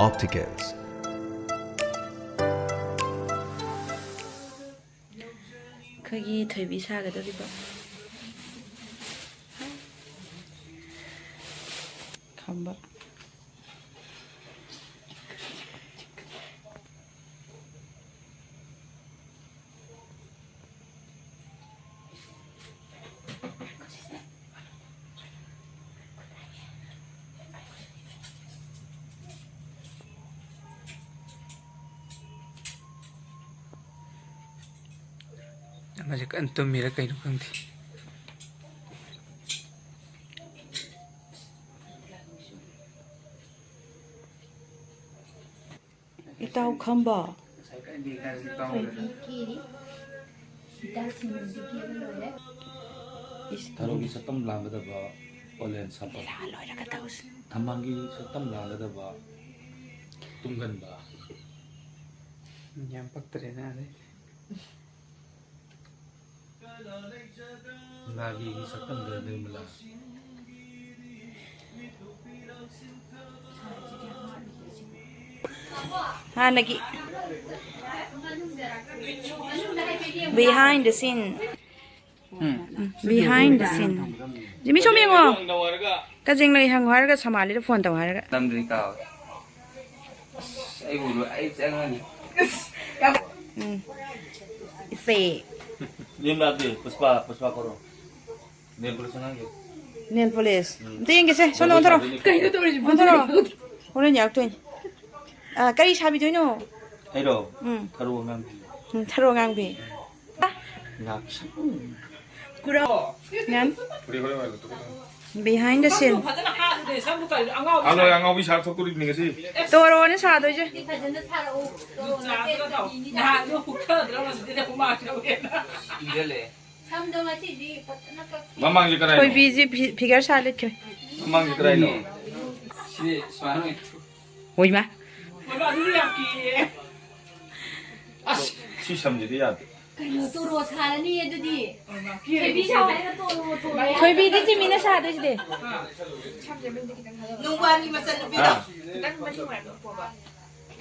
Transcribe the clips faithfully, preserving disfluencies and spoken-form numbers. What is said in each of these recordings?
Opticals. ꯑꯩꯈꯣꯏꯒꯤ ꯊꯣꯏꯕꯤ ꯁꯥꯒꯗꯧꯔꯤꯕ ꯈꯝꯕ꯫ ꯑꯃꯁꯦ ꯀꯟꯅ ꯇꯨꯝꯃꯤꯔ ꯀꯩꯅꯣ ꯈꯪꯗꯦ꯫ ꯏꯇꯥꯎ ꯈꯝꯕ꯫ ꯏꯁ, ꯊꯔꯣꯒꯤ ꯁꯛꯇꯝ ꯂꯥꯡꯒꯗꯕ ꯑꯣꯂꯦꯟ ꯁꯥꯄꯝ꯫ ꯂꯤꯂꯥ ꯂꯣꯏꯔꯒ ꯇꯧꯁꯤ꯫ ꯊꯝꯕꯥꯜꯒꯤ ꯁꯛꯇꯝ ꯂꯥꯡꯒꯗꯕ ꯇꯨꯡꯒꯟꯕ꯫ ꯌꯥꯝ ꯄꯛꯇ꯭ꯔꯦꯅ ꯑꯗꯩꯗꯤ꯫ ꯅꯥꯒꯤꯒꯤ ꯁꯛꯇꯝꯗ ꯅꯤꯔꯃꯂꯥ꯫ ꯍꯥꯟꯅꯒꯤ behind the scene꯫ Um. Behind the scene꯫ ꯖꯤꯃꯤ, ꯁꯣꯝ ꯌꯦꯡꯉꯣ꯫ ꯀꯖꯦꯡ ꯂꯩ ꯍꯪꯉꯣ ꯍꯥꯏꯔꯒ ꯁꯃꯥꯂꯤꯗ ꯐꯣꯟ ꯇꯧ ꯍꯥꯏꯔꯒ꯫ ꯇꯝꯗ꯭ꯔꯤ ꯀꯥꯎ꯫ ꯑꯁ, ꯑꯩꯕꯨ ꯂꯣꯏ-, ꯑꯩ ꯆꯪꯉꯅꯤ꯫ ꯎꯝ꯫ ꯏꯆꯦ꯫ ꯌꯨꯝ ꯂꯥꯛꯇꯦ, ꯄꯨꯁꯄꯥ, ꯄꯨꯁꯄꯥ ꯀꯧꯔꯣ꯫ ꯅꯦꯜ ꯄꯣꯂꯤꯁ ꯑꯉꯥꯡꯒꯤ꯫ Nail polish. ꯎꯝ꯫ ꯑꯝꯇ ꯌꯦꯡꯒꯦꯁꯦ, ꯁꯣꯝꯗ ꯅꯦꯜ ꯄꯣꯂꯤꯁ ꯑꯣꯟꯊꯣꯔꯛꯑꯣ꯫ ꯁꯥꯕꯤꯗꯣꯏꯅꯦ꯫ ꯑꯣꯟꯊꯣꯔꯛꯑꯣ꯫ ꯍꯣꯔꯦꯟ ꯌꯥꯔꯛꯇꯣꯏꯅꯦ꯫ ꯑ, ꯀꯔꯤ ꯁꯥꯕꯤꯗꯣꯏꯅꯣ? ꯑꯩꯔꯣ? ꯎꯝ꯫ ꯊꯔꯣ ꯑꯉꯥꯡꯕꯤ꯫ ꯎꯝ, ꯊꯔꯣ ꯑꯉꯥꯡꯕꯤ꯫ ꯉꯥꯛꯁꯪ꯫ ꯌꯥꯝ꯫ Behind the scene꯫ ꯍꯜꯂꯣ, ꯑꯉꯥꯎꯕꯤ ꯁꯥꯔ ꯊꯣꯛꯇꯣꯔꯤꯕꯅꯤ ꯉꯁꯤ꯫ ꯇꯣꯔꯣꯅꯦ ꯁꯥꯗꯣꯏꯁꯦ꯫ ꯐꯖꯅ ꯁꯥꯔꯛꯎ꯫ ꯅꯍꯥꯟꯁꯨ ꯍꯨꯛꯊꯗ꯭ꯔꯥ ꯉꯁꯤꯗꯤ ꯍꯨꯃꯥꯡ ꯁꯧꯋꯦꯅ꯫ ꯏꯔ ꯂꯩ꯫ ꯁꯝꯗꯣ ꯉꯁꯤꯗꯤ ꯐꯖꯅ ꯀꯛ-, ꯃꯃꯥꯡꯁꯦ ꯀꯗꯥꯏꯅꯣ? ꯊꯣꯏꯕꯤꯁꯦ ꯐꯤ-, figure ꯁꯥ ꯂꯩꯈ꯭ꯔꯦ꯫ ꯃꯃꯥꯡꯁꯦ ꯀꯗꯥꯏꯅꯣ? ꯁꯤ ꯁꯨꯃꯥꯏꯅ ꯑꯣꯏ-, ꯍꯣꯏꯃ꯫ ꯑꯣꯏꯃ, ꯑꯗꯨꯗꯤ ꯌꯥꯝ ꯀꯤꯌꯦ꯫ ꯑꯁ! ꯁꯤ ꯁꯝꯁꯤꯗꯤ ꯌꯥꯗꯦ꯫ ꯀꯩꯅꯣ, ꯇꯣꯔꯣ ꯁꯥꯔꯅꯤ ꯑꯗꯨꯗꯤ꯫ ꯊꯣꯏꯕꯤ ꯁꯥꯎ ꯍꯥꯏꯔꯒ ꯇꯣꯔꯣ, ꯇꯣꯔꯣ ꯍꯥꯏꯔꯒ꯫ ꯊꯣꯏꯕꯤꯗꯤ ꯆꯤꯃꯤꯅ ꯁꯥꯗꯣꯏꯁꯤꯗꯤ꯫ ꯅꯨꯡꯕꯥꯟꯒꯤ ꯃꯆꯟꯅꯨꯄꯤꯗꯣ꯫ ꯑꯥ꯫ ꯈꯤꯇꯪ ꯃꯔꯤ ꯃꯉꯥ ꯄꯣꯕ꯫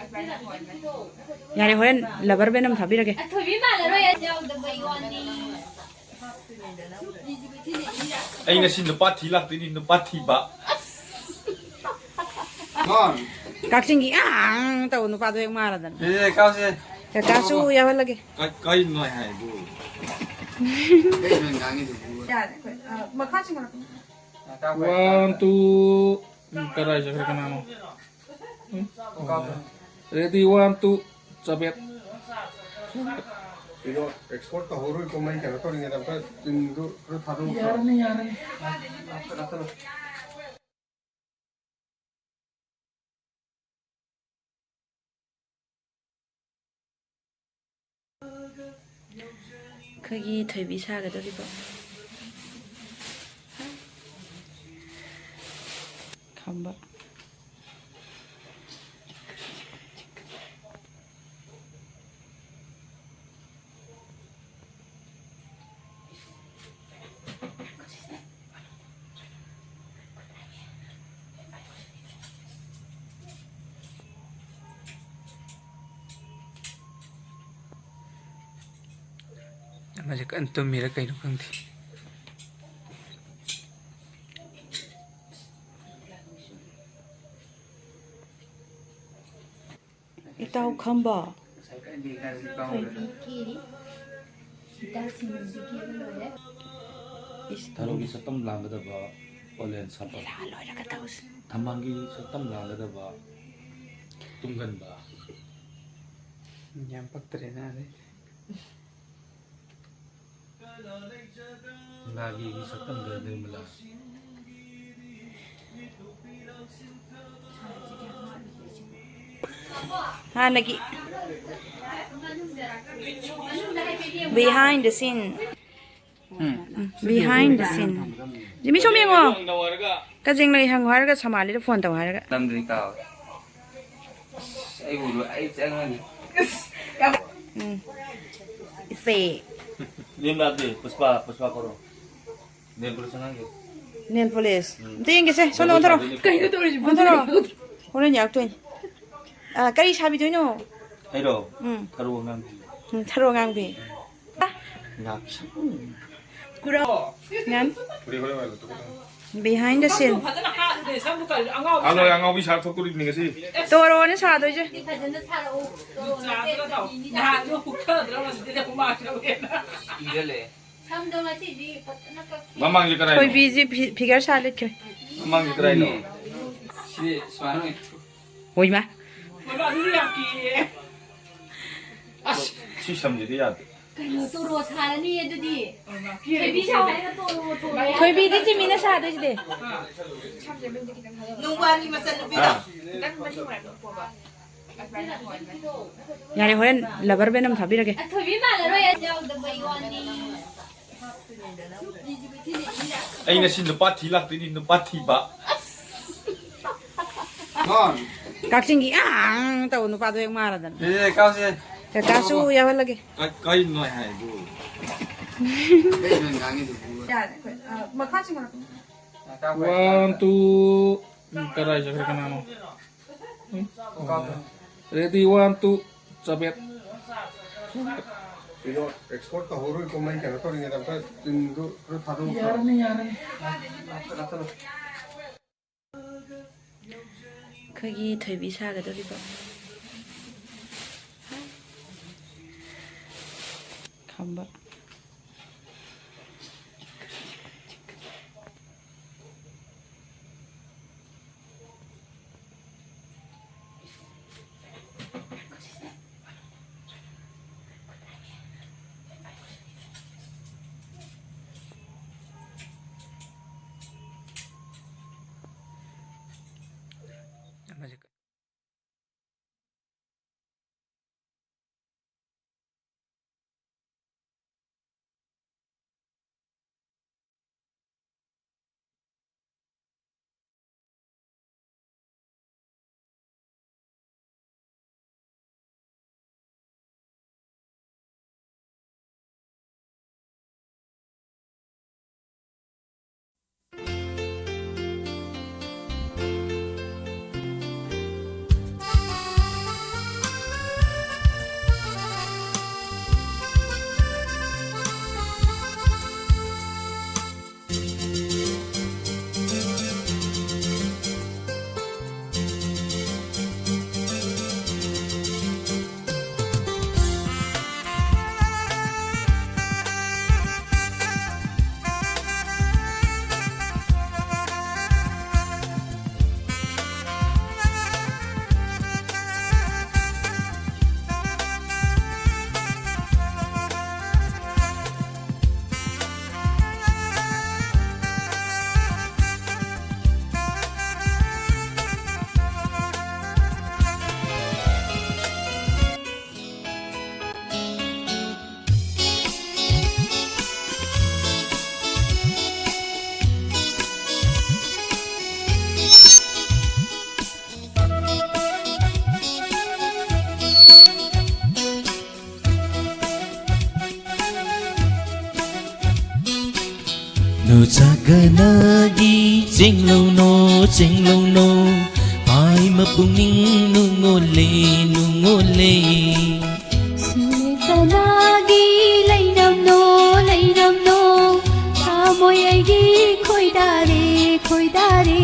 ꯑꯗꯨꯃꯥꯏꯅ ꯍꯣꯏ꯫ ꯌꯥꯔꯦ, ꯍꯣꯔꯦꯟ ꯂꯕꯔ ꯕꯦꯟ ꯑꯃ ꯊꯥꯕꯤꯔꯒꯦ꯫ ꯑ, ꯊꯣꯏꯕꯤ ꯃꯥꯜꯂꯔꯣꯏ꯫ ꯌꯥꯎꯗꯕꯩ ꯋꯥꯅꯤ꯫ ꯑꯩ ꯉꯁꯤ ꯅꯨꯄꯥ ꯊꯤ ꯂꯥꯛꯇꯣꯏꯅꯤ, ꯅꯨꯄꯥ ꯊꯤꯕ꯫ ꯀꯛꯆꯤꯡꯒꯤ ꯑꯥꯡ ꯇꯧꯕ ꯅꯨꯄꯥꯗꯣ ꯍꯦꯛ ꯃꯥꯔꯗꯅ꯫ ꯑꯦ, ꯀꯥꯎꯁꯦ꯫ ꯀꯀꯥꯁꯨ ꯌꯥꯎꯍꯜꯂꯒꯦ꯫ ꯀ-, ꯀꯩꯅꯣ ꯅꯣꯏ ꯍꯥꯏꯗꯨ? ꯀꯩꯅꯣ ꯉꯥꯡꯉꯤꯗꯨꯕꯨ? ꯌꯥꯔꯦ, ꯑꯩꯈꯣꯏ, ꯑ, ꯃꯈꯥ ꯆꯤꯡꯈꯠꯂꯛꯄ꯫ One, two, ꯀꯗꯥꯏ ꯆꯠꯈ꯭ꯔꯦ ꯀꯅꯥꯅꯣ? Ready, one, two, ꯆꯕꯦꯠ꯫ ꯀꯩꯅꯣ, export ꯇꯧꯍꯧꯔꯣꯏꯀꯣ, ꯃꯩ ꯀꯩꯅꯣ ꯇꯧꯔꯤꯉꯩꯗ ꯑꯝꯇ ꯇꯤꯟꯗꯨ ꯈꯔ ꯊꯥꯗꯣꯛꯎꯀꯣ꯫ ꯌꯥꯔꯅꯤ, ꯌꯥꯔꯅꯤ꯫ ꯂꯥꯛꯇ, ꯂꯥꯛꯇ, ꯂꯥꯛꯇ꯫ ꯑꯩꯈꯣꯏꯒꯤ ꯊꯣꯏꯕꯤ ꯁꯥꯒꯗꯧꯔꯤꯕ ꯈꯝꯕ꯫ ꯑꯃꯁꯦ ꯀꯟꯅ ꯇꯨꯝꯃꯤꯔ ꯀꯩꯅꯣ ꯈꯪꯗꯦ꯫ ꯏꯇꯥꯎ ꯈꯝꯕ꯫ ꯊꯣꯏꯕꯤ ꯀꯦꯔꯤ꯫ ꯏꯇꯥꯁꯤꯡꯁꯨ ꯀꯦꯕ ꯂꯣꯏꯔꯦ꯫ ꯏꯁ꯫ ꯊꯔꯣꯒꯤ ꯁꯛꯇꯝ ꯂꯥꯡꯒꯗꯕ ꯑꯣꯂꯦꯟ ꯁꯥꯄꯝ꯫ ꯂꯤꯂꯥ ꯂꯣꯏꯔꯒ ꯇꯧꯁꯤ꯫ ꯊꯝꯕꯥꯜꯒꯤ ꯁꯛꯇꯝ ꯂꯥꯡꯒꯗꯕ ꯇꯨꯡꯒꯟꯕ꯫ ꯌꯥꯝ ꯄꯛꯇ꯭ꯔꯦꯗ ꯑꯗꯩꯗꯤ꯫ ꯅꯥꯒꯤꯒꯤ ꯁꯛꯇꯝꯗ ꯅꯤꯔꯃꯂꯥ꯫ ꯍꯥꯟꯅꯒꯤ behind the scene꯫ Um. Behind the scene꯫ ꯖꯤꯃꯤ, ꯁꯣꯝ ꯌꯦꯡꯉꯣ꯫ ꯀꯖꯦꯡ ꯂꯩ ꯍꯪꯉꯣ ꯍꯥꯏꯔꯒ ꯁꯃꯥꯂꯤꯗ phone ꯇꯧ ꯍꯥꯏꯔꯒ꯫ ꯅꯝꯗ꯭ꯔꯤ ꯀꯥꯎ꯫ ꯑꯁ, ꯑꯩ ꯎꯔꯣꯏ, ꯑꯩ ꯆꯪꯉꯅꯤ꯫ ꯎꯝ꯫ ꯅꯦꯝ ꯂꯥꯛꯇꯦ, ꯄꯨꯁꯄꯥ, ꯄꯨꯁꯄꯥ ꯀꯧꯔꯣ꯫ ꯅꯦꯜ ꯄꯣꯂꯤꯁ ꯑꯉꯥꯡꯒꯤ꯫ Nail polish. ꯎꯝ꯫ ꯑꯝꯇ ꯌꯦꯡꯒꯦꯁꯦ, ꯁꯣꯝꯗ ꯅꯦꯜ ꯄꯣꯂꯤꯁ ꯑꯣꯟꯊꯣꯔꯛꯑꯣ꯫ ꯁꯥꯗꯣꯏꯅꯦ꯫ ꯀꯩꯅꯣ ꯇꯧꯔꯤꯁꯤꯕꯣ? ꯑꯣꯟꯊꯣꯔꯛꯑꯣ꯫ ꯍꯣꯔꯦꯟ ꯌꯥꯔꯛꯇꯣꯏꯅꯤ꯫ ꯑ, ꯀꯔꯤ ꯁꯥꯕꯤꯗꯣꯏꯅꯣ? ꯑꯩꯔꯣ? ꯎꯝ꯫ ꯊꯔꯣ ꯑꯉꯥꯡꯕꯤ꯫ ꯎꯝ, ꯊꯔꯣ ꯑꯉꯥꯡꯕꯤ꯫ ꯉꯥꯛꯁꯪ꯫ ꯀꯨꯔꯥ꯫ ꯌꯥꯅꯤ꯫ ꯍꯣꯔꯦꯟ, ꯍꯣꯔꯦꯟ, ꯍꯣꯔꯦꯟ ꯂꯧꯊꯣꯛꯀꯗꯕꯅꯤ꯫ Behind the scene꯫ ꯐꯖꯅ ꯍꯥꯠꯂꯨꯅꯦ, ꯁꯝꯗꯨ ꯀꯔꯤꯅꯣ ꯑꯉꯥꯎꯕꯤ ꯍꯥꯠꯂꯣꯏ, ꯁꯥꯏ꯫ ꯑꯉꯥꯎꯕꯤ ꯁꯥ ꯊꯣꯛꯇꯣꯔꯤꯕꯅꯤ ꯉꯁꯤ꯫ ꯇꯣꯔꯣꯅꯦ ꯁꯥꯗꯣꯏꯁꯦ꯫ ꯐꯖꯅ ꯁꯥꯔꯛꯑꯣ꯫ ꯅꯍꯥꯟꯁꯨ ꯍꯨꯛꯊꯗ꯭ꯔꯥ ꯉꯁꯤꯗꯤ ꯍꯨꯃꯥꯡ ꯁꯧꯋꯦꯅ꯫ ꯏꯟꯖꯜꯂꯦ꯫ ꯁꯝꯗꯣ ꯉꯁꯤꯗꯤ ꯐꯖꯅ ꯀꯛ-꯫ ꯃꯃꯥꯡꯁꯦ ꯀꯗꯥꯏꯅꯣ? ꯊꯣꯏꯕꯤꯁꯦ ꯐꯤ-, figure ꯁꯥ ꯂꯩꯈ꯭ꯔꯦ꯫ ꯃꯃꯥꯡꯁꯦ ꯀꯗꯥꯏꯅꯣ? ꯁꯤ ꯁꯨꯃꯥꯏꯅ ꯑꯣꯏ꯫ ꯍꯣꯏꯃ꯫ ꯍꯣꯏꯃ, ꯑꯗꯨꯗꯤ ꯌꯥꯝ ꯀꯤꯌꯦ꯫ ꯑꯁ! ꯁꯤ ꯁꯝꯁꯤꯗꯤ ꯌꯥꯗꯦ꯫ ꯀꯩꯅꯣ, ꯇꯣꯔꯣ ꯁꯥꯔꯅꯤ ꯑꯗꯨꯗꯤ꯫ ꯊꯣꯏꯕꯤ ꯁꯥꯎ ꯍꯥꯏꯔꯒ ꯇꯣꯔꯣ, ꯇꯣꯔꯣ ꯍꯥꯏꯔꯒ꯫ ꯊꯣꯏꯕꯤꯗꯤ ꯆꯤꯃꯤꯅ ꯁꯥꯗꯣꯏꯁꯤꯗꯤ꯫ ꯅꯨꯡꯕꯥꯟꯒꯤ ꯃꯆꯟꯅꯨꯄꯤꯗꯣ꯫ ꯑꯥ꯫ ꯌꯥꯔꯦ, ꯍꯣꯔꯦꯟ rubber band ꯑꯃ ꯊꯥꯕꯤꯔꯒꯦ꯫ ꯑ, ꯊꯣꯏꯕꯤ ꯃꯥꯜꯂꯔꯣꯏ, ꯑꯁ ꯌꯥꯎꯗꯕꯩ ꯋꯥꯅꯤ꯫ ꯑꯩ ꯉꯁꯤ ꯅꯨꯄꯥ ꯊꯤ ꯂꯥꯛꯇꯣꯏꯅꯤ, ꯅꯨꯄꯥ ꯊꯤꯕ꯫ ꯀꯛꯆꯤꯡꯒꯤ ꯑꯥ ꯇꯧꯕ ꯅꯨꯄꯥꯗꯣ ꯍꯦꯛ ꯃꯥꯔꯗꯅ꯫ ꯑꯦ, ꯀꯥꯎꯁꯦ꯫ ꯀꯀꯥꯁꯨ ꯌꯥꯎꯍꯜꯂꯒꯦ꯫ ꯀ-, ꯀꯔꯤꯅꯣ ꯑꯩ ꯍꯥꯏꯗꯨ? ꯀꯩꯅꯣ ꯉꯥꯡꯉꯤꯗꯨꯕꯨ? ꯌꯥꯔꯦ, ꯑꯩꯈꯣꯏ, ꯑ, ꯃꯈꯥ ꯆꯤꯡꯉꯛꯑꯣ꯫ One, two, ꯀꯗꯥꯏ ꯆꯠꯈ꯭ꯔꯦ ꯀꯅꯥꯅꯣ? Ready, one, two, ꯆꯕꯦꯠ꯫ ꯀꯩꯅꯣ, export ꯇꯧꯍꯧꯔꯣꯏꯀꯣ, ꯃꯩ ꯀꯩꯅꯣ ꯇꯧꯔꯤꯉꯩꯗ ꯑꯝꯇ ꯇꯤꯟꯗꯨ ꯈꯔ ꯊꯥꯗꯣꯛꯎꯀꯣ꯫ ꯌꯥꯔꯅꯤ, ꯌꯥꯔꯅꯤ꯫ ꯂꯥꯛꯇ, ꯂꯥꯛꯇ, ꯂꯥꯛꯇ꯫ ꯑꯩꯈꯣꯏꯒꯤ ꯊꯣꯏꯕꯤ ꯁꯥꯒꯗꯧꯔꯤꯕ ꯈꯝꯕ꯫ ꯅꯨꯡꯖꯥꯛ ꯀꯅꯥꯒꯤ ꯆꯦꯡꯂꯧꯅꯣ, ꯆꯦꯡꯂꯧꯅꯣ, ꯄꯥꯏꯃ ꯄꯨꯛꯅꯤꯡ ꯅꯨꯡꯉꯣꯜꯂꯦ, ꯅꯨꯡꯉꯣꯜꯂꯦ꯫ ꯁꯤꯅꯦ ꯀꯅꯥꯒꯤ ꯂꯩꯔꯝꯅꯣ, ꯂꯩꯔꯝꯅꯣ, ꯊꯃꯣꯏ ꯑꯩꯒꯤ ꯈꯣꯏꯗꯥꯔꯦ, ꯈꯣꯏꯗꯥꯔꯦ꯫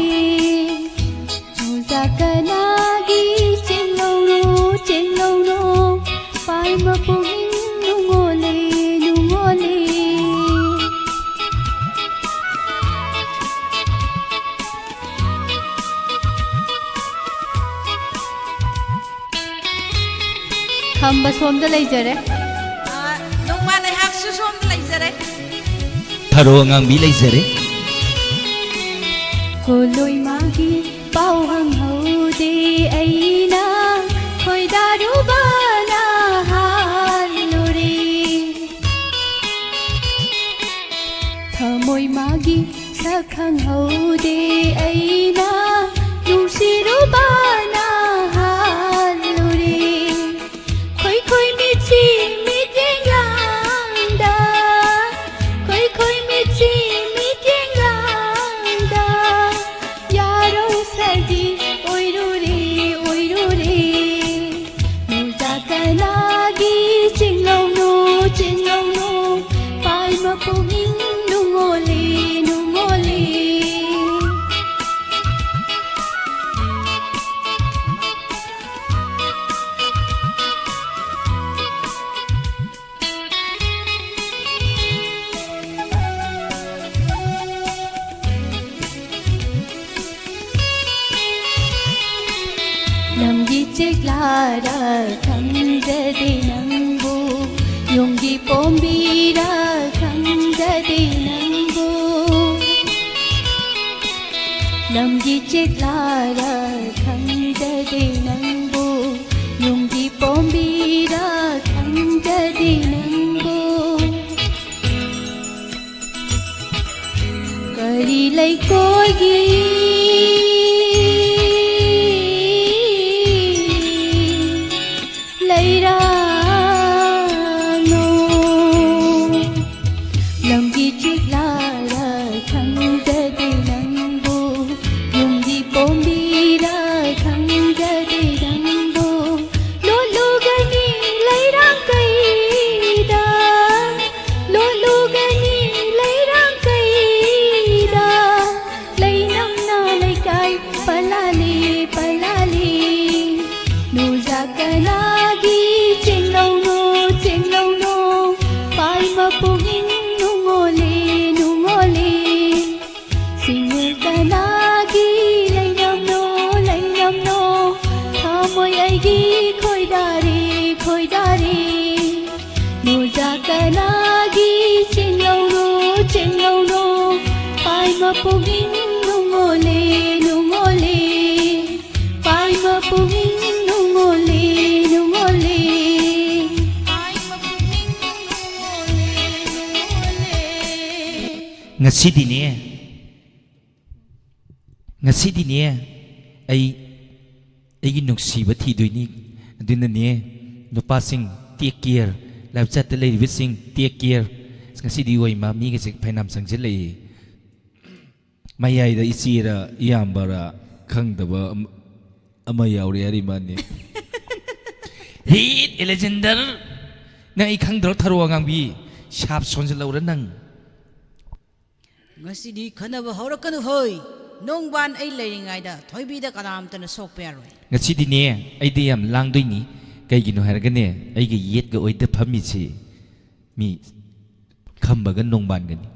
ꯅꯨꯡꯖꯥꯛ ꯀꯅꯥꯒꯤ ꯆꯦꯡꯂꯧꯅꯣ, ꯆꯦꯡꯂꯧꯅꯣ, ꯄꯥꯏꯃ ꯄꯨꯛꯅꯤꯡ ꯅꯨꯡꯉꯣꯜꯂꯦ, ꯅꯨꯡꯉꯣꯜꯂꯦ꯫ ꯈꯝꯕ ꯁꯣꯝꯗ ꯂꯩꯖꯔꯦ꯫ ꯑ, ꯅꯣꯡꯃꯥꯟ ꯑꯩꯍꯥꯛꯁꯨ ꯁꯣꯝꯗ ꯂꯩꯖꯔꯦ꯫ ꯊꯔꯣ ꯑꯉꯥꯡꯕꯤ ꯂꯩꯖꯔꯦ꯫ ꯀꯣꯂꯣꯏ ꯃꯥꯒꯤ ꯄꯥꯎ ꯍꯪꯍꯧꯗꯦ ꯑꯩꯅ ꯈꯣꯏꯗꯥꯔꯨꯕꯅ ꯍꯥꯜꯂꯨꯔꯦ꯫ ꯊꯃꯣꯏ ꯃꯥꯒꯤ ꯁꯛ ꯈꯪꯍꯧꯗꯦ ꯑꯩꯅ ꯅꯨꯡꯁꯤꯔꯨꯕꯅ ꯍꯥꯜꯂꯨꯔꯦ꯫ ꯈꯣꯏꯈꯣꯏ ꯃꯤꯠꯁꯤ ꯃꯤꯠꯌꯦꯡ ꯂꯥꯡꯗ, ꯈꯣꯏꯈꯣꯏ ꯃꯤꯠꯁꯤ ꯃꯤꯠꯌꯦꯡ ꯂꯥꯡꯗ, ꯌꯥꯔꯧ ꯁꯥꯏꯗꯤ ꯑꯣꯏꯔꯨꯔꯦ, ꯑꯣꯏꯔꯨꯔꯦ꯫ ꯅꯨꯡꯖꯥꯛ ꯀꯅꯥꯒꯤ ꯆꯤꯡꯂꯧꯅꯣ, ꯆꯤꯡꯂꯧꯅꯣ, ꯄꯥꯏꯃ ꯄꯨꯛꯅꯤꯡ ꯅꯨꯡꯉꯣꯜꯂꯤ, ꯅꯨꯡꯉꯣꯜꯂꯤ꯫ ꯂꯝꯒꯤ ꯆꯦꯛꯂꯥꯔ ꯈꯪꯖꯗꯦ ꯅꯪꯕꯨ, ꯌꯨꯝꯒꯤ ꯄꯣꯝꯕꯤꯔ ꯈꯪꯖꯗꯦ ꯅꯪꯕꯨ꯫ ꯂꯝꯒꯤ ꯆꯦꯛꯂꯥꯔ ꯈꯪꯖꯗꯦ ꯅꯪꯕꯨ, ꯌꯨꯝꯒꯤ ꯄꯣꯝꯕꯤꯔ ꯈꯪꯖꯗꯦ ꯅꯪꯕꯨ꯫ ꯀꯔꯤ ꯂꯩꯀꯣꯜꯒꯤ ꯂꯩꯔꯥꯡꯅꯣ? ꯂꯝꯒꯤ ꯆꯤꯛꯂꯥꯔ ꯀꯅꯥꯒꯤ ꯆꯦꯡꯂꯧꯅꯣ, ꯆꯦꯡꯂꯧꯅꯣ, ꯄꯥꯏꯃ ꯄꯨꯛꯅꯤꯡ ꯅꯨꯡꯉꯣꯜꯂꯦ, ꯅꯨꯡꯉꯣꯜꯂꯦ꯫ ꯁꯤꯡꯅ ꯀꯅꯥꯒꯤ ꯂꯩꯅꯝꯅꯣ, ꯂꯩꯅꯝꯅꯣ, ꯊꯃꯣꯏ ꯑꯩꯒꯤ ꯈꯣꯏꯗꯥꯔꯦ, ꯈꯣꯏꯗꯥꯔꯦ꯫ ꯃꯣꯖꯥ ꯀꯅꯥꯒꯤ ꯆꯦꯡꯂꯧꯅꯣ, ꯆꯦꯡꯂꯧꯅꯣ, ꯄꯥꯏꯃ ꯄꯨꯛꯅꯤꯡ ꯅꯨꯡꯉꯣꯜꯂꯦ, ꯅꯨꯡꯉꯣꯜꯂꯦ꯫ ꯄꯥꯏꯃ ꯄꯨꯛꯅꯤꯡ ꯅꯨꯡꯉꯣꯜꯂꯦ, ꯅꯨꯡꯉꯣꯜꯂꯦ꯫ ꯄꯥꯏꯃ ꯄꯨꯛꯅꯤꯡ ꯅꯨꯡꯉꯣꯜꯂꯦ, ꯅꯨꯡꯉꯣꯜꯂꯦ꯫ ꯉꯁꯤꯗꯤꯅꯦ, ꯉꯁꯤꯗꯤꯅꯦ, ꯑꯩ ꯑꯩꯒꯤ ꯅꯨꯡꯁꯤꯕ ꯊꯤꯗꯣꯏꯅꯤ꯫ ꯑꯗꯨꯅꯅꯦ, ꯅꯨꯄꯥꯁꯤꯡ, take care꯫ ꯂꯥꯏꯐ ꯆꯥꯠꯇ ꯂꯩꯔꯤꯕꯁꯤꯡ, take care꯫ ꯉꯁꯤꯗꯤ ꯑꯣꯏꯃ ꯃꯤꯒꯁꯦ ꯐꯩꯅꯥꯝ ꯆꯪꯁꯤꯜꯂꯛꯏ꯫ ꯃꯌꯥꯏꯗ ꯏꯆꯦꯔ ꯏꯌꯥꯝꯕꯔ ꯈꯪꯗꯕ ꯑꯃ, ꯑꯃ ꯌꯥꯎꯔꯦ ꯍꯥꯏꯔꯤ ꯃꯥꯅꯤ꯫ ꯍꯤꯠ, ꯑꯦꯂꯦꯛꯖꯦꯟꯗꯔ! ꯅꯪ ꯑꯩ ꯈꯪꯗ꯭ꯔꯣ, ꯊꯔꯣ ꯑꯉꯥꯡꯕꯤ? ꯁꯥꯞ ꯁꯣꯟꯖꯜꯍꯧꯔ ꯅꯪ꯫ ꯉꯁꯤꯗꯤ ꯈꯟꯅꯕ ꯍꯧꯔꯛꯀꯅꯨ ꯍꯣꯏ꯫ ꯅꯣꯡꯕꯥꯟ ꯑꯩ ꯂꯩꯔꯤꯉꯩꯗ ꯊꯣꯏꯕꯤꯗ ꯀꯅꯥꯝꯇꯅ ꯁꯣꯛꯄ ꯌꯥꯔꯣꯏ꯫ ꯉꯁꯤꯗꯤꯅꯦ, ꯑꯩꯗꯤ ꯌꯥꯝ ꯂꯥꯡꯗꯣꯏꯅꯤ꯫ ꯀꯩꯒꯤꯅꯣ ꯍꯥꯏꯔꯒꯅꯦ, ꯑꯩꯒꯤ ꯌꯦꯠꯀ ꯑꯣꯏꯗ ꯐꯝꯃꯤꯁꯤ ꯃꯤ ꯈꯝꯕꯒ ꯅꯣꯡꯕꯥꯟꯒꯅꯤ꯫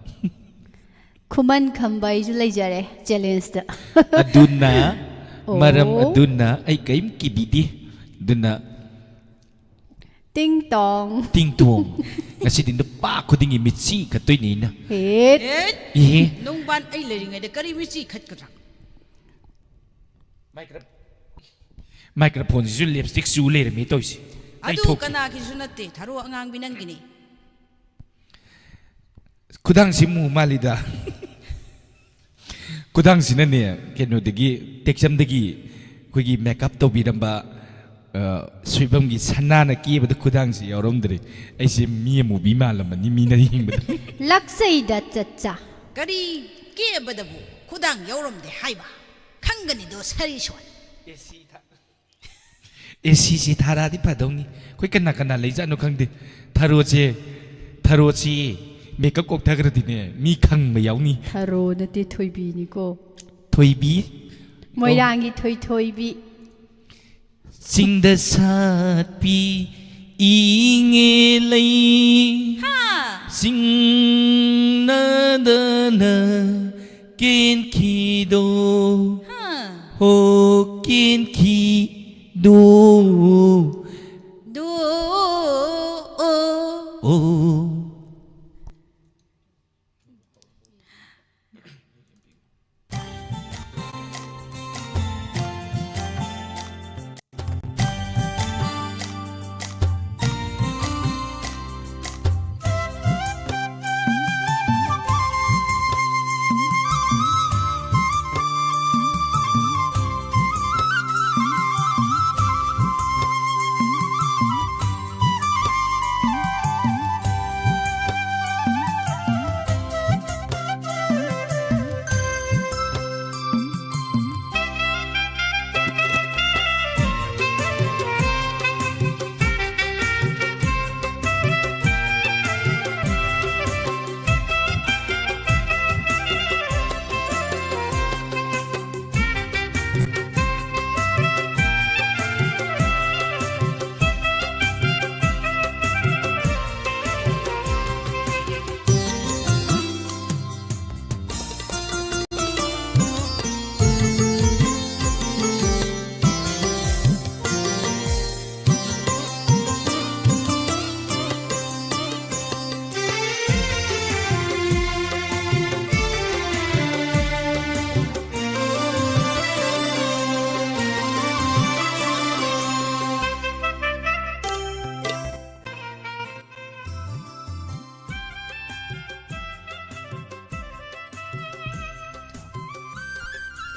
ꯈꯨꯃꯟ ꯈꯝꯕ ꯑꯩꯁꯨ ꯂꯩꯖꯔꯦ ꯆꯦꯂꯦꯟꯖꯇ꯫ ꯑꯗꯨꯅ, ꯑꯣ꯫ ꯃꯔꯝ ꯑꯗꯨꯅ ꯑꯩ ꯀꯔꯤꯝ ꯀꯤꯕꯤꯗꯦ꯫ ꯑꯗꯨꯅ ꯇꯤꯡ ꯇꯣꯡ꯫ ꯇꯤꯡ ꯇꯣꯡ꯫ ꯉꯁꯤꯗꯤ ꯅꯨꯄꯥ ꯈꯨꯗꯤꯡꯒꯤ ꯃꯤꯠꯁꯤ ꯈꯠꯇꯣꯏꯅꯤ ꯑꯩꯅ꯫ ꯍꯦꯠ꯫ ꯑꯦ, ꯏꯍꯦ꯫ ꯅꯣꯡꯕꯥꯟ ꯑꯩ ꯂꯩꯔꯤꯉꯩꯗ ꯀꯔꯤ ꯃꯤꯠꯁꯤ ꯈꯠꯀꯗ꯭ꯔꯥ? ꯃꯥꯏꯀ꯭ꯔꯣ-, ꯃꯥꯏꯀ꯭ꯔꯣꯐꯣꯟꯁꯤꯁꯨ ꯂꯤꯞꯁꯇꯤꯛ ꯆꯨ ꯂꯩꯔꯝꯃꯤ ꯇꯧꯔꯤꯁꯦ꯫ ꯑꯗꯨ ꯇꯩꯊꯣꯛꯀꯦ꯫ ꯀꯅꯥꯒꯤꯁꯨ ꯅꯠꯇꯦ, ꯊꯔꯣ ꯑꯉꯥꯡꯕꯤ ꯅꯪꯒꯤꯅꯤ꯫ ꯈꯨꯗꯥꯡꯁꯤ ꯃꯨ ꯃꯥꯜꯂꯤꯗ꯫ ꯈꯨꯗꯥꯡꯁꯤꯅꯅꯦ, ꯀꯩꯅꯣꯗꯒꯤ, ꯇꯦꯛꯆꯝꯗꯒꯤ ꯑꯩꯈꯣꯏꯒꯤ ꯃꯦꯀꯞ ꯇꯧꯕꯤꯔꯝꯕ, ꯑ, ꯁꯣꯏꯕꯝꯒꯤ ꯁꯅꯥꯅ ꯀꯦꯕꯗ ꯈꯨꯗꯥꯡꯁꯤ ꯌꯥꯎꯔꯝꯗ꯭ꯔꯦ꯫ ꯑꯩꯁꯦ ꯃꯤ ꯑꯃꯨꯕꯤ ꯃꯥꯜꯂꯝꯃꯅꯤ ꯃꯤꯅ ꯌꯦꯡꯕꯗ꯫ ꯂꯛꯆꯩꯗ ꯆꯠꯆꯥ꯫ ꯀꯔꯤ ꯀꯦꯕꯗꯕꯨ ꯈꯨꯗꯥꯡ ꯌꯥꯎꯔꯝꯗꯦ ꯍꯥꯏꯕ? ꯈꯪꯒꯅꯤꯗꯣ ꯁꯔꯤꯁꯣꯟ꯫ ꯑꯦ ꯁꯤꯁꯤ ꯊꯥꯔꯛꯑꯗꯤ ꯐꯗꯧꯅꯤ꯫ ꯑꯩꯈꯣꯏ ꯀꯅꯥ ꯀꯅꯥ ꯂꯩꯖꯥꯠꯅꯣ ꯈꯪꯗꯦ꯫ ꯊꯔꯣꯁꯦ, ꯊꯔꯣꯁꯤ ꯃꯦꯀꯞ ꯀꯣꯛꯊꯈ꯭ꯔꯗꯤꯅꯦ, ꯃꯤ ꯈꯪꯕ ꯌꯥꯎꯅꯤ꯫ ꯊꯔꯣ ꯅꯠꯇꯦ, ꯊꯣꯏꯕꯤꯅꯤꯀꯣ꯫ ꯊꯣꯏꯕꯤ? ꯃꯣꯏꯔꯥꯡꯒꯤ ꯊꯣꯏꯊꯣꯏꯕꯤ꯫ ꯆꯤꯡꯗ ꯁꯥꯠꯄꯤ ꯏꯉꯦ ꯂꯩ, ꯍꯥ꯫ ꯆꯤꯡꯅꯗꯅ ꯀꯦꯟꯈꯤꯗꯣ, ꯍꯥ꯫ ꯍꯣ ꯀꯦꯟꯈꯤꯗꯣ꯫ ꯗꯣ, ꯑꯣ꯫ ꯑꯣ꯫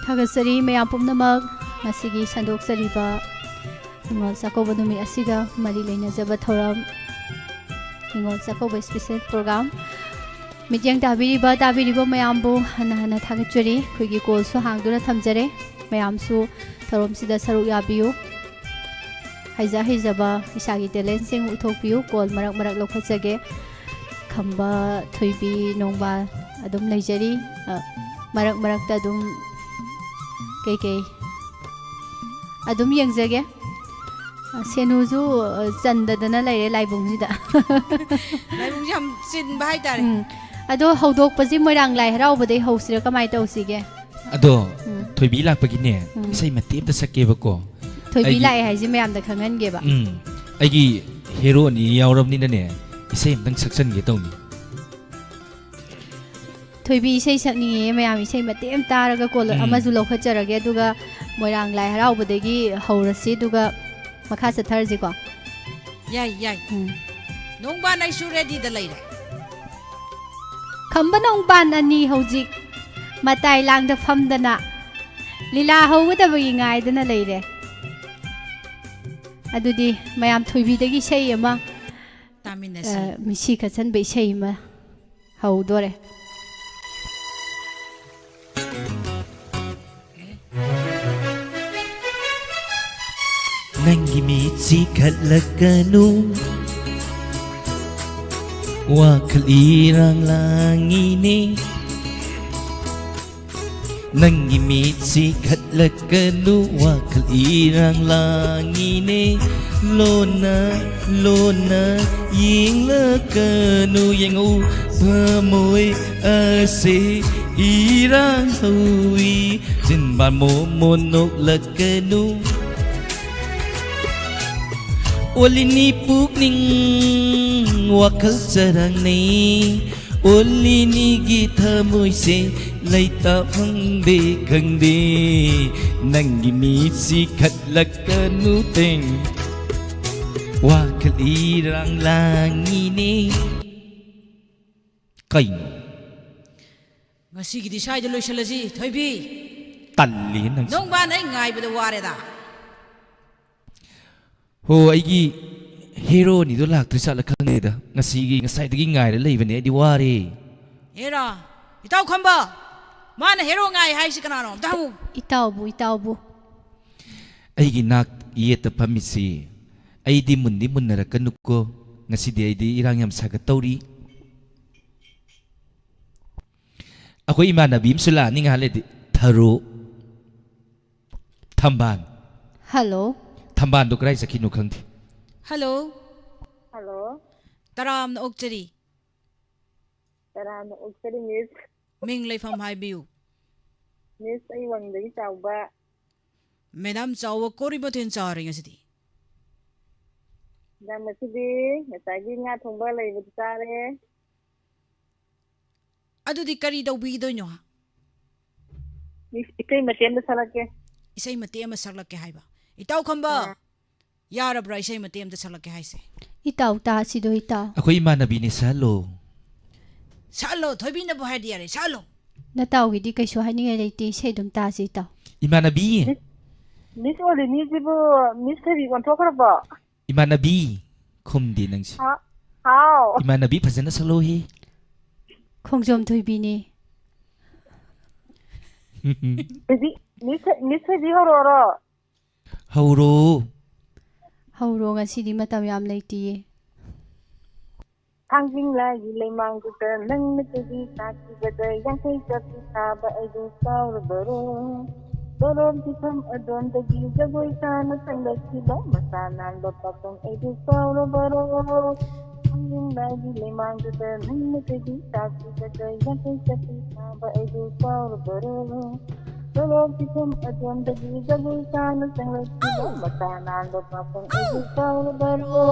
ꯊꯥꯒꯠꯆꯔꯤ ꯃꯌꯥꯝ ꯄꯨꯝꯅꯃꯛ, ꯉꯁꯤꯒꯤ ꯁꯟꯗꯣꯛꯆꯔꯤꯕ ꯅꯤꯉꯣꯜ ꯆꯥꯛꯀꯧꯕ ꯅꯨꯃꯤꯠ ꯑꯁꯤꯒ ꯃꯔꯤ ꯂꯩꯅꯖꯕ ꯊꯧꯔꯝ, ꯅꯤꯉꯣꯜ ꯆꯥꯛꯀꯧꯕ special program꯫ ꯃꯤꯠꯌꯦꯡ ꯇꯥꯕꯤꯔꯤꯕ, ꯇꯥꯕꯤꯔꯤꯕ ꯃꯌꯥꯝꯕꯨ ꯍꯟꯅ ꯍꯟꯅ ꯊꯥꯒꯠꯆꯔꯤ꯫ ꯑꯩꯈꯣꯏꯒꯤ callꯁꯨ ꯍꯥꯡꯗꯨꯅ ꯊꯝꯖꯔꯦ꯫ ꯃꯌꯥꯝꯁꯨ ꯊꯧꯔꯝꯁꯤꯗ ꯁꯔꯨꯛ ꯌꯥꯕꯤꯌꯨ꯫ ꯍꯩꯖ ꯍꯩꯖꯕ ꯏꯁꯥꯒꯤ talentꯁꯤꯡ ꯎꯠꯊꯣꯛꯄꯤꯌꯨ꯫ Call ꯃꯔꯛ ꯃꯔꯛ ꯂꯧꯈꯠꯆꯒꯦ꯫ ꯈꯝꯕ, ꯊꯣꯏꯕꯤ, ꯅꯣꯡꯕꯥꯜ ꯑꯗꯨꯝ ꯂꯩꯖꯔꯤ꯫ ꯑ, ꯃꯔꯛ ꯃꯔꯛꯇ ꯑꯗꯨꯝ ꯀꯩꯀꯩ ꯑꯗꯨꯝ ꯌꯦꯡꯖꯒꯦ꯫ ꯁꯦꯅꯨꯁꯨ, ꯑ, ꯆꯟꯗꯗꯅ ꯂꯩꯔꯦ ꯂꯥꯏꯕꯨꯡꯁꯤꯗ꯫ ꯂꯥꯏꯕꯨꯡꯁꯦ ꯌꯥꯝ ꯆꯤꯟꯕ ꯍꯥꯏꯇꯥꯔꯦ꯫ ꯎꯝ꯫ ꯑꯗꯣ ꯍꯧꯗꯣꯛꯄꯁꯤ ꯃꯣꯏꯔꯥꯡ ꯂꯥꯏ ꯍꯔꯥꯎꯕꯗꯩ ꯍꯧꯁꯤꯔꯥ, ꯀꯃꯥꯏꯅ ꯇꯧꯁꯤꯒꯦ? ꯑꯗꯣ ꯎꯝ꯫ ꯊꯣꯏꯕꯤ ꯂꯥꯛꯄꯒꯤꯅꯦ, ꯎꯝ꯫ ꯏꯁꯩ ꯃꯇꯦꯛ ꯑꯝꯇ ꯁꯛꯀꯦꯕꯀꯣ꯫ ꯊꯣꯏꯕꯤ ꯑꯩꯒꯤ ꯂꯥꯛꯑꯦ ꯍꯥꯏꯁꯦ ꯃꯌꯥꯝꯗ ꯈꯪꯍꯟꯒꯦꯕ꯫ ꯎꯝ, ꯑꯩꯒꯤ ꯍꯦꯔꯣ ꯑꯅꯤ ꯌꯥꯎꯔꯕꯅꯤꯅꯅꯦ, ꯏꯁꯩ ꯑꯝꯇꯪ ꯁꯛꯆꯟꯒꯦ ꯇꯧꯅꯤ꯫ ꯊꯣꯏꯕꯤ ꯏꯁꯩ ꯁꯛꯅꯤꯡꯉꯦ ꯃꯌꯥꯝ, ꯏꯁꯩ ꯃꯇꯦꯛ ꯑꯃ ꯇꯥꯔꯒ ꯀꯣꯜ ꯎꯝ꯫ ꯑꯃꯁꯨ ꯂꯧꯈꯠꯆꯔꯒꯦ, ꯑꯗꯨꯒ ꯃꯣꯏꯔꯥꯡ ꯂꯥꯏ ꯍꯔꯥꯎꯕꯗꯒꯤ ꯍꯧꯔꯁꯤ, ꯑꯗꯨꯒ ꯃꯈꯥ ꯆꯠꯊꯔꯁꯤꯀꯣ꯫ ꯌꯥꯏ, ꯌꯥꯏ꯫ ꯎꯝ꯫ ꯅꯣꯡꯕꯥꯟ ꯑꯩꯁꯨ ꯔꯦꯗꯤꯗ ꯂꯩꯔꯦ꯫ ꯈꯝꯕ ꯅꯣꯡꯕꯥꯟ ꯑꯅꯤ ꯍꯧꯖꯤꯛ ꯃꯇꯥꯏ ꯂꯥꯡꯗ ꯐꯝꯗꯅ ꯂꯤꯂꯥ ꯍꯧꯒꯗꯕꯒꯤ ꯉꯥꯏꯗꯅ ꯂꯩꯔꯦ꯫ ꯑꯗꯨꯗꯤ ꯃꯌꯥꯝ ꯊꯣꯏꯕꯤꯗꯒꯤ ꯏꯁꯩ ꯑꯃ, ꯇꯥꯃꯤꯟꯅꯁꯤ꯫ ꯑ, ꯃꯤꯁꯤ ꯈꯠꯆꯟꯕ ꯏꯁꯩ ꯑꯃ ꯍꯧꯗꯣꯔꯦ꯫ ꯅꯪꯒꯤ ꯃꯤꯠꯁꯤ ꯈꯠꯂꯛꯀꯅꯨ, ꯋꯥꯈꯜ ꯏꯔꯥꯡ ꯂꯥꯡꯉꯤꯅꯦ꯫ ꯅꯪꯒꯤ ꯃꯤꯠꯁꯤ ꯈꯠꯂꯛꯀꯅꯨ, ꯋꯥꯈꯜ ꯏꯔꯥꯡ ꯂꯥꯡꯉꯤꯅꯦ꯫ ꯂꯣꯟꯅ ꯂꯣꯟꯅ ꯌꯦꯡꯂꯛꯀꯅꯨ, ꯌꯦꯡꯉꯨ ꯊꯃꯣꯏ ꯑꯁꯦ ꯏꯔꯥꯡ ꯍꯧꯏ꯫ ꯆꯤꯟꯕꯥꯟ ꯃꯣꯃꯣꯟ ꯅꯣꯛꯂꯛꯀꯅꯨ꯫ ꯑꯣꯜꯂꯤꯅꯤ ꯄꯨꯛꯅꯤꯡ ꯋꯥꯈꯜ ꯆꯔꯥꯡꯅꯩ, ꯑꯣꯜꯂꯤꯅꯤꯒꯤ ꯊꯃꯣꯏꯁꯦ ꯂꯩꯇꯥ ꯐꯪꯗꯦ ꯈꯪꯗꯦ꯫ ꯅꯪꯒꯤ ꯃꯤꯠꯁꯤ ꯈꯠꯂꯛꯀꯅꯨ ꯇꯦꯡ, ꯋꯥꯈꯜ ꯏꯔꯥꯡ ꯂꯥꯡꯉꯤꯅꯦ꯫ ꯀꯩꯅꯣ? ꯉꯁꯤꯒꯤꯗꯤ ꯁ꯭ꯋꯥꯏꯗ ꯂꯣꯏꯁꯤꯜꯂꯁꯤ, ꯊꯣꯏꯕꯤ꯫ ꯇꯜꯂꯤ ꯅꯪꯁꯦ꯫ ꯅꯣꯡꯕꯥꯟ ꯑꯩ ꯉꯥꯏꯕꯗ ꯋꯥꯔꯦꯗ꯫ ꯍꯣ, ꯑꯩꯒꯤ ꯍꯦꯔꯣꯅꯤꯗꯣ ꯂꯥꯛꯇ꯭ꯔꯤ ꯆꯠꯂ ꯈꯪꯗꯦꯗ꯫ ꯉꯁꯤꯒꯤ, ꯉꯁꯥꯏꯗꯒꯤ ꯉꯥꯏꯔ ꯂꯩꯕꯅꯦ, ꯑꯩꯗꯤ ꯋꯥꯔꯦ꯫ ꯍꯦꯔꯣ, ꯏꯇꯥꯎ ꯈꯝꯕ, ꯃꯥꯅ ꯍꯦꯔꯣ ꯉꯥꯏ ꯍꯥꯏꯁꯤ ꯀꯅꯥꯅꯣ? ꯑꯝꯇ ꯍꯪꯉꯨ꯫ ꯏꯇꯥꯎꯕꯨ, ꯏꯇꯥꯎꯕꯨ꯫ ꯑꯩꯒꯤ ꯅꯥꯛ ꯌꯦꯠꯇ ꯐꯝꯃꯤꯁꯤ, ꯑꯩꯗꯤ ꯃꯨꯟꯗꯤ ꯃꯨꯟꯅꯔꯛꯀꯅꯨꯀꯣ꯫ ꯉꯁꯤꯗꯤ ꯑꯩꯗꯤ ꯏꯔꯥꯡ ꯌꯥꯝ ꯁꯥꯒꯠꯇꯧꯔꯤ꯫ ꯑꯩꯈꯣꯏ ꯏꯃꯥꯟꯅꯕꯤ ꯑꯃꯁꯨ ꯂꯥꯛꯑꯅꯤ ꯉꯥꯏꯍꯥꯛ ꯂꯩꯔꯗꯤ꯫ ꯊꯔꯣ꯫ ꯊꯝꯕꯥꯜ꯫ ꯍꯜꯂꯣ꯫ ꯊꯝꯕꯥꯜꯗꯣ ꯀꯗꯥꯏ ꯆꯠꯈꯤꯅꯣ ꯈꯪꯗꯦ꯫ ꯍꯜꯂꯣ꯫ ꯍꯜꯂꯣ꯫ ꯇꯔꯥꯝꯅ ꯑꯣꯛꯆꯔꯤ꯫ ꯇꯔꯥꯝꯅ ꯑꯣꯛꯆꯔꯤ, ꯃꯤꯁ꯫ ꯃꯤꯡ ꯂꯩꯐꯝ ꯍꯥꯏꯕꯤꯌꯨ꯫ ꯃꯤꯁ, ꯑꯩ ꯋꯥꯡꯖꯤꯡꯗꯒꯤ ꯆꯥꯎꯕ꯫ ꯃꯦꯗꯥꯝ ꯆꯥꯎꯕ ꯀꯣꯔꯤ ꯃꯊꯦꯜ ꯆꯥꯔꯦ ꯉꯁꯤꯗꯤ? ꯃꯦꯗꯥꯝ, ꯉꯁꯤꯗꯤ ꯉꯁꯥꯏꯒꯤ ꯉꯥ ꯊꯣꯡꯕ ꯂꯩꯕꯗꯨ ꯆꯥꯔꯦ꯫ ꯑꯗꯨꯗꯤ ꯀꯔꯤ ꯇꯧꯕꯤꯗꯣꯏꯅꯣ? ꯃꯤꯁ, ꯏꯁꯩ ꯃꯇꯦꯛ ꯑꯃ ꯁꯛꯂꯛꯀꯦ꯫ ꯏꯁꯩ ꯃꯇꯦꯛ ꯑꯃ ꯁꯛꯂꯛꯀꯦ ꯍꯥꯏꯕ? ꯏꯇꯥꯎ ꯈꯝꯕ, ꯑꯥ꯫ ꯌꯥꯔꯕ꯭ꯔꯥ ꯏꯁꯩ ꯃꯇꯦꯛ ꯑꯃꯇ ꯁꯛꯂꯛꯀꯦ ꯍꯥꯏꯁꯦ? ꯏꯇꯥꯎ ꯇꯥꯁꯤꯗꯣ ꯏꯇꯥꯎ꯫ ꯑꯩꯈꯣꯏ ꯏꯃꯥꯟꯅꯕꯤꯅꯦ, ꯁꯛꯍꯜꯂꯣ꯫ ꯁꯛꯍꯜꯂꯣ, ꯊꯣꯏꯕꯤꯅꯕꯨ ꯍꯥꯏꯔꯗꯤ ꯌꯥꯔꯦ, ꯁꯛꯍꯜꯂꯣ꯫ ꯅꯇꯥꯎꯒꯤꯗꯤ ꯀꯩꯁꯨ ꯍꯥꯏꯅꯤꯡꯉꯥꯏ ꯂꯩꯇꯦ, ꯏꯁꯩ ꯑꯗꯨꯝ ꯇꯥꯁꯤ ꯏꯇꯥꯎ꯫ ꯏꯃꯥꯟꯅꯕꯤ꯫ ꯃꯤꯁ ꯑꯣꯜꯂꯤꯅꯤꯁꯤꯕꯨ ꯃꯤꯁ ꯊꯣꯏꯕꯤ ꯑꯣꯟꯊꯣꯛꯈ꯭ꯔꯕꯣ? ꯏꯃꯥꯟꯅꯕꯤ꯫ ꯈꯨꯝꯗꯦ ꯅꯪꯁꯦ꯫ ꯍꯥ-, ꯍꯥꯎ꯫ ꯏꯃꯥꯟꯅꯕꯤ, ꯐꯖꯅ ꯁꯛꯂꯛꯑꯣꯍꯦ꯫ ꯈꯣꯡꯖꯣꯝ ꯊꯣꯏꯕꯤꯅꯦ꯫ ꯊꯣꯏꯕꯤ, ꯃꯤꯁ, ꯃꯤꯁ ꯊꯣꯏꯕꯤ ꯍꯧꯔꯛꯑꯣꯔꯣ? ꯍꯧꯔꯣ꯫ ꯍꯧꯔꯣ, ꯉꯁꯤꯗꯤ ꯃꯇꯝ ꯌꯥꯝ ꯂꯩꯇꯤꯌꯦ꯫ ꯊꯥꯡꯖꯤꯡ ꯂꯥꯏꯒꯤ ꯂꯩꯃꯥꯡꯗꯨꯗ ꯅꯪꯅ ꯀꯦꯖꯤ ꯇꯥꯈꯤꯕꯗ ꯌꯥꯡꯈꯩ ꯆꯞꯄꯤ ꯁꯥꯕ ꯑꯩꯗꯨ ꯀꯥꯎꯔꯕꯔꯣ? ꯗꯣꯂꯣꯝ ꯐꯤꯐꯝ ꯑꯗꯣꯝꯗꯒꯤ ꯖꯒꯣꯏ ꯁꯥꯅ ꯆꯪꯂꯛꯈꯤꯕ ꯃꯁꯥ ꯅꯥꯟꯕ ꯄꯥꯈꯪ ꯑꯩꯗꯨ ꯀꯥꯎꯔꯕꯔꯣ? ꯊꯥꯡꯖꯤꯡ ꯂꯥꯏꯒꯤ ꯂꯩꯃꯥꯡꯗꯨꯗ ꯅꯪꯅ ꯀꯦꯖꯤ ꯇꯥꯈꯤꯕꯗ ꯌꯥꯡꯈꯩ ꯆꯞꯄꯤ ꯁꯥꯕ ꯑꯩꯗꯨ ꯀꯥꯎꯔꯕꯔꯣ? ꯗꯣꯂꯣꯝ ꯐꯤꯐꯝ ꯑꯗꯣꯝꯗꯒꯤ ꯖꯒꯣꯏ ꯁꯥꯅ ꯆꯪꯂꯛꯈꯤꯕ ꯃꯁꯥ ꯅꯥꯟꯕ ꯄꯥꯈꯪ ꯑꯩꯗꯨ ꯀꯥꯎꯔꯕꯔꯣ?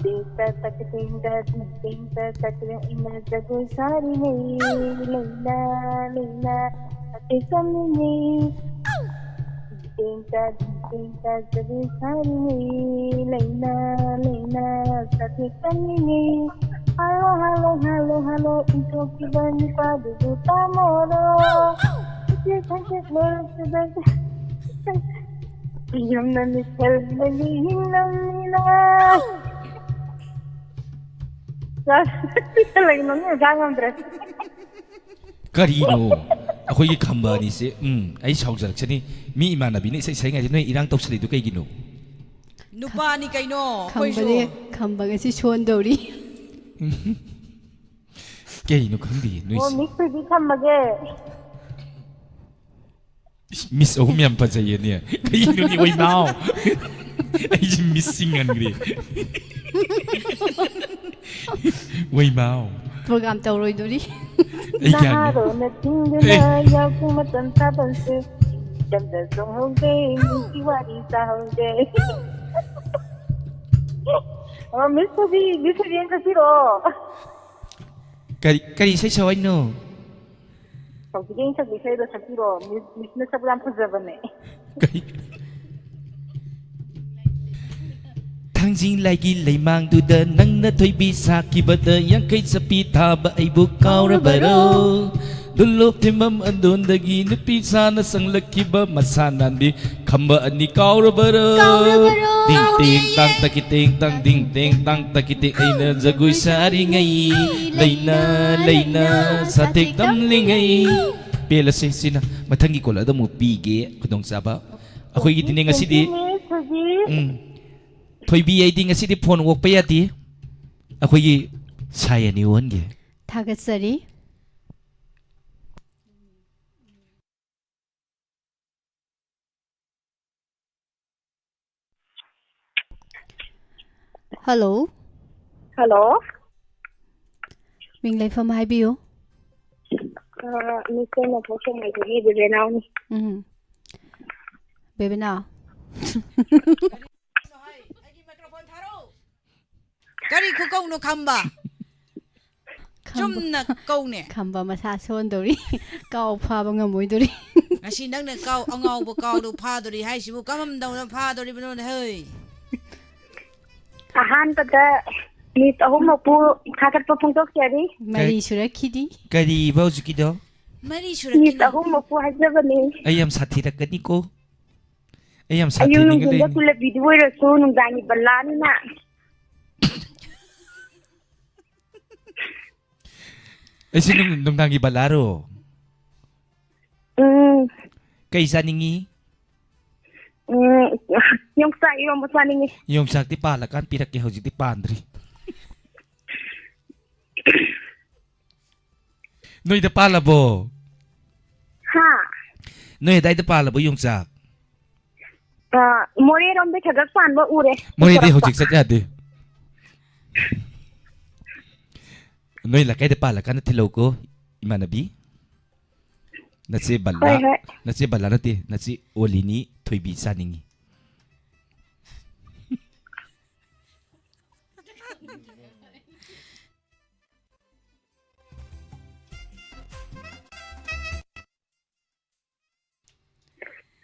ꯇꯦꯡꯇ ꯇꯛ ꯇꯦꯡꯇ ꯇꯦꯡꯇ ꯇꯛ ꯏꯅ ꯖꯒꯣꯏ ꯁꯥꯔꯤꯉꯩ ꯂꯩꯅ ꯂꯩꯅ ꯁꯥꯊꯦꯛ ꯆꯪꯉꯤꯉꯩ꯫ ꯇꯦꯡꯇ ꯇꯦꯡꯇ ꯖꯒꯣꯏ ꯁꯥꯔꯤꯉꯩ ꯂꯩꯅ ꯂꯩꯅ ꯁꯥꯊꯦꯛ ꯆꯪꯉꯤꯉꯩ꯫ ꯍꯜꯂꯣ ꯍꯜꯂꯣ ꯍꯜꯂꯣ ꯍꯜꯂꯣ ꯏꯟꯊꯣꯛꯈꯤꯕ ꯅꯨꯄꯥꯗꯨꯕꯨ ꯇꯥꯃꯣꯔꯣ? ꯈꯪꯆꯦꯠ ꯈꯪꯆꯦꯠ ꯂꯣꯏꯔꯛꯄꯗ ꯌꯨꯝꯅ ꯃꯤꯠꯁꯦꯜꯗꯒꯤ ꯍꯤꯡꯂꯝꯅꯤꯅ꯫ ꯂꯩ ꯃꯃꯤꯡ ꯃꯆꯥ ꯉꯝꯗ꯭ꯔꯦ꯫ ꯀꯔꯤꯅꯣ? ꯑꯩꯈꯣꯏꯒꯤ ꯈꯝꯕ ꯑꯅꯤꯁꯦ, ꯎꯝ, ꯑꯩ ꯁꯥꯎꯖꯔꯛꯆꯅꯤ꯫ ꯃꯤ ꯏꯃꯥꯟꯅꯕꯤꯅ ꯏꯁꯩ ꯁꯛꯏꯉꯩꯗ ꯅꯣꯏ ꯏꯔꯥꯡ ꯇꯧꯁꯜꯂꯤꯗꯣ ꯀꯩꯒꯤꯅꯣ? ꯅꯨꯄꯥꯅꯤ ꯀꯩꯅꯣ ꯑꯩꯈꯣꯏꯁꯨ꯫ ꯈꯝꯕꯅꯦ, ꯈꯝꯕ ꯉꯁꯤ ꯁꯣꯟꯗꯧꯔꯤ꯫ ꯀꯩꯅꯣ ꯈꯪꯗꯦ ꯑꯣ, ꯅꯣꯏꯁꯦ꯫ ꯃꯤꯁ ꯊꯣꯏꯕꯤ ꯊꯝꯃꯒꯦ꯫ ꯃꯤꯁ ꯑꯍꯨꯝ ꯌꯥꯝ ꯐꯖꯩꯌꯦꯅꯦ꯫ ꯀꯩꯅꯣꯅꯦ, ꯑꯣꯏꯃꯥꯎ? ꯑꯩꯁꯦ ꯃꯤꯁ ꯆꯤꯡꯍꯟꯈ꯭ꯔꯦ꯫ ꯑꯣꯏꯃꯥꯎ꯫ ꯄ꯭ꯔꯣꯒ꯭ꯔꯥꯝ ꯇꯧꯔꯣꯏꯗꯣꯔꯤ꯫ ꯑꯩ ꯒ꯭ꯌꯥꯟ ꯅꯍꯥꯔꯣꯜꯅ ꯊꯤꯡꯗꯨꯅ ꯑꯦ꯫ ꯌꯥꯎꯁꯪ ꯃꯇꯝ ꯊꯥꯕꯜꯁꯦ ꯏꯆꯝꯗ ꯆꯣꯡꯍꯧꯗꯦ, ꯃꯤꯒꯤ ꯋꯥꯔꯤ ꯇꯥꯍꯧꯗꯦ꯫ ꯑꯣ, ꯃꯤꯁ ꯊꯣꯏꯕꯤ, ꯃꯤꯁ ꯊꯣꯏꯕꯤ ꯑꯃ ꯁꯛꯄꯤꯔꯛꯑꯣ꯫ ꯀꯔꯤ, ꯀꯔꯤ ꯏꯁꯩ ꯁꯛꯑꯣ ꯍꯥꯏꯅꯣ? ꯍꯧꯖꯤꯛꯀꯤ ꯑꯩꯅ ꯁꯛꯄ ꯏꯁꯩꯗꯣ ꯁꯛꯄꯤꯔꯣ꯫ ꯃꯤꯁ, ꯃꯤꯁꯅ ꯁꯛꯄ ꯌꯥꯝ ꯐꯖꯕꯅꯦ꯫ ꯀꯩ? ꯊꯥꯡꯖꯤꯡ ꯂꯥꯏꯒꯤ ꯂꯩꯃꯥꯡꯗꯨꯗ ꯅꯪꯅ ꯊꯣꯏꯕꯤ ꯁꯥꯈꯤꯕꯗ ꯌꯥꯡꯈꯩ ꯆꯞꯄꯤ ꯊꯥꯕ ꯑꯩꯕꯨ ꯀꯥꯎꯔꯕꯔꯣ? ꯗꯨꯂꯣꯛ ꯊꯤꯃꯝ ꯑꯟꯗꯣꯟꯗꯒꯤ ꯅꯨꯄꯤ ꯁꯥꯅ ꯆꯪꯂꯛꯈꯤꯕ ꯃꯁꯥ ꯅꯥꯟꯕꯤ ꯈꯝꯕ ꯑꯅꯤ ꯀꯥꯎꯔꯕꯔꯣ? ꯀꯥꯎꯔꯕꯔꯣ? ꯗꯤꯡ ꯇꯦꯡ ꯇꯥꯡ ꯇꯀꯤ ꯇꯦꯡ ꯇꯥꯡ ꯗꯤꯡ ꯇꯦꯡ ꯇꯥꯡ ꯇꯀꯤ ꯇꯦꯡ ꯑꯩꯅ ꯖꯒꯣꯏ ꯁꯥꯔꯤꯉꯩ ꯂꯩꯅ ꯂꯩꯅ ꯁꯥꯊꯦꯛ ꯇꯝꯂꯤꯉꯩ꯫ ꯄꯦꯜꯂꯁꯦ ꯁꯤꯅ꯫ ꯃꯊꯪꯒꯤ ꯀꯣꯜꯗ ꯑꯃꯨꯛ ꯄꯤꯒꯦ ꯈꯨꯗꯣꯡꯆꯥꯕ꯫ ꯑꯩꯈꯣꯏꯒꯤꯗꯤꯅꯦ ꯉꯁꯤꯗꯤ꯫ ꯊꯣꯏꯕꯤ꯫ ꯎꯝ꯫ ꯊꯣꯏꯕꯤ, ꯑꯩꯗꯤ ꯉꯁꯤꯗꯤ ꯐꯣꯟ ꯑꯣꯛꯄ ꯌꯥꯗꯦ꯫ ꯑꯩꯈꯣꯏꯒꯤ ꯁꯥꯏ ꯑꯅꯤ ꯑꯣꯟꯒꯦ꯫ ꯊꯥꯒꯠꯆꯔꯤ꯫ ꯍꯜꯂꯣ꯫ ꯍꯜꯂꯣ꯫ ꯃꯤꯡ ꯂꯩꯐꯝ ꯍꯥꯏꯕꯤꯌꯨ꯫ ꯑ, ꯃꯤꯁ ꯇꯦꯡꯅꯧꯄꯜ ꯁꯦꯛꯃꯥꯏꯗꯒꯤ ꯕꯦꯕꯦꯅꯥꯎꯅꯤ꯫ ꯎꯝ꯫ ꯕꯦꯕꯦꯅꯥꯎ꯫ ꯀꯔꯤ ꯈꯨꯀꯧꯅꯣ ꯈꯝꯕ? ꯈꯝꯕ-, ꯆꯨꯝꯅ ꯀꯧꯅꯦ꯫ ꯈꯝꯕ ꯃꯁꯥ ꯁꯣꯟꯗꯧꯔꯤ꯫ ꯀꯥꯎ ꯐꯥꯕ ꯉꯝꯃꯣꯏꯗꯧꯔꯤ꯫ ꯉꯁꯤ ꯅꯪꯅ ꯀꯥꯎ, ꯑꯉꯥꯎꯕ ꯀꯥꯎꯗꯣ ꯐꯥꯗꯣꯔꯤ ꯍꯥꯏꯁꯤꯕꯨ ꯀꯔꯝꯗꯧꯅ ꯐꯥꯗꯣꯔꯤꯕꯅꯣꯅꯦ ꯍꯩ? ꯑꯍꯥꯟꯕꯗ ꯃꯤꯁ ꯑꯍꯨꯝꯃꯛꯄꯨ ꯊꯥꯒꯠꯄ ꯐꯣꯡꯗꯣꯛꯆꯔꯤ꯫ ꯃꯔꯤ ꯀꯔꯤ-, ꯁꯨꯔꯛꯈꯤꯅꯤ꯫ ꯀꯔꯤꯕ ꯍꯧꯖꯤꯛꯀꯤꯗꯣ? ꯃꯔꯤ ꯁꯨꯔꯛꯈꯤꯅꯤ꯫ ꯃꯤꯁ ꯑꯍꯨꯝꯃꯛꯄꯨ ꯍꯥꯏꯖꯕꯅꯤ꯫ ꯑꯩ ꯌꯥꯝ ꯁꯥꯊꯤꯔꯛꯀꯅꯤꯀꯣ꯫ ꯑꯩ ꯌꯥꯝ ꯑꯌꯨꯛ ꯁꯥꯊꯤꯅꯤꯡꯉ ꯅꯨꯡꯊꯤꯟꯗ ꯂꯩꯅꯤ꯫ ꯀꯨꯂꯕꯤꯗꯨ ꯑꯣꯏꯔꯁꯨ ꯅꯨꯡꯗꯥꯡꯒꯤ ꯕꯂꯥꯅꯤꯅ꯫ ꯑꯩꯁꯦ ꯅꯨꯡ-, ꯅꯨꯡꯗꯥꯡꯒꯤ ꯕꯂꯥꯔꯣ? ꯎꯝ꯫ ꯀꯩ ꯆꯥꯅꯤꯡꯉꯤ? ꯎꯝ, ꯌꯣꯡꯆꯥꯛ ꯏꯔꯣꯝꯕ ꯆꯥꯅꯤꯡꯉꯤ꯫ ꯌꯣꯡꯆꯥꯛꯇꯤ ꯄꯥꯜꯂꯀꯥꯟ ꯄꯤꯔꯛꯀꯦ, ꯍꯧꯖꯤꯛꯇꯤ ꯄꯥꯟꯗ꯭ꯔꯤ꯫ ꯅꯣꯏꯗ ꯄꯥꯜꯂꯕꯣ? ꯍꯥ? ꯅꯣꯏ ꯑꯗꯥꯏꯗ ꯄꯥꯜꯂꯕꯣ ꯌꯣꯡꯆꯥꯛ? ꯑ, ꯃꯣꯔꯦꯔꯣꯝꯗ ꯈꯒꯛ ꯄꯥꯟꯕ ꯎꯔꯦ꯫ ꯃꯣꯔꯦꯗꯤ ꯄꯨꯊꯣꯔꯛꯄ꯫ ꯍꯧꯖꯤꯛ ꯆꯠ ꯌꯥꯗꯦ꯫ ꯅꯣꯏ ꯂꯩꯀꯥꯏꯗ ꯄꯥꯜꯂꯀꯥꯟꯗ ꯊꯤꯜꯂꯛꯎꯀꯣ, ꯏꯃꯥꯟꯅꯕꯤ꯫ ꯅꯆꯦ ꯕꯜꯂꯥ, ꯍꯣꯏ, ꯍꯣꯏ꯫ ꯅꯆꯦ ꯕꯜꯂꯥ ꯅꯠꯇꯦ, ꯅꯆꯦ ꯑꯣꯂꯤꯅꯤ ꯊꯣꯏꯕꯤ ꯆꯥꯅꯤꯡꯉꯤ꯫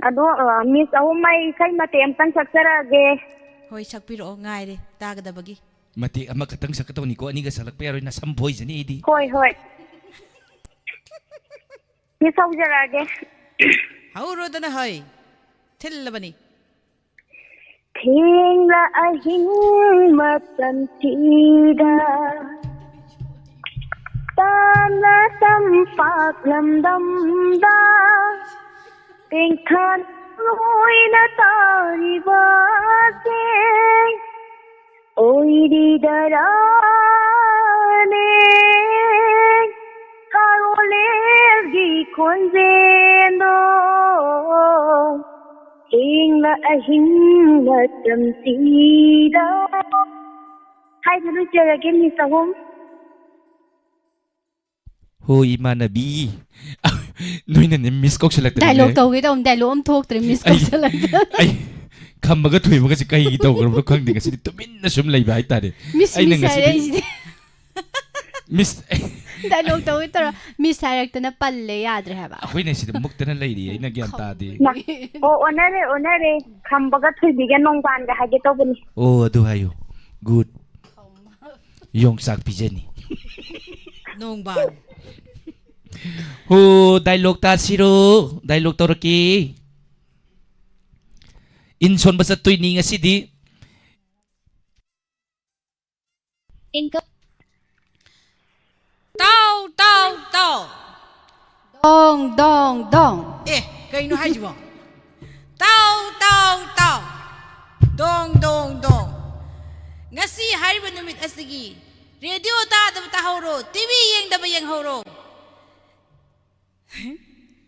ꯑꯗꯣ, ꯑ, ꯃꯤꯁ ꯑꯍꯨꯝ, ꯑꯩ ꯏꯁꯩ ꯃꯇꯦꯛ ꯑꯝꯇꯪ ꯁꯛꯆꯔꯛꯑꯒꯦ꯫ ꯍꯣꯏ, ꯁꯛꯄꯤꯔꯛꯑꯣ, ꯉꯥꯏꯔꯦ ꯇꯥꯒꯗꯕꯒꯤ꯫ ꯃꯇꯦꯛ ꯑꯃꯈꯛꯇꯪ ꯁꯛꯀꯗꯧꯅꯤꯀꯣ, ꯑꯅꯤꯒ ꯁꯛꯂꯛꯄ ꯌꯥꯔꯣꯏ, ꯅꯁꯝ ꯐꯣꯏꯖꯅꯤ ꯑꯩꯗꯤ꯫ ꯍꯣꯏ, ꯍꯣꯏ꯫ ꯃꯤꯁ, ꯍꯧꯖꯔꯛꯑꯒꯦ꯫ ꯍꯧꯔꯣꯗꯅ ꯍꯣꯏ, ꯊꯤꯜꯂꯕꯅꯤ꯫ ꯊꯦꯡꯂ ꯑꯍꯤꯡ ꯃꯇꯝꯁꯤꯗ ꯇꯥꯅ ꯇꯝꯄꯥꯛ ꯂꯝꯗꯝꯗ ꯇꯦꯡꯊꯥꯟ ꯑꯣꯏꯅ ꯇꯥꯔꯤꯕꯁꯦ ꯑꯣꯏꯔꯤꯗꯔꯥꯅꯦ? ꯈꯥꯔꯣꯂꯦꯜꯒꯤ ꯈꯣꯟꯖꯦꯜꯗꯣ ꯊꯦꯡꯂ ꯑꯍꯤꯡ ꯃꯇꯝꯁꯤꯗ꯫ ꯍꯥꯏꯕ ꯂꯣꯏꯖꯔꯒꯦ, ꯃꯤꯁ ꯑꯍꯨꯝ꯫ ꯍꯣꯏ, ꯏꯃꯥꯟꯅꯕꯤ꯫ ꯅꯣꯏꯅꯅꯦ ꯃꯤꯁ ꯀꯧꯁꯜꯂꯛꯇꯅꯅꯦ꯫ ꯗꯥꯏꯂꯣꯒ ꯇꯧꯒꯦ ꯇꯧꯕ, ꯗꯥꯏꯂꯣꯒ ꯑꯃ ꯊꯣꯛꯇ꯭ꯔꯦ, ꯃꯤꯁ ꯑꯩ, ꯀꯧꯁꯜꯂꯛꯇꯅ꯫ ꯑꯩ ꯈꯝꯕꯒ ꯊꯣꯏꯕꯒ ꯀꯩꯒꯤ ꯇꯧꯈ꯭ꯔꯕꯅꯣ ꯈꯪꯗꯦ, ꯉꯁꯤꯗꯤ ꯇꯨꯃꯤꯟꯅ ꯁꯨꯝ ꯂꯩꯕ ꯍꯥꯏꯇꯥꯔꯦ꯫ ꯃꯤꯁ, ꯑꯩꯅ ꯃꯤꯁ ꯍꯥꯏꯔꯦ ꯉꯁꯤꯗꯤ ꯑꯩꯁꯤꯗꯤ꯫ ꯃꯤꯁ꯫ ꯗꯥꯏꯂꯣꯒ ꯇꯧꯒꯦ ꯇꯧꯔ ꯃꯤꯁ ꯍꯥꯏꯔꯛꯇꯅ ꯄꯜꯂꯦ, ꯌꯥꯗ꯭ꯔꯦ ꯍꯥꯏꯕ꯫ ꯑꯩꯈꯣꯏꯅ ꯁꯤꯗ ꯃꯨꯛꯇꯅ ꯂꯩꯔꯤ, ꯑꯩꯅ ꯒ꯭ꯌꯥꯟ ꯇꯥꯗꯦ꯫ ꯃꯥ-, ꯑꯣ, ꯑꯣꯟꯅꯔꯦ, ꯑꯣꯟꯅꯔꯦ꯫ ꯈꯝꯕꯒ ꯊꯣꯏꯕꯤꯒ ꯅꯣꯡꯕꯥꯟꯒ ꯍꯥꯏꯒꯦ ꯇꯧꯕꯅꯤ꯫ ꯑꯣ, ꯑꯗꯨ ꯍꯥꯏꯌꯨ꯫ ꯒꯨꯗ꯫ ꯌꯣꯡꯆꯥꯛ ꯄꯤꯖꯅꯤ꯫ ꯅꯣꯡꯕꯥꯟ꯫ ꯍꯣ, ꯗꯥꯏꯂꯣꯒ ꯇꯥꯁꯤꯔꯣ? ꯗꯥꯏꯂꯣꯒ ꯇꯧꯔꯛꯀꯦ꯫ ꯏꯟ ꯁꯣꯟꯕ ꯆꯠꯇꯣꯏꯅꯤ ꯉꯁꯤꯗꯤ꯫ ꯏꯟꯀ-, ꯇꯥꯎ, ꯇꯥꯎ, ꯇꯥꯎ꯫ ꯗꯣꯡ, ꯗꯣꯡ, ꯗꯣꯡ꯫ ꯑꯦ, ꯀꯩꯅꯣ ꯍꯥꯏꯁꯤꯕꯣ? ꯇꯥꯎ, ꯇꯥꯎ, ꯇꯥꯎ꯫ ꯗꯣꯡ, ꯗꯣꯡ, ꯗꯣꯡ꯫ ꯉꯁꯤ ꯍꯥꯏꯔꯤꯕ ꯅꯨꯃꯤꯠ ꯑꯁꯤꯒꯤ ꯔꯦꯗꯤꯑꯣ ꯇꯥꯗꯕ ꯇꯥꯍꯧꯔꯣ, ꯇꯤ ꯚꯤ ꯌꯦꯡꯗꯕ ꯌꯦꯡꯍꯧꯔꯣ꯫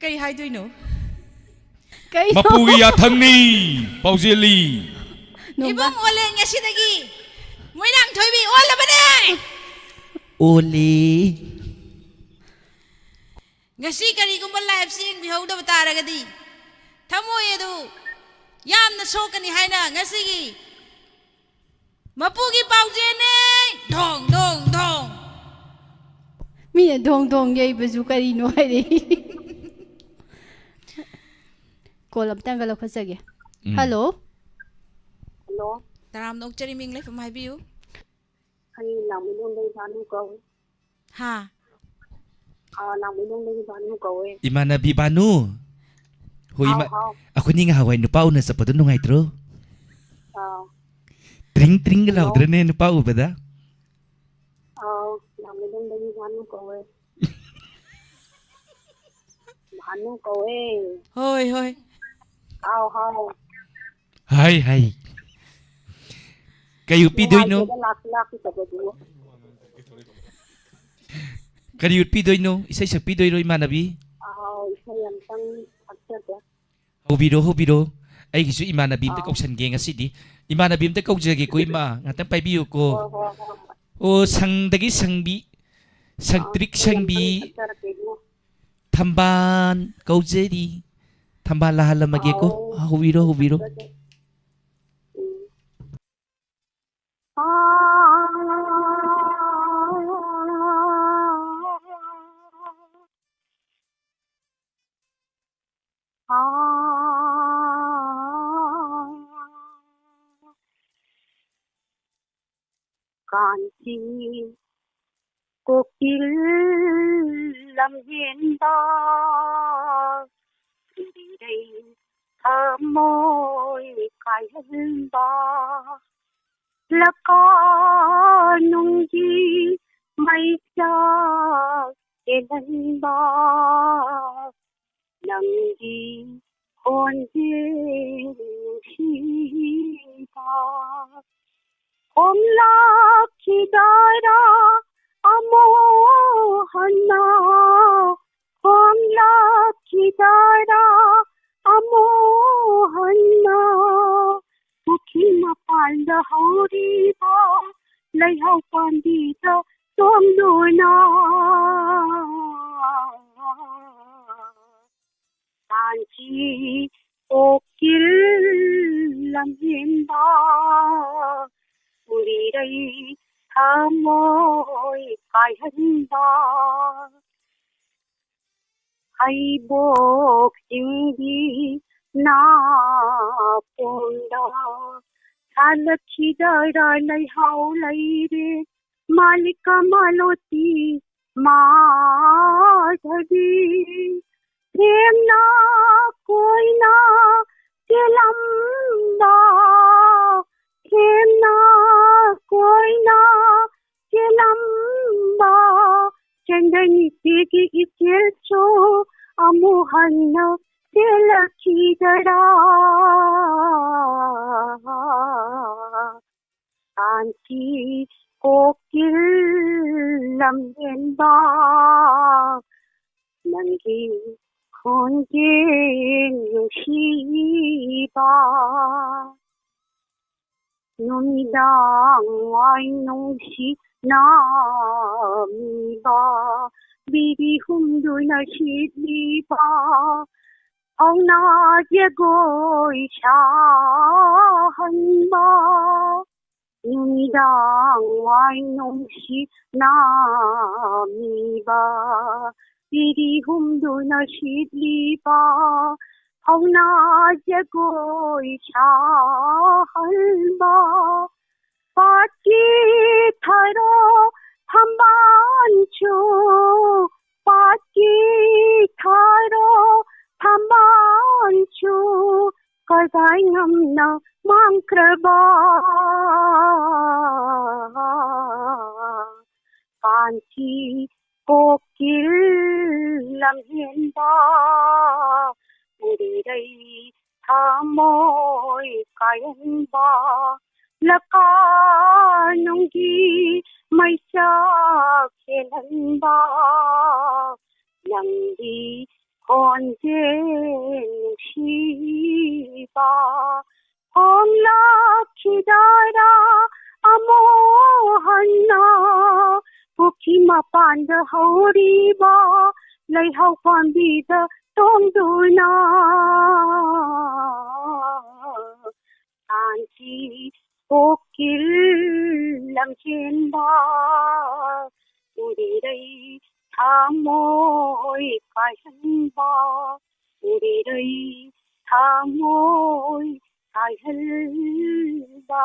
ꯀꯩ ꯍꯥꯏꯗꯣꯏꯅꯣ? ꯀꯩꯅꯣ? ꯃꯄꯨꯒꯤ ꯌꯥꯊꯪꯅꯤ, ꯄꯥꯎꯖꯦꯜꯂꯤ꯫ ꯅꯣꯡꯕ- ꯏꯕꯨꯡ ꯑꯣꯜꯂꯦ ꯉꯁꯤꯗꯒꯤ꯫ ꯃꯣꯏꯔꯥꯡꯊꯣꯏꯕꯤ ꯑꯣꯜꯂꯕꯅꯦ꯫ ꯑꯣꯜꯂꯤ꯫ ꯉꯁꯤ ꯀꯔꯤꯒꯨꯝꯕ ꯂꯥꯏꯞꯁꯤ ꯌꯦꯡꯕꯤꯍꯧꯗꯕ ꯇꯥꯔꯒꯗꯤ ꯊꯃꯣꯏ ꯑꯗꯨ ꯌꯥꯝꯅ ꯁꯣꯛꯀꯅꯤ ꯍꯥꯏꯅ ꯉꯁꯤꯒꯤ ꯃꯄꯨꯒꯤ ꯄꯥꯎꯖꯦꯜꯅꯦ꯫ ꯙꯣꯡ ꯙꯣꯡ ꯙꯣꯡ꯫ ꯃꯤꯅ ꯙꯣꯡ ꯙꯣꯡ ꯌꯩꯕꯁꯨ ꯀꯔꯤꯅꯣ ꯍꯥꯏꯔꯛꯏ꯫ ꯀꯣꯜ ꯑꯝꯇꯪꯒ ꯂꯧꯈꯠꯆꯒꯦ꯫ ꯎꯝ꯫ ꯍꯜꯂꯣ꯫ ꯍꯜꯂꯣ꯫ ꯇꯔꯥꯝꯅ ꯑꯣꯛꯆꯔꯤ, ꯃꯤꯡ ꯂꯩꯐꯝ ꯍꯥꯏꯕꯤꯌꯨ꯫ ꯑꯩ ꯂꯥꯡꯃꯩꯗꯣꯡꯗꯒꯤ ꯚꯥꯅꯨ ꯀꯧꯏ꯫ ꯍꯥ꯫ ꯑꯥ, ꯂꯥꯡꯃꯩꯗꯣꯡꯗꯒꯤ ꯚꯥꯅꯨ ꯀꯧꯋꯦ꯫ ꯏꯃꯥꯟꯅꯕꯤ ꯚꯥꯅꯨ꯫ ꯍꯣꯏ, ꯍꯥꯎ, ꯏꯃꯥ-, ꯍꯥꯎ꯫ ꯑꯩꯈꯣꯏꯅꯤ ꯉꯍꯥꯟꯋꯥꯏ ꯅꯨꯄꯥ ꯎꯅ ꯆꯠꯄꯗꯣ ꯅꯨꯡꯉꯥꯏꯇ꯭ꯔꯣ? ꯑꯥ, ꯇ꯭ꯔꯤꯡ ꯇ꯭ꯔꯤꯡꯒ ꯍꯜꯂꯣ꯫ ꯂꯥꯎꯗ꯭ꯔꯅꯦ ꯅꯨꯄꯥ ꯎꯕꯗ? ꯑꯥꯎ, ꯂꯥꯡꯃꯩꯗꯣꯡꯗꯒꯤ ꯚꯥꯅꯨ ꯀꯧꯋꯦ꯫ ꯚꯥꯅꯨ ꯀꯧꯋꯦ꯫ ꯍꯣꯏ, ꯍꯣꯏ꯫ ꯍꯥꯎ, ꯍꯥꯎ꯫ ꯍꯥꯏ, ꯍꯥꯏ꯫ ꯀꯩ ꯎꯠꯄꯤꯗꯣꯏꯅꯣ? ꯅꯨꯡꯉꯥꯏꯇꯦꯗ ꯂꯥꯛꯁꯨ ꯂꯥꯛꯈꯤꯗꯕꯗꯨꯕꯨ꯫ ꯀꯔꯤ ꯎꯠꯄꯤꯗꯣꯏꯅꯣ? ꯏꯁꯩ ꯁꯛꯄꯤꯗꯣꯏꯔꯣ, ꯏꯃꯥꯟꯅꯕꯤ? ꯑꯥꯎ, ꯏꯁꯩ ꯑꯝꯇꯪ ꯁꯛꯆꯒꯦ꯫ ꯍꯧꯕꯤꯔꯣ, ꯍꯧꯕꯤꯔꯣ꯫ ꯑꯩꯒꯤꯁꯨ ꯏꯃꯥꯟꯅꯕꯤ ꯑꯝꯇ ꯑꯥꯎ꯫ ꯀꯧꯁꯟꯒꯦ ꯉꯁꯤꯗꯤ꯫ ꯏꯃꯥꯟꯅꯕꯤ ꯑꯝꯇ ꯀꯧꯖꯒꯦꯀꯣ, ꯏꯃꯥ꯫ ꯉꯥꯛꯇꯪ ꯄꯥꯏꯕꯤꯌꯨꯀꯣ꯫ ꯍꯣꯏ, ꯍꯣꯏ, ꯍꯣꯏ, ꯍꯣꯏ꯫ ꯑꯣ, ꯁꯪꯗꯒꯤ ꯁꯪꯕꯤ, ꯑꯥꯎ, ꯁꯪꯇ꯭ꯔꯤꯛ ꯏꯁꯩ ꯑꯝꯇꯪ ꯁꯪꯕꯤ, ꯁꯛꯆꯔꯛꯀꯦ, ꯏꯕꯨꯡꯉꯣ꯫ ꯊꯝꯕꯥꯜ ꯀꯧꯖꯔꯤ꯫ ꯊꯝꯕꯥꯜ ꯂꯥꯍꯜꯂꯝꯃꯒꯦꯀꯣ꯫ ꯑꯥꯎ, ꯍꯧꯕꯤꯔꯣ, ꯍꯧꯕꯤꯔꯣ꯫ ꯁꯛꯆꯒꯦ꯫ ꯎꯝ꯫ ꯀꯥꯟꯆꯤ ꯀꯣꯀꯤꯜ ꯂꯝꯍꯦꯟꯕ, ꯏꯔꯩ ꯊꯃꯣꯏ ꯀꯥꯏꯍꯟꯕ, ꯂꯀꯥ ꯅꯨꯡꯒꯤ ꯃꯩꯆꯥꯛ ꯀꯦꯜꯍꯟꯕ, ꯅꯪꯒꯤ ꯈꯣꯟꯖꯦꯜ ꯅꯨꯡꯁꯤꯕ꯫ ꯈꯣꯝꯂꯛꯈꯤꯗꯣꯏꯔꯣ ꯑꯃꯨꯛ ꯍꯟꯅ? ꯈꯣꯝꯂꯛꯈꯤꯗꯣꯏꯔꯣ ꯑꯃꯨꯛ ꯄꯥꯟꯗ ꯍꯧꯔꯤꯕ ꯂꯩꯍꯥꯎ ꯄꯥꯝꯕꯤꯗ ꯆꯣꯝꯗꯨꯅ ꯄꯥꯟꯈꯤ ꯀꯣꯀꯤꯜ ꯂꯝꯍꯦꯟꯕ, ꯎꯔꯤꯔꯩ ꯊꯃꯣꯏ ꯀꯥꯏꯍꯟꯕ꯫ ꯍꯩꯕꯣꯛ ꯆꯤꯡꯒꯤ ꯅꯥꯄꯣꯝꯗ ꯁꯥꯠꯂꯛꯈꯤꯗ꯭ꯔꯥ ꯂꯩꯍꯥꯎ ꯂꯩꯔꯦ ꯃꯥꯂꯤꯀ ꯃꯥꯂꯣꯇꯤ ꯃꯥꯙꯕꯤ꯫ ꯊꯦꯝꯅ ꯀꯣꯏꯅ ꯆꯦꯜꯂꯝꯕ, ꯊꯦꯝꯅ ꯀꯣꯏꯅ ꯆꯦꯜꯂꯝꯕ ꯆꯟꯗꯅꯤꯁꯤꯒꯤ ꯏꯆꯦꯜꯁꯨ ꯑꯃꯨꯛ ꯍꯟꯅ ꯆꯦꯜꯂꯛꯈꯤꯗ꯭ꯔꯥ? ꯁꯥꯟꯇꯤ ꯀꯣꯀꯤꯜ ꯂꯝꯍꯦꯟꯕ, ꯅꯪꯒꯤ ꯈꯣꯟꯖꯦꯜ ꯅꯨꯡꯁꯤꯕ꯫ ꯅꯨꯃꯤꯗꯥꯡ ꯋꯥꯏ ꯅꯨꯡꯁꯤꯠꯅ ꯃꯤꯕ, ꯕꯤꯔꯤ ꯍꯨꯝꯗꯨꯅ ꯁꯤꯠꯂꯤꯕ, ꯍꯧꯅ ꯖꯒꯣꯏ ꯁꯥꯍꯟꯕ꯫ ꯅꯨꯃꯤꯗꯥꯡ ꯋꯥꯏ ꯅꯨꯡꯁꯤꯠꯅ ꯃꯤꯕ, ꯕꯤꯔꯤ ꯍꯨꯝꯗꯨꯅ ꯁꯤꯠꯂꯤꯕ, ꯍꯧꯅ ꯖꯒꯣꯏ ꯁꯥꯍꯟꯕ꯫ ꯄꯥꯠꯀꯤ ꯊꯔꯣ ꯊꯝꯕꯥꯜꯁꯨ, ꯄꯥꯠꯀꯤ ꯊꯔꯣ ꯊꯝꯕꯥꯜꯁꯨ ꯀꯗꯥꯏ ꯉꯝꯅ ꯃꯥꯡꯈ꯭ꯔꯕ? ꯄꯥꯟꯈꯤ ꯀꯣꯀꯤꯜ ꯂꯝꯍꯦꯟꯕ, ꯎꯔꯤꯔꯩ ꯊꯃꯣꯏ ꯀꯥꯏꯍꯟꯕ, ꯂꯀꯥꯅꯨꯡꯒꯤ ꯃꯩꯆꯥꯛ ꯍꯦꯜꯍꯟꯕ, ꯅꯪꯒꯤ ꯈꯣꯟꯖꯦꯜ ꯅꯨꯡꯁꯤꯕ, ꯍꯣꯡꯂꯛ ꯁꯤꯗꯥꯔꯥ ꯑꯃꯨꯛ ꯍꯟꯅ ꯄꯨꯈ꯭ꯔꯤ ꯃꯄꯥꯟꯗ ꯍꯧꯔꯤꯕ ꯂꯩꯍꯥꯎ ꯄꯥꯝꯕꯤꯗ ꯇꯣꯡꯗꯨꯅ ꯁꯥꯟꯇꯤ ꯀꯣꯀꯤꯜ ꯂꯝꯖꯦꯟꯕ ꯎꯔꯤꯔꯩ ꯊꯥꯃꯣꯏ ꯀꯥꯏꯍꯟꯕ ꯎꯔꯤꯔꯩ ꯊꯥꯃꯣꯏ ꯀꯥꯏꯍꯟꯕ꯫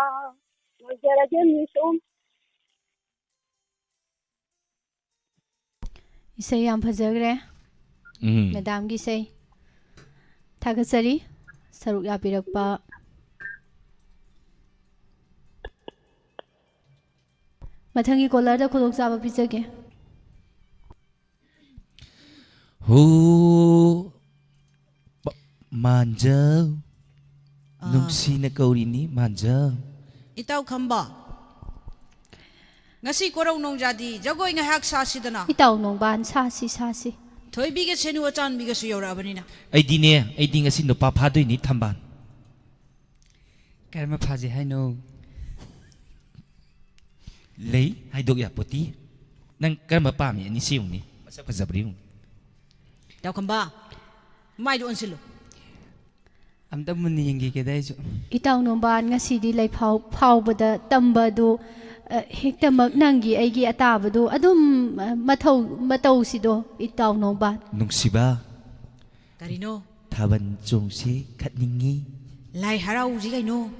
ꯂꯣꯏꯖꯔꯒꯦ, ꯃꯤꯁ ꯑꯣꯝ꯫ ꯏꯁꯩ ꯌꯥꯝ ꯐꯖꯈ꯭ꯔꯦ, ꯎꯝ꯫ ꯃꯦꯗꯥꯝꯒꯤ ꯏꯁꯩ꯫ ꯊꯥꯒꯠꯆꯔꯤ ꯁꯔꯨꯛ ꯌꯥꯕꯤꯔꯛꯄ꯫ ꯃꯊꯪꯒꯤ ꯀꯣꯂꯔꯗ ꯈꯨꯗꯣꯡꯆꯥꯕ ꯄꯤꯖꯒꯦ꯫ ꯍꯣ, ꯄ-, ꯃꯥꯟꯖꯧ꯫ ꯑꯥ꯫ ꯅꯨꯡꯁꯤꯅ ꯀꯧꯔꯤꯅꯤ, ꯃꯥꯟꯖꯧ꯫ ꯏꯇꯥꯎ ꯈꯝꯕ, ꯉꯁꯤ ꯀꯣꯔꯧ ꯅꯣꯡꯖꯥꯗꯤ ꯖꯒꯣꯏ ꯉꯥꯏꯍꯥꯛ ꯁꯥꯁꯤꯗꯅ꯫ ꯏꯇꯥꯎ ꯅꯣꯡꯕꯥꯟ, ꯁꯥꯁꯤ, ꯁꯥꯁꯤ꯫ ꯊꯣꯏꯕꯤꯒ ꯁꯦꯅꯨ ꯑꯆꯥꯟꯕꯤꯒꯁꯨ ꯌꯧꯔꯛꯑꯕꯅꯤꯅ꯫ ꯑꯩꯗꯤꯅꯦ, ꯑꯩꯗꯤ ꯉꯁꯤ ꯅꯨꯄꯥ ꯐꯥꯗꯣꯏꯅꯤ, ꯊꯝꯕꯥꯜ꯫ ꯀꯔꯝꯕ ꯐꯥꯁꯦ ꯍꯥꯏꯅꯣ? ꯂꯩ, ꯍꯥꯏꯗꯣꯛ ꯌꯥꯄꯣꯠꯇꯤ꯫ ꯅꯪ ꯀꯔꯝꯕ ꯄꯥꯝꯃꯤ? ꯑꯅꯤ ꯁꯤ ꯌꯦꯡꯉꯨꯅꯦ꯫ ꯃꯁꯛ ꯐꯖꯕ꯭ꯔꯥ ꯌꯦꯡꯉꯨꯅꯦ꯫ ꯏꯇꯥꯎ ꯈꯝꯕ, ꯃꯥꯏꯗꯣ ꯑꯣꯟꯁꯤꯜꯂꯨ꯫ ꯑꯝꯇ ꯃꯨꯟꯅ ꯌꯦꯡꯈꯤꯒꯦꯗ ꯑꯩꯁꯨ꯫ ꯏꯇꯥꯎ ꯅꯣꯡꯕꯥꯟ, ꯉꯁꯤꯗꯤ ꯂꯩꯐꯥꯎ ꯐꯥꯎꯕꯗ ꯇꯝꯕꯗꯨ, ꯑ, ꯍꯦꯛꯇꯃꯛ ꯅꯪꯒꯤ ꯑꯩꯒꯤ ꯑꯇꯥꯕꯗꯨ ꯑꯗꯨꯝ, ꯑ, ꯃꯊꯧ, ꯃꯇꯧꯁꯤꯗꯣ, ꯏꯇꯥꯎ ꯅꯣꯡꯕꯥꯟ꯫ ꯅꯨꯡꯁꯤꯕ꯫ ꯀꯔꯤꯅꯣ? ꯊꯥꯕꯜ ꯆꯣꯡꯁꯤ, ꯈꯠꯅꯤꯡꯉꯤ꯫ ꯂꯥꯏ ꯍꯔꯥꯎꯁꯤ ꯀꯩꯅꯣ꯫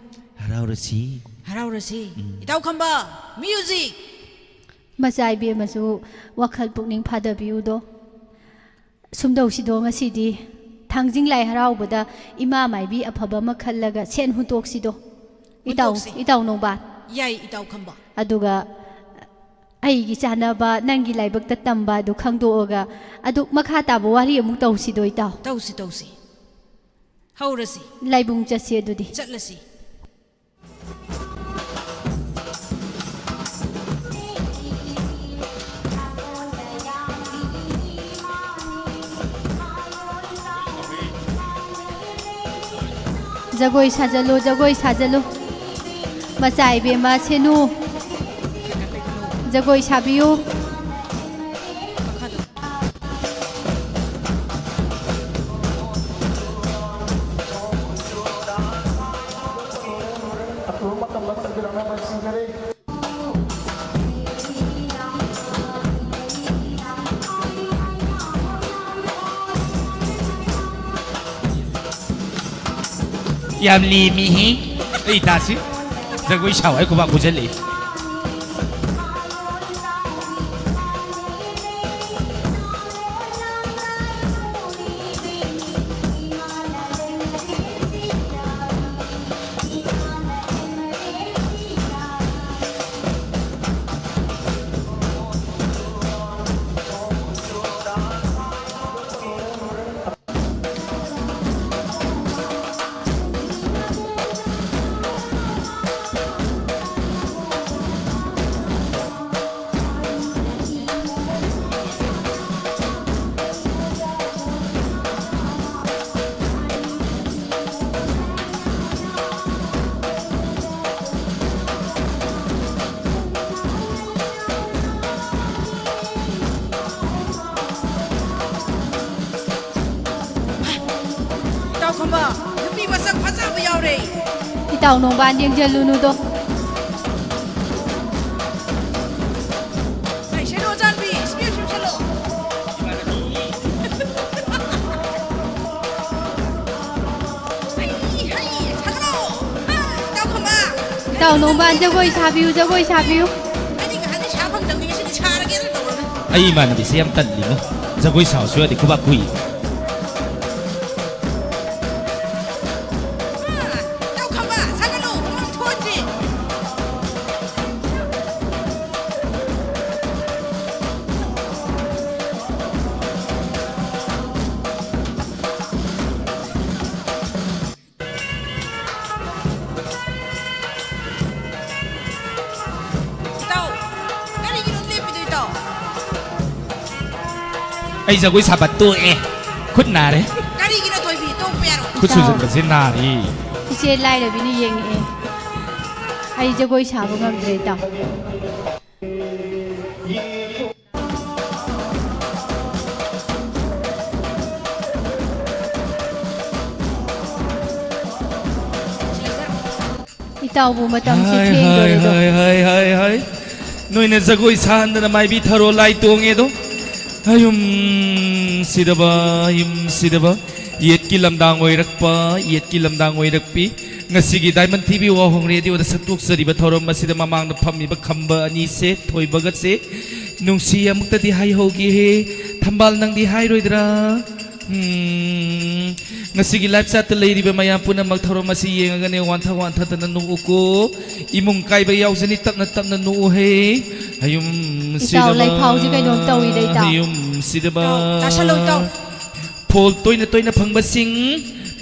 ꯍꯔꯥꯎꯔꯁꯤ꯫ ꯍꯔꯥꯎꯔꯁꯤ꯫ ꯎꯝ꯫ ꯏꯇꯥꯎ ꯈꯝꯕ, ꯃ꯭ꯌꯨꯖꯤꯛ! ꯃꯆꯥ ꯏꯕꯦꯝꯃꯁꯨ ꯋꯥꯈꯜ ꯄꯨꯛꯅꯤꯡ ꯐꯥꯗꯕꯤꯌꯨꯗꯣ꯫ ꯁꯨꯝꯗꯧꯁꯤꯗꯣ ꯉꯁꯤꯗꯤ ꯊꯥꯡꯖꯤꯡ ꯂꯥꯏ ꯍꯔꯥꯎꯕꯗ ꯏꯃꯥ ꯃꯥꯏꯕꯤ ꯑꯐꯕ ꯑꯃ ꯈꯜꯂꯒ ꯁꯦꯟ ꯍꯨꯟꯇꯣꯛꯁꯤꯗꯣ꯫ ꯏꯇꯥꯎ, ꯍꯨꯟꯇꯣꯛꯁꯤ꯫ ꯏꯇꯥꯎ ꯅꯣꯡꯕꯥꯟ꯫ ꯌꯥꯏ, ꯏꯇꯥꯎ ꯈꯝꯕ꯫ ꯑꯗꯨꯒ ꯑꯩꯒꯤ ꯆꯥꯅꯕ, ꯅꯪꯒꯤ ꯂꯥꯏꯕꯛꯇ ꯇꯝꯕ ꯑꯗꯨ ꯈꯪꯗꯣꯛꯑꯒ, ꯑꯗꯨ ꯃꯈꯥ ꯇꯥꯕ ꯋꯥꯔꯤ ꯑꯃꯨꯛ ꯇꯧꯁꯤꯗꯣ, ꯏꯇꯥꯎ꯫ ꯇꯧꯁꯤ, ꯇꯧꯁꯤ꯫ ꯍꯧꯔꯁꯤ꯫ ꯂꯥꯏꯕꯨꯡ ꯆꯠꯁꯤ ꯑꯗꯨꯗꯤ꯫ ꯆꯠꯂꯁꯤ꯫ ꯖꯒꯣꯏ ꯁꯥꯖꯜꯂꯨ, ꯖꯒꯣꯏ ꯁꯥꯖꯜꯂꯨ꯫ ꯃꯆꯥ ꯏꯕꯦꯝꯃ ꯁꯦꯅꯨ, ꯖꯒꯣꯏ ꯁꯥꯕꯤꯌꯨ꯫ ꯌꯥꯝ ꯂꯦꯝꯃꯤꯍꯦ꯫ ꯑꯩ ꯇꯥꯁꯤ꯫ ꯖꯒꯣꯏ ꯁꯥꯎ ꯍꯥꯏ ꯈꯨꯕꯥꯛ ꯈꯨꯖꯜꯂꯛꯏ꯫ ꯏꯇꯥꯎ ꯈꯝꯕ, ꯅꯨꯄꯤ ꯃꯁꯛ ꯐꯖꯕ ꯌꯥꯎꯔꯦ꯫ ꯏꯇꯥꯎ ꯅꯣꯡꯕꯥꯟ ꯌꯦꯡꯖꯜꯂꯨꯅꯨꯗꯣ꯫ ꯑꯩ ꯁꯦꯔꯣ ꯆꯥꯟꯕꯤ, ꯏꯁꯄꯦꯛ ꯎꯞꯁꯜꯂꯣ꯫ ꯍꯩ, ꯍꯩ, ꯁꯥꯒꯠꯂꯣ꯫ ꯍꯥ, ꯏꯇꯥꯎ ꯈꯝꯕ꯫ ꯏꯇꯥꯎ ꯅꯣꯡꯕꯥꯟ ꯖꯒꯣꯏ ꯁꯥꯕꯤꯌꯨ, ꯖꯒꯣꯏ ꯁꯥꯕꯤꯌꯨ꯫ ꯑꯩꯗꯤ ꯉꯍꯥꯟꯗꯩ ꯁꯥ ꯐꯪꯗꯕꯅꯤ, ꯉꯁꯤꯗꯤ ꯁꯥꯔꯒꯦꯅ ꯇꯧꯔꯒ꯫ ꯑꯩ ꯏꯃꯥꯟꯅꯕꯤꯁꯦ ꯌꯥꯝ ꯇꯜꯂꯤꯉꯣ꯫ ꯖꯒꯣꯏ ꯁꯥꯎꯁꯨ ꯌꯥꯗꯦ, ꯈꯨꯕꯥꯛ ꯈꯨꯏ꯫ ꯍꯥ, ꯏꯇꯥꯎ ꯈꯝꯕ, ꯁꯥꯒꯠꯂꯣ, ꯍꯨꯃꯥꯡ ꯊꯣꯛꯍꯟꯁꯤ꯫ ꯏꯇꯥꯎ, ꯀꯔꯤꯒꯤꯅꯣ ꯂꯦꯞꯄꯤꯗꯣ, ꯏꯇꯥꯎ? ꯑꯩ ꯖꯒꯣꯏ ꯁꯥꯕ ꯇꯣꯛꯑꯦ꯫ ꯈꯨꯠ ꯅꯥꯔꯦ꯫ ꯀꯔꯤꯒꯤꯅꯣ, ꯊꯣꯏꯕꯤ? ꯇꯣꯛꯄ ꯌꯥꯔꯣꯏ꯫ ꯈꯨꯠ ꯏꯇꯥꯎ꯫ ꯁꯨꯖꯟꯕꯁꯦ ꯅꯥꯔꯦ꯫ ꯏꯆꯦ ꯂꯥꯏꯔꯕꯤꯅ ꯌꯦꯡꯉꯛꯑꯦ꯫ ꯑꯩ ꯖꯒꯣꯏ ꯁꯥꯕ ꯉꯝꯗ꯭ꯔꯦ, ꯏꯇꯥꯎ꯫ ꯏꯇꯥꯎꯕꯨ ꯃꯇꯝꯁꯤ ꯍꯥꯏ, ꯍꯥꯏ, ꯊꯦꯡꯗꯣꯔꯦꯗꯣ꯫ ꯍꯥꯏ, ꯍꯥꯏ, ꯍꯥꯏ, ꯍꯥꯏ꯫ ꯅꯣꯏꯅ ꯖꯒꯣꯏ ꯁꯥꯍꯟꯗꯅ ꯃꯥꯏꯕꯤ ꯊꯔꯣ ꯂꯥꯏ ꯇꯣꯡꯉꯦꯗꯣ꯫ ꯍꯌꯨꯝ ꯁꯤꯗꯕ, ꯍꯌꯨꯝ ꯁꯤꯗꯕ꯫ ꯌꯦꯠꯀꯤ ꯂꯝꯗꯥꯡ ꯑꯣꯏꯔꯛꯄ, ꯌꯦꯠꯀꯤ ꯂꯝꯗꯥꯡ ꯑꯣꯏꯔꯛꯄꯤ꯫ ꯉꯁꯤꯒꯤ Diamond ꯇꯤ ꯚꯤ ꯋꯥꯍꯣꯡ ꯔꯦꯗꯤꯑꯣꯗ ꯁꯟꯗꯣꯛꯆꯔꯤꯕ ꯊꯧꯔꯝ ꯑꯁꯤꯗ ꯃꯃꯥꯡꯗ ꯐꯝꯃꯤꯕ ꯈꯝꯕ ꯑꯅꯤꯁꯦ, ꯊꯣꯏꯕꯒꯁꯦ ꯅꯨꯡꯁꯤ ꯑꯃꯨꯛꯇꯗꯤ ꯍꯥꯏꯍꯧꯒꯦꯍꯦ꯫ ꯊꯝꯕꯥꯜ, ꯅꯪꯗꯤ ꯍꯥꯏꯔꯣꯏꯗ꯭ꯔꯥ? ꯎꯝ, ꯉꯁꯤꯒꯤ live chat ꯇ ꯂꯩꯔꯤꯕ ꯃꯌꯥꯝ ꯄꯨꯝꯅꯃꯛ ꯊꯧꯔꯝ ꯑꯁꯤ ꯌꯦꯡꯉꯒꯅꯦ ꯋꯥꯟꯊ ꯋꯥꯟꯊꯗꯅ ꯅꯣꯛꯎꯀꯣ꯫ ꯏꯃꯨꯡ ꯀꯥꯏꯕ ꯌꯥꯎꯖꯅꯤ, ꯇꯞꯅ ꯇꯞꯅ ꯅꯣꯛꯎꯍꯦ꯫ ꯍꯌꯨꯝ ꯏꯇꯥꯎ, ꯁꯤꯗꯕ, ꯂꯩꯐꯥꯎꯁꯤ ꯀꯩꯅꯣꯝ ꯇꯧꯏꯗ, ꯏꯇꯥꯎ꯫ ꯍꯌꯨꯝ ꯁꯤꯗꯕ꯫ ꯏꯇꯥꯎ, ꯇꯥꯁꯜꯂꯣ, ꯏꯇꯥꯎ꯫ ꯐꯣꯟ ꯇꯣꯏꯅ ꯇꯣꯏꯅ ꯐꯪꯕꯁꯤꯡ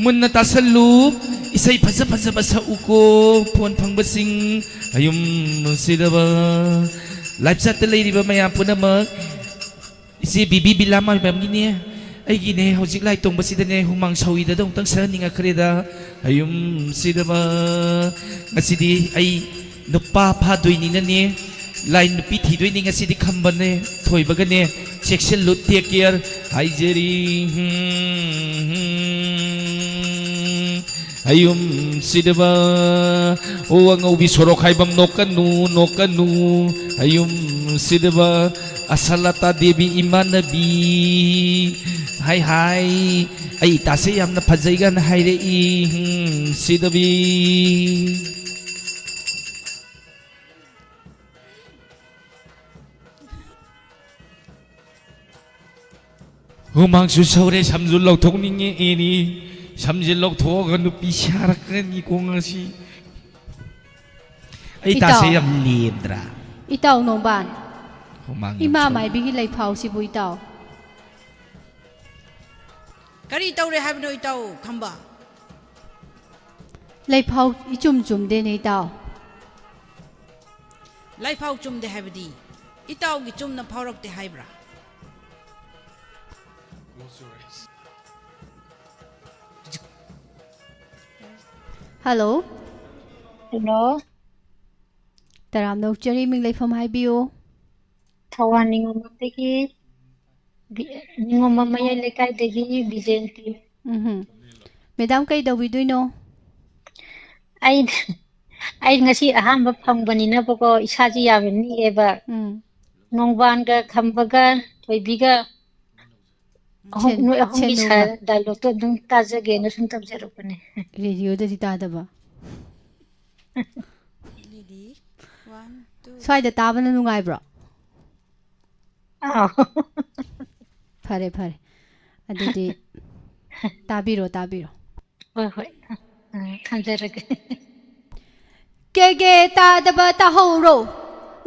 ꯃꯨꯟꯅ ꯇꯥꯁꯜꯂꯨ꯫ ꯏꯁꯩ ꯐꯖ ꯐꯖꯕ ꯁꯛꯎꯀꯣ꯫ ꯐꯣꯟ ꯐꯪꯕꯁꯤꯡ, ꯍꯌꯨꯝ ꯁꯤꯗꯕ꯫ Live chat ꯇ ꯂꯩꯔꯤꯕ ꯃꯌꯥꯝ ꯄꯨꯝꯅꯃꯛ, ꯏꯆꯦ ꯕꯤꯕꯤ ꯕꯤꯂꯥ ꯃꯥꯏꯕꯝꯒꯤꯅꯦ, ꯑꯩꯒꯤꯅꯦ, ꯍꯧꯖꯤꯛ ꯂꯥꯏ ꯇꯣꯡꯕꯁꯤꯗꯅꯦ ꯍꯨꯃꯥꯡ ꯁꯧꯏꯗꯗ ꯑꯃꯨꯛꯇꯪ ꯁꯛꯍꯟꯅꯤꯡꯉꯛꯈ꯭ꯔꯦꯗ꯫ ꯍꯌꯨꯝ ꯁꯤꯗꯕ꯫ ꯉꯁꯤꯗꯤ ꯑꯩ ꯅꯨꯄꯥ ꯐꯥꯗꯣꯏꯅꯤꯅꯅꯦ, ꯂꯥꯏ ꯅꯨꯄꯤ ꯊꯤꯗꯣꯏꯅꯤ ꯉꯁꯤꯗꯤ ꯈꯝꯕꯅꯦ, ꯊꯣꯏꯕꯒꯅꯦ꯫ ꯆꯦꯛꯁꯤꯜꯂꯨ, take care ꯍꯥꯏꯖꯔꯤ꯫ ꯍꯌꯨꯝ ꯁꯤꯗꯕ꯫ ꯑꯣ, ꯑꯉꯧꯕꯤ ꯁꯣꯔꯣꯛ ꯈꯥꯏꯕꯝ, ꯅꯣꯛꯀꯅꯨ, ꯅꯣꯛꯀꯅꯨ꯫ ꯍꯌꯨꯝ ꯁꯤꯗꯕ꯫ ꯑꯁꯥꯂꯇꯥ ꯗꯦꯕꯤ ꯏꯃꯥꯟꯅꯕꯤ꯫ ꯍꯥꯏ, ꯍꯥꯏ꯫ ꯑꯩ ꯏꯇꯥꯁꯦ ꯌꯥꯝꯅ ꯐꯖꯩꯒꯅ ꯍꯥꯏꯔꯛꯏ꯫ ꯍꯨꯝ, ꯁꯤꯗꯕꯤ꯫ ꯍꯨꯃꯥꯡꯁꯨ ꯁꯧꯔꯦ, ꯁꯝꯁꯨ ꯂꯧꯊꯣꯛꯅꯤꯡꯉꯦ ꯑꯦꯅꯤ꯫ ꯁꯝꯁꯦ ꯂꯧꯊꯣꯛꯑꯒ ꯅꯨꯄꯤ ꯁꯥꯔꯛꯀꯅꯤꯀꯣ ꯉꯁꯤ꯫ ꯑꯩ ꯏꯇꯥꯎ꯫ ꯇꯥꯁꯦ ꯌꯥꯝ ꯂꯦꯝꯗ꯭ꯔꯥ? ꯏꯇꯥꯎ ꯅꯣꯡꯕꯥꯟ꯫ ꯍꯨꯃꯥꯡ ꯌꯥꯝ ꯏꯃꯥ ꯁꯧꯔꯦ꯫ ꯃꯥꯏꯕꯤꯒꯤ ꯂꯩꯐꯥꯎꯁꯤꯕꯨ ꯏꯇꯥꯎ꯫ ꯀꯔꯤ ꯇꯧꯔꯦ ꯍꯥꯏꯕꯅꯣ ꯏꯇꯥꯎ ꯈꯝꯕ? ꯂꯩꯐꯥꯎ ꯏꯆꯨꯝ ꯆꯨꯝꯗꯦꯅꯦ ꯏꯇꯥꯎ꯫ ꯂꯩꯐꯥꯎ ꯆꯨꯝꯗꯦ ꯍꯥꯏꯕꯗꯤ ꯏꯇꯥꯎꯒꯤ ꯆꯨꯝꯅ ꯐꯥꯎꯔꯛꯇꯦ ꯍꯥꯏꯕ꯭ꯔꯥ? Hello꯫ Hello꯫ ꯇꯔꯥꯝꯅ ꯑꯣꯛꯆꯔꯤ, ꯃꯤꯡ ꯂꯩꯐꯝ ꯍꯥꯏꯕꯤꯌꯨ꯫ ꯊꯧꯕꯥꯜ ꯅꯤꯉꯣꯝꯕꯝꯗꯒꯤ ꯕꯤ-, ꯅꯤꯉꯣꯝꯕꯝ ꯃꯌꯥꯏ ꯂꯩꯀꯥꯏꯗꯒꯤ ꯕꯤꯖꯦꯟꯇꯤ꯫ ꯎꯝ꯫ ꯃꯦꯗꯥꯝ, ꯀꯩ ꯇꯧꯕꯤꯗꯣꯏꯅꯣ? ꯑꯩ ꯑꯩ ꯉꯁꯤ ꯑꯍꯥꯟꯕ ꯐꯪꯕꯅꯤꯅꯕꯀꯣ, ꯏꯁꯥꯁꯤ ꯌꯥꯝꯅ ꯅꯤꯛꯑꯦꯕ꯫ ꯎꯝ꯫ ꯅꯣꯡꯕꯥꯟꯒ ꯈꯝꯕꯒ ꯊꯣꯏꯕꯤꯒ ꯑꯍꯨꯝ, ꯁꯦꯟ- ꯅꯣꯏ ꯑꯍꯨꯝꯒꯤ ꯁꯦꯟꯗꯣꯡꯒ꯫ ꯗꯥꯏꯂꯣꯛꯇꯣ ꯑꯗꯨꯝ ꯇꯥꯖꯒꯦꯅ ꯁꯨꯝ ꯇꯧꯖꯔꯛꯄꯅꯦ꯫ ꯔꯦꯗꯤꯑꯣꯗꯗꯤ ꯇꯥꯗꯕ꯫ Lady, one, two. ꯁ꯭ꯋꯥꯏꯗ ꯇꯥꯕꯅ ꯅꯨꯡꯉꯥꯏꯕ꯭ꯔꯣ? ꯑꯥꯎ꯫ ꯐꯔꯦ, ꯐꯔꯦ꯫ ꯑꯗꯨꯗꯤ ꯇꯥꯕꯤꯔꯣ, ꯇꯥꯕꯤꯔꯣ꯫ ꯍꯣꯏ, ꯍꯣꯏ꯫ ꯎꯝ, ꯊꯝꯖꯔꯒꯦ꯫ ꯀꯦꯒꯦ ꯇꯥꯗꯕ ꯇꯥꯍꯧꯔꯣ,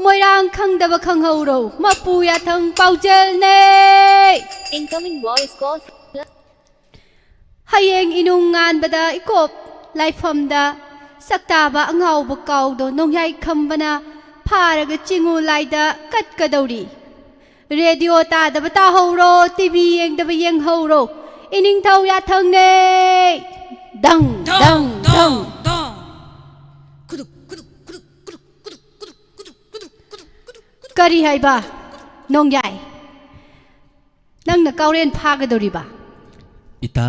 ꯃꯣꯏꯔꯥꯡ ꯈꯪꯗꯕ ꯈꯪꯍꯧꯔꯣ, ꯃꯄꯨ ꯌꯥꯊꯪ ꯄꯥꯎꯖꯦꯜꯅꯦ꯫ Incoming voice call. ꯍꯌꯦꯡ ꯏꯅꯨꯡ ꯉꯥꯟꯕꯗ ꯏꯀꯣꯞ ꯂꯥꯏꯐꯝꯗ ꯁꯛꯇꯥꯕ ꯑꯉꯥꯎꯕ ꯀꯥꯎꯗꯣ ꯅꯣꯡꯌꯥꯏ ꯈꯝꯕꯅ ꯐꯥꯔꯒ ꯆꯤꯡꯉꯨ ꯂꯥꯏꯗ ꯀꯠꯀꯗꯧꯔꯤ꯫ ꯔꯦꯗꯤꯑꯣ ꯇꯥꯗꯕ ꯇꯥꯍꯧꯔꯣ, ꯇꯤꯚꯤ ꯌꯦꯡꯗꯕ ꯌꯦꯡꯍꯧꯔꯣ, ꯏꯅꯤꯡꯊꯧ ꯌꯥꯊꯪꯅꯦ꯫ ꯗꯪ ꯗꯪ ꯗꯪ꯫ ꯗꯣꯡ꯫ ꯈꯨꯗꯨꯛ ꯈꯨꯗꯨꯛ ꯈꯨꯗꯨꯛ ꯈꯨꯗꯨꯛ ꯈꯨꯗꯨꯛ ꯈꯨꯗꯨꯛ ꯈꯨꯗꯨꯛ ꯈꯨꯗꯨꯛ ꯈꯨꯗꯨꯛ ꯈꯨꯗꯨꯛ ꯈꯨꯗꯨꯛ ꯈꯨꯗꯨꯛ꯫ ꯀꯔꯤ ꯍꯥꯏꯕ? ꯅꯣꯡꯌꯥꯏ, ꯅꯪꯅ ꯀꯥꯎꯔꯦꯟ ꯐꯥꯒꯗꯧꯔꯤꯕ? ꯏꯇꯥ,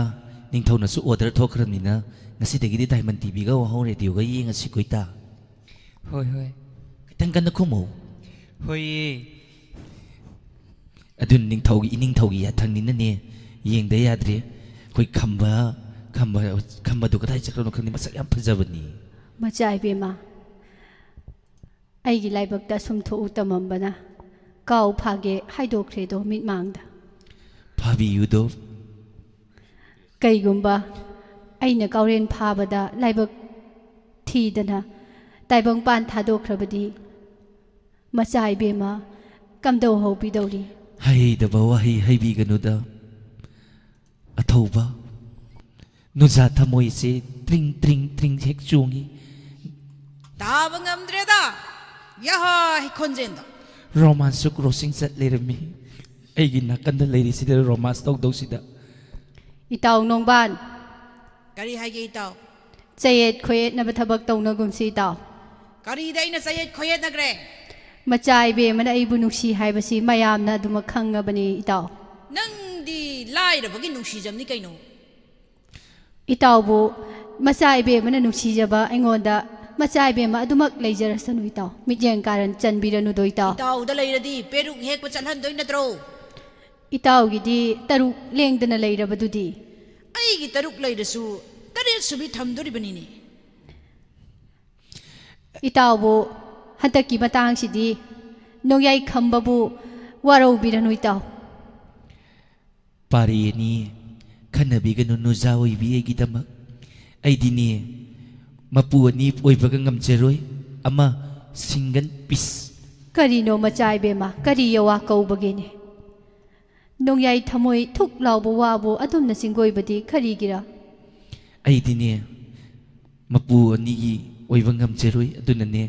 ꯅꯤꯡꯊꯧꯅꯁꯨ ꯑꯣꯔꯗꯔ ꯊꯣꯛꯈ꯭ꯔꯕꯅꯤꯅ ꯉꯁꯤꯗꯒꯤꯗꯤ ꯗꯥꯏꯃꯟ ꯇꯤꯚꯤꯒ ꯋꯥꯍꯧ ꯔꯦꯗꯤꯑꯣꯒ ꯌꯦꯡꯉꯁꯤꯀꯣ ꯏꯇꯥ꯫ ꯍꯣꯏ ꯍꯣꯏ꯫ ꯈꯤꯇꯪ ꯀꯟꯅ ꯈꯨꯝꯃꯨ꯫ ꯍꯣꯏꯌꯦ꯫ ꯑꯗꯨ ꯅꯤꯡꯊꯧꯒꯤ, ꯏꯅꯤꯡꯊꯧꯒꯤ ꯌꯥꯊꯪꯅꯤꯅꯅꯦ, ꯌꯦꯡꯗ ꯌꯥꯗ꯭ꯔꯦ꯫ ꯑꯩꯈꯣꯏ ꯈꯝꯕ, ꯈꯝꯕ, ꯈꯝꯕꯗꯣ ꯀꯗꯥꯏ ꯆꯠꯈ꯭ꯔꯕꯅꯣ ꯈꯪꯗꯦ, ꯃꯁꯛ ꯌꯥꯝ ꯐꯖꯕꯅꯤ꯫ ꯃꯆꯥ ꯏꯕꯦꯝꯃ, ꯑꯩꯒꯤ ꯂꯥꯏꯕꯛꯇ ꯁꯨꯝ ꯊꯣꯛꯎ ꯇꯝꯃꯝꯕꯅ ꯀꯥꯎ ꯐꯥꯒꯦ ꯍꯥꯏꯗꯣꯛꯈ꯭ꯔꯦꯗꯣ ꯃꯤꯠꯃꯥꯡꯗ꯫ ꯐꯥꯕꯤꯌꯨꯗꯣ꯫ ꯀꯩꯒꯨꯝꯕ ꯑꯩꯅ ꯀꯥꯎꯔꯦꯟ ꯐꯥꯕꯗ ꯂꯥꯏꯕꯛ ꯊꯤꯗꯅ ꯇꯥꯏꯕꯪꯄꯥꯟ ꯊꯥꯗꯣꯛꯈ꯭ꯔꯕꯗꯤ ꯃꯆꯥ ꯏꯕꯦꯝꯃ ꯀꯝꯗꯧꯍꯧꯕꯤꯗꯧꯔꯤ? ꯍꯩꯗꯕ ꯋꯥꯍꯩ ꯍꯩꯕꯤꯒꯅꯨꯗ꯫ ꯑꯊꯧꯕ, ꯅꯨꯖꯥ ꯊꯃꯣꯏꯁꯦ ꯇ꯭ꯔꯤꯡ ꯇ꯭ꯔꯤꯡ ꯇ꯭ꯔꯤꯡ ꯍꯦꯛ ꯆꯣꯡꯉꯤ꯫ ꯇꯥꯕ ꯉꯝꯗ꯭ꯔꯦꯗ꯫ ꯌꯥꯍꯥ, ꯈꯣꯟꯖꯦꯜꯗꯣ꯫ ꯔꯣꯃꯥꯟꯁꯁꯨ ꯀ꯭ꯔꯣꯁꯤꯡ ꯆꯠ ꯂꯩꯔꯝꯃꯤ꯫ ꯑꯩꯒꯤ ꯅꯥꯀꯟꯗ ꯂꯩꯔꯤꯁꯤꯗ ꯔꯣꯃꯥꯟꯁ ꯇꯧꯗꯧꯁꯤꯗ꯫ ꯏꯇꯥꯎ ꯅꯣꯡꯕꯥꯟ, ꯀꯔꯤ ꯍꯥꯏꯒꯦ ꯏꯇꯥꯎ? ꯆꯌꯦꯠ ꯈꯣꯏꯌꯦꯠꯅꯕ ꯊꯕꯛ ꯇꯧꯅꯒꯨꯝꯁꯤ ꯏꯇꯥꯎ꯫ ꯀꯔꯤꯗ ꯑꯩꯅ ꯆꯌꯦꯠ ꯈꯣꯏꯌꯦꯠꯅꯈ꯭ꯔꯦ? ꯃꯆꯥ ꯏꯕꯦꯝꯃꯅ ꯑꯩꯕꯨ ꯅꯨꯡꯁꯤ ꯍꯥꯏꯕꯁꯤ ꯃꯌꯥꯝꯅ ꯑꯗꯨꯃꯛ ꯈꯪꯉꯕꯅꯤ, ꯏꯇꯥꯎ꯫ ꯅꯪꯗꯤ ꯂꯥꯏꯔꯕꯒꯤ ꯅꯨꯡꯁꯤꯖꯕꯅꯤ ꯀꯩꯅꯣ꯫ ꯏꯇꯥꯎꯕꯨ ꯃꯆꯥ ꯏꯕꯦꯝꯃꯅ ꯅꯨꯡꯁꯤꯖꯕ ꯑꯩꯉꯣꯟꯗ ꯃꯆꯥ ꯏꯕꯦꯝꯃ ꯑꯗꯨꯃꯛ ꯂꯩꯖꯔꯁꯅꯨ, ꯏꯇꯥꯎ꯫ ꯃꯤꯠꯌꯦꯡ ꯀꯥꯔꯟ ꯆꯟꯕꯤꯔꯅꯨꯗꯣ, ꯏꯇꯥꯎ꯫ ꯏꯇꯥꯎꯗ ꯂꯩꯔꯗꯤ ꯄꯦꯔꯨꯛ ꯍꯦꯛꯄ ꯆꯠꯍꯟꯗꯣꯏ ꯅꯠꯇ꯭ꯔꯣ? ꯏꯇꯥꯎꯒꯤꯗꯤ ꯇꯔꯨꯛ ꯂꯦꯡꯗꯅ ꯂꯩꯔꯕꯗꯨꯗꯤ꯫ ꯑꯩꯒꯤ ꯇꯔꯨꯛ ꯂꯩꯔꯁꯨ ꯇꯔꯦꯠ ꯁꯨꯕꯤ ꯊꯝꯗꯣꯔꯤꯕꯅꯤꯅꯦ꯫ ꯏꯇꯥꯎꯕꯨ ꯍꯟꯗꯛꯀꯤ ꯃꯇꯥꯡꯁꯤꯗꯤ ꯅꯣꯡꯌꯥꯏ ꯈꯝꯕꯕꯨ ꯋꯥꯔꯧꯕꯤꯔꯅꯨ, ꯏꯇꯥꯎ꯫ ꯄꯥꯔꯤ ꯑꯅꯤ, ꯈꯟꯅꯕꯤꯒꯅꯨ ꯅꯨꯖꯥ ꯑꯣꯏꯕꯤ ꯑꯩꯒꯤꯗꯃꯛ꯫ ꯑꯩꯗꯤꯅꯦ, ꯃꯄꯨ ꯑꯅꯤ ꯑꯣꯏꯕꯒ ꯉꯝꯖꯔꯣꯏ꯫ ꯑꯃ single piece꯫ ꯀꯔꯤꯅꯣ ꯃꯆꯥ ꯏꯕꯦꯝꯃ, ꯀꯔꯤ ꯌꯋꯥ ꯀꯧꯕꯒꯦꯅꯦ? ꯅꯣꯡꯌꯥꯏ ꯊꯃꯣꯏ ꯊꯨꯛ ꯂꯥꯎꯕ ꯋꯥꯕꯨ ꯑꯗꯨꯝꯅ ꯆꯤꯡꯒꯣꯏꯕꯗꯤ ꯀꯔꯤꯒꯤꯔ? ꯑꯩꯗꯤꯅꯦ, ꯃꯄꯨ ꯑꯅꯤꯒꯤ ꯑꯣꯏꯕ ꯉꯝꯖꯔꯣꯏ꯫ ꯑꯗꯨꯅꯅꯦ,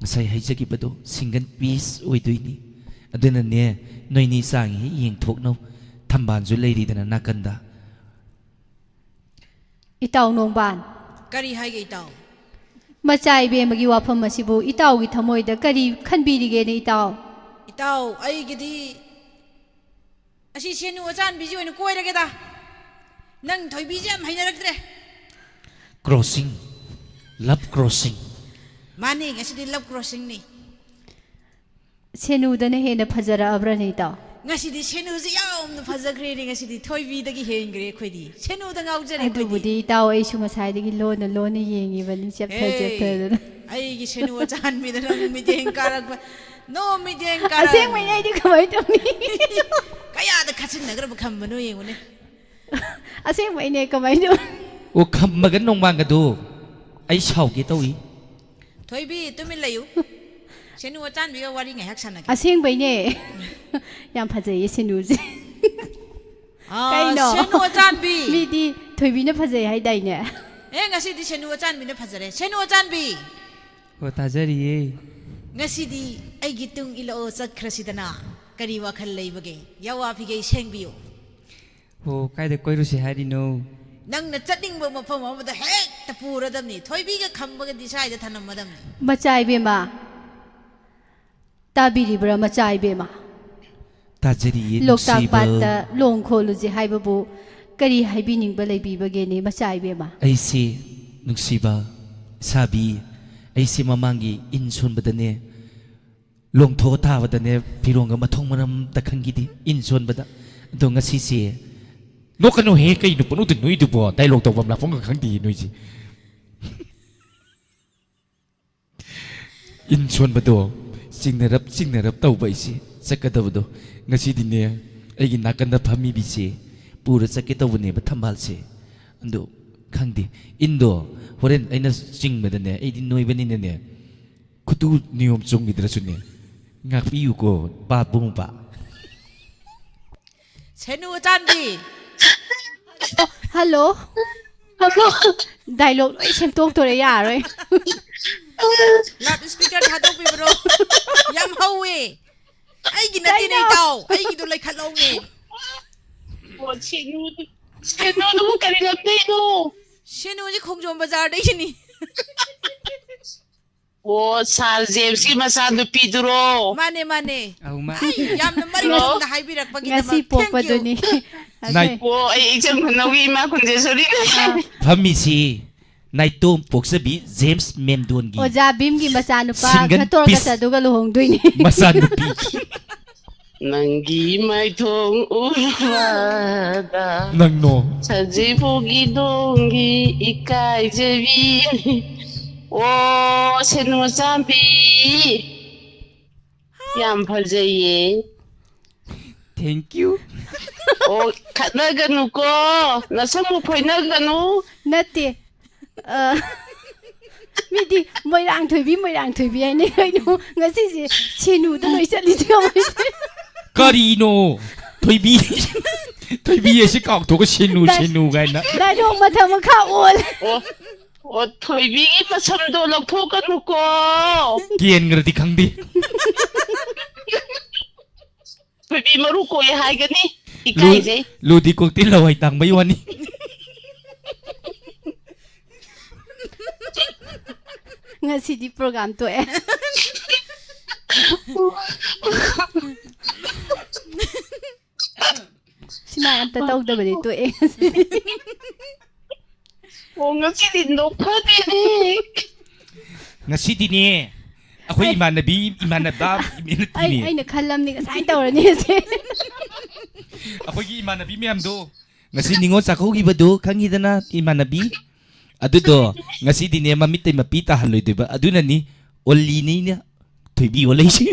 ꯉꯁꯥꯏ ꯍꯥꯏꯖꯈꯤꯕꯗꯣ single piece ꯑꯣꯏꯗꯣꯏꯅꯤ꯫ ꯑꯗꯨꯅꯅꯦ, ꯅꯣꯏꯅꯤ ꯆꯥꯡ ꯍꯦꯛ ꯌꯦꯡꯊꯣꯛꯅꯧ꯫ ꯊꯝꯕꯥꯜꯁꯨ ꯂꯩꯔꯤꯗꯅ ꯅꯥꯀꯟꯗ꯫ ꯏꯇꯥꯎ ꯅꯣꯡꯕꯥꯟ, ꯀꯔꯤ ꯍꯥꯏꯒꯦ ꯏꯇꯥꯎ? ꯃꯆꯥ ꯏꯕꯦꯝꯃꯒꯤ ꯋꯥꯐꯝ ꯑꯁꯤꯕꯨ ꯏꯇꯥꯎꯒꯤ ꯊꯃꯣꯏꯗ ꯀꯔꯤ ꯈꯟꯕꯤꯔꯤꯒꯦꯅꯦ, ꯏꯇꯥꯎ? ꯏꯇꯥꯎ, ꯑꯩꯒꯤꯗꯤ ꯑꯁꯤ ꯁꯦꯅꯨ ꯑꯆꯥꯟꯕꯤꯁꯤ ꯑꯣꯏꯅ ꯀꯣꯏꯔꯒꯦꯗ꯫ ꯅꯪ ꯊꯣꯏꯕꯤꯁꯦ ꯌꯥꯝ ꯍꯩꯅꯔꯛꯇ꯭ꯔꯦ꯫ Crossing, love crossing꯫ ꯃꯥꯅꯤ, ꯉꯁꯤꯗꯤ love crossingꯅꯤ꯫ ꯁꯦꯅꯨꯗꯅ ꯍꯦꯟꯅ ꯐꯖꯔꯛꯑꯕ꯭ꯔꯅꯦ, ꯏꯇꯥꯎ? ꯉꯁꯤꯗꯤ ꯁꯦꯅꯨꯁꯦ ꯌꯥꯝꯅ ꯐꯖꯈ꯭ꯔꯦꯅꯦ꯫ ꯉꯁꯤꯗꯤ ꯊꯣꯏꯕꯤꯗꯒꯤ ꯍꯦꯟꯈ꯭ꯔꯦ ꯑꯩꯈꯣꯏꯗꯤ꯫ ꯁꯦꯅꯨꯗ ꯉꯥꯎꯖꯔꯦ ꯑꯩꯈꯣꯏꯗꯤ꯫ ꯑꯗꯨꯕꯨꯗꯤ ꯏꯇꯥꯎ, ꯑꯩꯁꯨ ꯉꯁꯥꯏꯗꯒꯤ ꯂꯣꯟꯅ ꯂꯣꯟꯅ ꯌꯦꯡꯉꯤꯕꯅꯤ, ꯆꯦꯞꯊ ꯍꯦ, ꯆꯦꯞꯊꯗꯅ꯫ ꯑꯩꯒꯤ ꯁꯦꯅꯨ ꯑꯆꯥꯟꯕꯤꯗ ꯅꯪ ꯃꯤꯠꯌꯦꯡ ꯀꯥꯔꯛꯄ꯫ ꯅꯣ ꯃꯤꯠꯌꯦꯡ ꯀꯥꯔꯛ꯫ ꯑꯁꯦꯡꯕꯩꯅꯦ, ꯑꯩꯗꯤ ꯀꯃꯥꯏꯅ ꯇꯧꯅꯤ? ꯀꯌꯥꯗ ꯈꯠꯆꯤꯟꯅꯈ꯭ꯔꯕ ꯈꯝꯕꯅꯣ ꯌꯦꯡꯉꯨꯅꯦ꯫ ꯑꯁꯦꯡꯕꯩꯅꯦ, ꯀꯃꯥꯏꯅ ꯇꯧꯅꯤ? ꯑꯣ, ꯈꯝꯕꯒ ꯅꯣꯡꯃꯥꯡꯒꯗꯣ ꯑꯩ ꯁꯥꯎꯒꯦ ꯇꯧꯏ꯫ ꯊꯣꯏꯕꯤ, ꯇꯨꯃꯤꯟ ꯂꯩꯌꯨ꯫ ꯁꯦꯅꯨ ꯑꯆꯥꯟꯕꯤꯒ ꯋꯥꯔꯤ ꯉꯥꯏꯍꯥꯛ ꯁꯥꯟꯅꯒꯦ꯫ ꯑꯁꯦꯡꯕꯩꯅꯦ꯫ ꯌꯥꯝ ꯐꯖꯩꯌꯦ ꯁꯦꯅꯨꯁꯦ꯫ ꯑꯥ, ꯀꯩꯅꯣ? ꯁꯦꯅꯨ ꯑꯆꯥꯟꯕꯤ꯫ ꯃꯤꯗꯤ ꯊꯣꯏꯕꯤꯅ ꯐꯖꯩ ꯍꯥꯏꯗꯥꯏꯅꯦ? ꯑꯦ, ꯉꯁꯤꯗꯤ ꯁꯦꯅꯨ ꯑꯆꯥꯟꯕꯤꯅ ꯐꯖꯔꯦ꯫ ꯁꯦꯅꯨ ꯑꯆꯥꯟꯕꯤ꯫ ꯑꯣ, ꯇꯥꯖꯔꯤꯌꯦ꯫ ꯉꯁꯤꯗꯤ ꯑꯩꯒꯤ ꯇꯨꯡ ꯏꯜꯂꯛꯑꯣ ꯆꯠꯈ꯭ꯔꯁꯤꯗꯅ꯫ ꯀꯔꯤ ꯋꯥꯈꯜ ꯂꯩꯕꯒꯦ? ꯌꯥꯋꯥ ꯐꯤꯒꯩ ꯁꯦꯡꯕꯤꯌꯨ꯫ ꯑꯣ, ꯀꯥꯏꯗ ꯀꯣꯏꯔꯨꯁꯤ ꯍꯥꯏꯔꯤꯅꯣ? ꯅꯪꯅ ꯆꯠꯅꯤꯡꯕ ꯃꯐꯝ ꯑꯃꯗ ꯍꯦꯛ ꯄꯨꯔꯗꯕꯅꯤ꯫ ꯊꯣꯏꯕꯤꯒ ꯈꯝꯕꯒꯗꯤ ꯁ꯭ꯋꯥꯏꯗ ꯊꯅꯝꯃꯗꯕꯅꯤ꯫ ꯃꯆꯥ ꯏꯕꯦꯝꯃ, ꯇꯥꯕꯤꯔꯤꯕ꯭ꯔꯥ, ꯃꯆꯥ ꯏꯕꯦꯝꯃ? ꯇꯥꯖꯔꯤꯌꯦ ꯂꯣꯛꯇꯥꯛ ꯅꯨꯡꯁꯤꯕ꯫ ꯄꯥꯠꯇ ꯂꯣꯡ ꯈꯣꯜꯂꯨꯁꯦ ꯍꯥꯏꯕꯕꯨ ꯀꯔꯤ ꯍꯥꯏꯕꯤꯅꯤꯡꯕ ꯂꯩꯕꯤꯕꯒꯦꯅꯦ, ꯃꯆꯥ ꯏꯕꯦꯝꯃ? ꯑꯩꯁꯦ ꯅꯨꯡꯁꯤꯕ ꯏꯁꯥꯕꯤ, ꯑꯩꯁꯦ ꯃꯃꯥꯡꯒꯤ ꯏꯟ ꯁꯣꯟꯕꯗꯅꯦ, ꯂꯣꯡꯊꯣꯛꯑ ꯇꯥꯕꯗꯅꯦ, ꯐꯤꯔꯣꯡꯒ ꯃꯊꯣꯡ ꯃꯔꯝ ꯑꯝꯇ ꯈꯪꯈꯤꯗꯦ ꯏꯟ ꯁꯣꯟꯕꯗ꯫ ꯑꯗꯣ ꯉꯁꯤꯁꯦ, ꯅꯣꯛꯀꯅꯨꯍꯦ, ꯀꯩꯅꯣ ꯄꯪꯅꯣꯛꯇ ꯅꯣꯛꯏꯗꯨꯕꯣ? ꯗꯥꯏꯂꯣꯛ ꯇꯧꯐꯝ ꯂꯥꯛꯐꯝꯒ ꯈꯪꯗꯦ ꯅꯣꯏꯁꯦ꯫ ꯏꯟ ꯁꯣꯟꯕꯗꯣ ꯆꯤꯡꯅꯔꯞ ꯆꯤꯡꯅꯔꯞ ꯇꯧꯕ ꯑꯩꯁꯦ ꯆꯠꯀꯗꯕꯗꯣ, ꯉꯁꯤꯗꯤꯅꯦ, ꯑꯩꯒꯤ ꯅꯥꯀꯟꯗ ꯐꯝꯃꯤꯕꯤꯁꯦ ꯄꯨꯔ ꯆꯠꯀꯦ ꯇꯧꯕꯅꯦꯕ ꯊꯝꯕꯥꯜꯁꯦ꯫ ꯑꯗꯣ ꯈꯪꯗꯦ, ꯏꯟꯗꯣ ꯍꯣꯔꯦꯟ ꯑꯩꯅ ꯆꯤꯡꯕꯗꯅꯦ, ꯑꯩꯗꯤ ꯅꯣꯏꯕꯅꯤꯅꯅꯦ, ꯈꯨꯇꯨ ꯅꯤꯌꯣꯝ ꯆꯨꯝꯈꯤꯗ꯭ꯔꯁꯨꯅꯦ, ꯉꯥꯛꯄꯤꯌꯨꯀꯣ ꯄꯥꯕꯨꯡ ꯃꯄꯥ꯫ ꯁꯦꯅꯨ ꯆꯥꯟꯕꯤ꯫ ꯍꯜꯂꯣ꯫ ꯍꯜꯂꯣ꯫ ꯗꯥꯏꯂꯣꯛ ꯂꯣꯏ ꯁꯦꯝꯗꯣꯛꯇꯣꯔꯦ, ꯌꯥꯔꯣꯏ꯫ ꯂꯥꯎꯠ ꯁ꯭ꯄꯤꯀꯔ ꯊꯥꯗꯣꯛꯄꯤꯕ꯭ꯔꯣ? ꯌꯥꯝ ꯍꯧꯋꯦ꯫ ꯑꯩꯒꯤ ꯅꯠꯇꯦꯅꯦ, ꯀꯩꯅꯣ? ꯏꯇꯥꯎ, ꯑꯩꯒꯤꯗꯣ ꯂꯩꯈꯠꯂꯧꯅꯦ꯫ ꯑꯣ, ꯁꯦꯅꯨ, ꯁꯦꯅꯨꯗꯨꯕꯨ ꯀꯔꯤ ꯂꯝꯗꯩꯅꯣ? ꯁꯦꯅꯨꯁꯦ ꯈꯣꯡꯖꯣꯝ ꯕꯖꯥꯔꯗꯒꯤꯅꯤ꯫ ꯑꯣ, ꯁꯥꯔ ꯖꯦꯝꯁꯀꯤ ꯃꯆꯥꯅꯨꯄꯤꯗꯨꯔꯣ? ꯃꯥꯅꯦ, ꯃꯥꯅꯦ꯫ ꯑꯧ, ꯃꯥ- ꯑꯩ ꯌꯥꯝꯅ ꯃꯔꯤꯛ ꯍꯜꯂꯣ꯫ ꯆꯨꯝꯅ ꯍꯥꯏꯕꯤꯔꯛꯄꯒꯤꯗꯃꯛ ꯉꯁꯤ thank you꯫ ꯄꯣꯛꯄꯗꯨꯅꯤ꯫ ꯅꯥꯏ- ꯑꯣ, ꯑꯩ ꯏꯆꯝ ꯈꯨꯅꯧꯒꯤ ꯏꯃꯥ ꯈꯨꯟꯖꯦꯁꯣꯔꯤꯅꯦ꯫ ꯐꯝꯃꯤꯁꯤ ꯅꯥꯏꯇꯣꯝ ꯄꯣꯛꯆꯕꯤ ꯖꯦꯝꯁ ꯃꯦꯝꯗꯣꯟꯒꯤ ꯑꯣꯖꯥ ꯚꯤꯝꯒꯤ ꯃꯆꯥꯅꯨꯄꯥ Single ꯈꯇꯣꯔ piece. ꯀꯆꯥꯗꯨꯒ ꯂꯨꯍꯣꯡꯗꯣꯏꯅꯤ꯫ ꯃꯆꯥꯅꯨꯄꯤ꯫ ꯅꯪꯒꯤ ꯃꯥꯏꯊꯣꯡ ꯎꯕꯗ ꯅꯪꯅꯣ꯫ ꯁꯖꯤꯕꯨꯒꯤ ꯗꯣꯡꯒꯤ ꯏꯀꯥꯏꯖꯕꯤ꯫ ꯑꯣ, ꯁꯦꯅꯨ ꯆꯥꯝꯕꯤ꯫ ꯌꯥꯝ ꯐꯖꯩꯌꯦ꯫ Thank you. ꯑꯣ, ꯈꯠꯅꯒꯅꯨꯀꯣ, ꯅꯁꯝꯕꯨ ꯐꯣꯏꯅꯒꯅꯨ꯫ ꯅꯠꯇꯦ꯫ ꯑ, ꯃꯤꯗꯤ ꯃꯣꯏꯔꯥꯡ ꯊꯣꯏꯕꯤ, ꯃꯣꯏꯔꯥꯡ ꯊꯣꯏꯕꯤ ꯍꯥꯏꯅꯩ ꯀꯩꯅꯣ꯫ ꯉꯁꯤꯁꯦ ꯁꯦꯅꯨꯗ ꯂꯣꯏ ꯆꯠꯂꯤꯁꯦ ꯃꯣꯏꯁꯦ꯫ ꯀꯔꯤꯅꯣ? ꯊꯣꯏꯕꯤ꯫ ꯊꯣꯏꯕꯤ ꯑꯁꯤ ꯀꯥꯎꯊꯣꯛꯑꯒ ꯁꯦꯅꯨ, ꯁꯦꯅꯨ ꯀꯥꯏꯅ꯫ ꯗꯥꯏꯂꯣꯛ ꯃꯊꯛ ꯃꯈꯥ ꯑꯣꯜꯂꯦ꯫ ꯑꯣ, ꯑꯣ, ꯊꯣꯏꯕꯤꯒꯤ ꯃꯁꯝꯗꯣ ꯂꯧꯊꯣꯛꯀꯅꯨꯀꯣ꯫ ꯀꯦꯟꯈ꯭ꯔꯗꯤ ꯈꯪꯗꯦ꯫ ꯊꯣꯏꯕꯤ ꯃꯔꯨ ꯀꯣꯛꯑꯦ ꯍꯥꯏꯒꯅꯤ꯫ ꯂꯨ-, ꯏꯀꯥꯏꯖꯩ꯫ ꯂꯨꯗꯤ ꯀꯣꯛꯇꯦ, ꯂꯋꯥꯏ ꯇꯥꯡꯕꯩ ꯋꯥꯅꯤ꯫ ꯉꯁꯤꯗꯤ program ꯇꯣꯛꯑꯦ꯫ ꯁꯤꯃꯥꯏ ꯑꯝꯇ ꯇꯧꯗꯕꯗꯤ ꯇꯣꯛꯑꯦ ꯉꯁꯤꯗꯤ꯫ ꯑꯣ, ꯉꯁꯤꯗꯤ ꯅꯣꯛꯐꯗꯦꯅꯦ꯫ ꯉꯁꯤꯗꯤꯅꯦ ꯑꯩꯈꯣꯏ ꯏꯃꯥꯟꯅꯕꯤ ꯏꯃꯥꯟꯅꯕ ꯑꯩ ꯅꯠꯇꯦꯅꯦ ꯑꯩꯅ ꯈꯜꯂꯝꯅꯤ ꯉꯁꯥꯏꯅ ꯇꯧꯔꯅꯤ ꯑꯁꯦ꯫ ꯑꯩꯈꯣꯏꯒꯤ ꯏꯃꯥꯟꯅꯕꯤ ꯃꯌꯥꯝꯗꯣ ꯉꯁꯤ ꯅꯤꯉꯣꯜ ꯆꯥꯛꯀꯧꯈꯤꯕꯗꯣ ꯈꯪꯉꯤꯗꯅ ꯏꯃꯥꯟꯅꯕꯤ ꯑꯗꯨꯗꯣ ꯉꯁꯤꯗꯤꯅꯦ ꯃꯃꯤꯠꯇꯩ ꯃꯄꯤ ꯇꯥꯍꯜꯂꯣꯏꯗꯣꯏꯕ ꯑꯗꯨꯅꯅꯤ ꯑꯣꯜꯂꯤꯅꯤꯅ ꯊꯣꯏꯕꯤ ꯑꯣꯜꯂꯛꯏꯁꯦ꯫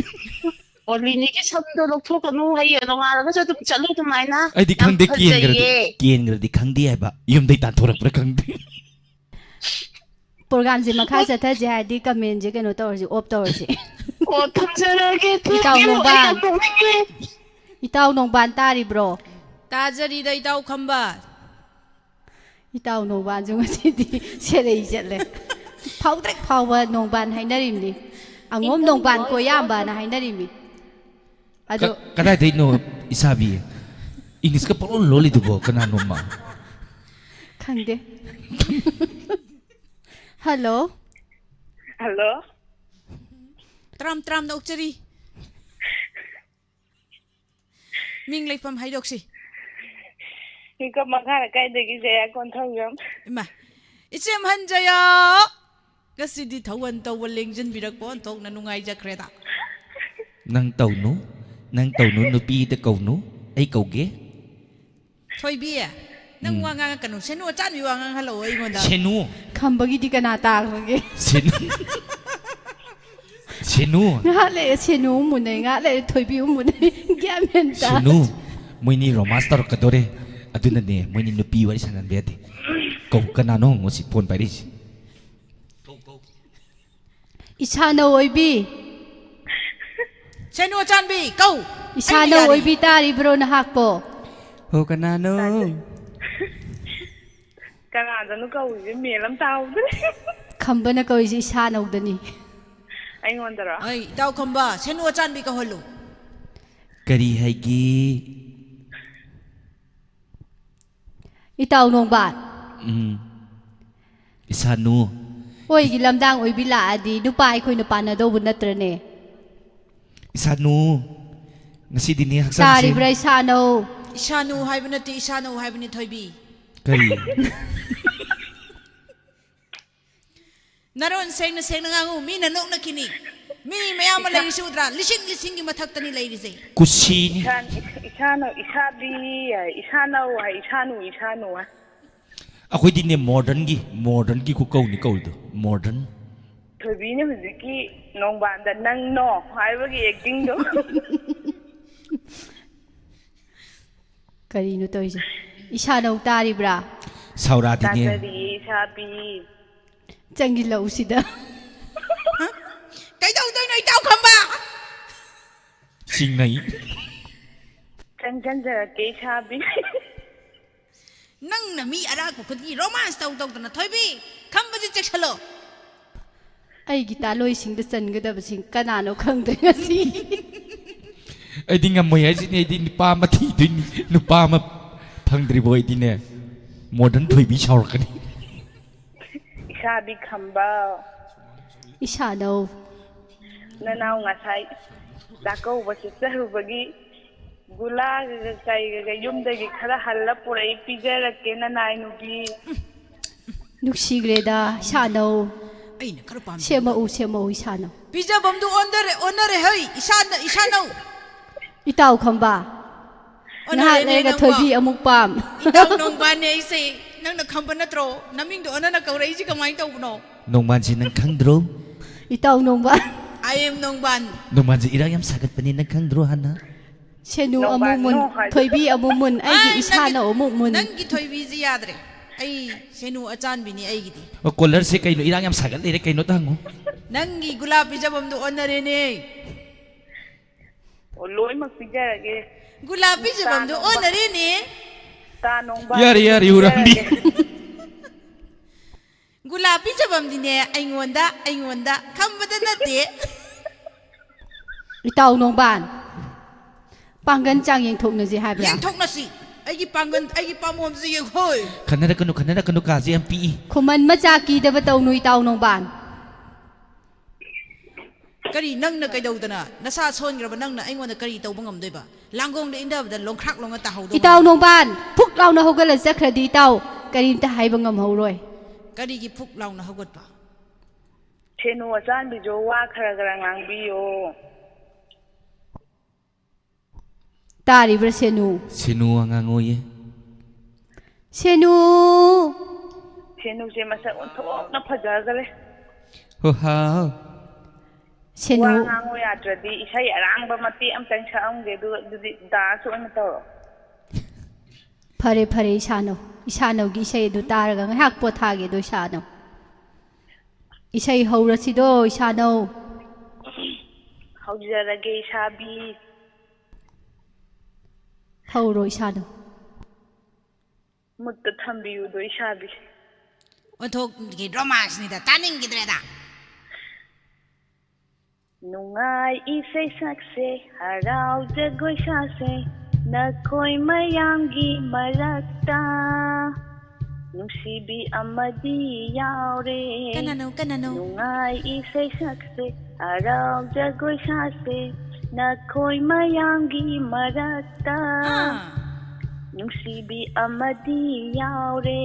ꯑꯣꯂꯤꯅꯤꯒꯤ ꯁꯝꯗꯣ ꯂꯧꯊꯣꯛꯀꯅꯨ, ꯍꯌꯦꯡ ꯅꯣꯡꯉꯥꯜꯂꯒꯁꯨ ꯑꯗꯨꯝ ꯆꯠꯂꯨ ꯑꯗꯨꯃꯥꯏꯅ꯫ ꯑꯩꯗꯤ ꯌꯥꯝ ꯈꯪꯗꯦ ꯀꯦꯟꯈ꯭ꯔꯗꯤ ꯐꯖꯩꯌꯦ꯫ ꯀꯦꯟꯈ꯭ꯔꯗꯤ ꯈꯪꯗꯦ ꯍꯥꯏꯕ ꯌꯨꯝꯗꯩ ꯇꯥꯟꯊꯣꯔꯛꯄ꯭ꯔꯥ ꯈꯪꯗꯦ꯫ Programꯁꯦ ꯃꯈꯥ ꯆꯠꯊꯁꯦ ꯍꯥꯏꯔꯗꯤ commentꯁꯦ ꯀꯩꯅꯣ ꯇꯧꯔꯁꯤ, off ꯇꯧꯔꯁꯤ꯫ ꯑꯣ, ꯊꯝꯖꯔꯒꯦ꯫ Thank ꯏꯇꯥꯎ you꯫ ꯅꯣꯡꯕꯥꯟ꯫ ꯑꯩ ꯌꯥꯝ ꯅꯣꯛꯅꯤꯡꯉꯦ꯫ ꯏꯇꯥꯎ ꯅꯣꯡꯕꯥꯟ ꯇꯥꯔꯤꯕ꯭ꯔꯣ? ꯇꯥꯖꯔꯤꯗ ꯏꯇꯥꯎ ꯈꯝꯕ꯫ ꯏꯇꯥꯎ ꯅꯣꯡꯕꯥꯟꯁꯨ ꯉꯁꯤꯗꯤ ꯁꯦꯔꯩ ꯆꯠꯂꯦ꯫ ꯐꯥꯎꯗ꯭ꯔꯤꯛ ꯐꯥꯎꯕ ꯅꯣꯡꯕꯥꯟ ꯍꯥꯏꯅꯔꯤꯕꯅꯤ꯫ ꯑꯉꯣꯝ ꯅꯣꯡꯕꯥꯟ ꯀꯣꯌꯥꯝꯕꯅ ꯍꯥꯏꯅꯔꯤꯕꯅꯤ꯫ ꯑꯗꯣ ꯀ- ꯀꯗꯥꯏꯗꯩꯅꯣ ꯏꯁꯥꯕꯤ? ꯏꯪꯂꯤꯁꯀ ꯄꯪꯂꯣꯟ ꯂꯣꯜꯂꯤꯗꯨꯕꯣ ꯀꯅꯥꯅꯣꯃ? ꯈꯪꯗꯦ꯫ Hello꯫ Hello꯫ ꯇꯔꯥꯝ ꯇꯔꯥꯝꯅ ꯑꯣꯛꯆꯔꯤ꯫ ꯃꯤꯡ ꯂꯩꯐꯝ ꯍꯥꯏꯗꯣꯛꯁꯤ꯫ ꯍꯤꯀꯞ ꯃꯈꯥ ꯂꯩꯀꯥꯏꯗꯒꯤ ꯖꯌꯥ ꯀꯣꯟꯊꯧꯖꯝ꯫ ꯏꯃꯥ, ꯏꯆꯦꯝꯍꯟ ꯖꯌꯥ꯫ ꯉꯁꯤꯗꯤ ꯊꯧꯒꯜ ꯇꯧꯕ ꯂꯦꯡꯁꯤꯟꯕꯤꯔꯛꯄ ꯑꯣꯟꯊꯣꯛꯅ ꯅꯨꯡꯉꯥꯏꯖꯈ꯭ꯔꯦꯗ꯫ ꯅꯪ ꯇꯧꯅꯨ, ꯅꯪ ꯇꯧꯅꯨ, ꯅꯨꯄꯤꯗ ꯀꯧꯅꯨ, ꯑꯩ ꯀꯧꯒꯦ꯫ ꯊꯣꯏꯕꯤ, ꯅꯪ ꯋꯥ ꯉꯥꯡꯉꯛꯀꯅꯨ꯫ ꯁꯦꯅꯨ ꯑꯆꯥꯟꯕꯤ ꯋꯥ ꯉꯥꯡꯍꯜꯂꯛꯑꯣ ꯑꯩꯉꯣꯟꯗ꯫ ꯁꯦꯅꯨ, ꯈꯝꯕꯒꯤꯗꯤ ꯀꯅꯥ ꯇꯥꯈ꯭ꯔꯒꯦ? ꯁꯦꯅꯨ, ꯁꯦꯅꯨ, ꯉꯥꯏꯍꯥꯛ ꯂꯩꯔꯦ ꯁꯦꯅꯨ ꯑꯃꯨꯛ ꯃꯨꯟꯅꯩ, ꯉꯥꯏꯍꯥꯛ ꯂꯩꯔꯦ ꯊꯣꯏꯕꯤ ꯑꯃꯨꯛ ꯃꯨꯟꯅꯩ꯫ ꯒ꯭ꯌꯥꯟ ꯃꯦꯟ ꯇꯥ ꯁꯦꯅꯨ, ꯃꯣꯏꯅꯤ romance ꯇꯧꯔꯛꯀꯗꯣꯔꯦ꯫ ꯑꯗꯨꯅꯅꯦ ꯃꯣꯏꯅꯤ ꯅꯨꯄꯤ ꯋꯥꯔꯤ ꯁꯥꯟꯅꯍꯟꯕ ꯌꯥꯗꯦ꯫ ꯀꯧ, ꯀꯅꯥꯅꯣ ꯍꯪꯉꯣ ꯁꯤ phone ꯄꯥꯏꯔꯛꯏꯁꯤ꯫ ꯏꯁꯥꯅꯧ ꯑꯣꯏꯕꯤ꯫ ꯁꯦꯅꯨ ꯑꯆꯥꯟꯕꯤ ꯀꯧ꯫ ꯏꯁꯥꯅꯧ ꯑꯣꯏꯕꯤ ꯇꯥꯔꯤꯕ꯭ꯔꯣ ꯅꯍꯥꯛꯄꯣ? ꯍꯣ ꯀꯅꯥꯅꯣ? ꯀꯅꯥꯗꯅꯣ ꯀꯧꯔꯤꯁꯦ ꯃꯦꯜ ꯑꯃ ꯇꯥꯍꯧꯗ꯭ꯔꯦ꯫ ꯈꯝꯕꯅ ꯀꯧꯔꯤꯁꯦ ꯏꯁꯥꯅꯧꯗꯅꯤ꯫ ꯑꯩꯉꯣꯟꯗꯔꯣ? ꯑꯩ ꯏꯇꯥꯎ ꯈꯝꯕ ꯁꯦꯅꯨ ꯑꯆꯥꯟꯕꯤ ꯀꯧꯍꯜꯂꯨ꯫ ꯀꯔꯤ ꯍꯥꯏꯒꯦ? ꯏꯇꯥꯎ ꯅꯣꯡꯕꯥꯟ꯫ ꯎꯝ, ꯏꯁꯥꯅꯨ, ꯑꯩꯈꯣꯏꯒꯤ ꯂꯝꯗꯥꯡ ꯑꯣꯏꯕꯤ ꯂꯥꯛꯑꯗꯤ ꯅꯨꯄꯥ ꯑꯩꯈꯣꯏꯅ ꯄꯥꯟꯅꯗꯧꯕ ꯅꯠꯇ꯭ꯔꯅꯦ? ꯏꯁꯥꯅꯨ, ꯉꯁꯤꯗꯤꯅꯦ ꯍꯛꯆꯥꯡꯁꯦ ꯇꯥꯔꯤꯕ꯭ꯔꯥ, ꯏꯁꯥꯅꯧ? ꯏꯁꯥꯅꯨ ꯍꯥꯏꯕ ꯅꯠꯇꯦ, ꯏꯁꯥꯅꯧ ꯍꯥꯏꯕꯅꯤ, ꯊꯣꯏꯕꯤ꯫ ꯀꯔꯤ? ꯅꯔꯣꯟ ꯁꯦꯡꯅ ꯁꯦꯡꯅ ꯉꯥꯡꯉꯨ, ꯃꯤꯅ ꯅꯣꯛꯅꯈꯤꯅꯤ꯫ ꯃꯤ ꯃꯌꯥꯝ ꯑꯃ ꯏꯁꯥ- ꯂꯩꯔꯤꯁꯤ ꯎꯗ꯭ꯔꯥ? ꯂꯤꯁꯤꯡ ꯂꯤꯁꯤꯡꯒꯤ ꯃꯊꯛꯇꯅꯤ ꯂꯩꯔꯤꯁꯦ꯫ ꯀꯨꯁꯤꯅꯤ꯫ ꯏꯁꯥ-, ꯏꯁꯥꯅꯧ, ꯏꯁꯥꯕꯤ ꯍꯥꯏ, ꯏꯁꯥꯅꯧ ꯍꯥꯏ, ꯏꯁꯥꯅꯨ, ꯏꯁꯥꯅꯨ ꯍꯥꯏ꯫ ꯑꯩꯈꯣꯏꯗꯤꯅꯦ ꯃꯣꯗꯔꯟꯒꯤ, ꯃꯣꯗꯔꯟꯒꯤ ꯈꯨꯀꯧꯅꯤ ꯀꯧꯔꯤꯗꯣ, ꯃꯣꯗꯔꯟ꯫ ꯊꯣꯏꯕꯤꯅ ꯍꯧꯖꯤꯛꯀꯤ ꯅꯣꯡꯕꯥꯟꯗ "ꯅꯪꯅꯣ" ꯍꯥꯏꯕꯒꯤ ꯑꯦꯛꯇꯤꯡꯗꯣ꯫ ꯀꯔꯤꯅꯣ ꯇꯧꯔꯤꯁꯦ? ꯏꯁꯥꯅꯧ ꯇꯥꯔꯤꯕ꯭ꯔꯥ? ꯁꯥꯎꯔꯥꯗꯤꯅꯦ꯫ ꯇꯥꯖꯔꯤꯌꯦ ꯏꯁꯥꯕꯤ꯫ ꯆꯪꯁꯤꯜꯂꯛꯎ ꯁꯤꯗ꯫ ꯀꯩꯗꯧꯗꯣꯏꯅꯣ ꯏꯇꯥꯎ ꯈꯝꯕ? ꯆꯤꯡꯅꯩ꯫ ꯆꯪꯁꯤꯟꯖꯔꯛꯀꯦ ꯏꯁꯥꯕꯤ꯫ ꯅꯪꯅ ꯃꯤ ꯑꯔꯥꯛꯄ ꯈꯨꯗꯤꯡꯒꯤ ꯔꯣꯃꯥꯟꯁ ꯇꯧ ꯇꯧꯗꯅ, ꯊꯣꯏꯕꯤ, ꯈꯝꯕꯁꯦ ꯆꯦꯛꯁꯤꯜꯂꯣ꯫ ꯑꯩꯒꯤ ꯇꯥꯂꯣꯏꯁꯤꯡꯗ ꯆꯟꯒꯗꯕꯁꯤꯡ ꯀꯅꯥꯅꯣ ꯈꯪꯗ꯭ꯔꯦ ꯉꯁꯤ꯫ ꯑꯩꯗꯤ ꯉꯝꯃꯣꯏ ꯍꯥꯏꯁꯤꯅꯤ, ꯑꯩꯗꯤ ꯅꯨꯄꯥ ꯑꯃ ꯊꯤꯗꯣꯏꯅꯤ, ꯅꯨꯄꯥ ꯑꯃ ꯐꯪꯗ꯭ꯔꯤꯕꯣ ꯑꯩꯗꯤꯅꯦ, ꯃꯣꯗꯔꯟ ꯊꯣꯏꯕꯤ ꯁꯥꯎꯔꯛꯀꯅꯤ꯫ ꯏꯁꯥꯕꯤ ꯈꯝꯕ꯫ ꯏꯁꯥꯅꯧ꯫ ꯅꯅꯥꯎ ꯉꯁꯥꯏ ꯆꯥꯛꯀꯧꯕ ꯆꯠꯆꯔꯨꯕꯒꯤ ꯒꯨꯂꯥꯒ ꯀꯩꯒ ꯌꯨꯝꯗꯒꯤ ꯈꯔ ꯍꯜꯂ ꯄꯨꯔꯛꯏ, ꯄꯤꯖꯔꯛꯀꯦ ꯅꯅꯥꯏ ꯅꯨꯄꯤ꯫ ꯅꯨꯡꯁꯤꯈ꯭ꯔꯦꯗ, ꯏꯁꯥꯅꯧ꯫ ꯑꯩꯅ ꯈꯔ ꯄꯥꯝꯖꯕ꯫ ꯁꯦꯝꯃꯛꯎ, ꯁꯦꯝꯃꯛꯎ, ꯏꯁꯥꯅꯧ꯫ ꯄꯤꯖꯐꯝꯗꯨ ꯑꯣꯟꯅꯔꯦ, ꯑꯣꯟꯅꯔꯦ ꯍꯩ, ꯏꯁꯥꯅ-, ꯏꯁꯥꯅꯧ꯫ ꯏꯇꯥꯎ ꯈꯝꯕ, ꯉꯥꯏꯍꯥꯛ ꯑꯣꯟꯅꯔꯦꯅꯦ ꯂꯩꯔꯒ ꯅꯪꯕꯣ꯫ ꯊꯣꯏꯕꯤ ꯑꯃꯨꯛ ꯄꯥꯝ꯫ ꯏꯇꯥꯎ ꯅꯣꯡꯕꯥꯟꯅꯦ ꯑꯩꯁꯦ꯫ ꯅꯪꯅ ꯈꯝꯕ ꯅꯠꯇ꯭ꯔꯣ? ꯅꯃꯤꯡꯗꯣ ꯑꯣꯟꯅꯅ ꯀꯧꯔꯛꯏꯁꯦ ꯀꯃꯥꯏꯅ ꯇꯧꯕꯅꯣ? ꯅꯣꯡꯕꯥꯟꯁꯦ ꯅꯪ ꯈꯪꯗ꯭ꯔꯣ? ꯏꯇꯥꯎ ꯅꯣꯡꯕꯥꯟ꯫ I am ꯅꯣꯡꯕꯥꯟ꯫ ꯅꯣꯡꯕꯥꯟꯁꯦ ꯏꯔꯥꯡ ꯌꯥꯝ ꯁꯥꯒꯠꯄꯅꯦ, ꯅꯪ ꯈꯪꯗ꯭ꯔꯣ ꯍꯥꯟꯅ? ꯁꯦꯅꯨ ꯅꯣꯡꯕꯥꯟ ꯑꯃꯨꯛ ꯃꯨꯟ, ꯅꯣ ꯍꯥꯏꯗꯣ꯫ ꯊꯣꯏꯕꯤ ꯑꯃꯨꯛ ꯃꯨꯟ, ꯑꯩꯒꯤ ꯑꯥꯏ, ꯏꯁꯥꯅ ꯅꯪꯒꯤ, ꯑꯃꯨꯛ ꯃꯨꯟ꯫ ꯅꯪꯒꯤ ꯊꯣꯏꯕꯤꯁꯦ ꯌꯥꯗ꯭ꯔꯦ꯫ ꯑꯩ ꯁꯦꯅꯨ ꯑꯆꯥꯟꯕꯤꯅꯤ ꯑꯩꯒꯤꯗꯤ꯫ ꯑꯣ, ꯀꯣꯂꯔꯁꯦ ꯀꯩꯅꯣ ꯏꯔꯥꯡ ꯌꯥꯝ ꯁꯥꯒꯠ ꯂꯩꯔꯦ, ꯀꯩꯅꯣ ꯇꯥꯡꯉꯣ꯫ ꯅꯪꯒꯤ ꯒꯨꯂꯥꯞ ꯄꯤꯖꯐꯝꯗꯣ ꯑꯣꯟꯅꯔꯦꯅꯦ꯫ ꯑꯣ, ꯂꯣꯏꯅꯃꯛ ꯄꯤꯖꯔꯒꯦ꯫ ꯒꯨꯂꯥꯞ ꯄꯤꯖꯐꯝꯗꯣ ꯇꯥ ꯅꯣꯡꯕꯥꯟ-, ꯑꯣꯟꯅꯔꯦꯅꯦ꯫ ꯇꯥ ꯅꯣꯡꯕꯥꯟ ꯌꯥꯔꯦ, ꯌꯥꯔꯦ, ꯄꯤꯖꯔꯒꯦ꯫ ꯎꯔꯥꯡꯕꯤ꯫ ꯒꯨꯂꯥꯞ ꯄꯤꯖꯐꯝꯗꯤꯅꯦ ꯑꯩꯉꯣꯟꯗ, ꯑꯩꯉꯣꯟꯗ ꯈꯝꯕꯗ ꯅꯠꯇꯦ꯫ ꯏꯇꯥꯎ ꯅꯣꯡꯕꯥꯟ, ꯄꯥꯡꯒꯟ ꯆꯥꯡ ꯌꯦꯡꯊꯣꯛꯅꯁꯤ ꯍꯥꯏꯕ꯭ꯔꯥ? ꯌꯦꯡꯊꯣꯛꯅꯁꯤ꯫ ꯑꯩꯒꯤ ꯄꯥꯡꯒꯜ, ꯑꯩꯒꯤ ꯄꯥꯝꯕꯣꯝꯁꯦ ꯌꯦꯡꯉꯣꯏ꯫ ꯈꯟꯅꯔꯛꯀꯅꯨ, ꯈꯟꯅꯔꯛꯀꯅꯨ, ꯀꯥꯁꯦ ꯌꯥꯝ ꯄꯤꯛꯏ꯫ ꯈꯨꯃꯟ ꯃꯆꯥ ꯀꯤꯗꯕ ꯇꯧꯅꯨ ꯏꯇꯥꯎ ꯅꯣꯡꯕꯥꯟ꯫ ꯀꯔꯤ ꯅꯪꯅ ꯀꯩꯗꯧꯗꯅ? ꯅꯁꯥ ꯁꯣꯟꯈ꯭ꯔꯕ ꯅꯪꯅ ꯑꯩꯉꯣꯟꯗ ꯀꯔꯤ ꯇꯧꯕ ꯉꯝꯗꯣꯏꯕ? ꯂꯥꯡꯒꯣꯡꯗ ꯏꯟꯊꯕꯗ ꯂꯣꯡꯈ꯭ꯔꯥꯛ ꯂꯣꯡꯉ ꯇꯥꯍꯧꯗꯧ ꯏꯇꯥꯎ ꯉꯝꯕ? ꯅꯣꯡꯕꯥꯟ, ꯐꯨꯛ ꯂꯥꯎꯅ ꯍꯧꯒꯠꯂ ꯆꯠꯈ꯭ꯔꯗꯤ ꯏꯇꯥꯎ ꯀꯔꯤꯝꯇ ꯍꯥꯏꯕ ꯉꯝꯍꯧꯔꯣꯏ꯫ ꯀꯔꯤꯒꯤ ꯐꯨꯛ ꯂꯥꯎꯅ ꯍꯧꯒꯠꯄ? ꯁꯦꯅꯨ ꯑꯆꯥꯟꯕꯤꯁꯨ ꯋꯥ ꯈꯔ ꯈꯔ ꯉꯥꯡꯕꯤꯌꯣ꯫ ꯇꯥꯔꯤꯕ꯭ꯔꯥ ꯁꯦꯅꯨ? ꯁꯦꯅꯨ ꯋꯥ ꯉꯥꯡꯉꯣꯌꯦ꯫ ꯁꯦꯅꯨ꯫ ꯁꯦꯅꯨꯁꯦ ꯃꯁꯛ ꯑꯣꯟꯊꯣꯛꯅ ꯐꯖꯈ꯭ꯔꯦ꯫ ꯍꯣ ꯍꯥꯎ꯫ ꯋꯥ ꯁꯦꯅꯨ꯫ ꯉꯥꯡꯉꯨ ꯌꯥꯗ꯭ꯔꯗꯤ ꯏꯁꯩ ꯑꯔꯥꯡꯕ ꯃꯇꯦꯛ ꯑꯃꯇꯪ ꯁꯛꯑꯝꯒꯦ, ꯑꯗꯨꯒ ꯑꯗꯨꯗꯤ ꯗꯥꯟꯁ ꯑꯣꯏꯅ ꯇꯧꯔꯣ꯫ ꯐꯔꯦ ꯐꯔꯦ ꯏꯁꯥꯅꯧ, ꯏꯁꯥꯅꯧꯒꯤ ꯏꯁꯩ ꯑꯗꯨ ꯇꯥꯔꯒ ꯉꯥꯏꯍꯥꯛ ꯄꯣꯊꯥꯒꯦꯗꯣ ꯏꯁꯥꯅꯧ꯫ ꯏꯁꯩ ꯍꯧꯔꯁꯤꯗꯣ ꯏꯁꯥꯅꯧ꯫ ꯍꯧꯖꯔꯒꯦ ꯏꯁꯥꯕꯤ꯫ ꯍꯧꯔꯣ ꯏꯁꯥꯅꯧ꯫ ꯃꯨꯠꯇ ꯊꯝꯕꯤꯌꯨꯗꯣ ꯏꯁꯥꯕꯤ꯫ ꯑꯣꯟꯊꯣꯛꯀꯤ ꯔꯣꯃꯥꯟꯁꯅꯤꯗ, ꯇꯥꯅꯤꯡꯈꯤꯗ꯭ꯔꯦꯗ꯫ ꯅꯨꯡꯉꯥꯏ ꯏꯁꯩ ꯁꯛꯁꯦ, ꯍꯔꯥꯎ ꯖꯒꯣꯏ ꯁꯥꯁꯦ, ꯅꯈꯣꯏ ꯃꯌꯥꯝꯒꯤ ꯃꯔꯛꯇ ꯅꯨꯡꯁꯤꯕꯤ ꯑꯃꯗꯤ ꯌꯥꯎꯔꯦ꯫ ꯀꯅꯥꯅꯣ, ꯀꯅꯥꯅꯣ? ꯅꯨꯡꯉꯥꯏ ꯏꯁꯩ ꯁꯛꯁꯦ, ꯍꯔꯥꯎ ꯖꯒꯣꯏ ꯁꯥꯁꯦ, ꯅꯈꯣꯏ ꯃꯌꯥꯝꯒꯤ ꯃꯔꯛꯇ ꯑꯥ꯫ ꯅꯨꯡꯁꯤꯕꯤ ꯑꯃꯗꯤ ꯌꯥꯎꯔꯦ꯫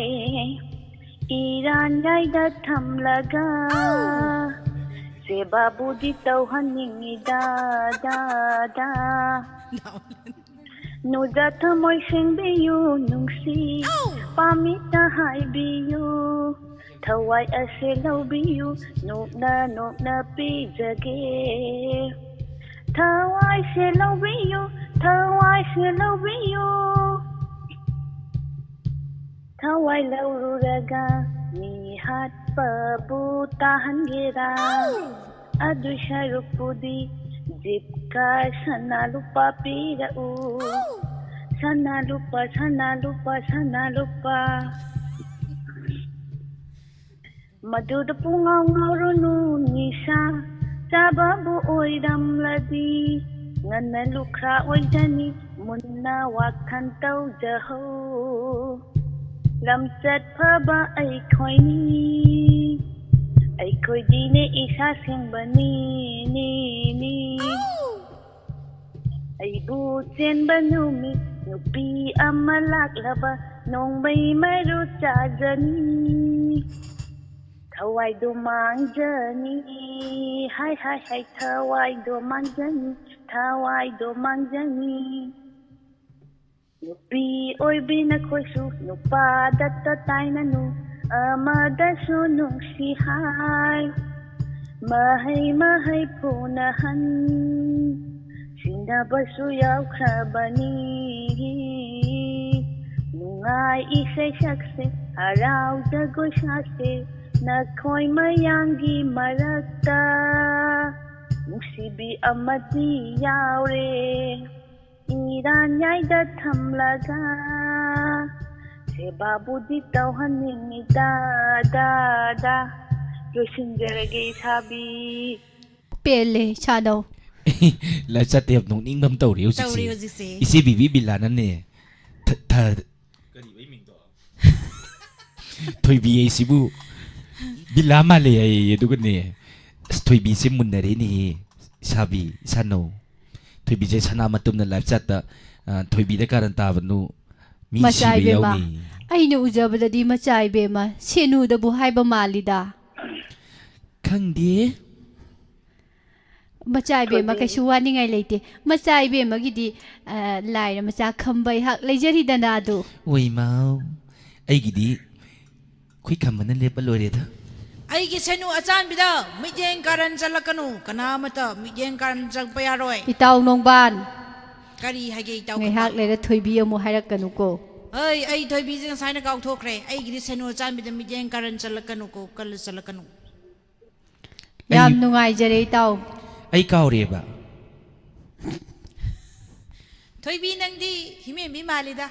ꯏꯔꯥꯟ ꯌꯥꯏꯗ ꯊꯝꯂꯒ ꯁꯦꯕꯥꯕꯨꯗꯤ ꯇꯧꯍꯟꯅꯤꯡꯉꯤꯗ, ꯗꯥ, ꯗꯥ꯫ ꯅꯨꯖ ꯊꯃꯣꯏ ꯁꯦꯡꯕꯤꯌꯨ ꯅꯨꯡꯁꯤ, ꯄꯥꯝꯃꯤꯇ ꯍꯥꯏꯕꯤꯌꯨ꯫ ꯊꯋꯥꯏ ꯑꯁꯦ ꯂꯧꯕꯤꯌꯨ, ꯅꯣꯛꯅ ꯅꯣꯛꯅ ꯄꯤꯖꯒꯦ꯫ ꯊꯋꯥꯏꯁꯦ ꯂꯧꯕꯤꯌꯨ, ꯊꯋꯥꯏꯁꯦ ꯂꯧꯕꯤꯌꯨ꯫ ꯊꯋꯥꯏ ꯂꯧꯔꯨꯔꯒ ꯃꯤ ꯍꯥꯠꯄꯕꯨ ꯇꯥꯍꯟꯒꯦꯔꯥ? ꯑꯗꯨꯏ ꯁꯔꯨꯛꯄꯨꯗꯤ ꯖꯤꯞ ꯀꯥꯔ ꯁꯅꯥ ꯂꯨꯄꯥ ꯄꯤꯔꯛꯎ꯫ ꯁꯅꯥ ꯂꯨꯄꯥ, ꯁꯅꯥ ꯂꯨꯄꯥ, ꯁꯅꯥ ꯂꯨꯄꯥ꯫ ꯃꯗꯨꯗ ꯄꯨꯡꯉꯥꯎ ꯉꯥꯎꯔꯨꯅꯨ ꯅꯤꯁꯥ ꯆꯥꯕꯕꯨ ꯑꯣꯏꯔꯝꯂꯗꯤ꯫ ꯉꯟꯅ ꯂꯨꯈ꯭ꯔꯥ ꯑꯣꯏꯖꯅꯤ ꯃꯨꯟꯅ ꯋꯥꯈꯜ ꯇꯧꯖꯍꯧ꯫ ꯂꯝꯆꯠ ꯐꯕ ꯑꯩꯈꯣꯏꯅꯤ, ꯑꯩꯈꯣꯏꯗꯤꯅꯦ ꯏꯁꯥ ꯁꯦꯡꯕꯅꯤ, ꯅꯤ, ꯅꯤ꯫ ꯑꯩꯕꯨ ꯆꯦꯟꯕ ꯅꯨꯃꯤꯠ ꯅꯨꯄꯤ ꯑꯃ ꯂꯥꯛꯂꯕ ꯅꯣꯡꯃꯩ ꯃꯔꯨ ꯆꯥꯖꯅꯤ꯫ ꯊꯋꯥꯏꯗꯣ ꯃꯥꯡꯖꯅꯤ, ꯍꯥꯏ ꯍꯥꯏ ꯍꯥꯏ, ꯊꯋꯥꯏꯗꯣ ꯃꯥꯡꯖꯅꯤ, ꯊꯋꯥꯏꯗꯣ ꯃꯥꯡꯖꯅꯤ꯫ ꯅꯨꯄꯤ ꯑꯣꯏꯕꯤ ꯅꯈꯣꯏꯁꯨ ꯅꯨꯄꯥꯗꯇ ꯇꯥꯏꯅꯅꯨ, ꯑꯃꯗꯁꯨ ꯅꯨꯡꯁꯤ ꯍꯥꯏ꯫ ꯃꯍꯩ ꯃꯍꯩ ꯄꯨꯅꯍꯟ ꯁꯤꯟꯅꯕꯁꯨ ꯌꯥꯎꯈ꯭ꯔꯕꯅꯤ꯫ ꯅꯨꯡꯉꯥꯏ ꯏꯁꯩ ꯁꯛꯁꯦ, ꯍꯔꯥꯎ ꯖꯒꯣꯏ ꯁꯥꯁꯦ, ꯅꯈꯣꯏ ꯃꯌꯥꯝꯒꯤ ꯃꯔꯛꯇ ꯅꯨꯡꯁꯤꯕꯤ ꯑꯃꯗꯤ ꯌꯥꯎꯔꯦ꯫ ꯏꯔꯥꯟ ꯌꯥꯏꯗ ꯊꯝꯂꯒ ꯁꯦꯕꯥꯕꯨꯗꯤ ꯇꯧꯍꯟꯅꯤꯡꯉꯤꯗ, ꯗ, ꯗ꯫ ꯂꯣꯏꯁꯤꯟꯖꯔꯒꯦ ꯏꯁꯥꯕꯤ꯫ ꯄꯦꯜꯂꯦ ꯏꯁꯥꯗꯧ꯫ ꯂꯥꯏꯐ ꯆꯥꯠꯇ ꯌꯥꯝ ꯅꯣꯛꯅꯤꯡꯕ ꯑꯃ ꯇꯧꯔꯤ ꯍꯧꯖꯤꯛꯁꯦ꯫ ꯇꯧꯔꯤ ꯍꯧꯖꯤꯛꯁꯦ꯫ ꯏꯆꯦ ꯕꯤꯕꯤ ꯕꯤꯂꯥꯅꯅꯦ ꯊ-, ꯊ-, ꯀꯔꯤ ꯃꯤꯡꯗꯣ? ꯊꯣꯏꯕꯤ ꯑꯩꯁꯤꯕꯨ ꯕꯤꯂꯥ ꯃꯥꯜꯂꯦ ꯍꯥꯏꯌꯦ꯫ ꯑꯗꯨꯒꯅꯦ, ꯑꯁ, ꯊꯣꯏꯕꯤꯁꯦ ꯃꯨꯟꯅꯔꯦꯅꯦꯍꯦ꯫ ꯏꯁꯥꯕꯤ, ꯏꯁꯥꯅꯧ꯫ ꯊꯣꯏꯕꯤꯁꯦ ꯁꯅꯥ ꯃꯇꯨꯝꯅ ꯂꯥꯏꯐ ꯆꯥꯠꯇ, ꯑ, ꯊꯣꯏꯕꯤꯗ ꯀꯥꯔꯟ ꯇꯥꯕꯅꯨ꯫ ꯃꯤ ꯃꯆꯥ ꯁꯤꯕ ꯏꯕꯦꯝꯃ, ꯌꯥꯎꯅꯤ꯫ ꯑꯩꯅ ꯎꯖꯕꯗꯗꯤ ꯃꯆꯥ ꯏꯕꯦꯝꯃ ꯁꯦꯅꯨꯗꯕꯨ ꯍꯥꯏꯕ ꯃꯥꯜꯂꯤꯗ꯫ ꯈꯪꯗꯦ꯫ ꯃꯆꯥ ꯏꯕꯦꯝꯃ ꯀꯩꯁꯨ ꯋꯥꯅꯤꯡꯉꯥꯏ ꯂꯩꯇꯦ꯫ ꯃꯆꯥ ꯏꯕꯦꯝꯃꯒꯤꯗꯤ, ꯑ, ꯂꯥꯏꯔ ꯃꯆꯥ ꯈꯝꯕ ꯑꯩꯍꯥꯛ ꯂꯩꯖꯔꯤꯗꯅ ꯑꯗꯨ꯫ ꯑꯣꯏꯃꯥꯎ, ꯑꯩꯒꯤꯗꯤ ꯈꯨꯏ ꯈꯝꯕꯅ ꯂꯦꯞꯄ ꯂꯣꯏꯔꯦꯗ꯫ ꯑꯩꯒꯤ ꯁꯦꯅꯨ ꯑꯆꯥꯟꯕꯤꯗ ꯃꯤꯠꯌꯦꯡ ꯀꯥꯔꯟ ꯆꯠꯂꯛꯀꯅꯨ꯫ ꯀꯅꯥ ꯑꯃꯠꯇ ꯃꯤꯠꯌꯦꯡ ꯀꯥꯔꯟ ꯆꯠꯄ ꯌꯥꯔꯣꯏ꯫ ꯏꯇꯥꯎ ꯅꯣꯡꯕꯥꯟ꯫ ꯀꯔꯤ ꯍꯥꯏꯒꯦ ꯏꯇꯥꯎ ꯉꯥꯏꯍꯥꯛ ꯈꯝꯕ? ꯂꯩꯔ ꯊꯣꯏꯕꯤ ꯑꯃꯨꯛ ꯍꯥꯏꯔꯛꯀꯅꯨꯀꯣ꯫ ꯑꯩ, ꯑꯩ ꯊꯣꯏꯕꯤꯁꯦ ꯉꯁꯥꯏꯅ ꯀꯥꯎꯊꯣꯛꯈ꯭ꯔꯦ꯫ ꯑꯩꯒꯤꯗꯤ ꯁꯦꯅꯨ ꯑꯆꯥꯟꯕꯤꯗ ꯃꯤꯠꯌꯦꯡ ꯀꯥꯔꯟ ꯆꯠꯂꯛꯀꯅꯨꯀꯣ, ꯀꯜꯂ ꯆꯠꯂꯛꯀꯅꯨ꯫ ꯌꯥꯝ ꯑꯩ ꯅꯨꯡꯉꯥꯏꯖꯔꯦ ꯏꯇꯥꯎ꯫ ꯑꯩ ꯀꯥꯎꯔꯦꯕ꯫ ꯊꯣꯏꯕꯤ, ꯅꯪꯗꯤ ꯍꯤꯃꯦꯝꯕꯤ ꯃꯥꯜꯂꯤꯗ꯫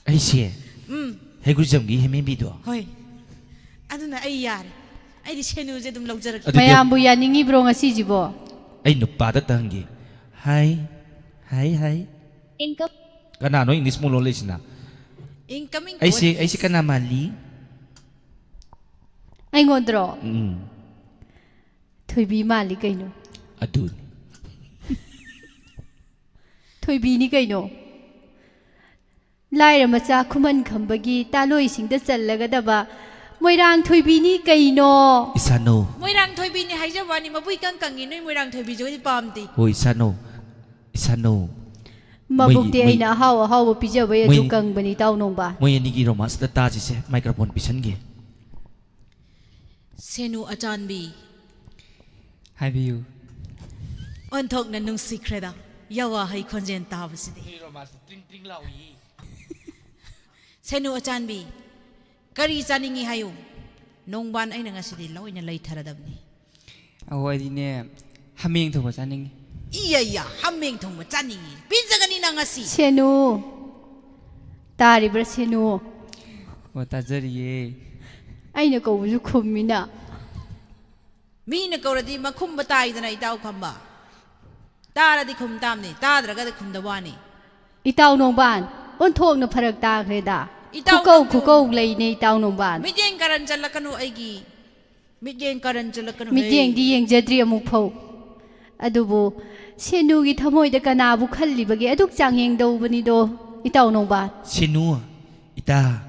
ꯑꯩꯁꯦ? ꯎꯝ꯫ ꯍꯩꯒ꯭ꯔꯨꯖꯝꯒꯤ ꯍꯤꯃꯦꯝꯕꯤꯗꯣ? ꯍꯣꯏ꯫ ꯑꯗꯨꯅ ꯑꯩ ꯌꯥꯔꯦ꯫ ꯑꯩꯗꯤ ꯁꯦꯅꯨꯁꯦ ꯑꯗꯨꯝ ꯂꯧꯖꯔꯒꯦ꯫ ꯑꯗꯨꯗꯤ ꯃꯌꯥꯝꯕꯨ ꯌꯥꯅꯤꯡꯉꯤꯕ꯭ꯔꯣ ꯉꯁꯤꯁꯤꯕꯣ? ꯑꯩ ꯅꯨꯄꯥꯗ ꯇꯪꯒꯦ꯫ ꯍꯥꯏ, ꯍꯥꯏ, ꯍꯥꯏ꯫ Income. ꯀꯅꯥꯅꯣ ꯏꯪꯂꯤꯁ ꯃꯨꯛ ꯂꯣꯜꯂꯛꯏꯁꯤꯅ? Incoming ꯑꯩꯁꯦ call, ꯑꯩꯁꯦ please. ꯀꯅꯥ ꯃꯥꯜꯂꯤ? ꯑꯩꯉꯣꯟꯗ꯭ꯔꯣ? ꯎꯝ. ꯊꯣꯏꯕꯤ ꯃꯥꯜꯂꯤ ꯀꯩꯅꯣ? ꯑꯗꯨꯅꯤ. ꯊꯣꯏꯕꯤꯅꯤ ꯀꯩꯅꯣ? ꯂꯥꯏꯔ ꯃꯆꯥ ꯈꯨꯃꯟ ꯈꯝꯕꯒꯤ ꯇꯥꯂꯣꯏꯁꯤꯡꯗ ꯆꯜꯂꯒꯗꯕ ꯃꯣꯏꯔꯥꯡ ꯊꯣꯏꯕꯤꯅꯤ ꯀꯩꯅꯣ? ꯏꯁꯥꯅꯧ. ꯃꯣꯏꯔꯥꯡ ꯊꯣꯏꯕꯤꯅꯤ ꯍꯥꯏꯖꯕ ꯋꯥꯅꯤ, ꯃꯕꯨꯛ ꯏꯀꯪ ꯀꯪꯉꯤ꯫ ꯅꯣꯏ ꯃꯣꯏꯔꯥꯡ ꯊꯣꯏꯕꯤꯁꯤꯒꯗꯤ ꯄꯥꯝꯗꯦ꯫ ꯍꯣꯏ, ꯏꯁꯥꯅꯧ. ꯏꯁꯥꯅꯧ. ꯃꯕꯨꯛꯇꯤ ꯃꯣꯏ- ꯑꯩꯅ ꯑꯍꯥꯎ ꯑꯍꯥꯎꯕ ꯄꯤꯖꯕꯩ ꯑꯗꯨ ꯃꯣꯏ- ꯀꯪꯕꯅꯤ, ꯏꯇꯥꯎ ꯅꯣꯡꯕꯥꯟ. ꯃꯣꯏ ꯑꯅꯤꯒꯤ ꯔꯣꯃꯥꯟꯁꯇ ꯇꯥꯁꯤꯁꯦ. ꯃꯥꯏꯀ꯭ꯔꯣꯐꯣꯟ ꯄꯤꯁꯟꯒꯦ. ꯁꯦꯅꯨ ꯑꯆꯥꯟꯕꯤ, ꯍꯥꯏꯕꯤꯌꯨ꯫ ꯑꯣꯟꯊꯣꯛꯅ ꯅꯨꯡꯁꯤꯈ꯭ꯔꯦꯗ ꯌꯥꯋꯥꯍꯩ ꯈꯣꯟꯖꯦꯜ ꯇꯥꯕꯁꯤꯗꯤ꯫ ꯁꯦꯅꯨ ꯑꯆꯥꯟꯕꯤ, ꯀꯔꯤ ꯆꯥꯅꯤꯡꯉꯤ ꯍꯥꯏꯌꯨ꯫ ꯅꯣꯡꯕꯥꯟ ꯑꯩꯅ ꯉꯁꯤꯗꯤ ꯂꯣꯏꯅ ꯂꯩꯊꯔꯗꯕꯅꯤ꯫ ꯑꯍꯣꯏꯗꯤꯅꯦ, ꯍꯥꯃꯦꯡ ꯊꯣꯡꯕ ꯆꯥꯅꯤꯡꯉꯤ꯫ ꯏꯌꯥ ꯏꯌꯥ, ꯍꯥꯃꯦꯡ ꯊꯣꯡꯕ ꯆꯥꯅꯤꯡꯉꯤ꯫ ꯄꯤꯖꯒꯅꯤ ꯅꯪ ꯉꯁꯤ꯫ ꯁꯦꯅꯨ, ꯇꯥꯔꯤꯕ꯭ꯔꯥ ꯁꯦꯅꯨ? ꯑꯣ, ꯇꯥꯖꯔꯤꯌꯦ꯫ ꯑꯩꯅ ꯀꯧꯕꯁꯨ ꯈꯨꯝꯃꯤꯅ꯫ ꯃꯤꯅ ꯀꯧꯔꯗꯤ ꯃꯈꯨꯝꯕ ꯇꯥꯏꯗꯅ, ꯏꯇꯥꯎ ꯈꯝꯕ꯫ ꯇꯥꯔꯗꯤ ꯈꯨꯝ ꯇꯥꯕꯅꯤ, ꯇꯥꯗ꯭ꯔꯒꯗꯤ ꯈꯨꯝꯗꯕ ꯋꯥꯅꯤ꯫ ꯏꯇꯥꯎ ꯅꯣꯡꯕꯥꯟ, ꯑꯣꯟꯊꯣꯛꯅ ꯐꯔꯛ ꯇꯥꯈ꯭ꯔꯦꯗ꯫ ꯏꯇꯥꯎ ꯈꯨꯀꯧ ꯅꯪꯗꯨ- ꯈꯨꯀꯧ ꯂꯩꯅꯦ, ꯏꯇꯥꯎ ꯅꯣꯡꯕꯥꯟ꯫ ꯃꯤꯠꯌꯦꯡ ꯀꯔꯟ ꯆꯠꯂꯛꯀꯅꯨ ꯑꯩꯒꯤ꯫ ꯃꯤꯠꯌꯦꯡ ꯀꯔꯟ ꯆꯠꯂꯛꯀꯅꯨ ꯍꯦ꯫ ꯃꯤꯠꯌꯦꯡꯗꯤ ꯌꯦꯡꯖꯗ꯭ꯔꯤ ꯑꯃꯨꯛ ꯐꯧ꯫ ꯑꯗꯨꯕꯨ ꯁꯦꯅꯨꯒꯤ ꯊꯃꯣꯏꯗ ꯀꯅꯥꯕꯨ ꯈꯜꯂꯤꯕꯒꯦ ꯑꯗꯨꯛ ꯆꯥꯡꯌꯦꯡ ꯇꯧꯕꯅꯤꯗꯣ, ꯏꯇꯥꯎ ꯅꯣꯡꯕꯥꯟ? ꯁꯦꯅꯨ, ꯏꯇꯥ,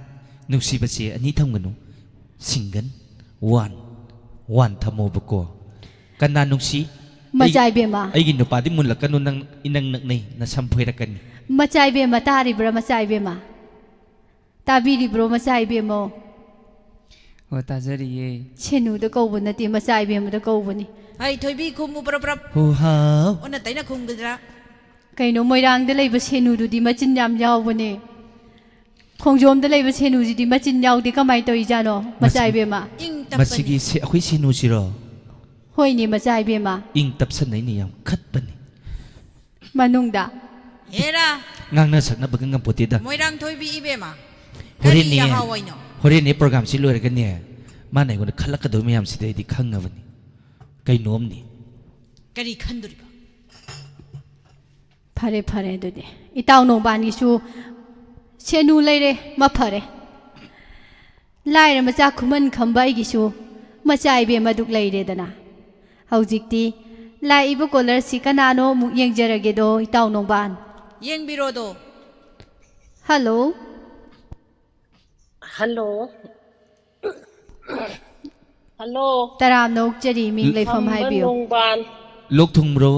ꯅꯨꯡꯁꯤꯕꯁꯦ ꯑꯅꯤ ꯊꯝꯒꯅꯨ, ꯁꯤꯡꯒꯟ, ꯋꯥꯟ, ꯋꯥꯟ ꯊꯝꯃꯣꯕꯀꯣ꯫ ꯀꯅꯥ ꯅꯨꯡꯁꯤ? ꯃꯆꯥ ꯑꯩ- ꯏꯕꯦꯝꯃ꯫ ꯑꯩꯒꯤ ꯅꯨꯄꯥꯗꯤ ꯃꯨꯜꯂꯛꯀꯅꯨ, ꯅꯪ ꯏꯅꯪ ꯅꯛꯅꯩ, ꯅꯁꯝ ꯐꯣꯏꯔꯛꯀꯅꯤ꯫ ꯃꯆꯥ ꯏꯕꯦꯝꯃ, ꯇꯥꯔꯤꯕ꯭ꯔꯥ ꯃꯆꯥ ꯏꯕꯦꯝꯃ? ꯇꯥꯕꯤꯔꯤꯕ꯭ꯔꯣ ꯃꯆꯥ ꯏꯕꯦꯝꯃꯣ? ꯑꯣ, ꯇꯥꯖꯔꯤꯌꯦ꯫ ꯁꯦꯅꯨꯗ ꯀꯧꯕ ꯅꯠꯇꯦ, ꯃꯆꯥ ꯏꯕꯦꯝꯃꯗ ꯀꯧꯕꯅꯤ꯫ ꯍꯩ ꯊꯣꯏꯕꯤ, ꯈꯨꯝꯃꯨ ꯄ꯭ꯔꯞ ꯄ꯭ꯔꯞ꯫ ꯍꯣ ꯍꯥꯎ. ꯑꯣꯟꯅ ꯇꯩꯅ ꯈꯨꯝꯒꯗ꯭ꯔꯥ? ꯀꯩꯅꯣ, ꯃꯣꯏꯔꯥꯡꯗ ꯂꯩꯕ ꯁꯦꯅꯨꯗꯨꯗꯤ ꯃꯆꯤꯟ ꯌꯥꯝ ꯌꯥꯎꯕꯅꯦ꯫ ꯈꯣꯡꯖꯣꯝꯗ ꯂꯩꯕ ꯁꯦꯅꯨꯁꯤꯗꯤ ꯃꯆꯤꯟ ꯌꯥꯎꯗꯦ, ꯀꯃꯥꯏꯅ ꯇꯧꯔꯤꯖꯥꯠꯅꯣ, ꯃꯆꯥ ꯃꯁꯤ- ꯏꯕꯦꯝꯃ? ꯏꯪ ꯃꯁꯤꯒꯤ ꯇꯞꯄꯅꯤ꯫ ꯁꯦ- ꯑꯩꯈꯣꯏ ꯁꯦꯅꯨꯁꯤꯔꯣ? ꯍꯣꯏꯅꯦ, ꯃꯆꯥ ꯏꯕꯦꯝꯃ꯫ ꯏꯪ ꯇꯞꯁꯟꯅꯩꯅꯦ, ꯌꯥꯝ ꯈꯠꯄꯅꯤ. ꯃꯅꯨꯡꯗ꯫ ꯍꯦꯔꯥ, ꯉꯥꯡꯅ ꯁꯛꯅꯕꯒ ꯉꯝꯄꯣꯠꯇꯦꯗ. ꯃꯣꯏꯔꯥꯡ ꯊꯣꯏꯕꯤ ꯏꯕꯦꯝꯃ꯫ ꯍꯣꯔꯦꯟꯅꯦ, ꯀꯔꯤ ꯌꯥꯍꯧ ꯍꯥꯏꯅꯣ? ꯍꯣꯔꯦꯟꯅꯦ ꯄ꯭ꯔꯣꯒꯥꯝꯁꯤ ꯂꯣꯏꯔꯒꯅꯦ, ꯃꯥꯅ ꯑꯩꯉꯣꯟꯗ ꯈꯜꯂꯛꯀꯗꯕ ꯃꯌꯥꯝꯁꯤꯗꯤ ꯑꯩꯗꯤ ꯈꯪꯉꯕꯅꯤ꯫ ꯀꯩꯅꯣꯝꯅꯤ. ꯀꯔꯤ ꯈꯟꯗꯣꯔꯤꯕ? ꯐꯔꯦ, ꯐꯔꯦ, ꯑꯗꯨꯗꯤ ꯏꯇꯥꯎ ꯅꯣꯡꯕꯥꯟꯒꯤꯁꯨ ꯁꯦꯅꯨ ꯂꯩꯔꯦ, ꯃꯐꯔꯦ꯫ ꯂꯥꯏꯔ ꯃꯆꯥ ꯈꯨꯃꯟ ꯈꯝꯕ ꯑꯩꯒꯤꯁꯨ ꯃꯆꯥ ꯏꯕꯦꯝꯃꯗꯨꯛ ꯂꯩꯔꯦꯗꯅ꯫ ꯍꯧꯖꯤꯛꯇꯤ ꯂꯥꯛꯏꯕ ꯀꯣꯂꯔꯁꯤ ꯀꯅꯥꯅꯣ ꯑꯃꯨꯛ ꯌꯦꯡꯖꯔꯒꯦꯗꯣ, ꯏꯇꯥꯎ ꯅꯣꯡꯕꯥꯟ꯫ ꯌꯦꯡꯕꯤꯔꯣꯗꯣ꯫ ꯍꯜꯂꯣ꯫ ꯍꯜꯂꯣ꯫ ꯍꯜꯂꯣ꯫ ꯇꯔꯥꯝꯅ ꯑꯣꯛꯆꯔꯤ, ꯃꯤꯡ ꯂꯩꯐꯝ ꯈꯝꯕ ꯍꯥꯏꯕꯤꯌꯨ꯫ ꯅꯣꯡꯕꯥꯟ꯫ ꯂꯣꯛ ꯊꯨꯡꯕ꯭ꯔꯣ?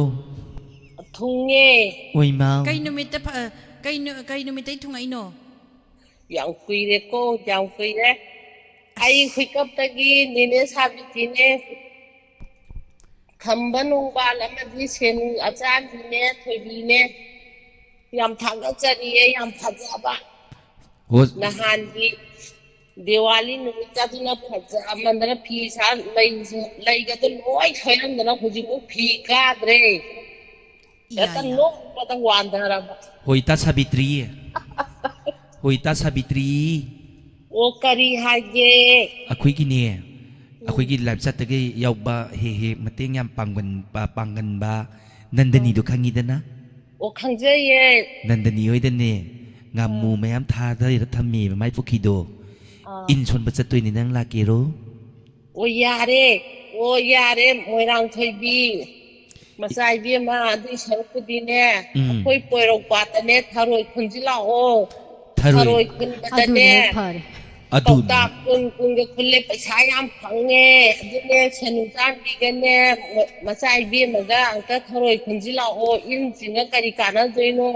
ꯊꯨꯡꯉꯦ꯫ ꯑꯣꯏꯃꯥ꯫ ꯀꯩ ꯅꯨꯃꯤꯠꯇ ꯐ-, ꯀꯩ ꯅꯨ-, ꯀꯩ ꯅꯨꯃꯤꯠꯇꯩ ꯊꯨꯡꯉꯛꯏꯅꯣ? ꯌꯥꯝ ꯀꯨꯏꯔꯦꯀꯣ, ꯌꯥꯝ ꯀꯨꯏꯔꯦ꯫ ꯑꯩ ꯑꯁ꯫ ꯍꯨꯏꯀꯞꯇꯒꯤ ꯅꯦꯅꯦ ꯁꯥꯕꯤꯇꯤꯅꯦ꯫ ꯈꯝꯕ ꯅꯣꯡꯕꯥꯟ ꯑꯃꯗꯤ ꯁꯦꯅꯨ ꯑꯆꯥꯟꯕꯤꯅꯦ, ꯊꯣꯏꯕꯤꯅꯦ꯫ ꯌꯥꯝ ꯊꯥꯒꯠꯆꯔꯤꯌꯦ, ꯌꯥꯝ ꯐꯖꯕ꯫ ꯍꯣ꯫ ꯅꯍꯥꯟꯒꯤ ꯗꯤꯋꯥꯂꯤ ꯅꯨꯃꯤꯠꯀꯗꯨꯅ ꯐꯖꯃꯟꯗꯅ ꯐꯤ ꯁꯥ ꯂꯩꯁꯦ, ꯂꯩꯒꯗꯣ ꯂꯣꯏ ꯁꯣꯏꯔꯝꯗꯅ ꯍꯧꯖꯤꯛꯐꯥꯎ ꯐꯤ ꯀꯥꯗ꯭ꯔꯦ꯫ ꯏꯌꯥ, ꯍꯦꯛꯇ ꯏꯌꯥ꯫ ꯅꯣꯛꯄꯗ ꯋꯥꯟꯊꯔꯕ꯫ ꯍꯣꯏ, ꯏꯇꯥ ꯁꯥꯕꯤꯇ꯭ꯔꯤ꯫ ꯍꯣꯏ, ꯏꯇꯥ ꯁꯥꯕꯤꯇ꯭ꯔꯤ꯫ ꯑꯣ, ꯀꯔꯤ ꯍꯥꯏꯒꯦ? ꯑꯩꯈꯣꯏꯒꯤꯅꯦ, ꯎꯝ꯫ ꯑꯩꯈꯣꯏꯒꯤ ꯂꯥꯏꯐ ꯆꯥꯠꯇꯒꯤ ꯌꯥꯎꯕ ꯍꯦꯛ ꯍꯦꯛ ꯃꯇꯦꯡ ꯌꯥꯝ ꯄꯥꯡꯒꯟ-, ꯄꯥꯡꯒꯟꯕ ꯅꯟꯗꯅꯤꯗꯣ ꯎꯝ꯫ ꯈꯪꯉꯤꯗꯅ? ꯑꯣ, ꯈꯪꯖꯩꯌꯦ꯫ ꯅꯟꯗꯅꯤ ꯍꯣꯏꯗꯅꯦ, ꯉꯥꯃꯨ ꯎꯝ꯫ ꯃꯌꯥꯝ ꯊꯥꯗꯔ ꯊꯝꯃꯦꯕ ꯃꯥꯏ ꯄꯨꯈ꯭ꯔꯤꯗꯣ꯫ ꯑꯥ꯫ ꯏꯟ ꯁꯣꯟꯕ ꯆꯠꯇꯣꯏꯅꯤ, ꯅꯪ ꯂꯥꯛꯀꯦꯔꯣ? ꯑꯣ, ꯌꯥꯔꯦ꯫ ꯑꯣ, ꯌꯥꯔꯦ, ꯃꯣꯏꯔꯥꯡ ꯊꯣꯏꯕꯤ꯫ ꯃꯆꯥ ꯏꯕꯦꯝꯃ, ꯑꯗꯨꯏ ꯁꯔꯨꯛꯄꯨꯗꯤꯅꯦ, ꯎꯝ꯫ ꯑꯩꯈꯣꯏ ꯄꯣꯏꯔꯧ ꯄꯥꯠꯇꯅꯦ ꯊꯔꯣꯏ ꯈꯨꯟꯁꯤ ꯂꯥꯛꯑꯣ꯫ ꯊꯔꯣꯏ꯫ ꯊꯔꯣꯏ ꯈꯨꯟꯕꯗꯅꯦ, ꯑꯗꯨꯅ ꯍꯦꯛ ꯐꯔꯦ꯫ ꯑꯗꯨꯅ꯫ ꯀꯧꯇꯥ ꯀꯨꯟ ꯀꯨꯟꯒ ꯈꯨꯜꯂꯦ, ꯄꯩꯁꯥ ꯌꯥꯝ ꯐꯪꯉꯦ꯫ ꯑꯗꯨꯅꯦ, ꯁꯦꯅꯨ ꯆꯥꯟꯕꯤꯒꯅꯦ, ꯃꯆꯥ ꯏꯕꯦꯝꯃꯒ ꯑꯝꯇ ꯊꯔꯣꯏ ꯈꯨꯟꯁꯤ ꯂꯥꯛꯑꯣ꯫ ꯏꯟ ꯆꯤꯡꯉ ꯀꯔꯤ ꯀꯥꯟꯅꯗꯣꯏꯅꯣ?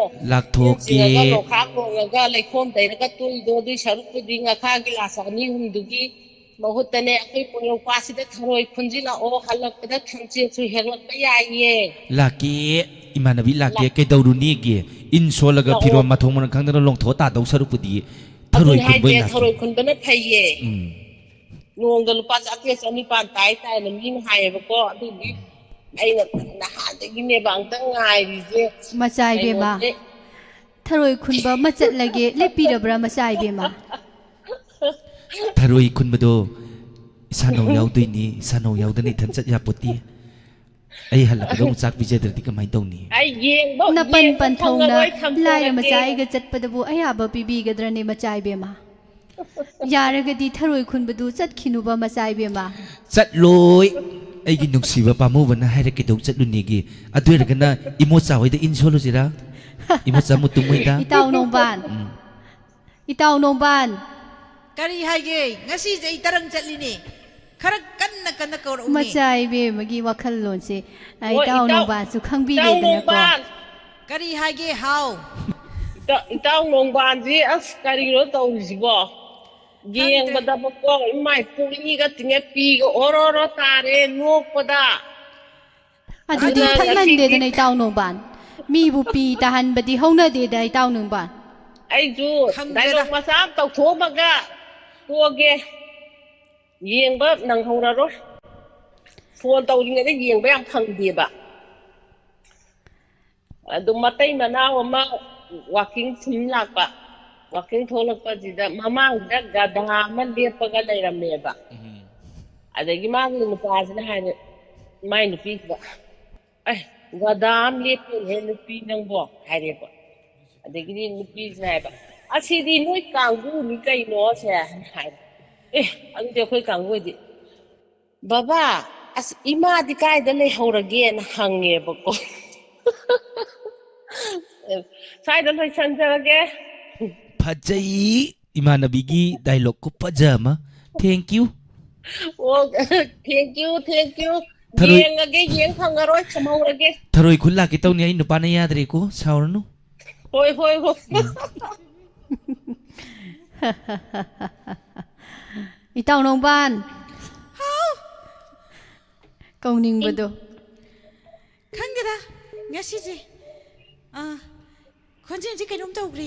ꯏꯟ ꯂꯥꯛꯊꯣꯛꯀꯦ꯫ ꯆꯤꯡꯉꯒ ꯂꯣꯛꯈꯥꯛ ꯂꯣꯡꯉꯒ ꯂꯩꯈꯣꯝ ꯇꯩꯔꯒ ꯇꯣꯛꯏꯗꯣ, ꯑꯗꯨꯏ ꯁꯔꯨꯛꯄꯨꯗꯤ ꯉꯈꯥ ꯒꯤꯂꯥꯁ ꯑꯅꯤ ꯑꯍꯨꯝꯗꯨꯒꯤ ꯃꯍꯨꯠꯇꯅꯦ, ꯑꯩꯈꯣꯏ ꯄꯣꯏꯔꯧ ꯄꯥꯠꯁꯤꯗ ꯊꯔꯣꯏ ꯈꯨꯟꯁꯤ ꯂꯥꯛꯑꯣ, ꯍꯜꯂꯛꯄꯗ ꯊꯝꯆꯦꯠꯁꯨ ꯍꯦꯛꯂꯛꯄ ꯌꯥꯏꯌꯦ꯫ ꯂꯥꯛꯀꯦ, ꯏꯃꯥꯟꯅꯕꯤ, ꯂꯥꯛꯀꯦ꯫ ꯂꯥꯛ- ꯀꯩꯗꯧꯔꯨꯅꯤꯒꯦ? ꯏꯟ ꯁꯣꯜꯂꯒ ꯂꯥꯛꯑꯣ꯫ ꯐꯤꯔꯣꯜ ꯃꯊꯣꯡ ꯃꯔꯝ ꯈꯪꯗꯅ ꯂꯣꯡꯊꯣꯛꯑ ꯇꯥꯗꯧ ꯁꯔꯨꯛꯄꯨꯗꯤ ꯊꯔꯣꯏ ꯑꯗꯨꯅꯤ ꯈꯨꯟꯕ ꯍꯥꯏꯁꯦ, ꯑꯣꯏꯅ ꯂꯥꯛꯀꯦ꯫ ꯊꯔꯣꯏ ꯈꯨꯟꯕꯅ ꯐꯩꯌꯦ꯫ ꯎꯝ꯫ ꯅꯣꯡꯃꯗ ꯂꯨꯄꯥ ꯆꯥꯇ꯭ꯔꯦꯠ ꯆꯅꯤꯄꯥꯟ ꯇꯥꯏ ꯇꯥꯏꯅ ꯃꯤꯅ ꯍꯥꯏꯌꯦꯕꯀꯣ, ꯑꯗꯨꯒꯤ ꯎꯝ꯫ ꯑꯩꯅ ꯅꯍꯥꯟꯗꯒꯤꯅꯦꯕ ꯑꯝꯇꯪ ꯉꯥꯏꯔꯤꯁꯦ꯫ ꯃꯆꯥ ꯏꯕꯦꯝꯃ, ꯀꯩꯅꯣꯁꯦ꯫ ꯊꯔꯣꯏ ꯈꯨꯟꯕ ꯑꯃ ꯆꯠꯂꯒꯦ, ꯂꯦꯞꯄꯤꯔꯕ꯭ꯔꯥ, ꯃꯆꯥ ꯏꯕꯦꯝꯃ? ꯊꯔꯣꯏ ꯈꯨꯟꯕꯗꯣ ꯏꯁꯥꯅꯧ ꯌꯥꯎꯗꯣꯏꯅꯤ, ꯏꯁꯥꯅꯧ ꯌꯥꯎꯗꯅ ꯏꯊꯟ ꯆꯠ ꯌꯥꯄꯣꯠꯇꯦ꯫ ꯑꯩ ꯍꯜꯂꯛꯄꯗ ꯑꯃꯨꯛ ꯆꯥꯛ ꯄꯤꯖꯗ꯭ꯔꯗꯤ ꯀꯃꯥꯏꯅ ꯇꯧꯅꯤ? ꯑꯩ ꯌꯦꯡꯕ ꯅꯄꯟ ꯌꯦꯡꯕ ꯄꯟꯊꯧꯅ ꯐꯪꯉꯔꯣꯏ, ꯂꯥꯏꯔ ꯊꯝꯖꯔꯒꯦ꯫ ꯃꯆꯥ ꯑꯩꯒ ꯆꯠꯄꯗꯕꯨ ꯑꯌꯥꯕ ꯄꯤꯕꯤꯒꯗ꯭ꯔꯅꯦ ꯃꯆꯥ ꯏꯕꯦꯝꯃ? ꯌꯥꯔꯒꯗꯤ ꯊꯔꯣꯏ ꯈꯨꯟꯕꯗꯨ ꯆꯠꯈꯤꯅꯨꯕ ꯃꯆꯥ ꯏꯕꯦꯝꯃ꯫ ꯆꯠꯂꯣꯏ꯫ ꯑꯩꯒꯤ ꯅꯨꯡꯁꯤꯕ ꯄꯥꯝꯃꯨꯕꯅ ꯍꯥꯏꯔꯛꯀꯩꯗꯧ ꯆꯠꯂꯨꯅꯤꯒꯤ? ꯑꯗꯨ ꯑꯣꯏꯔꯒꯅ ꯏꯃꯣꯆꯥ ꯍꯣꯏꯗ ꯏꯟ ꯁꯣꯜꯂꯨꯁꯤꯔꯥ? ꯏꯃꯣꯆꯥ ꯃꯨꯇꯨꯝ ꯍꯣꯏꯗ? ꯏꯇꯥꯎ ꯅꯣꯡꯕꯥꯟ, ꯎꯝ꯫ ꯏꯇꯥꯎ ꯅꯣꯡꯕꯥꯟ, ꯀꯔꯤ ꯍꯥꯏꯒꯦ? ꯉꯁꯤꯁꯦ ꯑꯩ ꯇꯔꯪ ꯆꯠꯂꯤꯅꯦ꯫ ꯈꯔ ꯀꯟꯅ ꯀꯟꯅ ꯀꯧꯔꯛꯎꯅꯦ꯫ ꯃꯆꯥ ꯏꯕꯦꯝꯃꯒꯤ ꯋꯥꯈꯜꯂꯣꯟꯁꯦ, ꯑ, ꯍꯣꯏ, ꯏꯇꯥꯎ ꯏꯇꯥꯎ- ꯅꯣꯡꯕꯥꯟꯁꯨ ꯏꯇꯥꯎ ꯈꯪꯕꯤꯔꯦꯗꯅꯀꯣ꯫ ꯅꯣꯡꯕꯥꯟ, ꯀꯔꯤ ꯍꯥꯏꯒꯦ ꯍꯥꯎ? ꯏꯇꯥꯎ- ꯏꯇꯥꯎ ꯅꯣꯡꯕꯥꯟꯁꯤ ꯑꯁ ꯀꯔꯤꯅꯣ ꯇꯧꯔꯤꯁꯤꯕꯣ? ꯈꯪꯗ꯭ꯔꯦ꯫ ꯌꯦꯡꯕꯗꯕꯀꯣ ꯏꯃꯥꯏ ꯄꯨꯛꯂꯤꯒ ꯇꯤꯡꯉꯦ ꯄꯤꯒ ꯑꯣꯔꯣ ꯑꯣꯔꯣ ꯇꯥꯔꯦ ꯅꯣꯛꯄꯗ꯫ ꯑꯗꯨꯗꯤ ꯑꯗꯨꯅ ꯊꯛꯃꯟꯗꯦꯗꯅ ꯉꯁꯤꯗꯤ ꯏꯇꯥꯎ ꯅꯣꯡꯕꯥꯟ꯫ ꯃꯤꯕꯨ ꯄꯤ ꯇꯥꯍꯟꯕꯗꯤ ꯍꯧꯅꯗꯦꯗ ꯏꯇꯥꯎ ꯅꯣꯡꯕꯥꯟ꯫ ꯑꯩꯁꯨ ꯈꯪꯗ꯭ꯔꯦꯗ꯫ ꯗꯥꯏꯂꯣꯛ ꯃꯆꯥ ꯑꯃ ꯇꯧꯊꯣꯛꯑꯝꯃꯒ ꯇꯣꯛꯑꯒꯦ꯫ ꯌꯦꯡꯕ ꯅꯪꯍꯧꯔꯔꯣꯏ꯫ ꯐꯣꯟ ꯇꯧꯔꯤꯉꯩꯗ ꯌꯦꯡꯕ ꯌꯥꯝ ꯐꯪꯗꯦꯕ꯫ ꯑꯗꯨ ꯃꯇꯩ ꯃꯅꯥꯎ ꯑꯃ ꯋꯥꯀꯤꯡ ꯁꯨꯝ ꯂꯥꯛꯄ꯫ ꯋꯥꯀꯤꯡ ꯊꯣꯛꯂꯛꯄꯁꯤꯗ ꯃꯃꯥꯡꯁꯤꯗ ꯒꯙꯥ ꯑꯃ ꯂꯦꯞꯄꯒ ꯂꯩꯔꯝꯃꯦꯕ꯫ ꯑꯗꯒꯤ ꯃꯥꯒꯤ ꯅꯨꯄꯥꯁꯤꯅ ꯍꯥꯏꯔꯦ, ꯃꯥꯏ ꯅꯨꯄꯤꯁꯤꯗ, "ꯑꯦ, ꯒꯙꯥ ꯑꯃ ꯂꯦꯞꯄꯦꯅꯦ ꯅꯨꯄꯤ ꯅꯪꯕꯣ?" ꯍꯥꯏꯔꯦꯕ꯫ ꯑꯗꯒꯤꯗꯤ ꯅꯨꯄꯤꯁꯤꯅ ꯍꯥꯏꯕ, "ꯑꯁꯤꯗꯤ ꯅꯣꯏ ꯀꯥꯡꯕꯨꯅꯤ ꯀꯩꯅꯣ ꯁꯦ" ꯍꯥꯏꯕ꯫ "ꯑꯦ, ꯑꯗꯨꯗꯤ ꯑꯩꯈꯣꯏ ꯀꯥꯡꯕꯨ ꯑꯣꯏꯗꯤ, ꯕꯕꯥ, ꯑꯁ, ꯏꯃꯥꯗꯤ ꯀꯥꯏꯗ ꯂꯩꯍꯧꯔꯒꯦꯅ ꯍꯪꯉꯦꯕꯀꯣ꯫ ꯁ꯭ꯋꯥꯏꯗ ꯂꯣꯏꯁꯟꯖꯔꯒꯦ꯫ ꯐꯖꯩ꯫ ꯏꯃꯥꯟꯅꯕꯤꯒꯤ ꯗꯥꯏꯂꯣꯛ ꯈꯨꯐꯖ ꯑꯃ꯫ Thank you꯫ ꯑꯣ, thank you, thank you꯫ ꯊꯔꯣꯏ- ꯌꯦꯡꯉꯒꯦ, ꯌꯦꯡ ꯐꯪꯉꯔꯣꯏ, ꯊꯝꯍꯧꯔꯒꯦ꯫ ꯊꯔꯣꯏ ꯈꯨꯜ ꯂꯥꯛꯀꯦ ꯇꯧꯅꯤ ꯑꯩ ꯅꯨꯄꯥꯅ ꯌꯥꯗ꯭ꯔꯦꯀꯣ, ꯁꯥꯎꯔꯅꯨ꯫ ꯍꯣꯏ, ꯍꯣꯏ, ꯍꯣꯏ꯫ ꯏꯇꯥꯎ ꯅꯣꯡꯕꯥꯟ꯫ ꯀꯧꯅꯤꯡꯕꯗꯣ꯫ ꯈꯪꯗꯦꯗ, ꯉꯁꯤꯁꯦ, ꯑꯥ, ꯈꯣꯟꯖꯦꯜꯁꯦ ꯀꯩꯅꯣꯝ ꯇꯧꯈ꯭ꯔꯦ꯫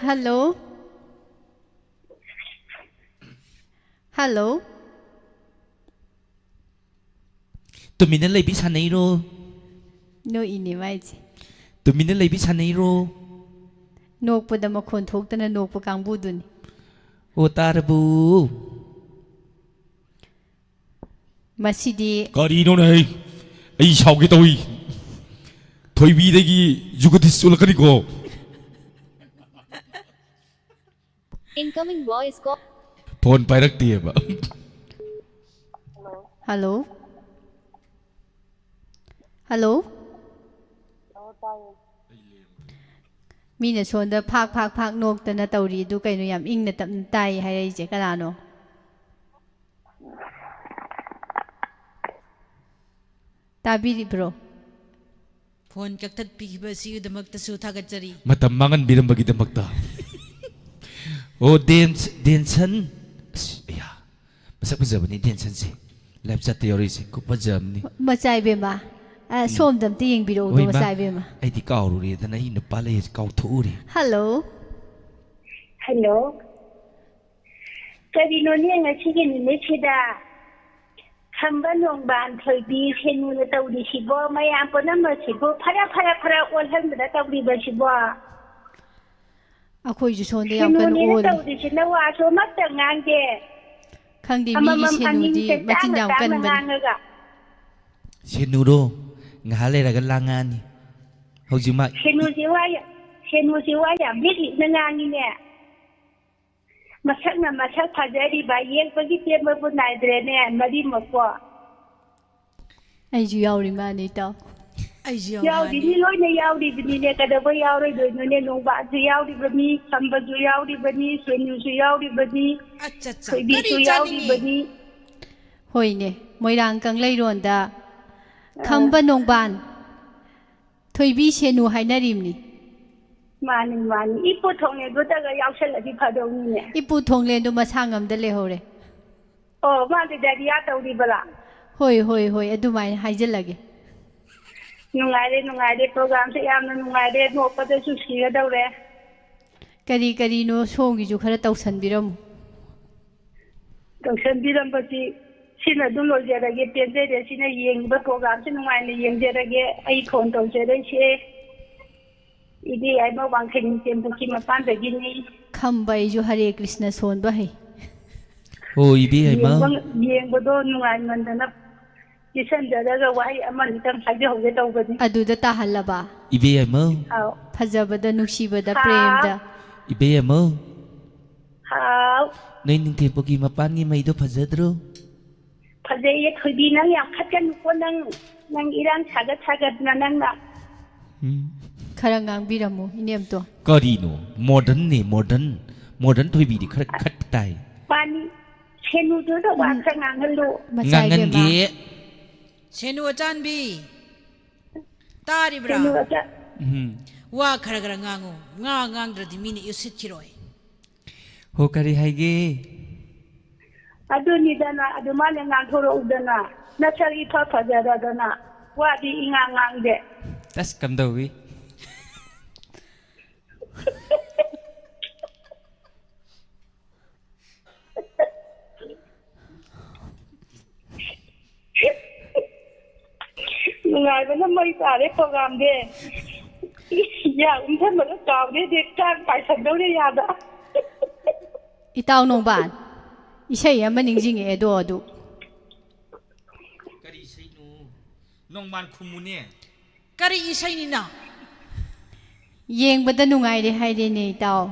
ꯍꯜꯂꯣ꯫ ꯍꯜꯂꯣ꯫ ꯇꯨꯃꯤꯟꯅ ꯂꯩꯕꯤ ꯁꯥꯟꯅꯩꯔꯣ? ꯅꯣꯛꯏꯅꯦ ꯃꯥꯏꯁꯦ꯫ ꯇꯨꯃꯤꯟꯅ ꯂꯩꯕꯤ ꯁꯥꯟꯅꯩꯔꯣ? ꯅꯣꯛꯄꯗ ꯃꯈꯣꯟ ꯊꯣꯛꯇꯅ ꯅꯣꯛꯄ ꯀꯥꯡꯕꯨꯗꯨꯅꯤ꯫ ꯑꯣ, ꯇꯥꯔꯕꯨ? ꯃꯁꯤꯗꯤ ꯀꯔꯤꯅꯣꯅꯦ ꯍꯩ? ꯑꯩ ꯁꯥꯎꯒꯦ ꯇꯧꯏ꯫ ꯊꯣꯏꯕꯤꯗꯒꯤ ꯖꯨꯒꯗꯤꯁ ꯆꯣꯜꯂꯛꯀꯅꯤꯀꯣ꯫ Incoming voice call. ꯐꯣꯟ ꯄꯥꯏꯔꯛꯇꯦꯕ꯫ ꯍꯜꯂꯣ꯫ ꯍꯜꯂꯣ꯫ ꯃꯤꯅ ꯁꯣꯝꯗ ꯐꯥꯛ ꯐꯥꯛ ꯐꯥꯛ ꯅꯣꯛꯇꯅ ꯇꯧꯔꯤ, ꯑꯗꯨ ꯀꯩꯅꯣ, ꯌꯥꯝ ꯏꯪꯅ ꯇꯞꯅ ꯇꯥꯏ ꯍꯥꯏꯔꯛꯏꯁꯦ ꯀꯅꯥꯅꯣ? ꯇꯥꯕꯤꯔꯤꯕ꯭ꯔꯣ? ꯐꯣꯟ ꯀꯛꯊꯠꯄꯤꯈꯤꯕ ꯑꯁꯤꯒꯤꯗꯃꯛꯇꯁꯨ ꯊꯥꯒꯠꯆꯔꯤ꯫ ꯃꯇꯝ ꯃꯥꯡꯍꯟꯕꯤꯔꯝꯕꯒꯤꯗꯃꯛꯇ꯫ ꯑꯣ, ꯗꯦꯟꯁ-, ꯗꯦꯟꯁꯟ꯫ ꯑꯁ, ꯑꯌꯥ꯫ ꯃꯁꯛ ꯐꯖꯕꯅꯤ ꯗꯦꯟꯁꯟꯁꯦ꯫ ꯂꯥꯏꯞ ꯆꯠꯇ ꯌꯥꯎꯔꯛꯏꯁꯦ꯫ ꯈꯨꯐꯖ ꯑꯃꯅꯤ꯫ ꯃꯆꯥ ꯏꯕꯦꯝꯃ, ꯑ, ꯎꯝ꯫ ꯁꯣꯝꯗ ꯑꯝꯇ ꯌꯦꯡꯕꯤꯔꯛꯎꯗꯣ, ꯍꯣꯏ, ꯏꯃꯥ꯫ ꯃꯆꯥ ꯏꯕꯦꯝꯃ꯫ ꯑꯩꯗꯤ ꯀꯥꯎꯔꯨꯔꯦꯗꯅ, ꯑꯩ ꯅꯨꯄꯥ ꯂꯩ ꯀꯥꯎꯊꯣꯛꯎꯔꯦ꯫ ꯍꯜꯂꯣ꯫ ꯍꯜꯂꯣ꯫ ꯀꯔꯤꯅꯣꯅꯦ ꯉꯁꯤꯒꯤ ꯅꯨꯃꯤꯠꯁꯤꯗ ꯈꯝꯕ ꯅꯣꯡꯕꯥꯟ ꯊꯣꯏꯕꯤ ꯁꯦꯅꯨꯅ ꯇꯧꯔꯤꯁꯤꯕꯣ? ꯃꯌꯥꯝ ꯄꯨꯝꯅꯃꯛꯁꯤꯕꯨ ꯐꯔ ꯐꯔ ꯐꯔ ꯑꯣꯜꯍꯟꯕꯗ ꯇꯧꯔꯤꯕꯁꯤꯕꯣ? ꯑꯩꯈꯣꯏꯁꯨ ꯁꯣꯝꯗ ꯌꯥꯝ ꯀꯟꯅ ꯁꯦꯅꯨꯅꯦꯅ ꯑꯣꯜꯂꯤ꯫ ꯇꯧꯔꯤꯁꯤꯅ ꯋꯥꯁꯨ ꯑꯃꯠꯇ ꯉꯥꯡꯗꯦ꯫ ꯈꯪꯗꯦ, ꯃꯤꯒꯤ ꯑꯃꯃꯝ ꯁꯦꯅꯨꯗꯤ ꯑꯅꯤꯁꯦ ꯃꯆꯤꯟ ꯇꯥꯡꯅ ꯌꯥꯝ ꯇꯥꯡꯅ ꯀꯟꯕꯅꯤ꯫ ꯉꯥꯡꯉꯒ꯫ ꯁꯦꯅꯨꯔꯣ? ꯉꯥꯏꯍꯥꯛ ꯂꯩꯔꯒ ꯂꯥꯡꯉꯛꯑꯅꯤ꯫ ꯍꯧꯖꯤꯛꯃꯛ ꯁꯦꯅꯨꯁꯤ ꯋꯥ ꯌꯥ-, ꯁꯦꯅꯨꯁꯤ ꯋꯥ ꯌꯥꯝ ꯂꯤꯛ ꯂꯤꯛꯅ ꯉꯥꯡꯉꯤꯅꯦ꯫ ꯃꯁꯛꯅ ꯃꯁꯛ ꯐꯖꯔꯤꯕ, ꯌꯦꯡꯕꯒꯤ ꯄꯦꯟꯕꯕꯨ ꯅꯥꯏꯗ꯭ꯔꯦꯅꯦ, ꯃꯔꯤꯃꯛꯄꯣ꯫ ꯑꯩꯁꯨ ꯌꯥꯎꯔꯤ ꯃꯥꯅꯤ, ꯏꯇꯥꯎ꯫ ꯑꯩꯁꯨ ꯌꯥꯎꯔꯤ ꯌꯥꯎꯔꯤꯅꯤ, ꯃꯥꯅꯤ꯫ ꯂꯣꯏꯅ ꯌꯥꯎꯔꯤꯕꯅꯤꯅꯦ, ꯀꯩꯗꯧꯕ ꯌꯥꯎꯔꯣꯏꯗꯣꯏꯅꯣꯅꯦ? ꯅꯣꯡꯕꯥꯟꯁꯨ ꯌꯥꯎꯔꯤꯕꯅꯤ, ꯈꯝꯕꯁꯨ ꯌꯥꯎꯔꯤꯕꯅꯤ, ꯁꯣꯏꯅꯨꯁꯨ ꯌꯥꯎꯔꯤꯕꯅꯤ, ꯑꯠꯆꯥ, ꯑꯠꯆꯥ꯫ ꯊꯣꯏꯕꯤꯁꯨ ꯀꯔꯤ ꯆꯥꯅꯤꯡꯉꯤ? ꯌꯥꯎꯔꯤꯕꯅꯤ꯫ ꯍꯣꯏꯅꯦ, ꯃꯣꯏꯔꯥꯡ ꯀꯪꯂꯩꯔꯣꯟꯗ ꯑꯥ꯫ ꯈꯝꯕ ꯅꯣꯡꯕꯥꯟ, ꯊꯣꯏꯕꯤ ꯁꯦꯅꯨ ꯍꯥꯏꯅꯔꯤꯕꯅꯤ꯫ ꯃꯥꯅꯤ, ꯃꯥꯅꯤ꯫ ꯏꯄꯨ ꯊꯣꯡꯂꯦꯟꯗꯨꯇꯒ ꯌꯥꯎꯁꯜꯂꯗꯤ ꯐꯗꯧꯅꯤꯅꯦ꯫ ꯏꯄꯨ ꯊꯣꯡꯂꯦꯟꯗꯨ ꯃꯁꯥ ꯉꯝꯗ ꯂꯩꯍꯧꯔꯦ꯫ ꯑꯣ, ꯃꯥꯗꯤ ꯗꯥꯏꯔꯤꯌꯥ ꯇꯧꯔꯤꯕꯔꯥ? ꯍꯣꯏ, ꯍꯣꯏ, ꯍꯣꯏ, ꯑꯗꯨꯃꯥꯏꯅ ꯍꯥꯏꯖꯤꯜꯂꯒꯦ꯫ ꯅꯨꯡꯉꯥꯏꯔꯦ, ꯅꯨꯡꯉꯥꯏꯔꯦ꯫ ꯄ꯭ꯔꯣꯒ꯭ꯔꯥꯝꯁꯦ ꯌꯥꯝꯅ ꯅꯨꯡꯉꯥꯏꯔꯦ꯫ ꯅꯣꯛꯄꯗꯁꯨ ꯁꯤꯒꯗꯧꯔꯦ꯫ ꯀꯔꯤ ꯀꯔꯤꯅꯣ ꯁꯣꯝꯒꯤꯁꯨ ꯈꯔ ꯇꯧꯁꯟꯕꯤꯔꯝꯃꯨ꯫ ꯇꯧꯁꯟꯕꯤꯔꯝꯕꯁꯤ ꯁꯤꯅ ꯑꯗꯨꯝ ꯂꯣꯏꯖꯔꯒꯦ꯫ ꯄꯦꯟꯖꯔꯦ꯫ ꯁꯤꯅ ꯌꯦꯡꯕ ꯄ꯭ꯔꯣꯒ꯭ꯔꯥꯝꯁꯤ ꯅꯨꯡꯉꯥꯏꯅ ꯌꯦꯡꯖꯔꯒꯦ꯫ ꯑꯩ ꯐꯣꯟ ꯇꯧꯖꯔꯛꯏꯁꯦ ꯏꯕꯦ ꯌꯥꯏꯃ ꯋꯥꯡꯈꯩ ꯅꯤꯡꯊꯦꯝꯄꯣꯛꯀꯤ ꯃꯄꯥꯟꯗꯒꯤꯅꯤ꯫ ꯈꯝꯕ ꯑꯩꯁꯨ ꯍꯔꯦ ꯀ꯭ꯔꯤꯁꯅ ꯁꯣꯟꯕ ꯍꯩ꯫ ꯑꯣ, ꯏꯕꯦ ꯌꯥꯏꯃ꯫ ꯌꯦꯡꯕ-, ꯌꯦꯡꯕꯗꯣ ꯅꯨꯡꯉꯥꯏꯃꯟꯗꯅ ꯄꯤꯁꯟꯖꯔꯒ ꯋꯥꯍꯩ ꯑꯃꯅꯤꯇꯪ ꯍꯥꯏꯖꯍꯧꯒꯦ ꯇꯧꯕꯅꯤ꯫ ꯑꯗꯨꯗ ꯇꯥꯍꯜꯂꯕ? ꯏꯕꯦꯝꯃꯧ꯫ ꯍꯥꯎ꯫ ꯐꯖꯕꯗ, ꯅꯨꯡꯁꯤꯕꯗ, ꯍꯥꯎ꯫ ꯄ꯭ꯔꯦꯝꯗ꯫ ꯏꯕꯦꯝꯃꯧ꯫ ꯍꯥꯎ꯫ ꯅꯣꯏ ꯅꯤꯡꯊꯦꯝꯄꯣꯛꯀꯤ ꯃꯄꯥꯟꯒꯤ ꯃꯩꯗꯣ ꯐꯖꯗ꯭ꯔꯣ? ꯐꯖꯩꯌꯦ ꯊꯣꯏꯕꯤ, ꯅꯪ ꯌꯥꯝ ꯈꯠꯀꯅꯨꯀꯣ, ꯅꯪ, ꯅꯪ ꯏꯔꯥꯡ ꯁꯥꯒꯠ ꯁꯥꯒꯠꯅ ꯅꯪꯅ꯫ ꯎꯝ꯫ ꯈꯔ ꯉꯥꯡꯕꯤꯔꯝꯃꯨ, ꯏꯅꯦꯝꯇꯣ꯫ ꯀꯔꯤꯅꯣ? ꯃꯣꯗꯔꯟꯅꯦ, ꯃꯣꯗꯔꯟ꯫ ꯃꯣꯗꯔꯟ ꯊꯣꯏꯕꯤꯗꯤ ꯈꯔ ꯈꯠ ꯇꯥꯏ꯫ ꯃꯥꯅꯤ꯫ ꯁꯦꯅꯨꯗꯨꯗ ꯋꯥ ꯎꯝ꯫ ꯈꯔ ꯉꯥꯡꯍꯜꯂꯨ꯫ ꯃꯆꯥ ꯏꯕꯦꯝꯃ꯫ ꯉꯥꯡꯍꯟꯒꯦ꯫ ꯁꯦꯅꯨ ꯑꯆꯥꯟꯕꯤ, ꯇꯥꯔꯤꯕ꯭ꯔꯥ? ꯁꯦꯅꯨ ꯑꯆꯥ- ꯎꯝ꯫ ꯋꯥ ꯈꯔ ꯈꯔ ꯉꯥꯡꯉꯨ꯫ ꯉꯥ ꯉꯥꯡꯗ꯭ꯔꯗꯤ ꯃꯤꯅ ꯏꯁꯤꯠꯈꯤꯔꯣꯏ꯫ ꯍꯣ, ꯀꯔꯤ ꯍꯥꯏꯒꯦ? ꯑꯗꯨꯅꯤꯗꯅ, ꯑꯗꯨꯃꯥꯏꯅ ꯉꯥꯡꯊꯣꯔꯛꯎꯗꯅ, ꯅꯁꯛ ꯏꯐ ꯐꯖꯔꯗꯅ, ꯋꯥꯗꯤ ꯏꯉꯥꯡ ꯉꯥꯡꯗꯦ꯫ ꯇꯁ ꯀꯝꯗꯧꯏ? ꯅꯨꯡꯉꯥꯏꯕꯅ ꯃꯩ ꯇꯥꯔꯦ ꯄ꯭ꯔꯣꯒ꯭ꯔꯥꯝꯗꯤ꯫ ꯌꯥ ꯎꯝꯊꯟꯕꯒ ꯀꯥꯎꯔꯦ, ꯗꯦ ꯀꯥꯡ ꯄꯥꯏꯁꯟꯗꯧꯔꯦ ꯌꯥꯗ꯫ ꯏꯇꯥꯎ ꯅꯣꯡꯕꯥꯟ, ꯏꯁꯩ ꯑꯃ ꯅꯤꯡꯁꯤꯡꯉꯛꯑꯦꯗꯣ ꯑꯗꯨ꯫ ꯀꯔꯤ ꯏꯁꯩꯅꯣ? ꯅꯣꯡꯕꯥꯟ ꯈꯨꯝꯃꯨꯅꯦ꯫ ꯀꯔꯤ ꯏꯁꯩꯅꯤꯅ? ꯌꯦꯡꯕꯗ ꯅꯨꯡꯉꯥꯏꯔꯦ ꯍꯥꯏꯔꯦꯅꯦ ꯏꯇꯥꯎ꯫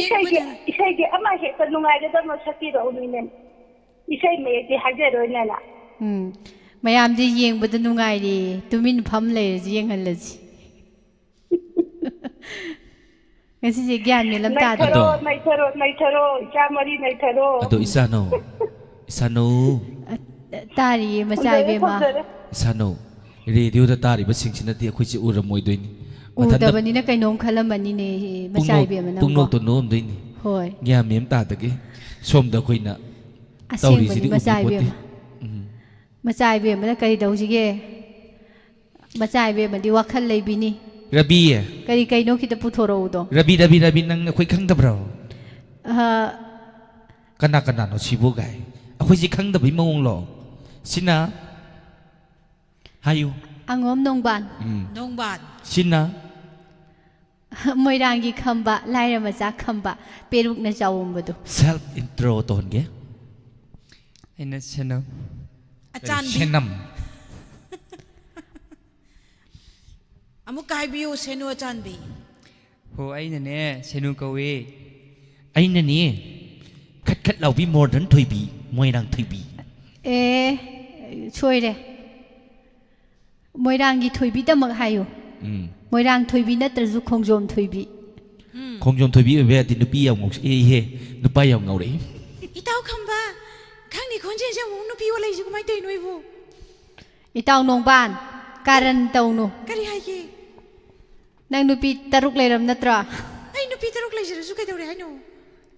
ꯏꯁꯩꯒꯤ, ꯌꯦꯡꯕꯗ ꯏꯁꯩꯒꯤ ꯑꯃ ꯍꯦꯛꯇ ꯅꯨꯡꯉꯥꯏꯒꯗꯕ ꯁꯛꯄꯤꯔꯛꯎꯅꯤꯅꯦ꯫ ꯏꯁꯩ ꯃꯌꯦꯛꯇꯤ ꯍꯥꯏꯖꯔꯣꯏꯅꯦꯅ꯫ ꯎꯝ꯫ ꯃꯌꯥꯝꯗꯤ ꯌꯦꯡꯕꯗ ꯅꯨꯡꯉꯥꯏꯔꯦ꯫ ꯇꯨꯃꯤꯟ ꯐꯝ ꯂꯩꯔꯁꯤ, ꯌꯦꯡꯍꯜꯂꯁꯤ꯫ ꯉꯁꯤꯁꯦ ꯒ꯭ꯌꯥꯟ ꯃꯦꯟ ꯑꯃ ꯇꯥꯗꯦ꯫ ꯅꯩꯊꯔꯣ, ꯑꯗꯣ ꯅꯩꯊꯔꯣ, ꯅꯩꯊꯔꯣ, ꯏꯆꯥ ꯃꯔꯤ ꯅꯩꯊꯔꯣ꯫ ꯑꯗꯣ ꯏꯆꯥꯅꯧ, ꯏꯆꯥꯅꯧ꯫ ꯑ, ꯇꯥꯔꯤꯌꯦ, ꯃꯆꯥ ꯊꯝꯖꯔꯦ, ꯏꯕꯦꯝꯃ꯫ ꯊꯝꯖꯔꯦ꯫ ꯏꯆꯥꯅꯧ, ꯔꯦꯗꯤꯑꯣꯗ ꯇꯥꯔꯤꯕꯁꯤꯡꯁꯤꯅꯗꯤ ꯑꯩꯈꯣꯏꯁꯦ ꯎꯔꯝꯃꯣꯏꯗꯣꯏꯅꯤ꯫ ꯃꯊꯟꯇ ꯎꯗꯕꯅꯤꯅ ꯀꯩꯅꯣꯝ ꯈꯜꯂꯝꯃꯅꯤꯅꯦ, ꯃꯆꯥ ꯄꯨꯡꯅꯣꯛ-, ꯏꯕꯦꯝꯃ ꯅꯪꯕꯣ꯫ ꯄꯨꯡꯅꯣꯛꯇ ꯅꯣꯛꯑꯝꯗꯣꯏꯅꯤ꯫ ꯍꯣꯏ꯫ ꯒ꯭ꯌꯥꯟ ꯃꯦꯟ ꯑꯃ ꯇꯥꯗꯒꯦ꯫ ꯁꯣꯝꯗ ꯑꯩꯈꯣꯏꯅ ꯑꯁꯦꯡꯕꯅꯤ, ꯇꯧꯔꯤꯁꯤꯗꯤ ꯃꯆꯥ ꯎꯕꯤꯄꯣꯠꯇꯦ꯫ ꯏꯕꯦꯝꯃ꯫ ꯎꯝ꯫ ꯃꯆꯥ ꯏꯕꯦꯝꯃꯅ ꯀꯔꯤ ꯇꯧꯁꯤꯒꯦ? ꯃꯆꯥ ꯏꯕꯦꯝꯃꯗꯤ ꯋꯥꯈꯜ ꯂꯩꯕꯤꯅꯤ꯫ ꯔꯕꯤ꯫ ꯀꯔꯤ ꯀꯩꯅꯣ ꯈꯤꯇ ꯄꯨꯊꯣꯔꯛꯎꯗꯣ꯫ ꯔꯕꯤ, ꯔꯕꯤ, ꯔꯕꯤ, ꯅꯪ ꯑꯩꯈꯣꯏ ꯈꯪꯗꯕ꯭ꯔꯣ? ꯑꯍ꯫ ꯀꯅꯥ ꯀꯅꯥꯅꯣ ꯁꯤꯕꯨ ꯒꯥꯏ? ꯑꯩꯈꯣꯏꯁꯤ ꯈꯪꯗꯕꯩ ꯃꯑꯣꯡꯂꯣ? ꯁꯤꯅ ꯍꯥꯏꯌꯨ꯫ ꯑꯉꯣꯝ ꯅꯣꯡꯕꯥꯟ꯫ ꯎꯝ꯫ ꯅꯣꯡꯕꯥꯟ꯫ ꯁꯤꯅ? ꯃꯣꯏꯔꯥꯡꯒꯤ ꯈꯝꯕ, ꯂꯥꯏꯔ ꯃꯆꯥ ꯈꯝꯕ, ꯄꯦꯔꯨꯛꯅ ꯆꯥꯎꯝꯕꯗꯣ꯫ Self intro ꯇꯧꯍꯟꯒꯦ꯫ ꯑꯩꯅ ꯁꯦꯅꯧ꯫ ꯑꯆꯥꯟꯕꯤ꯫ ꯁꯦꯅꯝ꯫ ꯑꯃꯨꯛꯀ ꯍꯥꯏꯕꯤꯌꯨ, ꯁꯦꯅꯨ ꯑꯆꯥꯟꯕꯤ꯫ ꯍꯣ, ꯑꯩꯅꯅꯦ, ꯁꯦꯅꯨ ꯀꯧꯏ꯫ ꯑꯩꯅꯅꯦ, ꯈꯠ ꯈꯠ ꯂꯥꯎꯕꯤ ꯃꯣꯗꯔꯟ ꯊꯣꯏꯕꯤ, ꯃꯣꯏꯔꯥꯡ ꯊꯣꯏꯕꯤ꯫ ꯑꯦ, ꯁꯣꯏꯔꯦ꯫ ꯃꯣꯏꯔꯥꯡꯒꯤ ꯊꯣꯏꯕꯤꯗꯃꯛ ꯍꯥꯏꯌꯨ꯫ ꯎꯝ꯫ ꯃꯣꯏꯔꯥꯡ ꯊꯣꯏꯕꯤ ꯅꯠꯇ꯭ꯔꯁꯨ ꯈꯣꯡꯖꯣꯝ ꯊꯣꯏꯕꯤ꯫ ꯎꯝ꯫ ꯈꯣꯡꯖꯣꯝ ꯊꯣꯏꯕꯤ ꯑꯣꯏꯕ ꯌꯥꯗꯦ, ꯅꯨꯄꯤ ꯌꯥꯝ ꯉꯧꯁ-, ꯑꯦ, ꯏꯍꯦ, ꯅꯨꯄꯥ ꯌꯥꯝ ꯉꯧꯔꯛꯏ꯫ ꯏꯇꯥꯎ ꯈꯝꯕ, ꯈꯪꯗꯦ, ꯈꯣꯟꯖꯦꯜꯁꯦ ꯑꯃꯨꯛ ꯅꯨꯄꯤ ꯑꯣꯜꯂꯛꯏꯁꯦ ꯀꯃꯥꯏꯅ ꯇꯧꯔꯤꯅꯣ ꯑꯩꯕꯨ? ꯏꯇꯥꯎ ꯅꯣꯡꯕꯥꯟ, ꯀꯥꯔꯟ ꯇꯧꯅꯨ꯫ ꯀꯔꯤ ꯍꯥꯏꯒꯦ? ꯅꯪ ꯅꯨꯄꯤ ꯇꯔꯨꯛ ꯂꯩꯔꯝ ꯅꯠꯇ꯭ꯔꯣ? ꯑꯩ ꯅꯨꯄꯤ ꯇꯔꯨꯛ ꯂꯩꯖꯔꯁꯨ ꯀꯩꯗꯧꯔꯦ ꯍꯥꯏꯅꯣ?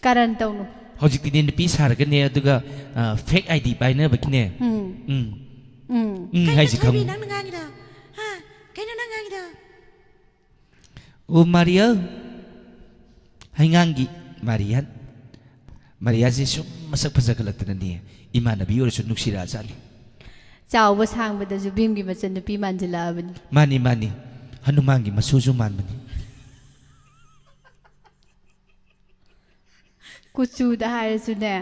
ꯀꯥꯔꯟ ꯇꯧꯅꯨ꯫ ꯍꯧꯖꯤꯛꯇꯤꯅꯦ ꯅꯨꯄꯤ ꯁꯥꯔꯒꯅꯦ, ꯑꯗꯨꯒ, ꯑ, fake I D ꯄꯥꯏꯅꯕꯒꯤꯅꯦ꯫ ꯎꯝ꯫ ꯎꯝ꯫ ꯎꯝ꯫ ꯎꯝ ꯀꯩꯅꯣ ꯍꯥꯏꯁꯦ ꯊꯣꯏꯕꯤ ꯈꯪꯉꯨ꯫ ꯅꯪꯅ ꯉꯥꯡꯉꯤꯗꯣ? ꯍꯥ? ꯀꯩꯅꯣ ꯅꯪ ꯉꯥꯡꯉꯤꯗꯣ? ꯑꯣ, ꯃꯥꯔꯤꯌꯥ꯫ ꯍꯩꯉꯥꯡꯒꯤ ꯃꯥꯔꯤꯌꯥꯟ꯫ ꯃꯥꯔꯤꯌꯥꯁꯦ ꯁꯨꯝ ꯃꯁꯛ ꯐꯖꯈꯠꯂꯛꯇꯅꯅꯦ, ꯏꯃꯥꯟꯅꯕꯤ ꯑꯣꯏꯔꯁꯨ ꯅꯨꯡꯁꯤꯔꯛꯑꯖꯥꯠꯅꯤ꯫ ꯆꯥꯎꯕ ꯁꯥꯡꯕꯗꯁꯨ ꯚꯤꯝꯒꯤ ꯃꯆꯟꯅꯨꯄꯤ ꯃꯥꯟꯁꯤꯜꯂꯛꯑꯕꯅꯤ꯫ ꯃꯥꯅꯤ, ꯃꯥꯅꯤ꯫ ꯍꯅꯨꯃꯥꯟꯒꯤ ꯃꯁꯨꯁꯨ ꯃꯥꯟꯕꯅꯤ꯫ ꯀꯨꯆꯨꯗ ꯍꯥꯏꯔꯁꯨꯅꯦ꯫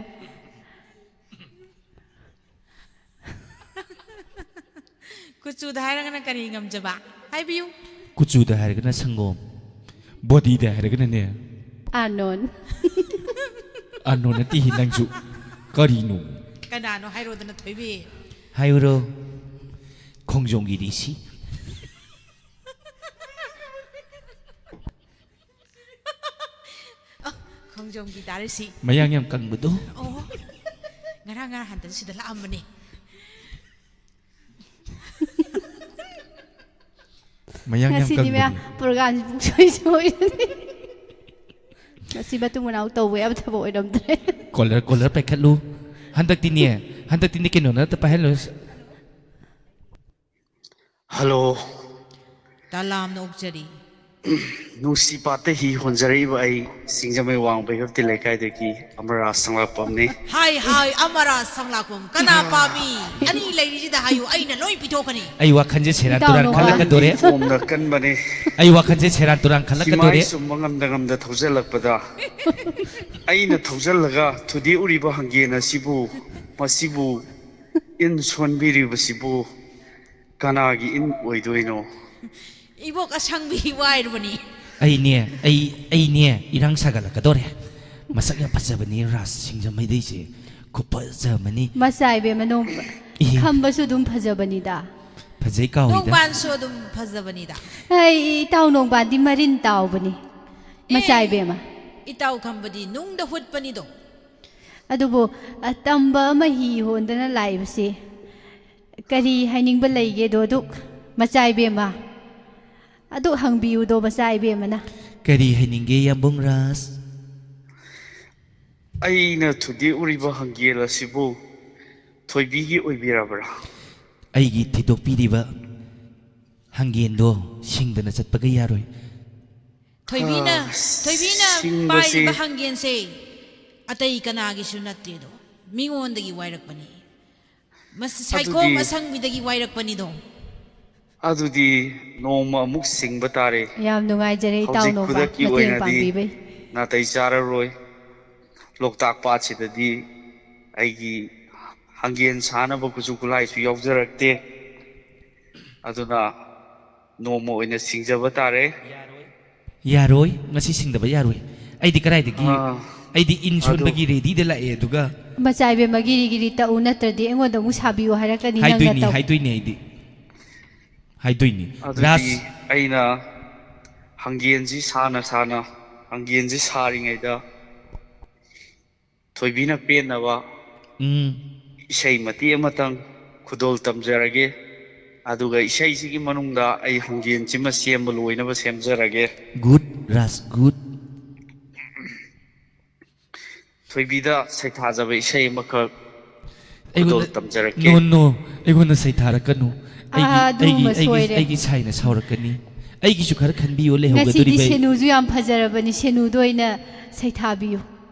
ꯀꯨꯆꯨꯗ ꯍꯥꯏꯔꯒꯅ ꯀꯔꯤ ꯉꯝꯖꯕ? ꯍꯥꯏꯕꯤꯌꯨ꯫ ꯀꯨꯆꯨꯗ ꯍꯥꯏꯔꯒꯅ ꯁꯪꯒꯣꯝ, ꯕꯣꯗꯤꯗ ꯍꯥꯏꯔꯒꯅꯅꯦ꯫ ꯑꯥꯔꯅꯣꯟ꯫ ꯑꯥꯔꯅꯣꯟ ꯅꯠꯇꯦꯍꯦ ꯅꯪꯁꯨ꯫ ꯀꯔꯤꯅꯣ? ꯀꯅꯥꯅꯣ ꯍꯥꯏꯔꯣꯗꯅ ꯊꯣꯏꯕꯤ? ꯍꯥꯏꯌꯨꯔꯣ? ꯈꯣꯡꯖꯣꯝꯒꯤ ꯔꯤꯁꯤ꯫ ꯑ, ꯈꯣꯡꯖꯣꯝꯒꯤ ꯗꯥ ꯔꯤꯁꯤ꯫ ꯃꯌꯥꯡ ꯌꯥꯝ ꯀꯪꯕꯗꯣ꯫ ꯑꯣ꯫ ꯉꯔꯥꯡ ꯉꯔꯥꯡ ꯍꯟꯗꯛ ꯁꯤꯗ ꯂꯥꯛꯑꯝꯕꯅꯦ꯫ ꯃꯌꯥꯡ ꯌꯥꯝ ꯉꯁꯤꯗꯤ ꯃꯌꯥꯝ ꯀꯪꯕꯗꯣ꯫ ꯄ꯭ꯔꯣꯒ꯭ꯔꯥꯝꯁꯤ ꯄꯨꯡꯁꯣꯏ ꯁꯣꯏꯔꯅꯤ꯫ ꯉꯁꯤ ꯃꯇꯨꯡ ꯃꯅꯥꯎ ꯇꯧꯕ ꯌꯥꯕ ꯊꯕꯛ ꯑꯣꯏꯔꯝꯗ꯭ꯔꯦ꯫ Colour, colour ꯄꯥꯏꯈꯠꯂꯨ꯫ ꯍꯟꯗꯛꯇꯤꯅꯦ, ꯍꯟꯗꯛꯇꯤꯅꯦ ꯀꯩꯅꯣ ꯅꯠꯇ ꯄꯥꯏꯍꯜꯂꯨ꯫ ꯍꯜꯂꯣ꯫ ꯇꯂꯥꯝꯅ ꯑꯣꯛꯆꯔꯤ꯫ ꯅꯨꯡꯁꯤ ꯄꯥꯠꯇ ꯍꯤ ꯍꯣꯟꯖꯔꯛꯏꯕ ꯑꯩ, ꯁꯤꯡꯖꯃꯩ ꯋꯥꯡꯃ ꯚꯩꯔꯞꯇꯤ ꯂꯩꯀꯥꯏꯗꯒꯤ ꯑꯃꯔꯥ ꯁꯪꯂꯥꯛꯄꯝꯅꯤ꯫ ꯍꯥꯏ, ꯍꯥꯏ, ꯑꯃꯔꯥ ꯁꯪꯂꯥꯛꯄꯝ꯫ ꯀꯅꯥ ꯄꯥꯝꯃꯤ? ꯑꯅꯤ ꯂꯩꯔꯤꯁꯤꯗ ꯍꯥꯏꯌꯨ, ꯑꯩꯅ ꯂꯣꯏ ꯄꯤꯊꯣꯛꯀꯅꯤ꯫ ꯑꯩ ꯋꯥꯈꯜꯁꯦ ꯁꯦꯔꯥꯟ ꯏꯇꯥꯎ ꯇꯨꯔꯥꯟ ꯅꯣꯡꯕꯥꯟ꯫ ꯈꯜꯂꯛꯀꯗꯣꯔꯦ꯫ ꯄꯣꯝꯅ ꯀꯟꯕꯅꯦ꯫ ꯑꯩ ꯋꯥꯈꯜꯁꯦ ꯁꯦꯔꯥꯟ ꯇꯨꯔꯥꯟ ꯈꯜꯂꯛꯀꯗꯣꯔꯦ꯫ ꯍꯤꯃꯥꯏ ꯆꯨꯝꯕ ꯉꯝꯗ ꯉꯝꯗ ꯊꯧꯖꯜꯂꯛꯄꯗ ꯑꯩꯅ ꯊꯧꯖꯜꯂꯒ ꯊꯨꯗꯦꯛꯎꯔꯤꯕ ꯍꯪꯒꯦꯟ ꯑꯁꯤꯕꯨ, ꯃꯁꯤꯕꯨ ꯏꯟ ꯁꯣꯟꯕꯤꯔꯤꯕꯁꯤꯕꯨ ꯀꯅꯥꯒꯤ ꯏꯟ ꯑꯣꯏꯗꯣꯏꯅꯣ? ꯏꯕꯣꯛ ꯑꯁꯪꯕꯤ ꯋꯥꯏꯔꯨꯕꯅꯤ꯫ ꯑꯩꯅꯦ ꯑꯩ ꯑꯩꯅꯦ ꯏꯔꯥꯡ ꯁꯥꯒꯠꯂꯛꯀꯗꯧꯔꯦ꯫ ꯃꯁꯛ ꯌꯥꯝ ꯐꯖꯕꯅꯤ ꯔꯥꯁ ꯁꯤꯡꯖꯃꯩꯗꯩꯁꯦ꯫ ꯈꯨꯐꯖ ꯑꯃꯅꯤ꯫ ꯃꯆꯥ ꯏꯕꯦꯝꯃ ꯅꯣꯡ ꯏꯍꯦ꯫ ꯈꯝꯕꯁꯨ ꯑꯗꯨꯝ ꯐꯖꯕꯅꯤꯗ꯫ ꯐꯖꯩ ꯀꯥꯎꯏꯗ꯫ ꯅꯣꯡꯕꯥꯟꯁꯨ ꯑꯗꯨꯝ ꯐꯖꯕꯅꯤꯗ꯫ ꯑꯩ ꯏꯇꯥꯎ ꯅꯣꯡꯕꯥꯟꯗꯤ ꯃꯔꯤꯟ ꯇꯥꯎꯕꯅꯤ꯫ ꯃꯆꯥ ꯑꯦ, ꯏꯕꯦꯝꯃ꯫ ꯏꯇꯥꯎ ꯈꯝꯕꯗꯤ ꯅꯨꯡꯗ ꯍꯨꯠꯄꯅꯤꯗꯣ꯫ ꯑꯗꯨꯕꯨ ꯑ, ꯇꯝꯕ ꯑꯃ ꯍꯤ ꯍꯣꯟꯗꯅ ꯂꯥꯛꯏꯕꯁꯤ ꯀꯔꯤ ꯍꯥꯏꯅꯤꯡꯕ ꯂꯩꯒꯦꯗꯣ ꯑꯗꯨꯛ ꯃꯆꯥ ꯏꯕꯦꯝꯃ꯫ ꯑꯗꯨꯛ ꯍꯪꯕꯤꯌꯨꯗꯣ ꯃꯆꯥ ꯏꯕꯦꯝꯃꯅ꯫ ꯀꯔꯤ ꯍꯥꯏꯅꯤꯡꯒꯦ ꯌꯥꯝꯕꯨꯡ ꯔꯥꯁ? ꯑꯩꯅ ꯊꯨꯗꯦꯛꯎꯔꯤꯕ ꯍꯪꯒꯦꯜ ꯑꯁꯤꯕꯨ ꯊꯣꯏꯕꯤꯒꯤ ꯑꯣꯏꯕꯤꯔꯕ꯭ꯔꯥ? ꯑꯩꯒꯤ ꯊꯤꯗꯣꯛꯄꯤꯔꯤꯕ ꯍꯪꯒꯦꯟꯗꯣ ꯁꯤꯡꯗꯅ ꯆꯠꯄꯒ ꯌꯥꯔꯣꯏ꯫ ꯊꯣꯏꯕꯤꯅ ꯑꯁ, ꯊꯣꯏꯕꯤꯅ ꯁꯤꯡꯕꯁꯤ ꯄꯥꯏꯔꯤꯕ ꯍꯪꯒꯦꯟꯁꯦ ꯑꯇꯩ ꯀꯅꯥꯒꯤꯁꯨ ꯅꯠꯇꯦꯗꯣ, ꯃꯤꯉꯣꯟꯗꯒꯤ ꯋꯥꯏꯔꯛꯄꯅꯤ꯫ ꯃꯁꯤ ꯁꯥꯏꯈꯣꯝ ꯑꯗꯨꯗꯤ ꯑꯁꯪꯕꯤꯗꯒꯤ ꯋꯥꯏꯔꯛꯄꯅꯤꯗꯣ꯫ ꯑꯗꯨꯗꯤ ꯅꯣꯡꯃ ꯑꯃꯨꯛ ꯁꯤꯡꯕ ꯇꯥꯔꯦ꯫ ꯌꯥꯝ ꯅꯨꯡꯉꯥꯏꯖꯔꯦ ꯏꯇꯥꯎ ꯍꯧꯖꯤꯛ ꯅꯣꯡꯕꯥꯟ ꯈꯨꯗꯛꯀꯤ ꯃꯇꯦꯡ ꯑꯣꯏꯅꯗꯤ ꯄꯥꯡꯕꯤꯕꯩ꯫ ꯅꯥꯇꯩ ꯆꯥꯔꯔꯣꯏ꯫ ꯂꯣꯛꯇꯥꯛ ꯄꯥꯠꯁꯤꯗꯗꯤ ꯑꯩꯒꯤ ꯍꯪꯒꯦꯟ ꯁꯥꯅꯕ ꯈꯨꯠꯁꯨ ꯈꯨꯠꯂꯥꯏꯁꯨ ꯌꯥꯎꯖꯔꯛꯇꯦ꯫ ꯑꯗꯨꯅ ꯅꯣꯡꯃ ꯑꯣꯏꯅ ꯁꯤꯡꯖꯕ ꯇꯥꯔꯦ꯫ ꯌꯥꯔꯣꯏ, ꯉꯁꯤ ꯁꯤꯡꯗꯕ ꯌꯥꯔꯣꯏ꯫ ꯑꯩꯗꯤ ꯀꯗꯥꯏꯗꯒꯤ? ꯑꯥ, ꯑꯩꯗꯤ ꯏꯟ ꯑꯗꯨ ꯁꯣꯟꯕꯒꯤ ꯔꯦꯗꯤꯗ ꯂꯥꯛꯑꯦ꯫ ꯑꯗꯨꯒ ꯃꯆꯥ ꯏꯕꯦꯝꯃ ꯒꯤꯔꯤ ꯒꯤꯔꯤ ꯇꯛꯎ, ꯅꯠꯇ꯭ꯔꯗꯤ ꯑꯩꯉꯣꯟꯗ ꯑꯃꯨꯛ ꯁꯥꯕꯤꯌꯨ ꯍꯥꯏꯔꯛꯀꯅꯤ ꯅꯪ ꯍꯥꯏꯗꯣꯏꯅꯤ, ꯅꯇꯧ꯫ ꯍꯥꯏꯗꯣꯏꯅꯤ ꯑꯩꯗꯤ꯫ ꯍꯥꯏꯗꯣꯏꯅꯤ꯫ ꯑꯗꯨꯗꯤ ꯔꯥꯁ, ꯑꯩꯅ ꯍꯪꯒꯦꯟꯁꯤ ꯁꯥꯅ ꯁꯥꯅ, ꯍꯪꯒꯦꯟꯁꯤ ꯁꯥꯔꯤꯉꯩꯗ ꯊꯣꯏꯕꯤꯅ ꯄꯦꯟꯅꯕ ꯎꯝ, ꯏꯁꯩ ꯃꯇꯦꯛ ꯑꯃꯇꯪ ꯈꯨꯗꯣꯜ ꯇꯝꯖꯔꯒꯦ꯫ ꯑꯗꯨꯒ ꯏꯁꯩꯁꯤꯒꯤ ꯃꯅꯨꯡꯗ ꯑꯩ ꯍꯪꯒꯦꯟꯁꯤꯃ ꯁꯦꯝꯕ ꯂꯣꯏꯅꯕ ꯁꯦꯝꯖꯔꯒꯦ꯫ ꯒꯨꯗ ꯔꯥꯁ, ꯒꯨꯗ꯫ ꯊꯣꯏꯕꯤꯗ ꯁꯩꯊꯥꯖꯕ ꯏꯁꯩ ꯑꯃꯈꯛ ꯑꯩꯉꯣꯟꯗ ꯈꯨꯗꯣꯜ ꯇꯝꯖꯔꯛꯀꯦ꯫ ꯅꯣ, ꯅꯣ, ꯑꯩꯉꯣꯟꯗ ꯁꯩꯊꯥꯔꯛꯀꯅꯨ꯫ ꯑꯩꯒꯤ, ꯑꯥ, ꯑꯗꯨꯃ ꯑꯩꯒꯤ, ꯑꯩꯒꯤ, ꯁꯣꯏꯔꯦ꯫ ꯑꯩꯒꯤ ꯁꯥꯏꯅ ꯁꯥꯎꯔꯛꯀꯅꯤ꯫ ꯑꯩꯒꯤꯁꯨ ꯈꯔ ꯈꯟꯕꯤꯌꯣ꯫ ꯉꯁꯤꯗꯤ ꯂꯩꯍꯧꯒꯗꯣꯔꯤꯕ ꯑꯩ꯫ ꯁꯦꯅꯨꯁꯨ ꯌꯥꯝ ꯐꯖꯔꯕꯅꯤ, ꯁꯦꯅꯨꯗ ꯑꯣꯏꯅ ꯁꯩꯊꯥꯕꯤꯌꯨ꯫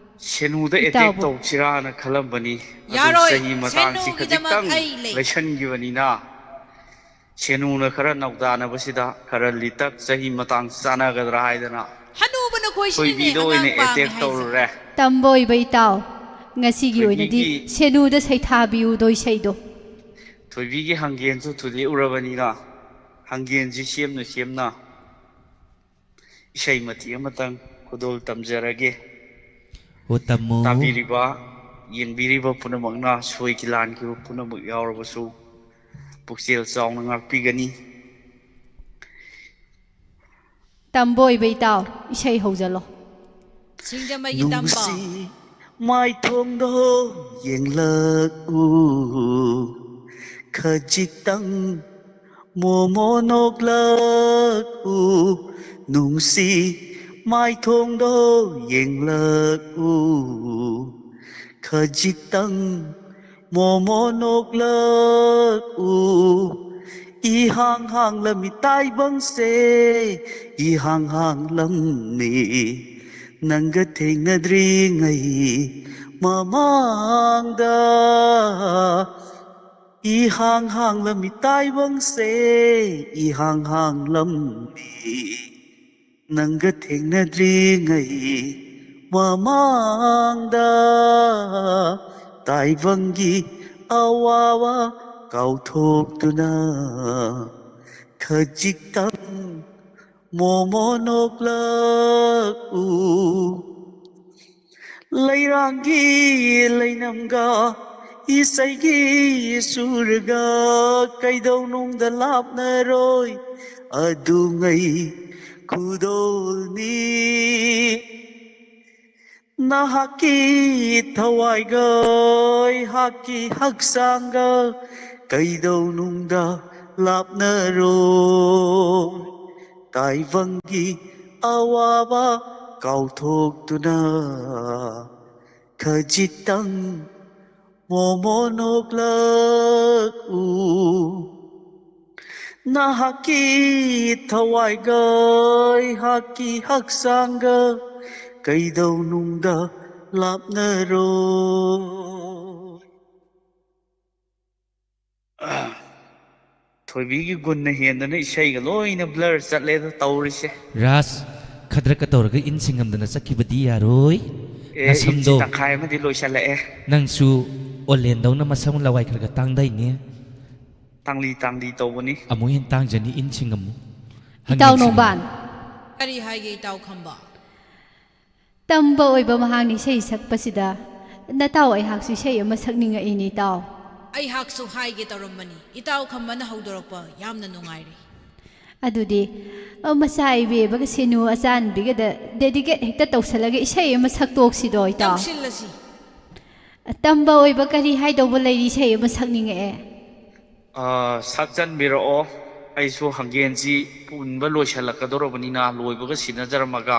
ꯁꯦꯅꯨꯗ ꯑꯦꯇꯦꯛ ꯏꯇꯥꯎꯕꯨ꯫ ꯇꯧꯁꯤꯔꯥꯅ ꯈꯜꯂꯝꯕꯅꯤ꯫ ꯑꯗꯨ ꯌꯥꯔꯣꯏ, ꯆꯍꯤ ꯃꯇꯥꯡꯁꯤ ꯁꯦꯅꯨꯒꯤꯗꯃꯛ ꯈꯖꯤꯛꯇꯪ ꯑꯩ ꯂꯩ꯫ ꯂꯩꯁꯟꯈꯤꯕꯅꯤꯅ ꯁꯦꯅꯨꯅ ꯈꯔ ꯅꯧꯗꯥꯅꯕꯁꯤꯗ ꯈꯔ ꯂꯤꯇꯛ ꯆꯍꯤ ꯃꯇꯥꯡ ꯆꯥꯟꯅꯒꯗ꯭ꯔꯥ ꯍꯥꯏꯗꯅ ꯍꯅꯨꯕ ꯅꯈꯣꯏꯁꯤꯅꯤꯅꯦ ꯊꯣꯏꯕꯤꯗ ꯑꯣꯏꯅ ꯑꯉꯥꯡ ꯄꯥꯝꯃꯦ ꯑꯦꯇꯦꯛ ꯍꯥꯏꯁꯦ꯫ ꯇꯧꯔꯨꯔꯦ꯫ ꯇꯝꯕ ꯑꯣꯏꯕ ꯏꯇꯥꯎ, ꯉꯁꯤꯒꯤ ꯑꯣꯏꯅꯗꯤ ꯊꯣꯏꯕꯤꯒꯤ ꯁꯦꯅꯨꯗ ꯁꯩꯊꯥꯕꯤꯌꯨꯗꯣ ꯏꯁꯩꯗꯣ꯫ ꯊꯣꯏꯕꯤꯒꯤ ꯍꯪꯒꯦꯟꯁꯨ ꯊꯨꯗꯦꯛꯎꯔꯕꯅꯤꯅ, ꯍꯪꯒꯦꯟꯁꯤ ꯁꯦꯝꯅ ꯁꯦꯝꯅ ꯏꯁꯩ ꯃꯇꯦꯛ ꯑꯃꯇꯪ ꯈꯨꯗꯣꯜ ꯇꯝꯖꯔꯒꯦ꯫ ꯑꯣ, ꯇꯝꯃꯨ꯫ ꯇꯥꯕꯤꯔꯤꯕ, ꯌꯦꯡꯕꯤꯔꯤꯕ ꯄꯨꯝꯅꯃꯛꯅ ꯁꯣꯏꯈꯤ ꯂꯥꯟꯈꯤꯕ ꯄꯨꯝꯅꯃꯛ ꯌꯥꯎꯔꯕꯁꯨ ꯄꯨꯛꯆꯦꯜ ꯆꯥꯎꯅ ꯉꯥꯛꯄꯤꯒꯅꯤ꯫ ꯇꯝꯕ ꯑꯣꯏꯕ ꯏꯇꯥꯎ, ꯏꯁꯩ ꯍꯧꯖꯜꯂꯣ꯫ ꯁꯤꯡꯖꯃꯩꯒꯤ ꯇꯝꯕ꯫ ꯅꯨꯡꯁꯤ ꯃꯥꯏꯊꯣꯡꯗꯣ ꯌꯦꯡꯂꯛꯎ, ꯈꯖꯤꯛꯇꯪ ꯃꯣꯃꯣ ꯅꯣꯛꯂꯛꯎ꯫ ꯅꯨꯡꯁꯤ ꯃꯥꯏꯊꯣꯡꯗꯣ ꯌꯦꯡꯂꯛꯎ, ꯈꯖꯤꯛꯇꯪ ꯃꯣꯃꯣ ꯅꯣꯛꯂꯛꯎ꯫ ꯏꯍꯥꯡ ꯍꯥꯡꯂꯝꯃꯤ ꯇꯥꯏꯕꯪꯁꯦ, ꯏꯍꯥꯡ ꯍꯥꯡꯂꯝꯃꯤ ꯅꯪꯒ ꯊꯦꯡꯅꯗ꯭ꯔꯤꯉꯩ ꯃꯃꯥꯡꯗ꯫ ꯏꯍꯥꯡ ꯍꯥꯡꯂꯝꯃꯤ ꯇꯥꯏꯕꯪꯁꯦ, ꯏꯍꯥꯡ ꯍꯥꯡꯂꯝꯃꯤ ꯅꯪꯒ ꯊꯦꯡꯅꯗ꯭ꯔꯤꯉꯩ ꯃꯃꯥꯡꯗ꯫ ꯇꯥꯏꯕꯪꯒꯤ ꯑꯋꯥꯕ ꯀꯥꯎꯊꯣꯛꯇꯨꯅ ꯈꯖꯤꯛꯇꯪ ꯃꯣꯃꯣ ꯅꯣꯛꯂꯛꯎ꯫ ꯂꯩꯔꯥꯡꯒꯤ ꯂꯩꯅꯝꯒ ꯏꯁꯩꯒꯤ ꯁꯨꯔꯒ ꯀꯩꯗꯧꯅꯨꯡꯗ ꯂꯥꯞꯅꯔꯣꯏ ꯑꯗꯨꯉꯩ ꯈꯨꯗꯣꯜꯅꯤ꯫ ꯅꯍꯥꯛꯀꯤ ꯊꯋꯥꯏꯒ ꯑꯩꯍꯥꯛꯀꯤ ꯍꯛꯆꯥꯡꯒ ꯀꯩꯗꯧꯅꯨꯡꯗ ꯂꯥꯞꯅꯔꯣꯏ꯫ ꯇꯥꯏꯕꯪꯒꯤ ꯑꯋꯥꯕ ꯀꯥꯎꯊꯣꯛꯇꯨꯅ ꯈꯖꯤꯛꯇꯪ ꯃꯣꯃꯣ ꯅꯣꯛꯂꯛꯎ꯫ ꯅꯍꯥꯛꯀꯤ ꯊꯋꯥꯏꯒ ꯑꯩꯍꯥꯛꯀꯤ ꯍꯛꯆꯥꯡꯒ ꯀꯩꯗꯧꯅꯨꯡꯗ ꯂꯥꯞꯅꯔꯣꯏ꯫ ꯊꯣꯏꯕꯤꯒꯤ ꯒꯨꯟꯅ ꯍꯦꯟꯗꯅ ꯏꯁꯩꯒ ꯂꯣꯏꯅ blur ꯆꯠꯂꯦꯗ ꯇꯧꯔꯤꯁꯦ꯫ ꯔꯥꯖ, ꯈꯗ꯭ꯔꯛꯀ ꯇꯧꯔꯒ ꯏꯟ ꯁꯤꯡꯉꯝꯗꯅ ꯆꯠꯈꯤꯕꯗꯤ ꯌꯥꯔꯣꯏ꯫ ꯑꯦ, ꯅꯁꯝꯗꯣ ꯏꯟꯆꯤ ꯇꯪꯈꯥꯏ ꯑꯃꯗꯤ ꯂꯣꯏꯁꯜꯂꯛꯑꯦ꯫ ꯅꯪꯁꯨ ꯑꯣꯂꯦꯟꯗꯧꯅ ꯃꯁꯝ ꯂꯋꯥꯏ ꯈꯔ ꯈꯔ ꯇꯥꯡꯗꯩꯅꯦ꯫ ꯇꯥꯡꯂꯤ ꯇꯥꯡꯂꯤ ꯇꯧꯕꯅꯤ꯫ ꯑꯃꯨꯛ ꯍꯦꯟꯅ ꯇꯥꯡꯖꯅꯤ, ꯏꯟ ꯁꯤꯡꯉꯝꯃꯨ꯫ ꯏꯇꯥꯎ ꯍꯪꯉꯤꯁꯤꯡꯉꯝꯃꯨ꯫ ꯅꯣꯡꯕꯥꯟ, ꯀꯔꯤ ꯍꯥꯏꯒꯦ ꯏꯇꯥꯎ ꯈꯝꯕ? ꯇꯝꯕ ꯑꯣꯏꯕ ꯃꯍꯥꯛꯅ ꯏꯁꯩ ꯁꯛꯄꯁꯤꯗ ꯅꯇꯥꯎ ꯑꯩꯍꯥꯛꯁꯨ ꯏꯁꯩ ꯑꯃ ꯁꯛꯅꯤꯡꯉꯛꯏꯅꯦ ꯏꯇꯥꯎ꯫ ꯑꯩꯍꯥꯛꯁꯨ ꯍꯥꯏꯒꯦ ꯇꯧꯔꯝꯕꯅꯤ, ꯏꯇꯥꯎ ꯈꯝꯕꯅ ꯍꯧꯗꯣꯔꯛꯄ ꯌꯥꯝꯅ ꯅꯨꯡꯉꯥꯏꯔꯦ꯫ ꯑꯗꯨꯗꯤ, ꯑ, ꯃꯆꯥ ꯏꯕꯦꯕꯒ ꯁꯦꯅꯨ ꯑꯆꯥꯟꯕꯤꯒꯗ dedicate ꯍꯦꯛꯇ ꯇꯧꯁꯜꯂꯒ ꯏꯁꯩ ꯑꯃ ꯁꯛꯇꯣꯛꯁꯤꯗꯣ ꯏꯇꯥꯎ꯫ ꯇꯧꯁꯤꯜꯂꯁꯤ꯫ ꯇꯝꯕ ꯑꯣꯏꯕ ꯀꯔꯤ ꯍꯥꯏꯗꯧꯕ ꯂꯩꯔꯤ, ꯏꯁꯩ ꯑꯃ ꯁꯛꯅꯤꯡꯉꯛꯑꯦ꯫ ꯑ, ꯁꯛꯆꯟꯕꯤꯔꯛꯑꯣ꯫ ꯑꯩꯁꯨ ꯍꯪꯒꯦꯟꯁꯤ ꯄꯨꯟꯕ ꯂꯣꯏꯁꯤꯜꯂꯛꯀꯗꯧꯔꯕꯅꯤꯅ, ꯂꯣꯏꯕꯒ ꯁꯤꯟꯅꯖꯔꯝꯃꯒ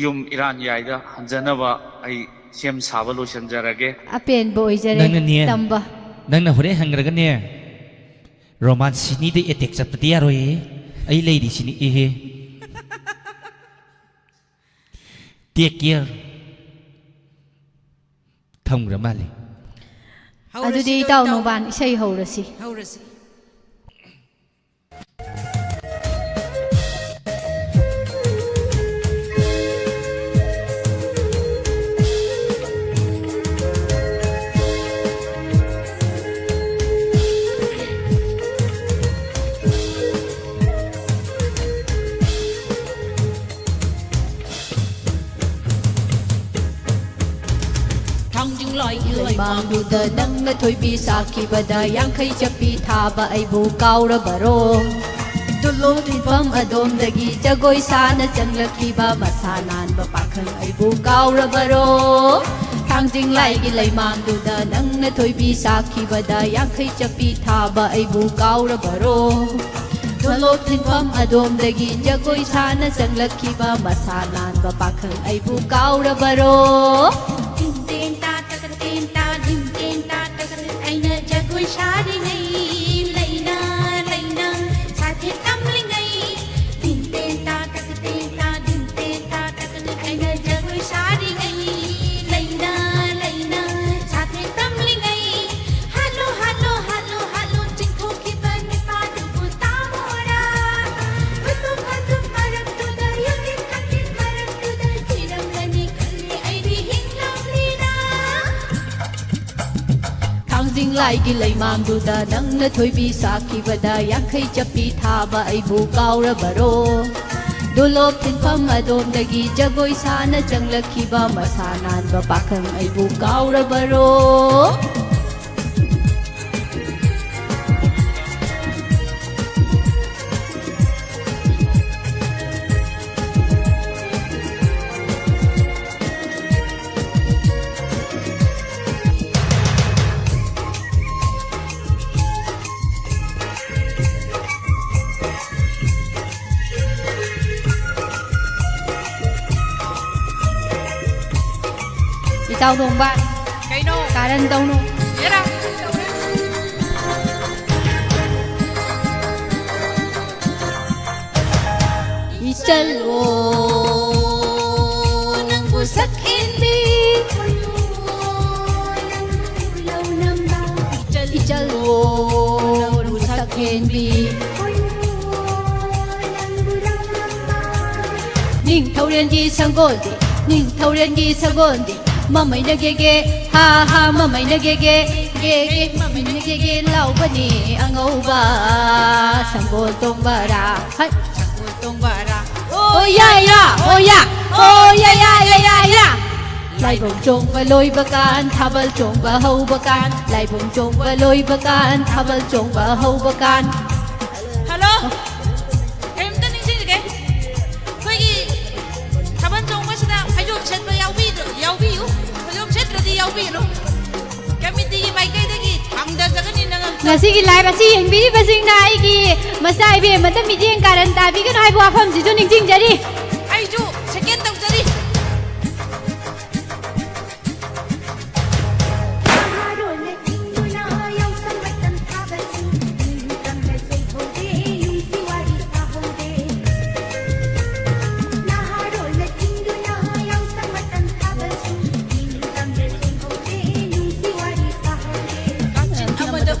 ꯌꯨꯝ ꯏꯔꯥꯟ ꯌꯥꯏꯗ ꯍꯟꯖꯅꯕ ꯑꯩ ꯁꯦꯝ ꯁꯥꯕ ꯂꯣꯏꯁꯤꯟꯖꯔꯒꯦ꯫ ꯑꯄꯦꯟꯕ ꯑꯣꯏꯖꯔꯦ ꯅꯪꯅꯅꯦ, ꯇꯝꯕ꯫ ꯅꯪꯅ ꯍꯣꯔꯦꯟ ꯍꯪꯈ꯭ꯔꯒꯅꯦ, ꯔꯣꯃꯥꯟꯁꯤꯅꯤꯗ attack ꯆꯠꯄꯗꯤ ꯌꯥꯔꯣꯏꯌꯦ꯫ ꯑꯩ ꯂꯩꯔꯤꯁꯤꯅꯤ ꯏꯍꯦ꯫ Take care꯫ ꯊꯝꯈ꯭ꯔ ꯃꯥꯜꯂꯦ꯫ ꯍꯧꯔꯁꯤꯔꯣ ꯑꯗꯨꯗꯤ ꯏꯇꯥꯎ ꯅꯣꯡꯕꯥꯟ, ꯏꯁꯩ ꯍꯧꯔꯁꯤ꯫ ꯍꯧꯔꯁꯤ꯫ ꯊꯥꯡꯖꯤꯡ ꯂꯥꯏꯒꯤ ꯂꯩꯃꯥꯡꯗꯨꯗ ꯅꯪꯅ ꯊꯣꯏꯕꯤ ꯁꯥꯈꯤꯕꯗ ꯌꯥꯡꯈꯩ ꯆꯠꯄꯤ ꯊꯥꯕ ꯑꯩꯕꯨ ꯀꯥꯎꯔꯕꯔꯣ? ꯇꯨꯂꯨ ꯊꯤꯟꯐꯝ ꯑꯗꯣꯝꯗꯒꯤ ꯖꯒꯣꯏ ꯁꯥꯅ ꯆꯪꯂꯛꯈꯤꯕ ꯃꯁꯥ ꯅꯥꯟꯕ ꯄꯥꯈꯪ ꯑꯩꯕꯨ ꯀꯥꯎꯔꯕꯔꯣ? ꯊꯥꯡꯖꯤꯡ ꯂꯥꯏꯒꯤ ꯂꯩꯃꯥꯡꯗꯨꯗ ꯅꯪꯅ ꯊꯣꯏꯕꯤ ꯁꯥꯈꯤꯕꯗ ꯌꯥꯡꯈꯩ ꯆꯠꯄꯤ ꯊꯥꯕ ꯑꯩꯕꯨ ꯀꯥꯎꯔꯕꯔꯣ? ꯇꯨꯂꯨ ꯊꯤꯟꯐꯝ ꯑꯗꯣꯝꯗꯒꯤ ꯖꯒꯣꯏ ꯁꯥꯅ ꯆꯪꯂꯛꯈꯤꯕ ꯃꯁꯥ ꯅꯥꯟꯕ ꯄꯥꯈꯪ ꯑꯩꯕꯨ ꯀꯥꯎꯔꯕꯔꯣ? ꯇꯤꯟ ꯇꯦꯟ ꯇꯥ ꯇꯀ ꯇꯦꯟ ꯇꯥ ꯙꯤꯝ ꯇꯦꯟ ꯇꯥ ꯇꯀ ꯇꯦꯟ꯫ ꯑꯩꯅ ꯖꯒꯣꯏ ꯁꯥꯔꯤꯉꯩ ꯂꯩꯅ ꯂꯩꯅ ꯁꯥꯊꯦ ꯇꯝꯂꯤꯉꯩ꯫ ꯇꯤꯟ ꯇꯦꯟ ꯇꯥ ꯇꯀ ꯇꯦꯟ ꯇꯥ ꯙꯤꯝ ꯇꯦꯟ ꯇꯥ ꯇꯀ ꯇꯦꯟ꯫ ꯑꯩꯅ ꯖꯒꯣꯏ ꯁꯥꯔꯤꯉꯩ ꯂꯩꯅ ꯂꯩꯅ ꯁꯥꯊꯦ ꯇꯝꯂꯤꯉꯩ꯫ ꯍꯥꯠꯂꯣ ꯍꯥꯠꯂꯣ ꯍꯥꯠꯂꯣ ꯍꯥꯠꯂꯣ ꯆꯤꯡꯊꯣꯛꯈꯤꯕ ꯅꯤꯄꯥꯗꯨꯕꯨ ꯇꯥꯃꯣꯔꯥ꯫ ꯎꯇꯨꯝ ꯍꯥꯇꯨꯝ ꯃꯔꯛꯇꯨꯗ ꯌꯨꯝꯒꯤ ꯈꯥꯇꯤꯟ ꯃꯔꯛꯇꯨꯗ ꯁꯤꯔꯝꯒꯅꯤ ꯈꯜꯂꯤ ꯑꯩꯗꯤ ꯍꯤꯡꯂꯝꯂꯤꯅ꯫ ꯊꯥꯡꯖꯤꯡ ꯂꯥꯏꯒꯤ ꯂꯩꯃꯥꯡꯗꯨꯗ ꯅꯪꯅ ꯊꯣꯏꯕꯤ ꯁꯥꯈꯤꯕꯗ ꯌꯥꯡꯈꯩ ꯆꯞꯄꯤ ꯊꯥꯕ ꯑꯩꯕꯨ ꯀꯥꯎꯔꯕꯔꯣ? ꯗꯣꯂꯣꯞ ꯊꯤꯟꯐꯝ ꯑꯗꯣꯝꯗꯒꯤ ꯖꯒꯣꯏ ꯁꯥꯅ ꯆꯪꯂꯛꯈꯤꯕ ꯃꯁꯥ ꯅꯥꯟꯕ ꯄꯥꯈꯪ ꯑꯩꯕꯨ ꯀꯥꯎꯔꯕꯔꯣ? ꯏꯇꯥꯎ ꯇꯣꯡꯕ꯫ ꯀꯩꯅꯣ? ꯀꯥꯔꯟ ꯇꯧꯅꯨ꯫ ꯍꯦꯔꯥ꯫ ꯏꯆꯜꯂꯣ ꯅꯪꯕꯨ ꯁꯛꯍꯦꯟꯕꯤ꯫ ꯏꯆꯜꯂꯣ ꯅꯪꯕꯨ ꯁꯛꯍꯦꯟꯕꯤ꯫ ꯅꯤꯡꯊꯧꯔꯦꯟꯒꯤ ꯁꯪꯒꯣꯜꯗꯤ, ꯅꯤꯡꯊꯧꯔꯦꯟꯒꯤ ꯁꯪꯒꯣꯜꯗꯤ, ꯃꯃꯩꯅ ꯒꯦꯒꯦ, ꯍꯥ ꯍꯥ, ꯃꯃꯩꯅ ꯒꯦꯒꯦ, ꯒꯦꯒꯦ, ꯃꯃꯩꯅ ꯒꯦꯒꯦ ꯂꯥꯎꯕꯅꯤ ꯑꯉꯧꯕ ꯁꯪꯒꯣꯜ ꯇꯣꯡꯕꯔꯥ, ꯍꯩ, ꯁꯪꯒꯣꯜ ꯇꯣꯡꯕꯔꯥ꯫ ꯑꯣ ꯌꯥ ꯌꯥ, ꯑꯣ ꯌꯥ, ꯑꯣ ꯌꯥ ꯌꯥ ꯌꯥ ꯌꯥ ꯌꯥ꯫ ꯂꯥꯏꯕꯧ ꯆꯣꯡꯕ ꯂꯣꯏꯕ ꯀꯥꯟ, ꯊꯥꯕꯜ ꯆꯣꯡꯕ ꯍꯧꯕ ꯀꯥꯟ, ꯂꯥꯏꯕꯧ ꯆꯣꯡꯕ ꯂꯣꯏꯕ ꯀꯥꯟ, ꯊꯥꯕꯜ ꯆꯣꯡꯕ ꯍꯧꯕ ꯀꯥꯟ꯫ ꯍꯜꯂꯣ꯫ ꯀꯔꯤꯝꯇ ꯅꯤꯡꯁꯤꯡꯖꯒꯦ꯫ ꯑꯩꯈꯣꯏꯒꯤ ꯊꯥꯕꯜ ꯆꯣꯡꯕꯁꯤꯗ ꯐꯩꯖꯣꯝ ꯁꯦꯠꯄ ꯌꯥꯎꯕꯤꯗ꯭ꯔꯣ? ꯌꯥꯎꯕꯤꯌꯨ꯫ ꯐꯩꯖꯣꯝ ꯁꯦꯠꯇ꯭ꯔꯗꯤ ꯌꯥꯎꯕꯤꯒꯅꯨ꯫ ꯀꯃꯤꯇꯤꯒꯤ ꯃꯥꯏꯀꯩꯗꯒꯤ ꯊꯥꯡꯗꯖꯒꯅꯤ ꯅꯪ ꯑꯝꯇ꯫ ꯉꯁꯤꯒꯤ live ꯑꯁꯤ ꯌꯦꯡꯕꯤꯔꯤꯕꯁꯤꯡꯅ ꯑꯩꯒꯤ ꯃꯆꯥ ꯏꯕꯦꯝꯃꯗ ꯃꯤꯠꯌꯦꯡ ꯀꯥꯔꯟ ꯇꯥꯕꯤꯒꯅꯨ ꯍꯥꯏꯕ ꯋꯥꯐꯝꯁꯤꯁꯨ ꯅꯤꯡꯁꯤꯡꯖꯔꯤ꯫ ꯑꯩꯁꯨ second ꯇꯧꯖꯔꯤ꯫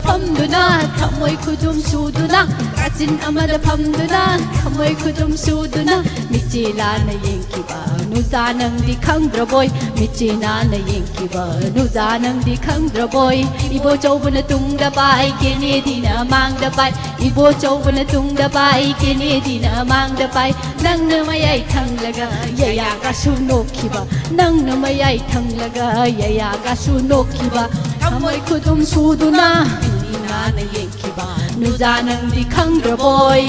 ꯐꯝꯗꯨꯅ ꯊꯃꯣꯏ ꯈꯨꯗꯨꯝ ꯁꯨꯗꯨꯅ, ꯀꯥꯆꯤꯟ ꯑꯃꯗ ꯐꯝꯗꯨꯅ, ꯊꯃꯣꯏ ꯈꯨꯗꯨꯝ ꯁꯨꯗꯨꯅ, ꯃꯤꯠꯆꯦ ꯂꯥꯟꯅ ꯌꯦꯡꯈꯤꯕ ꯅꯨꯖꯥ ꯅꯪꯗꯤ ꯈꯪꯗ꯭ꯔꯕꯣꯏ? ꯃꯤꯠꯆꯦ ꯅꯥꯟꯅ ꯌꯦꯡꯈꯤꯕ ꯅꯨꯖꯥ ꯅꯪꯗꯤ ꯈꯪꯗ꯭ꯔꯕꯣꯏ? ꯏꯕꯣꯆꯧꯕꯅ ꯇꯨꯡꯗ ꯄꯥꯏ, ꯀꯦꯅꯦꯗꯤꯅ ꯃꯥꯡꯗ ꯄꯥꯏ, ꯏꯕꯣꯆꯧꯕꯅ ꯇꯨꯡꯗ ꯄꯥꯏ, ꯀꯦꯅꯦꯗꯤꯅ ꯃꯥꯡꯗ ꯄꯥꯏ꯫ ꯅꯪꯅ ꯃꯌꯥꯏ ꯊꯪꯂꯒ ꯌꯥꯌꯥꯒꯁꯨ ꯅꯣꯛꯈꯤꯕ, ꯅꯪꯅ ꯃꯌꯥꯏ ꯊꯪꯂꯒ ꯌꯥꯌꯥꯒꯁꯨ ꯅꯣꯛꯈꯤꯕ꯫ ꯊꯃꯣꯏ ꯈꯨꯗꯨꯝ ꯁꯨꯗꯨꯅ, ꯅꯥꯟꯅ ꯌꯦꯡꯈꯤꯕ ꯅꯨꯖꯥ ꯅꯪꯗꯤ ꯈꯪꯗ꯭ꯔꯕꯣꯏ?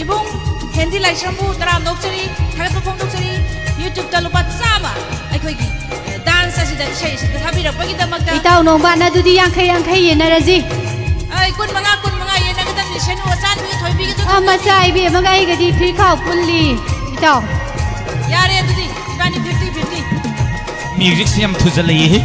ꯏꯕꯨꯡ ꯍꯦꯟꯗꯤ ꯂꯥꯏꯁ꯭ꯔꯝꯕꯨ ꯇꯔꯥꯝꯅ ꯑꯣꯛꯆꯔꯤ, ꯊꯥꯒꯠꯄ ꯐꯣꯡꯗꯣꯛꯆꯔꯤ꯫ YouTube-ꯇ ꯂꯨꯄꯥ ꯆꯥꯝꯃ ꯑꯩꯈꯣꯏꯒꯤ, ꯑꯦ, dance ꯑꯁꯤꯗ, ꯏꯁꯩ ꯑꯁꯤꯗ ꯊꯥꯕꯤꯔꯛꯄꯒꯤꯗꯃꯛꯇ꯫ ꯏꯇꯥꯎ ꯅꯣꯡꯕꯥꯟ, ꯑꯗꯨꯗꯤ ꯌꯥꯡꯈꯩ ꯌꯥꯡꯈꯩ ꯌꯦꯟꯅꯔꯁꯤ꯫ ꯑꯩ ꯀꯨꯟ ꯃꯉꯥ, ꯀꯨꯟ ꯃꯉꯥ ꯌꯦꯟꯅꯒꯗꯕꯅꯤ꯫ ꯁꯦꯅꯨ ꯑꯆꯥꯟꯕꯤꯒ ꯊꯣꯏꯕꯤꯒꯗꯨ ꯑꯥ, ꯃꯆꯥ ꯏꯕꯦꯝꯃꯒ ꯑꯩꯒꯗꯤ ꯐꯤꯔꯈꯥꯎ ꯄꯨꯜꯂꯤ, ꯏꯇꯥꯎ꯫ ꯌꯥꯔꯦ, ꯑꯗꯨꯗꯤ ꯏꯕꯥꯅꯤ fifty fifty꯫ Music-ꯁꯤ ꯌꯥꯝ ꯊꯨꯖꯜꯂꯛꯏꯍꯦ꯫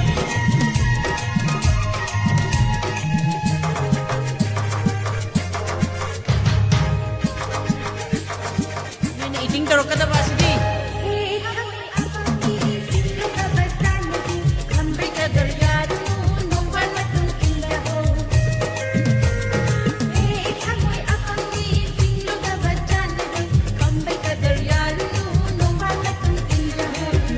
ꯅꯣꯏꯅ acting ꯇꯧꯔꯛꯀꯗꯕ ꯑꯁꯤꯗꯤ꯫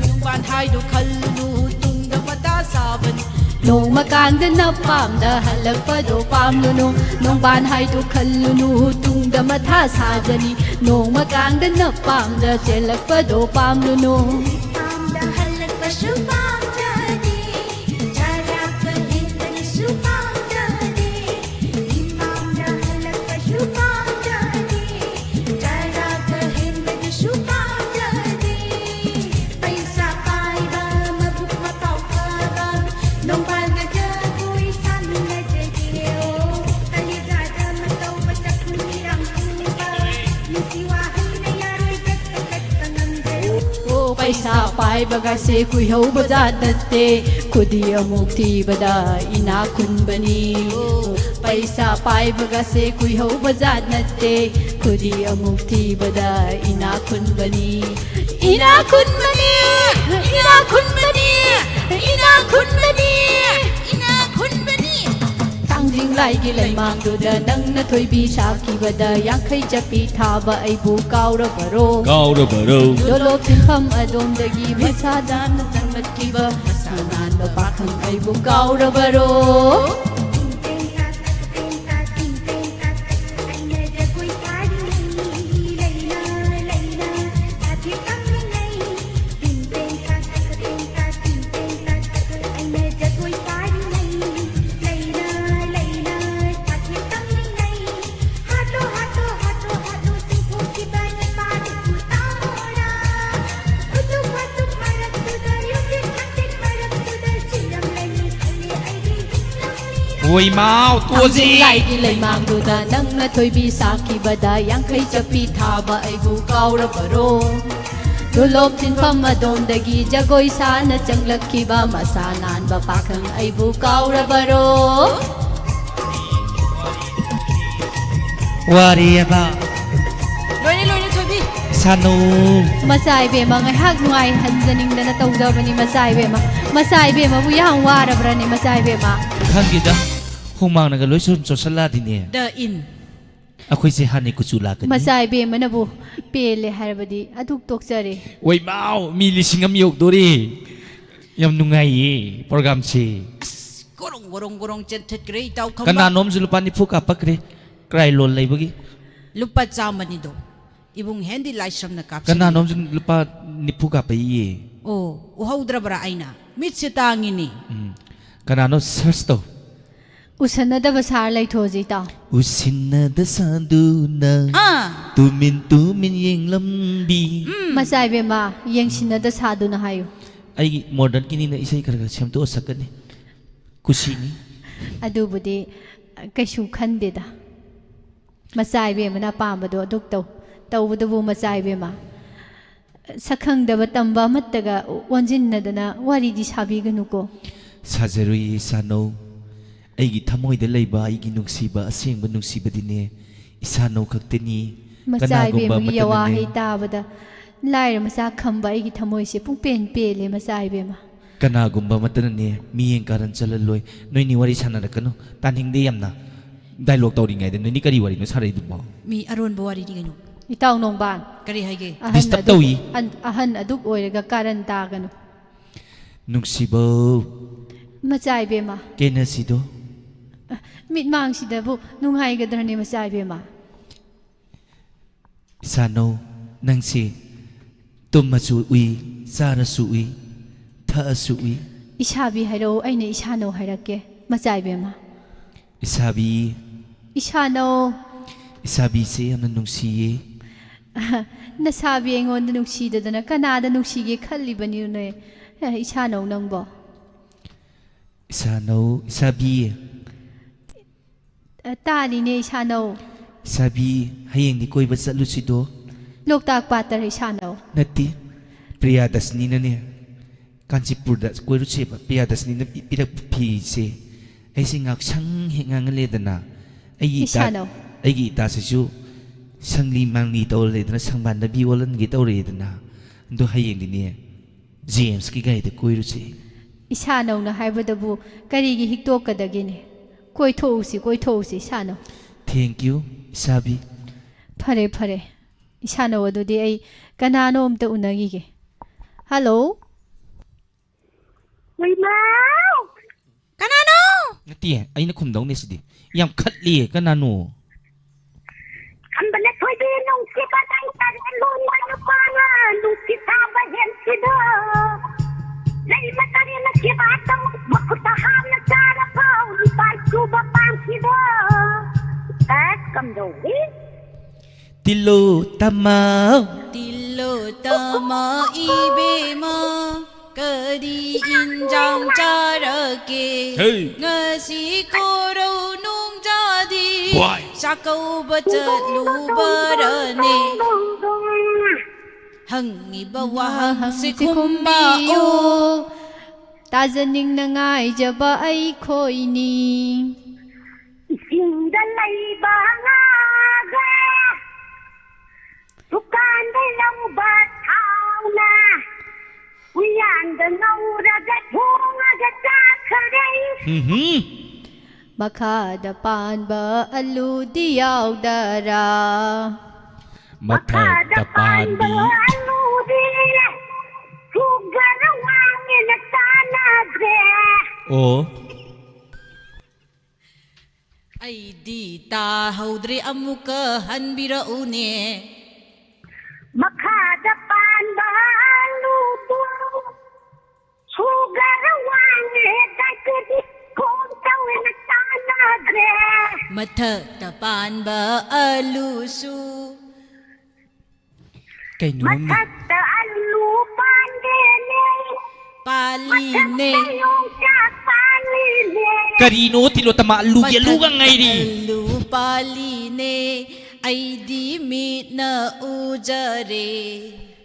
ꯅꯣꯡꯕꯥꯟ ꯍꯥꯏꯗꯣ ꯈꯜꯂꯨꯅꯨ, ꯇꯨꯡꯗ ꯃꯇꯥ ꯁꯥꯕꯅꯤ꯫ ꯅꯣꯡꯃ ꯀꯥꯡꯗꯅ ꯄꯥꯝꯗ ꯍꯜꯂꯛꯄꯗꯣ ꯄꯥꯝꯂꯨꯅꯨ, ꯅꯣꯡꯕꯥꯟ ꯍꯥꯏꯗꯣ ꯈꯜꯂꯨꯅꯨ, ꯇꯨꯡꯗ ꯃꯊꯥ ꯁꯥꯖꯅꯤ꯫ ꯅꯣꯡꯃ ꯀꯥꯡꯗꯅ ꯄꯥꯝꯗ ꯆꯦꯜꯂꯛꯄꯗꯣ ꯄꯥꯝꯂꯨꯅꯨ꯫ ꯄꯥꯝꯗ ꯍꯜꯂꯛꯄꯁꯨ ꯄꯥꯝꯖꯗꯦ, ꯆꯔꯥꯛꯄ ꯍꯦꯟꯕꯅꯁꯨ ꯄꯥꯝꯖꯗꯦ꯫ ꯏꯃꯥꯡꯗ ꯍꯜꯂꯛꯄꯁꯨ ꯄꯥꯝꯖꯗꯦ, ꯆꯔꯥꯛꯄ ꯍꯦꯟꯕꯗꯨꯁꯨ ꯄꯥꯝꯖꯗꯦ꯫ ꯄꯩꯁꯥ ꯄꯥꯏꯕ, ꯃꯕꯨꯛ ꯃꯄꯥꯎ ꯐꯕ, ꯅꯣꯡꯕꯥꯜꯒ ꯖꯒꯣꯏ ꯁꯥꯃꯤꯟꯅꯖꯒꯦ꯫ ꯑꯣ, ꯀꯂꯦꯖꯥꯗ ꯃꯇꯧ ꯃꯁꯛ ꯃꯤꯔꯥꯡ ꯄꯨꯕ, ꯅꯨꯡꯁꯤ ꯋꯥꯍꯩꯅ ꯌꯥꯔꯣꯏ ꯆꯠꯄ꯫ ꯄꯩꯁꯥ ꯄꯥꯏꯕꯒꯁꯦ ꯀꯨꯏꯍꯧꯕ ꯖꯥꯠ ꯅꯠꯇꯦ, ꯈꯨꯗꯤ ꯑꯃꯨꯛ ꯊꯤꯕꯗ ꯏꯅꯥꯛ ꯈꯨꯟꯕꯅꯤ꯫ ꯄꯩꯁꯥ ꯄꯥꯏꯕꯒꯁꯦ ꯀꯨꯏꯍꯧꯕ ꯖꯥꯠ ꯅꯠꯇꯦ, ꯈꯨꯗꯤ ꯑꯃꯨꯛ ꯊꯤꯕꯗ ꯏꯅꯥꯛ ꯈꯨꯟꯕꯅꯤ꯫ ꯏꯅꯥꯛ ꯈꯨꯟꯕꯅꯤ, ꯏꯅꯥꯛ ꯈꯨꯟꯕꯅꯤ, ꯏꯅꯥꯛ ꯈꯨꯟꯕꯅꯤ, ꯏꯅꯥꯛ ꯈꯨꯟꯕꯅꯤ꯫ ꯊꯥꯡꯖꯤꯡ ꯂꯥꯏꯒꯤ ꯂꯩꯃꯥꯡꯗꯨꯗ ꯅꯪꯅ ꯊꯣꯏꯕꯤ ꯁꯥꯈꯤꯕꯗ ꯌꯥꯡꯈꯩ ꯆꯞꯄꯤ ꯊꯥꯕ ꯑꯩꯕꯨ ꯀꯥꯎꯔꯕꯔꯣ? ꯀꯥꯎꯔꯕꯔꯣ? ꯗꯣꯂꯣꯞ ꯁꯤꯟꯐꯝ ꯑꯗꯣꯝꯗꯒꯤ ꯃꯁꯥ ꯅꯥꯟꯅ ꯆꯪꯂꯛꯈꯤꯕ ꯃꯁꯥ ꯅꯥꯟꯕ ꯄꯥꯈꯪ ꯑꯩꯕꯨ ꯀꯥꯎꯔꯕꯔꯣ? ꯍꯣꯏ ꯏꯃꯥꯎ, ꯇꯣꯛꯑꯁꯤ꯫ ꯊꯥꯡꯖꯤꯡ ꯂꯥꯏꯒꯤ ꯂꯩꯃꯥꯡꯗꯨꯗ ꯅꯪꯅ ꯊꯣꯏꯕꯤ ꯁꯥꯈꯤꯕꯗ ꯌꯥꯡꯈꯩ ꯆꯞꯄꯤ ꯊꯥꯕ ꯑꯩꯕꯨ ꯀꯥꯎꯔꯕꯔꯣ? ꯗꯣꯂꯣꯞ ꯁꯤꯟꯐꯝ ꯑꯗꯣꯝꯗꯒꯤ ꯖꯒꯣꯏ ꯁꯥꯅ ꯆꯪꯂꯛꯈꯤꯕ ꯃꯁꯥ ꯅꯥꯟꯕ ꯄꯥꯈꯪ ꯑꯩꯕꯨ ꯀꯥꯎꯔꯕꯔꯣ? ꯋꯥꯔꯤ ꯑꯃ ꯂꯣꯏꯔꯦ, ꯂꯣꯏꯔꯦ, ꯊꯣꯏꯕꯤ꯫ ꯁꯥꯅꯨ꯫ ꯃꯆꯥ ꯏꯕꯦꯝꯃ, ꯉꯥꯏꯍꯥꯛ ꯅꯨꯡꯉꯥꯏꯍꯟꯖꯅꯤꯡꯗꯅ ꯇꯧꯖꯕꯅꯤ, ꯃꯆꯥ ꯏꯕꯦꯝꯃ꯫ ꯃꯆꯥ ꯏꯕꯦꯝꯃꯕꯨ ꯌꯥꯝ ꯋꯥꯔꯕ꯭ꯔꯅꯦ, ꯃꯆꯥ ꯏꯕꯦꯝꯃ? ꯈꯪꯗꯦꯗ, ꯍꯨꯃꯥꯡꯅꯒ ꯂꯣꯏ ꯁꯨꯝ ꯆꯣꯠꯁꯜꯂꯛꯑꯗꯤꯅꯦ꯫ ꯗ ꯏꯟ꯫ ꯑꯩꯈꯣꯏꯁꯦ ꯍꯥꯟꯅꯩ ꯀꯨꯆꯨ ꯂꯥꯛꯀꯅꯤ꯫ ꯃꯆꯥ ꯏꯕꯦꯝꯃꯅꯕꯨ ꯄꯦꯜꯂꯦ ꯍꯥꯏꯔꯕꯗꯤ ꯑꯗꯨꯛ ꯇꯣꯛꯆꯔꯦ꯫ ꯋꯥꯏꯃꯥꯎ, ꯃꯤ ꯂꯤꯁꯤꯡ ꯑꯃ ꯌꯧꯗꯣꯔꯦ꯫ ꯌꯥꯝ ꯅꯨꯡꯉꯥꯏꯌꯦ ꯄ꯭ꯔꯣꯒꯥꯝꯁꯦ꯫ ꯑꯁ, ꯒꯣꯔꯣꯡ, ꯒꯣꯔꯣꯡ, ꯒꯣꯔꯣꯡ ꯆꯦꯟꯊꯠꯈ꯭ꯔꯦ, ꯏꯇꯥꯎ ꯈꯝꯕ꯫ ꯀꯅꯥꯅꯣꯝꯁꯨ ꯂꯨꯄꯥ ꯅꯤꯐꯨ ꯀꯥꯞꯄꯛꯈ꯭ꯔꯦ, ꯀ꯭ꯔꯥꯏ ꯂꯣꯟ ꯂꯩꯕꯒꯤ꯫ ꯂꯨꯄꯥ ꯆꯥꯝꯃꯅꯤꯗꯣ꯫ ꯏꯕꯨꯡ ꯍꯦꯟꯗꯤ ꯂꯥꯏꯁ꯭ꯔꯝꯅ ꯀꯥꯞꯁꯤꯟ꯫ ꯀꯅꯥꯅꯣꯝꯁꯨ ꯂꯨꯄꯥ ꯅꯤꯐꯨ ꯀꯥꯞꯄꯛꯏꯌꯦ꯫ ꯑꯣ, ꯎꯍꯧꯗ꯭ꯔꯕ꯭ꯔꯥ ꯑꯩꯅ? ꯃꯤꯠꯁꯦ ꯇꯥꯡꯉꯤꯅꯤ꯫ ꯎꯝ꯫ ꯀꯅꯥꯅꯣ ꯁꯔꯆ ꯇꯧ꯫ ꯎꯁꯟꯅꯗꯕ ꯁꯥꯔ ꯂꯩꯊꯣꯛꯑꯁꯤ, ꯏꯇꯥꯎ꯫ ꯎꯁꯤꯟꯅꯗ ꯁꯥꯗꯨꯅ ꯑꯥ꯫ ꯇꯨꯃꯤꯟ ꯇꯨꯃꯤꯟ ꯌꯦꯡꯂꯝꯕꯤ꯫ ꯎꯝ꯫ ꯃꯆꯥ ꯏꯕꯦꯝꯃ, ꯌꯦꯡꯁꯤꯟꯅꯗ ꯁꯥꯗꯨꯅ ꯍꯥꯏꯌꯨ꯫ ꯑꯩꯒꯤ ꯃꯣꯗꯔꯟꯒꯤꯅꯤꯅ ꯏꯁꯩ ꯈꯔ ꯈꯔ ꯁꯦꯝꯗꯣꯛꯑ ꯁꯛꯀꯅꯤ꯫ ꯀꯨꯁꯤꯅꯤ꯫ ꯑꯗꯨꯕꯨꯗꯤ ꯀꯩꯁꯨ ꯈꯟꯗꯦꯗ꯫ ꯃꯆꯥ ꯏꯕꯦꯝꯃꯅ ꯑꯄꯥꯝꯕꯗꯣ ꯑꯗꯨꯛ ꯇꯧ꯫ ꯇꯧꯕꯗꯨꯕꯨ ꯃꯆꯥ ꯏꯕꯦꯝꯃ, ꯁꯛꯈꯪꯗꯕ ꯇꯝꯕ ꯑꯃꯠꯇꯒ ꯑꯣꯟꯁꯤꯟꯅꯗꯅ ꯋꯥꯔꯤꯗꯤ ꯁꯥꯕꯤꯒꯅꯨꯀꯣ꯫ ꯁꯥꯖꯔꯣꯏꯌꯦ ꯏꯁꯥꯅꯧ꯫ ꯑꯩꯒꯤ ꯊꯃꯣꯏꯗ ꯂꯩꯕ ꯑꯩꯒꯤ ꯅꯨꯡꯁꯤꯕ ꯑꯁꯦꯡꯕ ꯅꯨꯡꯁꯤꯕꯗꯤꯅꯦ ꯏꯁꯥꯅꯧ ꯈꯛꯇꯅꯤ꯫ ꯃꯆꯥ ꯀꯅꯥꯒꯨꯝꯕ ꯏꯕꯦꯝꯃꯒꯤ ꯌꯥꯋꯥ ꯑꯃꯠꯇꯅꯅꯦ ꯍꯩ ꯇꯥꯕꯗ ꯂꯥꯏꯔ ꯃꯆꯥ ꯈꯝꯕ ꯑꯩꯒꯤ ꯊꯃꯣꯏꯁꯦ ꯄꯨꯡꯄꯦꯟ ꯄꯦꯜꯂꯦ, ꯃꯆꯥ ꯏꯕꯦꯝꯃ꯫ ꯀꯅꯥꯒꯨꯝꯕ ꯑꯃꯠꯇꯅꯅꯦ ꯃꯤꯠꯌꯦꯡ ꯀꯥꯔꯟ ꯆꯠꯍꯜꯂꯣꯏ꯫ ꯅꯣꯏꯅꯤ ꯋꯥꯔꯤ ꯁꯥꯟꯅꯔꯛꯀꯅꯨ, ꯇꯥꯅꯤꯡꯗꯦ ꯌꯥꯝꯅ꯫ ꯗꯥꯏꯂꯣꯛ ꯇꯧꯔꯤꯉꯩꯗ ꯅꯣꯏꯅꯤ ꯀꯔꯤ ꯋꯥꯔꯤꯅꯣ ꯁꯥꯔꯛꯏꯗꯨꯕꯣ? ꯃꯤ ꯑꯔꯣꯟꯕ ꯋꯥꯔꯤꯅꯤ ꯀꯩꯅꯣ꯫ ꯏꯇꯥꯎ ꯅꯣꯡꯕꯥꯟ, ꯀꯔꯤ ꯍꯥꯏꯒꯦ? ꯑꯍꯟ Disturb ꯑꯗꯨꯛ- ꯇꯧꯏ꯫ ꯑꯟ- ꯑꯍꯟ ꯑꯗꯨꯛ ꯑꯣꯏꯔꯒ ꯀꯥꯔꯟ ꯇꯥꯒꯅꯨ꯫ ꯅꯨꯡꯁꯤꯕꯧ, ꯃꯆꯥ ꯏꯕꯦꯝꯃ, ꯀꯦꯅꯁꯤꯗꯣ꯫ ꯃꯤꯠꯃꯥꯡꯁꯤꯗꯕꯨ ꯅꯨꯡꯉꯥꯏꯒꯗ꯭ꯔꯅꯦ, ꯃꯆꯥ ꯏꯕꯦꯝꯃ? ꯏꯁꯥꯅꯧ, ꯅꯪꯁꯦ ꯇꯨꯝꯃꯁꯨ ꯎꯏ, ꯆꯥꯔꯁꯨ ꯎꯏ, ꯊꯛꯑꯁꯨ ꯎꯏ꯫ ꯏꯁꯥꯕꯤ ꯍꯥꯏꯔꯛꯎ, ꯑꯩꯅ ꯏꯁꯥꯅꯧ ꯍꯥꯏꯔꯛꯀꯦ, ꯃꯆꯥ ꯏꯕꯦꯝꯃ꯫ ꯏꯁꯥꯕꯤ, ꯏꯁꯥꯅꯧ꯫ ꯏꯁꯥꯕꯤꯁꯦ ꯌꯥꯝꯅ ꯅꯨꯡꯁꯤꯌꯦ꯫ ꯅꯁꯥꯕꯤ ꯑꯩꯉꯣꯟꯗ ꯅꯨꯡꯁꯤꯗꯗꯅ ꯀꯅꯥꯗ ꯅꯨꯡꯁꯤꯒꯦ ꯈꯜꯂꯤꯕꯅꯤꯅꯦ? ꯑꯦ, ꯏꯁꯥꯅꯧ ꯅꯪꯕꯣ꯫ ꯏꯁꯥꯅꯧ, ꯏꯁꯥꯕꯤ꯫ ꯑ, ꯇꯥꯔꯤꯅꯦ ꯏꯁꯥꯅꯧ꯫ ꯏꯁꯥꯕꯤ, ꯍꯌꯦꯡꯗꯤ ꯀꯣꯏꯕ ꯆꯠꯂꯨꯁꯤꯗꯣ꯫ ꯂꯣꯛꯇꯥꯛ ꯄꯥꯠꯇꯔ ꯏꯁꯥꯅꯧ? ꯅꯠꯇꯦ, ꯄ꯭ꯔꯤꯌꯥꯗꯁꯅꯤꯅꯅꯦ ꯀꯥꯟꯆꯤꯄꯨꯔꯗ ꯀꯣꯏꯔꯨꯁꯦꯕ꯫ ꯄ꯭ꯔꯤꯌꯥꯗꯁꯅꯤꯅ ꯄꯤ- ꯄꯤꯔꯛꯄ ꯐꯤꯁꯦ ꯑꯩꯁꯦ ꯉꯥꯛꯁꯪ ꯍꯦꯛ ꯉꯥꯡꯍꯜꯂꯦꯗꯅ꯫ ꯑꯩꯒꯤ ꯏꯇꯥ, ꯏꯁꯥꯅꯧ꯫ ꯑꯩꯒꯤ ꯏꯇꯥꯁꯤꯁꯨ ꯁꯪꯂꯤ ꯃꯥꯡꯂꯤ ꯇꯧꯔ ꯂꯩꯗꯅ, ꯁꯪꯕꯥꯟꯗꯕꯤ ꯑꯣꯜꯍꯟꯒꯦ ꯇꯧꯔꯛꯑꯦꯗꯅ꯫ ꯑꯗꯣ ꯍꯌꯦꯡꯗꯤꯅꯦ ꯖꯦꯝꯁꯀꯤ ꯒꯥꯔꯤꯗ ꯀꯣꯏꯔꯨꯁꯦ꯫ ꯏꯁꯥꯅꯧꯅ ꯍꯥꯏꯕꯗꯕꯨ ꯀꯔꯤꯒꯤ ꯍꯤꯛꯇꯣꯛꯀꯗꯒꯦꯅꯦ? ꯀꯣꯏꯊꯣꯛꯎꯁꯤ, ꯀꯣꯏꯊꯣꯛꯎꯁꯤ ꯏꯁꯥꯅꯧ꯫ Thank you, ꯏꯁꯥꯕꯤ꯫ ꯐꯔꯦ, ꯐꯔꯦ꯫ ꯏꯁꯥꯅꯧ, ꯑꯗꯨꯗꯤ ꯑꯩ ꯀꯅꯥꯅꯣ ꯑꯝꯇ ꯎꯅꯈꯤꯒꯦ꯫ ꯍꯜꯂꯣ? ꯀꯅꯥꯅꯣ? ꯅꯠꯇꯦ, ꯑꯩꯅ ꯈꯨꯝꯗꯧꯅꯦ ꯁꯤꯗꯤ꯫ ꯌꯥꯝ ꯈꯠꯂꯤꯌꯦ, ꯀꯅꯥꯅꯣ? ꯈꯝꯕꯅ ꯊꯣꯏꯕꯤ ꯅꯨꯡꯁꯤꯕ ꯅꯪ ꯇꯔꯦ ꯂꯣꯟꯕ ꯅꯨꯄꯥꯅ ꯅꯨꯡꯁꯤ ꯁꯥꯕ ꯍꯦꯟꯈꯤꯗꯣ꯫ ꯂꯩꯃ ꯇꯔꯦꯅ ꯁꯦꯕꯥ ꯇꯧ ꯃꯈꯨꯠꯇ ꯍꯥꯞꯅ ꯆꯥꯔ ꯐꯥꯎ ꯂꯨꯄꯥ ꯁꯨꯕ ꯄꯥꯝꯈꯤꯗꯣ꯫ ꯑꯁ ꯀꯝꯗꯧꯏ? ꯇꯤꯜꯂꯣ ꯇꯃꯥꯎ꯫ ꯇꯤꯜꯂꯣ ꯇꯃ ꯏꯕꯦꯝꯃ, ꯀꯔꯤ ꯏꯟꯖꯥꯡ ꯆꯥꯔꯒꯦ? ꯍꯩ꯫ ꯉꯁꯤ ꯀꯣꯔꯧ ꯅꯨꯡꯖꯥꯗꯤ ꯋꯥꯏ꯫ ꯆꯥꯛꯀꯧꯕ ꯆꯠꯂꯨꯕꯔꯅꯦ? ꯍꯪꯉꯤꯕ ꯋꯥꯍꯪꯁꯤ ꯈꯨꯝꯕꯤꯌꯨ꯫ ꯇꯥꯖꯅꯤꯡꯅ ꯉꯥꯏꯖꯕ ꯑꯩꯈꯣꯏꯅꯤ꯫ ꯏꯁꯤꯡꯗ ꯂꯩꯕ ꯉꯥꯒ ꯗꯨꯀꯥꯟꯗ ꯂꯧꯕ ꯊꯥꯎꯅ ꯎꯌꯥꯟꯗ ꯉꯧꯔꯒ ꯊꯣꯡꯉꯒ ꯆꯥꯈꯔꯦ꯫ ꯍꯝ ꯍꯝ꯫ ꯃꯈꯥꯗ ꯄꯥꯟꯕ ꯑꯂꯨꯗꯤ ꯌꯥꯎꯗꯔꯥ? ꯃꯊꯛꯇ ꯄꯥꯟꯕꯤ꯫ ꯑꯂꯨꯗꯤ ꯁꯨꯒꯔ ꯋꯥꯡꯉꯦꯅ ꯆꯥꯟꯅꯗ꯭ꯔꯦ꯫ ꯑꯣ꯫ ꯑꯩꯗꯤ ꯇꯥꯍꯧꯗ꯭ꯔꯦ, ꯑꯃꯨꯛꯀ ꯍꯟꯕꯤꯔꯛꯎꯅꯦ꯫ ꯃꯈꯥꯗ ꯄꯥꯟꯕ ꯑꯂꯨꯗꯨ ꯁꯨꯒꯔ ꯋꯥꯡꯉꯦ, ꯗꯥꯏꯕꯦꯇꯤꯁ ꯐꯣꯟ ꯇꯧꯋꯦꯅ ꯆꯥꯟꯅꯗ꯭ꯔꯦ꯫ ꯃꯊꯛꯇ ꯄꯥꯟꯕ ꯑꯂꯨꯁꯨ꯫ ꯀꯩꯅꯣ? ꯃꯊꯛꯇ ꯑꯂꯨ ꯄꯥꯟꯗꯦꯅꯦ꯫ ꯄꯥꯜꯂꯤꯅꯦ꯫ ꯃꯊꯛꯇ ꯌꯣꯡꯆꯥꯛ ꯄꯥꯜꯂꯤꯅꯦ꯫ ꯀꯔꯤꯅꯣ ꯇꯤꯂꯣꯇꯃꯥ, ꯑꯂꯨꯒꯤ ꯑꯂꯨꯒ ꯃꯊꯛꯇ ꯉꯥꯏꯔꯤ꯫ ꯑꯂꯨ ꯄꯥꯜꯂꯤꯅꯦ, ꯑꯩꯗꯤ ꯃꯤꯠꯅ ꯎꯖꯔꯦ꯫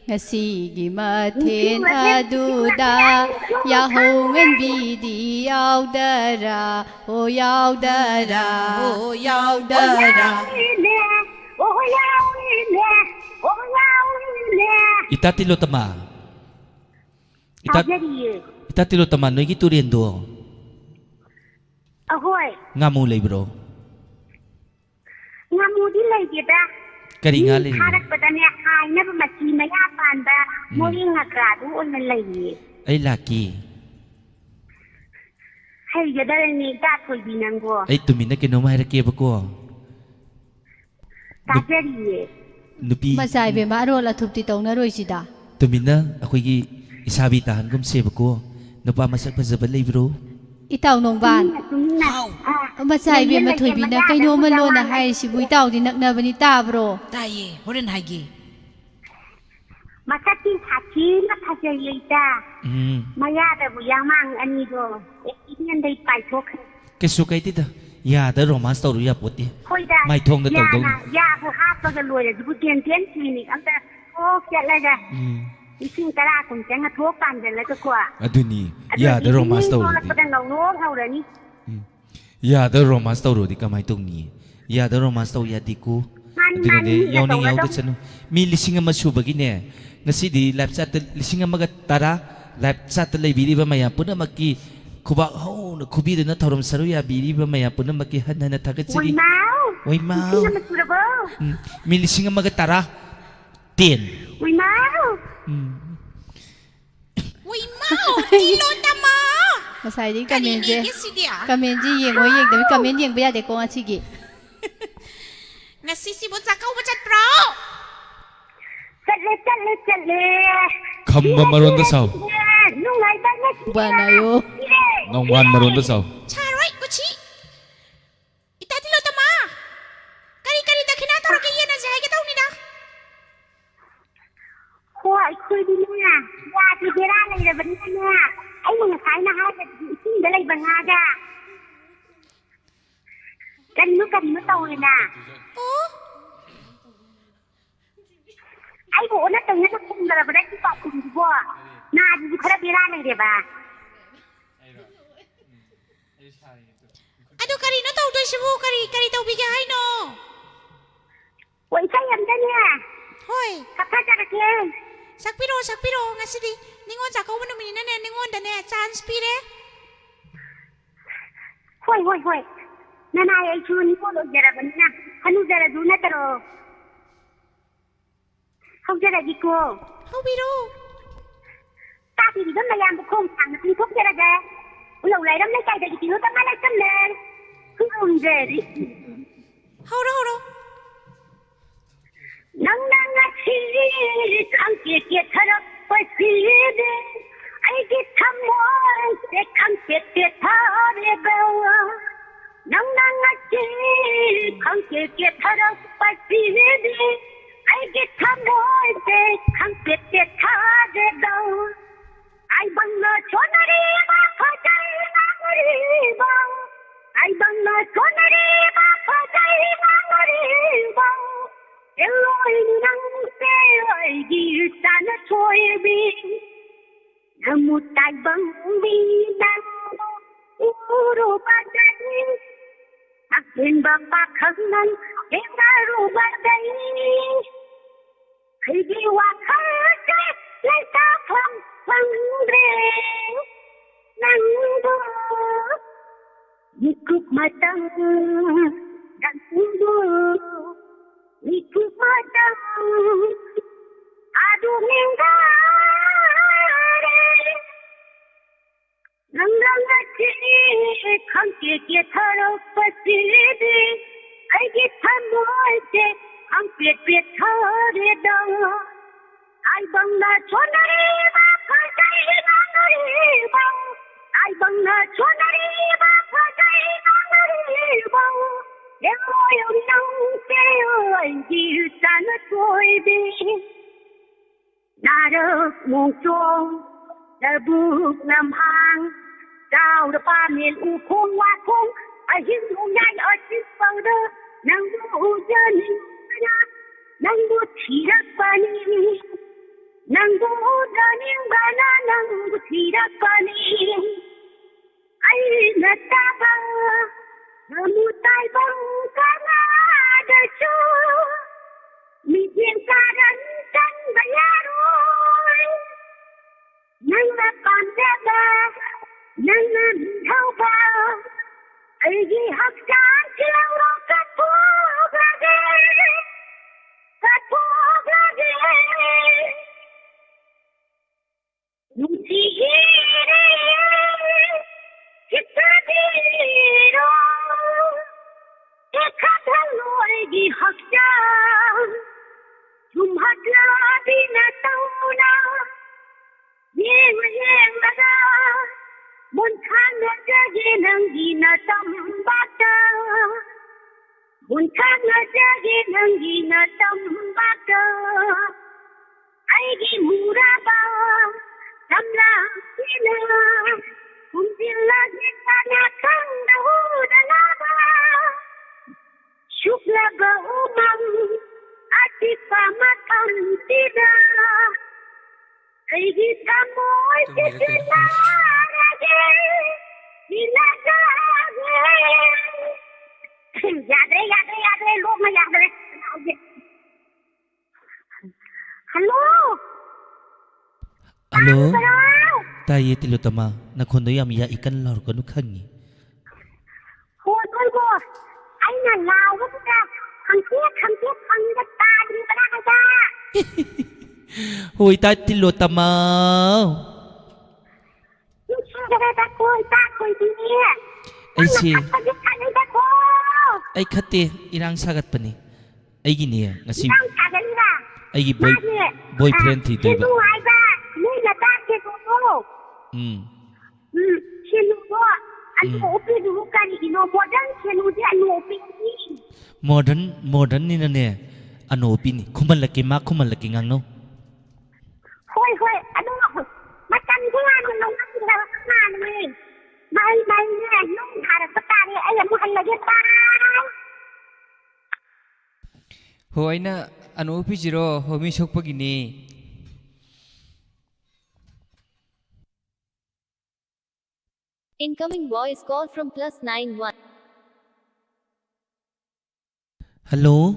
ꯉꯁꯤꯒꯤ ꯃꯊꯦꯜ ꯑꯗꯨꯗ ꯌꯥꯍꯧ ꯉꯟꯕꯤꯗꯤ ꯌꯥꯎꯗꯔꯥ? ꯑꯣ ꯌꯥꯎꯗꯔꯥ? ꯑꯣ ꯌꯥꯎꯗꯔꯥ? ꯌꯥꯎꯔꯤꯅꯦ꯫ ꯑꯣ ꯌꯥꯎꯔꯤꯅꯦ꯫ ꯑꯣ ꯌꯥꯎꯔꯤꯅꯦ꯫ ꯏꯇꯥ ꯇꯤꯂꯣꯇꯃꯥ꯫ ꯏꯇꯥ, ꯇꯥꯖꯔꯤꯌꯦ꯫ ꯏꯇꯥ ꯇꯤꯂꯣꯇꯃꯥ, ꯅꯣꯏꯒꯤ ꯇꯨꯔꯦꯟꯗꯣ ꯑꯍꯣꯏ꯫ ꯉꯥꯃꯨ ꯂꯩꯕ꯭ꯔꯣ? ꯉꯥꯃꯨꯗꯤ ꯂꯩꯇꯦꯗ꯫ ꯀꯔꯤ ꯉꯥ ꯃꯤ ꯂꯩꯔꯤꯅꯣ? ꯊꯥꯔꯛꯄꯗꯅꯦ, ꯍꯥꯏꯅꯕ ꯃꯆꯤ ꯃꯌꯥ ꯄꯥꯟꯕ ꯎꯝ꯫ ꯃꯣꯔꯦ ꯉꯀ꯭ꯔꯥꯗꯨ ꯑꯣꯏꯅ ꯂꯩꯌꯦ꯫ ꯑꯩ ꯂꯥꯛꯀꯦ꯫ ꯍꯩꯒꯗꯧꯔꯅꯦ, ꯏꯆꯥ ꯊꯣꯏꯕꯤ ꯅꯪꯕꯣ꯫ ꯑꯩ ꯇꯨꯃꯤꯟꯅ ꯀꯩꯅꯣꯝ ꯍꯥꯏꯔꯛꯀꯦꯕꯀꯣ꯫ ꯅꯨꯞ-, ꯇꯥꯖꯔꯤꯌꯦ꯫ ꯅꯨꯄꯤ ꯃꯆꯥ ꯏꯕꯦꯝꯃ, ꯑꯔꯣꯜ ꯑꯊꯨꯞꯇꯤ ꯇꯧꯅꯔꯣꯏꯁꯤꯗ꯫ ꯇꯨꯃꯤꯟꯅ ꯑꯩꯈꯣꯏꯒꯤ ꯏꯁꯥꯕꯤ ꯇꯥꯍꯟꯒꯨꯝꯁꯦꯕꯀꯣ꯫ ꯅꯨꯄꯥ ꯃꯁꯛ ꯐꯖꯕ ꯂꯩꯕ꯭ꯔꯣ? ꯏꯇꯥꯎ ꯅꯣꯡꯕꯥꯟ꯫ ꯇꯨꯃꯤꯟꯅ, ꯇꯨꯃꯤꯟꯅ꯫ ꯍꯥꯎ꯫ ꯑ, ꯃꯆꯥ ꯂꯩꯌꯦ, ꯏꯕꯦꯝꯃ ꯂꯩꯌꯦ, ꯊꯣꯏꯕꯤꯅ ꯃꯌꯥꯗ ꯀꯩꯅꯣꯝꯃ ꯄꯨꯖꯥ ꯂꯣꯟꯅ ꯋꯥꯡ ꯍꯥꯏꯔꯤꯁꯤꯕꯨ, ꯏꯇꯥꯎꯗꯤ ꯅꯛꯅꯕꯅꯤ, ꯇꯥꯕ꯭ꯔꯣ? ꯇꯥꯏꯌꯦ, ꯍꯣꯔꯦꯟ ꯍꯥꯏꯒꯦ꯫ ꯃꯁꯛꯇꯤ ꯁꯥꯊꯤꯅ ꯐꯖꯩꯌꯦ, ꯏꯇꯥ꯫ ꯎꯝ꯫ ꯃꯌꯥꯗꯕꯨ ꯌꯥꯃꯥꯡ ꯑꯅꯤꯗꯣ ꯑꯦꯛꯁꯤꯗꯦꯟꯗꯩ ꯄꯥꯏꯊꯣꯛꯈ꯭ꯔꯦ꯫ ꯀꯩꯁꯨ ꯀꯥꯏꯗꯦꯗ, ꯌꯥꯗ ꯔꯣꯃꯥꯟꯁ ꯇꯧꯔꯨ ꯌꯥꯄꯣꯠꯇꯦ꯫ ꯍꯣꯏꯗ, ꯃꯥꯏꯊꯣꯡꯗ ꯌꯥꯅ ꯇꯧꯗꯧꯅꯤ꯫ ꯌꯥꯕꯨ ꯍꯥꯞꯄꯒ ꯂꯣꯏꯔꯦ, ꯑꯗꯨꯕꯨ ꯗꯦꯟꯇꯦꯜ ꯀ꯭ꯂꯤꯅꯤꯛ ꯑꯝꯇ ꯀꯣꯛ ꯆꯠꯂꯒ ꯎꯝ꯫ ꯂꯤꯁꯤꯡ ꯇꯔꯥ ꯀꯨꯟ ꯆꯪꯉ ꯊꯣꯛ ꯄꯥꯟꯁꯤꯜꯂꯒꯀꯣ꯫ ꯑꯗꯨꯅꯤ, ꯑꯗꯨ ꯌꯥꯗ ꯏꯁꯤꯡ romance ꯇꯧꯔꯗꯤ꯫ ꯊꯣꯛꯂꯛꯄꯗ ꯉꯧꯔꯣꯛ ꯉꯧꯔꯅꯤ꯫ ꯎꯝ꯫ ꯌꯥꯗ romance ꯇꯧꯔꯗꯤ ꯀꯃꯥꯏꯅ ꯇꯧꯅꯤ? ꯌꯥꯗ romance ꯇꯧ ꯌꯥꯗꯦꯀꯣ꯫ ꯃꯥꯅꯤ, ꯑꯗꯨꯅꯅꯦ, ꯃꯥꯅꯤ, ꯃꯤꯅ ꯌꯥꯎꯅꯤꯡ ꯇꯧꯒꯗꯧꯅꯤ꯫ ꯌꯥꯎꯗꯁꯅꯨ꯫ ꯃꯤ ꯂꯤꯁꯤꯡ ꯑꯃ ꯁꯨꯕꯒꯤꯅꯦ, ꯉꯁꯤꯗꯤ live chat ꯇ ꯂꯤꯁꯤꯡ ꯑꯃꯒ ꯇꯔꯥ, live chat ꯇ ꯂꯩꯕꯤꯔꯤꯕ ꯃꯌꯥꯝ ꯄꯨꯝꯅꯃꯛꯀꯤ ꯈꯨꯕꯥꯛ ꯍꯧꯅ ꯈꯨꯕꯤꯗꯨꯅ ꯊꯧꯔꯝ ꯁꯔꯨꯛ ꯌꯥꯕꯤꯔꯤꯕ ꯃꯌꯥꯝ ꯄꯨꯝꯅꯃꯛꯀꯤ ꯍꯟꯅ ꯍꯟꯅ ꯊꯥꯒꯠꯆꯔꯤ꯫ ꯋꯥꯏꯃꯥꯎ! ꯋꯥꯏꯃꯥꯎ! ꯂꯤꯁꯤꯡ ꯑꯃ ꯁꯨꯔꯕꯣ? ꯎꯝ, ꯃꯤ ꯂꯤꯁꯤꯡ ꯑꯃꯒ ꯇꯔꯥ꯫ Ten꯫ ꯋꯥꯏꯃꯥꯎ! ꯎꯝ꯫ ꯋꯥꯏꯃꯥꯎ! ꯇꯤꯂꯣꯇꯃꯥ! ꯉꯁꯥꯏꯗꯤ ꯀꯔꯤꯅꯦꯒꯦ comment ꯁꯦ, ꯁꯤꯗꯤ? Comment ꯁꯦ ꯌꯦꯡꯉꯣ ꯌꯦꯡꯗꯕꯤ comment ꯌꯦꯡꯕ ꯌꯥꯗꯦꯀꯣ ꯉꯁꯤꯒꯤ꯫ ꯉꯁꯤꯁꯤꯕꯨ ꯆꯥꯛꯀꯧꯕ ꯆꯠꯄ꯭ꯔꯣ? ꯆꯠꯂꯦ, ꯆꯠꯂꯦ, ꯆꯠꯂꯦ꯫ ꯈꯝꯕ ꯃꯔꯣꯟꯗ ꯁꯥꯎ꯫ ꯅꯨꯡꯉꯥꯏꯕ ꯉꯁꯤꯗꯤ꯫ ꯕꯥꯅꯥꯌꯣ꯫ ꯅꯣꯡꯕꯥꯟ ꯃꯔꯣꯟꯗ ꯁꯥꯎ꯫ ꯁꯥꯔꯣꯏ, ꯀꯨꯊꯤ꯫ ꯏꯇꯥ ꯇꯤꯂꯣꯇꯃꯥ, ꯀꯔꯤ ꯀꯔꯤ ꯗꯈꯤꯅꯥ ꯇꯧꯔꯒꯦ ꯌꯦꯟꯅꯁꯦ ꯍꯥꯏꯒꯦ ꯇꯧꯅꯤꯗ꯫ ꯍꯣ, ꯑꯩꯈꯣꯏꯗꯤꯅꯦ, ꯌꯥꯗꯦ, ꯕꯦꯔꯥ ꯂꯩꯔꯕꯅꯤꯅꯅꯦ, ꯑꯩꯅ ꯉꯁꯥꯏꯅ ꯍꯥꯏꯕꯗꯨꯗꯤ ꯏꯁꯤꯡꯗ ꯂꯩꯕ ꯉꯥꯒ ꯀꯔꯤꯅꯣ ꯀꯔꯤꯅꯣ ꯇꯧꯔꯦꯅ꯫ ꯑꯣ꯫ ꯑꯩꯕꯨ ꯑꯣꯟꯅ ꯇꯩꯅꯅ ꯈꯨꯝꯗ꯭ꯔꯕꯅꯦ ꯁꯤ ꯄꯥꯎꯈꯨꯝꯁꯤꯕꯣ꯫ ꯅꯥꯁꯤꯁꯨ ꯈꯔ ꯕꯦꯔꯥ ꯂꯩꯔꯦꯕ꯫ ꯑꯗꯨ ꯀꯔꯤꯅꯣ ꯇꯧꯗꯣꯏꯁꯤꯕꯨ? ꯀꯔꯤ, ꯀꯔꯤ ꯇꯧꯕꯤꯒꯦ ꯍꯥꯏꯅꯣ? ꯑꯣ, ꯏꯁꯩ ꯑꯝꯇꯅꯦ꯫ ꯍꯣꯏ꯫ ꯁꯛꯊꯖꯔꯛꯀꯦ꯫ ꯁꯛꯄꯤꯔꯛꯑꯣ, ꯁꯛꯄꯤꯔꯛꯑꯣ꯫ ꯉꯁꯤꯗꯤ ꯅꯤꯉꯣꯜ ꯆꯥꯛꯀꯧꯕ ꯅꯨꯃꯤꯠꯅꯤꯅꯅꯦ, ꯅꯤꯉꯣꯜꯗꯅꯦ chance ꯄꯤꯔꯦ꯫ ꯍꯣꯏ, ꯍꯣꯏ, ꯍꯣꯏ꯫ ꯅꯅꯥꯏ ꯑꯩꯁꯨ ꯅꯤꯉꯣꯜ ꯑꯣꯏꯖꯔꯕꯅꯤꯅ, ꯍꯅꯨꯖꯔꯁꯨ ꯅꯠꯇ꯭ꯔꯣ? ꯍꯧꯖꯔꯒꯦꯀꯣ꯫ ꯍꯧꯕꯤꯔꯣ꯫ ꯇꯥꯕꯤꯔꯤꯕ ꯃꯌꯥꯝꯕꯨ ꯈꯣꯡ ꯁꯥꯡꯅ ꯆꯤꯡꯊꯣꯛꯆꯔꯒ ꯎꯂꯧ ꯂꯥꯏꯔꯝ ꯂꯩꯀꯥꯏꯗꯒꯤ ꯇꯤꯂꯣꯇꯃꯥ ꯂꯥꯏꯁ꯭ꯔꯝꯅ ꯈꯨꯔꯨꯝꯖꯔꯤ꯫ ꯍꯧꯔꯣ, ꯍꯧꯔꯣ꯫ ꯅꯪꯅ ꯉꯁꯤ ꯈꯪꯆꯦꯠ ꯆꯦꯠꯊꯔꯛꯄꯁꯤꯗꯤ ꯑꯩꯒꯤ ꯊꯃꯣꯏꯁꯦ ꯈꯪꯆꯦꯠ ꯆꯦꯠꯊꯔꯦꯗ꯫ ꯅꯪꯅ ꯉꯁꯤ ꯈꯪꯆꯦꯠ ꯆꯦꯠꯊꯔꯛꯄꯁꯤꯗꯤ ꯑꯩꯒꯤ ꯊꯃꯣꯏꯁꯦ ꯈꯪꯆꯦꯠ ꯆꯦꯠꯊꯔꯦꯗ꯫ ꯇꯥꯏꯕꯪꯅ ꯁꯣꯟꯅꯔꯤꯕ ꯐꯖꯩ ꯉꯥꯡꯅꯔꯤꯕ, ꯇꯥꯏꯕꯪꯅ ꯁꯣꯟꯅꯔꯤꯕ ꯐꯖꯩ ꯉꯥꯡꯅꯔꯤꯕ, ꯁꯦꯜꯂꯣꯏꯅꯤ ꯅꯪꯁꯦ ꯅꯃꯨ ꯇꯥꯏꯕꯪ ꯃꯤ ꯅꯪꯕꯨ ꯎꯔꯨꯕꯗꯒꯤ, ꯑꯁꯦꯡꯕ ꯄꯥꯈꯪ ꯅꯪ ꯊꯦꯡꯅꯔꯨꯕꯗꯒꯤ, ꯑꯩꯒꯤ ꯋꯥꯈꯜꯁꯦ ꯂꯩꯇꯥꯐꯝ ꯐꯪꯗ꯭ꯔꯦ ꯅꯪꯕꯨ꯫ ꯃꯤꯀꯨꯞ ꯃꯇꯝ ꯅꯪꯕꯨ, ꯃꯤꯀꯨꯞ ꯃꯇꯝ ꯑꯗꯨ ꯅꯤꯡꯗꯔꯦ꯫ ꯅꯪꯅ ꯉꯁꯤ ꯈꯪꯆꯦꯠ ꯆꯦꯠꯊꯔꯛꯄꯁꯤꯗꯤ ꯑꯩꯒꯤ ꯊꯃꯣꯏꯁꯦ ꯈꯪꯆꯦꯠ ꯆꯦꯠꯊꯔꯦꯗ꯫ ꯇꯥꯏꯕꯪꯅ ꯁꯣꯟꯅꯔꯤꯕ ꯐꯖꯩ ꯉꯥꯡꯅꯔꯤꯕ, ꯇꯥꯏꯕꯪꯅ ꯁꯣꯟꯅꯔꯤꯕ ꯐꯖꯩ ꯉꯥꯡꯅꯔꯤꯕ, ꯌꯦꯡꯉꯣ ꯅꯪꯁꯦ ꯑꯩꯒꯤ ꯆꯥꯅ ꯊꯣꯏꯕꯤ꯫ ꯅꯥꯔꯛ ꯃꯣꯡꯁꯣꯡ, ꯂꯧꯕꯨꯛ ꯂꯝꯍꯥꯡ, ꯆꯥꯎꯔ ꯄꯥꯃꯦꯜ ꯎꯈꯣꯡ ꯋꯥꯈꯣꯡ, ꯑꯍꯤꯡ ꯅꯣꯡꯌꯥꯏ ꯑꯁꯤꯠꯄꯗ ꯅꯪꯕꯨ ꯎꯖꯅꯤꯡꯕꯅ ꯅꯪꯕꯨ ꯊꯤꯔꯛꯄꯅꯤ꯫ ꯅꯪꯕꯨ ꯎꯖꯅꯤꯡꯕꯅ ꯅꯪꯕꯨ ꯊꯤꯔꯛꯄꯅꯤ꯫ ꯑꯩꯅ ꯇꯥꯕ ꯅꯃꯨ ꯇꯥꯏꯕꯪ ꯀꯅꯥꯗꯁꯨ ꯃꯤꯠꯌꯦꯡ ꯀꯥꯔꯟ ꯆꯪꯕ ꯌꯥꯔꯣꯏ꯫ ꯅꯪꯅ ꯄꯥꯝꯖꯕ, ꯅꯪꯅ ꯃꯤꯍꯧꯕ, ꯑꯩꯒꯤ ꯍꯛꯆꯥꯡꯁꯦ ꯂꯧꯔꯣ ꯀꯠꯊꯣꯛꯂꯒꯦ, ꯀꯠꯊꯣꯛꯂꯒꯦ꯫ ꯅꯨꯡꯁꯤꯒꯤꯔꯦ, ꯆꯤꯠꯊꯕꯤꯔꯣ, ꯇꯦꯛꯈꯠꯍꯜꯂꯣ ꯑꯩꯒꯤ ꯍꯛꯆꯥꯡ꯫ ꯁꯨꯝꯍꯠꯂꯕꯤ ꯅꯇꯧꯅ ꯌꯦꯡꯂ ꯌꯦꯡꯂꯒ ꯃꯨꯟꯈꯥꯡꯅꯖꯒꯦ ꯅꯪꯒꯤ ꯅꯇꯝꯕꯥꯛꯇ꯫ ꯃꯨꯟꯈꯥꯡꯅꯖꯒꯦ ꯅꯪꯒꯤ ꯅꯇꯝꯕꯥꯛꯇ꯫ ꯑꯩꯒꯤ ꯃꯨꯔꯕ ꯁꯝꯂꯥꯡꯁꯤꯅ ꯈꯨꯝꯖꯤꯜꯂꯒꯦ ꯀꯅꯥ ꯈꯪꯗ ꯎꯗꯅꯕ꯫ ꯁꯨꯛꯂꯕ ꯎꯃꯪ ꯑꯆꯤꯛꯄ ꯃꯐꯝꯁꯤꯗ ꯑꯩꯒꯤ ꯊꯃꯣꯏꯁꯦ ꯇꯨꯝꯃꯤꯔ ꯀꯩꯅꯣ ꯈꯪꯗꯦ꯫ ꯁꯤꯟꯅꯔꯒꯦ, ꯁꯤꯟꯅꯔꯒꯦ꯫ ꯌꯥꯗ꯭ꯔꯦ, ꯌꯥꯗ꯭ꯔꯦ, ꯌꯥꯗ꯭ꯔꯦ, ꯂꯣꯛꯅ ꯌꯥꯗ꯭ꯔꯦ꯫ ꯍꯜꯂꯣ꯫ ꯍꯜꯂꯣ꯫ ꯇꯥꯕ꯭ꯔꯣ? ꯇꯥꯏꯌꯦ, ꯇꯤꯂꯣꯇꯃꯥ꯫ ꯅꯈꯣꯟꯗꯣ ꯌꯥꯝ ꯌꯥꯛꯏ, ꯀꯟꯅ ꯂꯥꯎꯔꯛꯀꯅꯨ, ꯈꯪꯉꯤ꯫ ꯍꯣꯏ, ꯍꯣꯏ, ꯍꯣꯏ꯫ ꯑꯩꯅ ꯂꯥꯎꯕꯗꯨꯗ ꯈꯪꯇꯦꯛ ꯈꯪꯇꯦꯛ ꯈꯪꯗ ꯇꯥꯗ꯭ꯔꯤꯕꯔꯥ ꯍꯥꯏꯕ? ꯍꯣꯏ, ꯇꯥ ꯇꯤꯜꯂꯣ ꯇꯃꯥꯎ꯫ ꯅꯨꯡꯁꯤꯗꯕꯗꯀꯣ, ꯏꯇꯥ ꯈꯣꯏꯗꯤꯅꯦ꯫ ꯑꯩꯁꯦ ꯅꯪꯅ ꯈꯠꯄꯗꯤ ꯈꯠꯂꯤꯗꯀꯣ꯫ ꯑꯩ ꯈꯠꯇꯦ, ꯏꯔꯥꯡ ꯁꯥꯒꯠꯄꯅꯤ꯫ ꯑꯩꯒꯤꯅꯦ ꯉꯁꯤ ꯏꯔꯥꯡ ꯁꯥꯒꯠꯂꯤꯕ? ꯑꯩꯒꯤ boy-, ꯃꯥꯒꯤ, boyfriend ꯑ, ꯊꯤꯗꯣꯏꯕ꯫ ꯁꯤꯕꯨ ꯍꯥꯏꯕ, ꯅꯣꯏ ꯅꯆꯥ ꯁꯤꯕꯨ꯫ ꯎꯝ꯫ ꯎꯝ, ꯁꯤꯅꯨꯗꯣ ꯑꯅꯨ ꯎꯝ꯫ ꯎꯞꯄꯤꯗꯨꯕꯨ ꯀꯔꯤꯒꯤꯅꯣ? Modern ꯁꯤꯅꯨꯗꯤ ꯑꯅꯨ ꯎꯞꯄꯤꯗꯤ꯫ Modern, modernꯅꯤꯅꯅꯦ, ꯑꯅꯨ ꯎꯞꯄꯤꯅꯤ꯫ ꯈꯨꯝꯍꯜꯂꯛꯀꯦ, ꯃꯥ ꯈꯨꯝꯍꯜꯂꯛꯀꯦ, ꯉꯥꯡꯅꯧ꯫ ꯍꯣꯏ, ꯍꯣꯏ, ꯑꯗꯨ ꯃꯇꯝꯁꯦ ꯌꯥꯝꯅ ꯂꯧꯅꯕꯤꯔꯕ ꯃꯥꯜꯂꯦ꯫ ꯃꯍꯩ ꯃꯍꯩꯅꯦ, ꯌꯨꯝ ꯊꯥꯔꯛꯄ ꯇꯥꯔꯦ꯫ ꯑꯩ ꯑꯃꯨꯛ ꯍꯜꯂꯒꯦ꯫ Bye꯫ ꯍꯣ, ꯑꯩꯅ ꯑꯅꯨ ꯎꯞꯄꯤꯁꯤꯔꯣ? ꯍꯣ, ꯃꯤ ꯁꯣꯛꯄꯒꯤꯅꯤ꯫ Incoming voice call from plus nine one. Hello?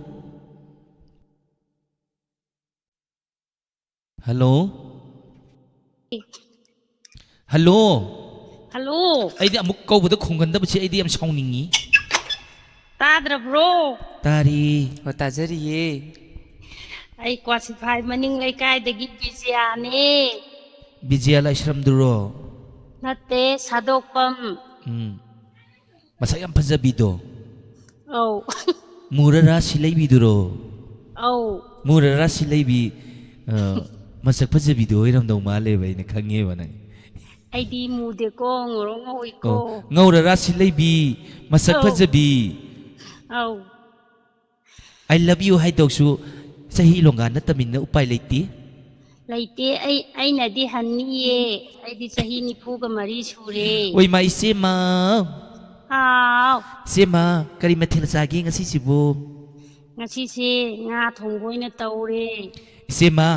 Hello? Hello? Hello? ꯑꯩꯗꯤ ꯑꯃꯨꯛ ꯀꯧꯕꯗ ꯈꯨꯝꯒꯟꯗꯕꯁꯤ ꯑꯩꯗꯤ ꯌꯥꯝ ꯁꯥꯎꯅꯤꯡꯉꯤ꯫ ꯇꯥꯗ꯭ꯔꯕ꯭ꯔꯣ? ꯇꯥꯔꯤ꯫ ꯍꯣ, ꯇꯥꯖꯔꯤꯌꯦ꯫ ꯑꯩ ꯀ꯭ꯋꯥꯁꯤꯐꯥꯏ ꯃꯅꯤꯡ ꯂꯩꯀꯥꯏꯗꯒꯤ ꯕꯤꯖꯤꯌꯥꯅꯦ꯫ ꯕꯤꯖꯤꯌꯥ ꯂꯥꯏꯁ꯭ꯔꯝꯗꯨꯔꯣ? ꯅꯠꯇꯦ, ꯁꯥꯗꯣꯛꯄꯝ꯫ ꯎꯝ꯫ ꯃꯁꯛ ꯌꯥꯝ ꯐꯖꯕꯤꯗꯣ? ꯑꯧ꯫ ꯃꯨꯔ ꯔꯥꯁꯤ ꯂꯩꯕꯤꯗꯨꯔꯣ? ꯑꯧ꯫ ꯃꯨꯔ ꯔꯥꯁꯤ ꯂꯩꯕꯤ, ꯑ, ꯃꯁꯛ ꯐꯖꯕꯤꯗꯣ ꯑꯣꯏꯔꯝꯗꯧ ꯃꯥꯜꯂꯦꯕ, ꯑꯩꯅ ꯈꯪꯉꯦꯕ ꯅꯪ꯫ ꯑꯩꯗꯤ ꯃꯨꯗꯦꯀꯣ, ꯉꯧꯔꯣꯛ ꯉꯧꯏꯀꯣ꯫ ꯑꯣ, ꯉꯧꯔ ꯔꯥꯁꯤ ꯂꯩꯕꯤ, ꯃꯁꯛ ꯑꯧ꯫ ꯐꯖꯕꯤ꯫ ꯑꯧ꯫ I love you ꯍꯥꯏꯗꯧꯁꯨ ꯆꯍꯤ ꯂꯣꯡꯒꯥ ꯅꯠꯇꯃꯤꯅ ꯎꯄꯥꯏ ꯂꯩꯇꯦ꯫ ꯂꯩꯇꯦ, ꯑꯩ, ꯑꯩꯅꯗꯤ ꯍꯟꯅꯤꯌꯦ꯫ ꯑꯩꯗꯤ ꯆꯍꯤ ꯅꯤꯐꯨꯒ ꯃꯔꯤ ꯁꯨꯔꯦ꯫ ꯑꯣꯏꯃꯥ, ꯏꯆꯦꯃ꯫ ꯍꯥꯎ꯫ ꯏꯆꯦꯃ, ꯀꯔꯤ ꯃꯊꯦꯜ ꯆꯥꯒꯦ ꯉꯁꯤꯁꯤꯕꯨ? ꯉꯁꯤꯁꯦ ꯉꯥ ꯊꯣꯡꯕ ꯑꯣꯏꯅ ꯇꯧꯔꯦ꯫ ꯏꯆꯦꯃ,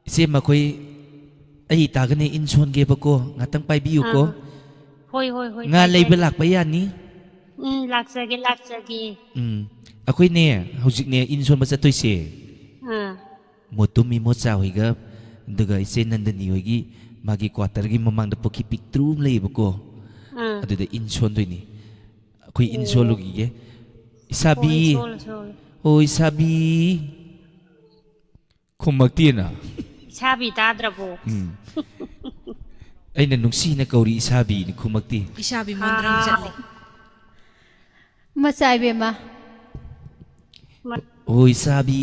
ꯏꯆꯦ, ꯃꯈꯣꯏ, ꯑꯩ ꯏꯇꯥꯒꯅꯦ ꯏꯟ ꯁꯣꯟꯒꯦꯕꯀꯣ, ꯉꯥꯛꯇꯪ ꯄꯥꯏꯕꯤꯌꯨꯀꯣ꯫ ꯑꯥ꯫ ꯍꯣꯏ, ꯍꯣꯏ, ꯍꯣꯏ, ꯉꯥ ꯄꯥꯏꯖꯒꯦ꯫ ꯂꯩꯕ ꯂꯥꯛꯄ ꯌꯥꯅꯤ? ꯎꯝ, ꯂꯥꯛꯆꯒꯦ, ꯂꯥꯛꯆꯒꯦ꯫ ꯎꯝ, ꯑꯩꯈꯣꯏꯅꯦ, ꯍꯧꯖꯤꯛꯅꯦ ꯏꯟ ꯁꯣꯟꯕ ꯆꯠꯇꯣꯏꯁꯦ꯫ ꯑꯥ꯫ ꯃꯣꯇꯨꯝ ꯏꯃꯣꯆꯥ ꯍꯣꯏꯒ, ꯑꯗꯨꯒ ꯏꯆꯦ ꯅꯟꯗꯅꯤ ꯍꯣꯏꯒꯤ, ꯃꯥꯒꯤ ꯀ꯭ꯋꯥꯇꯔꯒꯤ ꯃꯃꯥꯡꯗ ꯄꯨꯈ꯭ꯔꯤ ꯄꯤꯛꯇ꯭ꯔꯨ ꯑꯃ ꯂꯩꯌꯦꯕꯀꯣ꯫ ꯑꯥ꯫ ꯑꯗꯨꯗ ꯏꯟ ꯁꯣꯟꯗꯣꯏꯅꯤ꯫ ꯑꯩꯈꯣꯏ ꯏꯟ ꯑꯣ꯫ ꯁꯣꯜꯂꯨꯈꯤꯒꯦ꯫ ꯏꯁꯥꯕꯤ꯫ ꯍꯣꯏ, ꯁꯣꯜꯂꯣ, ꯁꯣꯜꯂꯣ꯫ ꯑꯣ, ꯏꯁꯥꯕꯤ꯫ ꯈꯨꯝꯃꯛꯇꯦꯅ꯫ ꯏꯁꯥꯕꯤ ꯇꯥꯗ꯭ꯔꯕꯣ? ꯎꯝ꯫ ꯑꯩꯅ ꯅꯨꯡꯁꯤꯅ ꯀꯧꯔꯤ ꯏꯁꯥꯕꯤꯅ ꯈꯨꯝꯃꯛꯇꯦ꯫ ꯏꯁꯥꯕꯤ ꯃꯣꯟꯗ꯭ꯔꯪ ꯍꯥꯎ꯫ ꯆꯠꯂꯤ꯫ ꯃꯆꯥ ꯏꯕꯦꯝꯃ꯫ ꯃ- ꯑꯣ, ꯏꯁꯥꯕꯤ꯫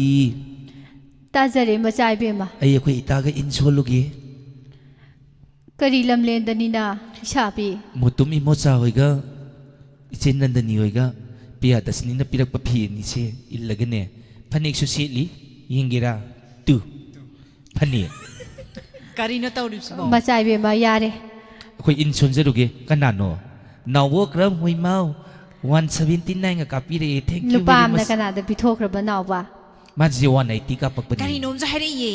ꯇꯥꯖꯔꯦ, ꯃꯆꯥ ꯏꯕꯦꯝꯃ꯫ ꯑꯩ ꯑꯩꯈꯣꯏ ꯏꯇꯥꯒ ꯏꯟ ꯁꯣꯜꯂꯨꯒꯦ꯫ ꯀꯔꯤ ꯂꯝꯂꯦꯟꯗꯅꯤꯅ, ꯏꯁꯥꯕꯤ? ꯃꯣꯇꯨꯝ ꯏꯃꯣꯆꯥ ꯍꯣꯏꯒ, ꯏꯆꯦ ꯅꯟꯗꯅꯤ ꯍꯣꯏꯒ ꯄ꯭ꯔꯤꯌꯥꯗꯁꯅꯤꯅ ꯄꯤꯔꯛꯄ ꯐꯤ ꯑꯅꯤꯁꯦ ꯏꯜꯂꯒꯅꯦ, ꯐꯅꯦꯛꯁꯨ ꯁꯦꯠꯂꯤ, ꯌꯦꯡꯒꯦꯔꯥ? ꯇꯨ꯫ ꯐꯅꯦꯛ꯫ ꯀꯔꯤꯅꯣ ꯇꯧꯔꯤꯕꯁꯤꯕꯣ? ꯃꯆꯥ ꯏꯕꯦꯝꯃ, ꯌꯥꯔꯦ꯫ ꯑꯩꯈꯣꯏ ꯏꯟ ꯁꯣꯟꯖꯔꯨꯒꯦ꯫ ꯀꯅꯥꯅꯣ? ꯅꯥꯎꯕꯣ ꯀꯔꯝ ꯍꯨꯏꯃꯥꯎ ꯋꯥꯟ ꯁꯚꯦꯟꯇꯤ ꯅꯥꯏꯟꯒ ꯀꯥꯞꯄꯤꯔꯛꯑꯦ꯫ Thank you very ꯅꯨꯄꯥ ꯑꯃꯅ much꯫ ꯀꯅꯥꯗ ꯄꯤꯊꯣꯛꯈ꯭ꯔꯕ, ꯅꯥꯎꯕ? ꯃꯥꯁꯦ ꯋꯥꯟ ꯑꯩꯠꯇꯤ ꯀꯥꯞꯄꯛꯄꯅꯤ꯫ ꯀꯔꯤꯅꯣꯝꯁꯨ ꯍꯥꯏꯔꯛꯏꯌꯦ꯫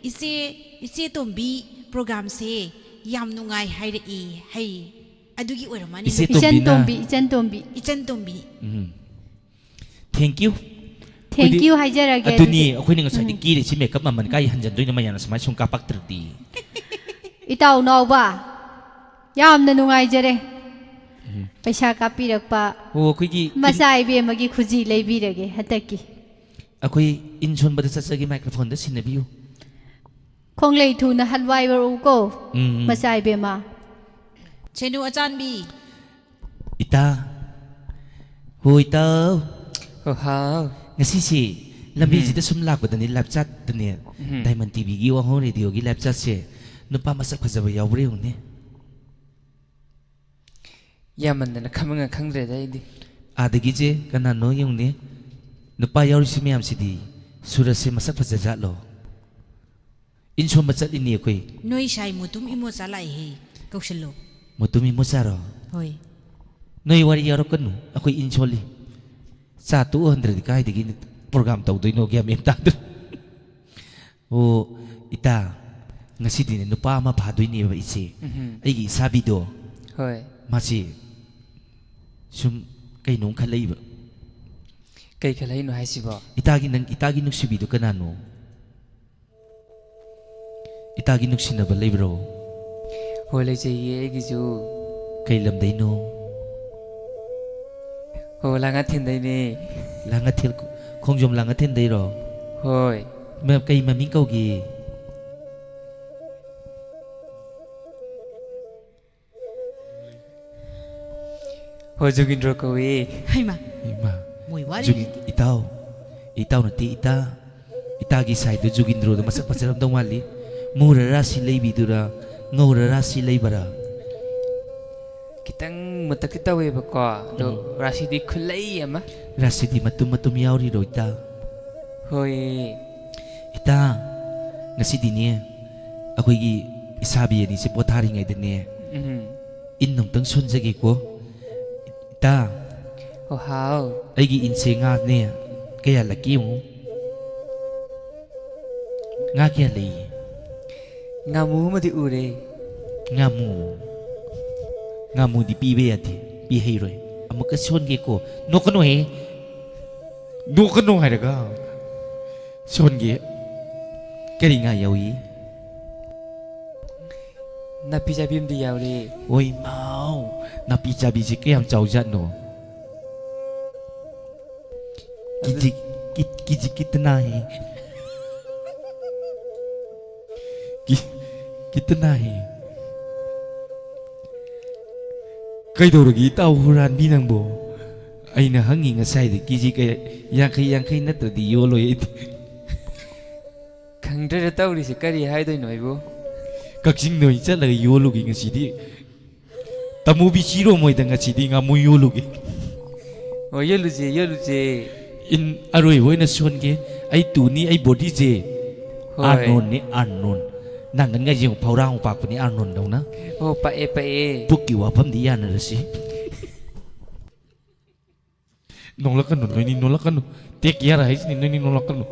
ꯏꯆꯦ, ꯏꯆꯦ ꯇꯣꯝꯕꯤ ꯄ꯭ꯔꯣꯒ꯭ꯔꯥꯝꯁꯦ ꯌꯥꯝ ꯅꯨꯡꯉꯥꯏ ꯍꯥꯏꯔꯛꯏ꯫ ꯍꯩ, ꯑꯗꯨꯒꯤ ꯑꯣꯏꯔꯝꯃꯅꯤ꯫ ꯏꯆꯦ ꯅꯨꯄꯤ꯫ ꯏꯆꯟ ꯇꯣꯝꯕꯤꯅ꯫ ꯇꯣꯝꯕꯤ, ꯏꯆꯟ ꯇꯣꯝꯕꯤ꯫ ꯏꯆꯟ ꯇꯣꯝꯕꯤ꯫ ꯎꯝ꯫ Thank you꯫ Thank ꯑꯩꯈꯣꯏꯗꯤ you ꯍꯥꯏꯖꯔꯒꯦ ꯑꯗꯨꯅꯤ, ꯑꯗꯨꯗꯤ꯫ ꯑꯩꯈꯣꯏꯅ ꯉꯁꯥꯏꯗꯤ ꯎꯝ꯫ ꯀꯦꯔꯤꯁꯤ ꯃꯦꯀꯞ ꯃꯃꯜ ꯀꯥꯏ ꯍꯟꯖꯟꯗꯣꯏꯅꯣ, ꯃꯌꯥꯝꯅ ꯁꯨꯃꯥꯏ ꯁꯨꯝ ꯀꯥꯞꯄꯛꯇ꯭ꯔꯗꯤ꯫ ꯏꯇꯥꯎ ꯅꯥꯎꯕ, ꯌꯥꯝꯅ ꯅꯨꯡꯉꯥꯏꯖꯔꯦ꯫ ꯎꯝ꯫ ꯄꯩꯁꯥ ꯀꯥꯞꯄꯤꯔꯛꯄ ꯑꯣ, ꯑꯩꯈꯣꯏꯒꯤ ꯏꯟ- ꯃꯆꯥ ꯏꯕꯦꯝꯃꯒꯤ ꯈꯨꯖꯤ ꯂꯩꯕꯤꯔꯒꯦ ꯍꯟꯗꯛꯀꯤ꯫ ꯑꯩꯈꯣꯏ ꯏꯟ ꯁꯣꯟꯕꯗ ꯆꯠꯆꯒꯦ, ꯃꯥꯏꯀ꯭ꯔꯣꯐꯣꯟꯗ ꯁꯤꯟꯅꯕꯤꯌꯨ꯫ ꯈꯣꯡꯂꯩ ꯊꯨꯅ ꯍꯜꯋꯥꯏ ꯋꯥꯔꯛꯎꯀꯣ, ꯎꯝ, ꯎꯝ꯫ ꯃꯆꯥ ꯏꯕꯦꯝꯃ꯫ ꯁꯦꯅꯨ ꯑꯆꯥꯟꯕꯤ꯫ ꯏꯇꯥ꯫ ꯍꯣ, ꯏꯇꯥꯎ꯫ ꯍꯣ, ꯍꯥꯎ꯫ ꯉꯁꯤꯁꯤ ꯂꯝꯕꯤꯁꯤꯗ ꯎꯝ꯫ ꯁꯨꯝ ꯂꯥꯛꯄꯗꯅꯦ, ꯂꯥꯏꯞ ꯆꯥꯠꯇꯅꯦ, ꯎꯝ꯫ ꯗꯥꯏꯃꯟ ꯇꯤꯚꯤꯒꯤ ꯋꯥꯍꯣꯡ ꯔꯦꯗꯤꯑꯣꯒꯤ ꯂꯥꯏꯞ ꯆꯥꯠꯁꯦ ꯅꯨꯄꯥ ꯃꯁꯛ ꯐꯖꯕ ꯌꯥꯎꯕ꯭ꯔꯥ ꯌꯦꯡꯉꯨꯅꯦ꯫ ꯌꯥꯝꯃꯟꯗꯅ ꯈꯪꯕꯒ ꯈꯪꯗ꯭ꯔꯦꯗ ꯑꯩꯗꯤ꯫ ꯑꯥꯗꯒꯤꯁꯦ ꯀꯅꯥꯅꯣ ꯌꯦꯡꯉꯨꯅꯦ? ꯅꯨꯄꯥ ꯌꯥꯎꯔꯤꯁꯤ ꯃꯌꯥꯝꯁꯤꯗꯤ ꯁꯨꯔꯖꯁꯦ ꯃꯁꯛ ꯐꯖꯖꯥꯠꯂꯣ? ꯏꯟ ꯁꯣꯟꯕ ꯆꯠꯂꯤꯅꯤ ꯑꯩꯈꯣꯏ꯫ ꯅꯣꯏ ꯁꯥꯏ ꯃꯨꯇꯨꯝ ꯏꯃꯣꯆꯥ ꯂꯥꯛꯏꯍꯦ, ꯀꯧꯁꯜꯂꯨ꯫ ꯃꯨꯇꯨꯝ ꯏꯃꯣꯆꯥꯔꯣ? ꯍꯣꯏ꯫ ꯅꯣꯏ ꯋꯥꯔꯤ ꯌꯥꯎꯔꯛꯀꯅꯨ, ꯑꯩꯈꯣꯏ ꯏꯟ ꯁꯣꯜꯂꯤ꯫ ꯆꯥ ꯇꯣꯛꯍꯟꯗ꯭ꯔꯗꯤ ꯀꯥꯏꯗꯒꯤ ꯄ꯭ꯔꯣꯒ꯭ꯔꯥꯝ ꯇꯧꯗꯣꯏꯅꯣ, ꯒ꯭ꯌꯥꯟ ꯃꯦꯟ ꯇꯥꯗ꯭ꯔꯦ꯫ ꯑꯣ, ꯏꯇꯥ, ꯉꯁꯤꯗꯤꯅꯦ ꯅꯨꯄꯥ ꯑꯃ ꯐꯥꯗꯣꯏꯅꯦꯕ ꯏꯆꯦ꯫ ꯎꯝꯍꯨꯝ꯫ ꯑꯩꯒꯤ ꯏꯁꯥꯕꯤꯗꯣ꯫ ꯍꯣꯏ꯫ ꯃꯥꯁꯤ ꯁꯨꯝ ꯀꯩꯅꯣꯝ ꯈꯜꯂꯛꯏꯕ꯫ ꯀꯩ ꯈꯜꯂꯛꯏꯅꯣ ꯍꯥꯏꯁꯤꯕꯣ? ꯏꯇꯥꯒꯤ, ꯅꯪ ꯏꯇꯥꯒꯤ ꯅꯨꯡꯁꯤꯕꯤꯗꯨ ꯀꯅꯥꯅꯣ? ꯏꯇꯥꯒꯤ ꯅꯨꯡꯁꯤꯅꯕ ꯂꯩꯕ꯭ꯔꯣ? ꯍꯣꯏ, ꯂꯩꯖꯩꯌꯦ ꯑꯩꯒꯤꯁꯨ꯫ ꯀꯩ ꯂꯝꯗꯩꯅꯣ? ꯍꯣ, ꯂꯥꯡꯉꯊꯦꯟꯗꯩꯅꯦ꯫ ꯂꯥꯡꯉꯊꯦꯜ, ꯈꯣꯡꯖꯣꯝ ꯂꯥꯡꯉꯊꯦꯟꯗꯩꯔꯣ? ꯍꯣꯏ꯫ ꯃ-, ꯀꯩ ꯃꯃꯤꯡ ꯀꯧꯒꯦ? ꯍꯣ, ꯖꯨꯒꯤꯟꯗ꯭ꯔꯣ ꯀꯧꯏ꯫ ꯍꯩꯃꯥ꯫ ꯏꯃꯥ꯫ ꯃꯣꯏ ꯋꯥꯔꯤ꯫ ꯖꯨꯒꯤꯟ-, ꯏꯇꯥꯎ꯫ ꯏꯇꯥꯎ ꯅꯠꯇꯦ, ꯏꯇꯥ꯫ ꯏꯇꯥꯒꯤ ꯁꯥꯏꯗꯣ ꯖꯨꯒꯤꯟꯗ꯭ꯔꯣꯗꯣ ꯃꯁꯛ ꯐꯖꯔꯝꯗꯧ ꯃꯥꯜꯂꯤ꯫ ꯃꯨꯔ ꯔꯥꯁꯤ ꯂꯩꯕꯤꯗꯨꯔꯥ, ꯉꯧꯔ ꯔꯥꯁꯤ ꯂꯩꯕꯔꯥ? ꯈꯤꯇꯪ ꯃꯨꯇꯛꯇꯤ ꯇꯧꯋꯦꯕꯀꯣ, ꯑꯗꯣ ꯎꯝ꯫ ꯔꯥꯁꯤꯗꯤ ꯈꯨꯂꯩ ꯑꯃ꯫ ꯔꯥꯁꯤꯗꯤ ꯃꯇꯨꯝ ꯃꯇꯨꯝ ꯌꯥꯎꯔꯤꯔꯣ, ꯏꯇꯥ? ꯍꯣꯏ꯫ ꯏꯇꯥ, ꯉꯁꯤꯗꯤꯅꯦ, ꯑꯩꯈꯣꯏꯒꯤ ꯏꯁꯥꯕꯤ ꯑꯅꯤꯁꯦ ꯄꯣꯊꯥꯔꯤꯉꯩꯗꯅꯦ, ꯎꯝ꯫ ꯏꯟ ꯑꯃꯨꯛꯇꯪ ꯁꯣꯟꯖꯒꯦꯀꯣ꯫ ꯏꯇꯥ꯫ ꯑꯣ, ꯍꯥꯎ꯫ ꯑꯩꯒꯤ ꯏꯟꯁꯦ ꯉꯥꯅꯦ, ꯀꯌꯥ ꯂꯛꯀꯦ ꯌꯦꯡꯉꯨ꯫ ꯉꯥ ꯀꯌꯥ ꯂꯩ? ꯉꯥꯃꯨ ꯑꯃꯗꯤ ꯎꯔꯦ꯫ ꯉꯥꯃꯨ꯫ ꯉꯥꯃꯨꯗꯤ ꯄꯤꯕ ꯌꯥꯗꯦ, ꯄꯤꯍꯩꯔꯣꯏ꯫ ꯑꯃꯨꯛꯀ ꯁꯣꯟꯒꯦꯀꯣ꯫ ꯅꯣꯛꯀꯅꯨꯍꯦ꯫ ꯅꯣꯛꯀꯅꯨ ꯍꯥꯏꯔꯒ꯫ ꯁꯣꯟꯒꯦ꯫ ꯀꯔꯤ ꯉꯥ ꯌꯥꯎꯏ? ꯅꯥꯄꯤ ꯆꯥꯕꯤ ꯑꯃꯗꯤ ꯌꯥꯎꯔꯦ꯫ ꯑꯣꯏ ꯃꯥꯎ, ꯅꯥꯄꯤ ꯆꯥꯕꯤꯁꯦ ꯀꯌꯥꯝ ꯆꯥꯎꯖꯥꯠꯅꯣ? ꯑꯗꯨ ꯀꯤꯖꯤ, ꯀꯤ-, ꯀꯤꯖꯤ ꯀꯤꯇꯅꯥ ꯍꯦ? ꯀꯤ-, ꯀꯤꯇꯅꯥ ꯍꯦ? ꯀꯩꯗꯧꯔꯒꯦ ꯏꯇꯥꯎ ꯍꯨꯔꯥꯟꯕꯤ ꯅꯪꯕꯣ? ꯑꯩꯅ ꯍꯪꯉꯤ ꯉꯁꯥꯏꯗꯤ ꯀꯦꯖꯤ ꯀꯌꯥ, ꯌꯥꯡꯈꯩ, ꯌꯥꯡꯈꯩ ꯅꯠꯇ꯭ꯔꯗꯤ ꯌꯣꯜꯂꯣꯏ ꯑꯩꯗꯤ꯫ ꯈꯪꯗ꯭ꯔꯦꯗ ꯇꯧꯔꯤꯁꯦ, ꯀꯔꯤ ꯍꯥꯏꯗꯣꯏꯅꯣ ꯑꯩꯕꯨ? ꯀꯛꯆꯤꯡꯗ ꯑꯣꯏꯅ ꯆꯠꯂꯒ ꯌꯣꯜꯂꯨꯒꯦ ꯉꯁꯤꯗꯤ꯫ ꯇꯥꯃꯣ ꯕꯤꯆꯤꯔꯣꯝ ꯍꯣꯏꯗ ꯉꯁꯤꯗꯤ ꯉꯥꯃꯨ ꯌꯣꯜꯂꯨꯒꯦ꯫ ꯑꯣ, ꯌꯣꯜꯂꯨꯁꯦ, ꯌꯣꯜꯂꯨꯁꯦ꯫ ꯏꯟ ꯑꯔꯣꯏꯕ ꯑꯣꯏꯅ ꯁꯣꯟꯒꯦ꯫ ꯑꯩ ꯇꯨꯅꯤ, ꯑꯩ ꯕꯣꯗꯤꯁꯦ꯫ ꯍꯣꯏ꯫ ꯑꯥꯔꯅꯣꯟꯅꯤ, ꯑꯥꯔꯅꯣꯟ꯫ ꯅꯪꯒꯟꯒ ꯌꯦꯡꯉꯨ, ꯐꯧꯔꯥ ꯑꯃꯨꯛ ꯄꯥꯛꯄꯅꯤ ꯑꯥꯔꯅꯣꯟꯗꯧꯅ꯫ ꯑꯣ, ꯄꯥꯛꯑꯦ, ꯄꯥꯛꯑꯦ꯫ ꯄꯨꯛꯀꯤ ꯋꯥꯐꯝꯗꯤ ꯌꯥꯅꯔꯁꯤ꯫ ꯅꯣꯛꯂꯛꯀꯅꯨ, ꯅꯣꯏꯅꯤ ꯅꯣꯛꯂꯛꯀꯅꯨ꯫ Take care ꯍꯥꯏꯁꯤꯅꯤ, ꯅꯣꯏꯅꯤ ꯅꯣꯛꯂꯛꯀꯅꯨ꯫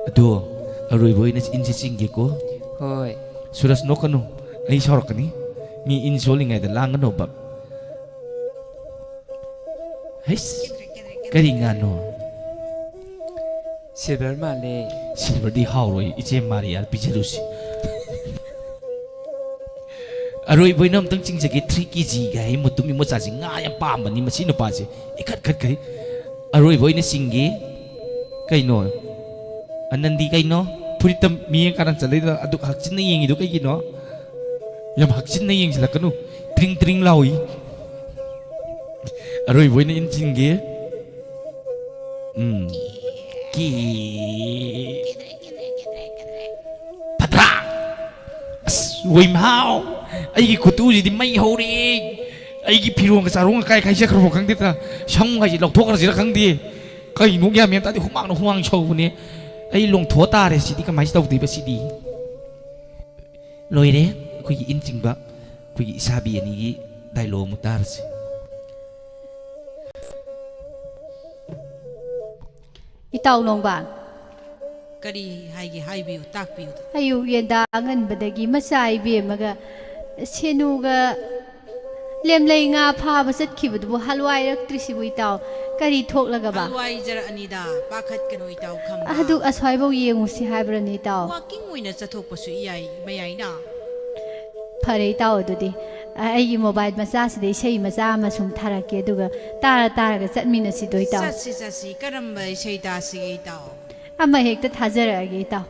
ꯑꯗꯣ, ꯑꯔꯣꯏꯕ ꯑꯣꯏꯅ ꯏꯟꯁꯤ ꯆꯤꯡꯒꯦꯀꯣ꯫ ꯍꯣꯏ꯫ ꯁꯨꯔꯖ, ꯅꯣꯛꯀꯅꯨ, ꯑꯩ ꯁꯥꯎꯔꯛꯀꯅꯤ꯫ ꯃꯤ ꯏꯟ ꯁꯣꯜꯂꯤꯉꯩꯗ ꯂꯥꯡꯒꯅꯣꯕ꯫ ꯍꯩꯁ, ꯀꯔꯤ ꯉꯥꯅꯣ? ꯁꯤꯜꯚꯔ ꯃꯥꯜꯂꯦ꯫ ꯁꯤꯜꯚꯔꯗꯤ ꯍꯥꯎꯔꯣꯏ, ꯏꯆꯦ ꯃꯥꯔꯤꯌꯥ ꯄꯤꯖꯔꯨꯁꯤ꯫ ꯑꯔꯣꯏꯕ ꯑꯣꯏꯅ ꯑꯝꯇꯪ ꯆꯤꯡꯖꯒꯦ꯫ ꯊ꯭ꯔꯤ ꯀꯦ ꯖꯤ ꯒꯥꯏ ꯃꯇꯨꯝ ꯃꯆꯥꯁꯤ ꯉꯥ ꯌꯥꯝ ꯄꯥꯝꯕꯅꯤ ꯃꯁꯤ ꯅꯨꯄꯥꯁꯦ꯫ ꯏꯈꯠ ꯈꯠꯈ꯭ꯔꯦ꯫ ꯑꯔꯣꯏꯕ ꯑꯣꯏꯅ ꯆꯤꯡꯒꯦ꯫ ꯀꯩꯅꯣ? ꯑꯅꯟꯗꯤ ꯀꯩꯅꯣ? ꯐꯨꯔꯤꯠꯇ ꯃꯤꯌꯦꯡ ꯀꯥꯔꯟ ꯆꯠꯂꯛꯏꯗꯣ, ꯑꯗꯨ ꯍꯛꯆꯤꯟꯅ ꯌꯦꯡꯉꯤꯗꯣ ꯀꯩꯒꯤꯅꯣ? ꯌꯥꯝ ꯍꯛꯆꯤꯟꯅ ꯌꯦꯡꯁꯤꯜꯂꯛꯀꯅꯨ꯫ ꯇ꯭ꯔꯤꯡ ꯇ꯭ꯔꯤꯡ ꯂꯥꯎꯏ꯫ ꯑꯔꯣꯏꯕ ꯑꯣꯏꯅ ꯏꯟꯁꯤꯟꯒꯦ꯫ ꯎꯝ꯫ ꯀꯤ꯫ ꯐꯠꯇ꯭ꯔꯥ? ꯑꯁ, ꯋꯩꯃꯥꯎ! ꯑꯩꯒꯤ ꯈꯨꯠꯇꯨꯁꯤꯗꯤ ꯃꯩ ꯍꯧꯔꯦ꯫ ꯑꯩꯒꯤ ꯐꯤꯔꯣꯟꯒ ꯆꯥꯔꯣꯡꯒ ꯀꯥꯏ ꯀꯥꯏ ꯆꯠꯈ꯭ꯔꯕꯣ ꯈꯪꯗꯦꯗ꯫ ꯁꯝꯒꯁꯦ ꯂꯧꯊꯣꯛꯈ꯭ꯔꯁꯤꯔ ꯈꯪꯗꯦ꯫ ꯀꯩꯅꯣ ꯒ꯭ꯌꯥꯟ ꯃꯦꯟ ꯇꯥꯗꯦ꯫ ꯍꯨꯃꯥꯡꯅ ꯍꯨꯃꯥꯡ ꯁꯧꯕꯅꯦ꯫ ꯑꯩ ꯂꯣꯡꯊꯣꯛꯑ ꯇꯥꯔꯦ꯫ ꯁꯤꯗꯤ ꯀꯃꯥꯏꯅ ꯇꯧꯗꯣꯏꯕ ꯁꯤꯗꯤ? ꯂꯣꯏꯔꯦ ꯑꯩꯈꯣꯏꯒꯤ ꯏꯟ ꯆꯤꯡꯕ꯫ ꯑꯩꯈꯣꯏꯒꯤ ꯏꯁꯥꯕꯤ ꯑꯅꯤꯒꯤ ꯗꯥꯏꯂꯣꯛ ꯑꯃꯨꯛ ꯇꯥꯔꯁꯤ꯫ ꯏꯇꯥꯎ ꯅꯣꯡꯕꯥꯟ꯫ ꯀꯔꯤ ꯍꯥꯏꯒꯦ? ꯍꯥꯏꯕꯤꯌꯨ, ꯇꯥꯛꯄꯤꯌꯨ꯫ ꯑꯌꯨꯛ ꯌꯦꯟꯗꯥ ꯑꯉꯟꯕꯗꯒꯤ ꯃꯆꯥ ꯏꯕꯦꯝꯃꯒ ꯁꯦꯅꯨꯒ ꯂꯦꯝꯂꯩ ꯉꯥ ꯐꯥꯕ ꯆꯠꯈꯤꯕꯗꯨꯕꯨ ꯍꯜꯋꯥꯏꯔꯛꯇ꯭ꯔꯤꯁꯤꯕꯨ ꯏꯇꯥꯎ? ꯀꯔꯤ ꯊꯣꯛꯂꯒꯕ? ꯍꯜꯋꯥꯏꯖꯔꯛꯑꯅꯤꯗ, ꯄꯥꯈꯠꯀꯅꯨ ꯏꯇꯥꯎ ꯈꯝꯕ꯫ ꯑꯗꯨ ꯑꯁ꯭ꯋꯥꯏꯐꯥꯎ ꯌꯦꯡꯉꯨꯁꯤ ꯍꯥꯏꯕ꯭ꯔꯅꯦ ꯏꯇꯥꯎ? ꯋꯥꯀꯤꯡ ꯑꯣꯏꯅ ꯆꯠꯊꯣꯛꯄꯁꯨ ꯌꯥꯏ, ꯃꯌꯥꯏꯅ꯫ ꯐꯔꯦ ꯏꯇꯥꯎ, ꯑꯗꯨꯗꯤ ꯑ, ꯑꯩꯒꯤ ꯃꯣꯕꯥꯏꯜ ꯃꯆꯥꯁꯤꯗ ꯏꯁꯩ ꯃꯆꯥ ꯑꯃ ꯁꯨꯝ ꯊꯥꯔꯛꯀꯦ, ꯑꯗꯨꯒ ꯇꯥꯔ ꯇꯥꯔꯒ ꯆꯠꯃꯤꯟꯅꯁꯤꯗꯣ ꯏꯇꯥꯎ꯫ ꯆꯠꯁꯤ, ꯆꯠꯁꯤ꯫ ꯀꯔꯝꯕ ꯏꯁꯩ ꯇꯥꯁꯤꯒꯦ ꯏꯇꯥꯎ? ꯑꯃ ꯍꯦꯛꯇ ꯊꯥꯖꯔꯛꯑꯒꯦ ꯏꯇꯥꯎ꯫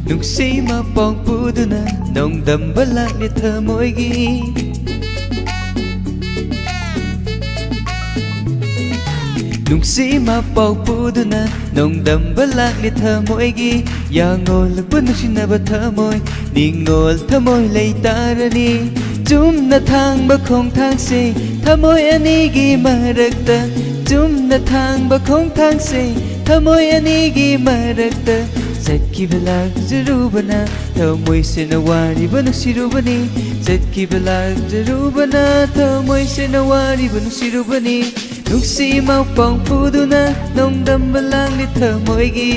ꯅꯨꯡꯁꯤ ꯃꯄꯥꯎ ꯄꯨꯗꯨꯅ ꯅꯣꯡꯗꯝꯕ ꯂꯥꯛꯂꯤ ꯊꯃꯣꯏꯒꯤ꯫ ꯅꯨꯡꯁꯤ ꯏꯃꯥ ꯄꯥꯎ ꯄꯨꯗꯨꯅ ꯅꯣꯡꯗꯝꯕ ꯂꯥꯛꯂꯤ ꯊꯃꯣꯏꯒꯤ꯫ ꯌꯥꯡꯂꯣꯜꯂꯛꯄ ꯅꯨꯡꯁꯤꯅꯕ ꯊꯃꯣꯏ, ꯅꯤꯡꯉꯣꯜ ꯊꯃꯣꯏ ꯂꯩꯇꯥꯔꯅꯤ꯫ ꯆꯨꯝꯅ ꯊꯥꯡꯕ ꯈꯣꯡꯊꯥꯡꯁꯦ ꯊꯃꯣꯏ ꯑꯅꯤꯒꯤ ꯃꯔꯛꯇ, ꯆꯨꯝꯅ ꯊꯥꯡꯕ ꯈꯣꯡꯊꯥꯡꯁꯦ ꯊꯃꯣꯏ ꯑꯅꯤꯒꯤ ꯃꯔꯛꯇ꯫ ꯆꯠꯈꯤꯕ ꯂꯥꯛꯆꯔꯨꯕꯅ ꯊꯃꯣꯏꯁꯤꯅ ꯋꯥꯔꯤꯕ ꯅꯨꯡꯁꯤꯔꯨꯕꯅꯤ꯫ ꯆꯠꯈꯤꯕ ꯂꯥꯛꯆꯔꯨꯕꯅ ꯊꯃꯣꯏꯁꯤꯅ ꯋꯥꯔꯤꯕ ꯅꯨꯡꯁꯤꯔꯨꯕꯅꯤ꯫ ꯅꯨꯡꯁꯤ ꯃꯄꯥꯎ ꯄꯨꯗꯨꯅ ꯅꯣꯡꯗꯝꯕ ꯂꯥꯡꯂꯤ ꯊꯃꯣꯏꯒꯤ꯫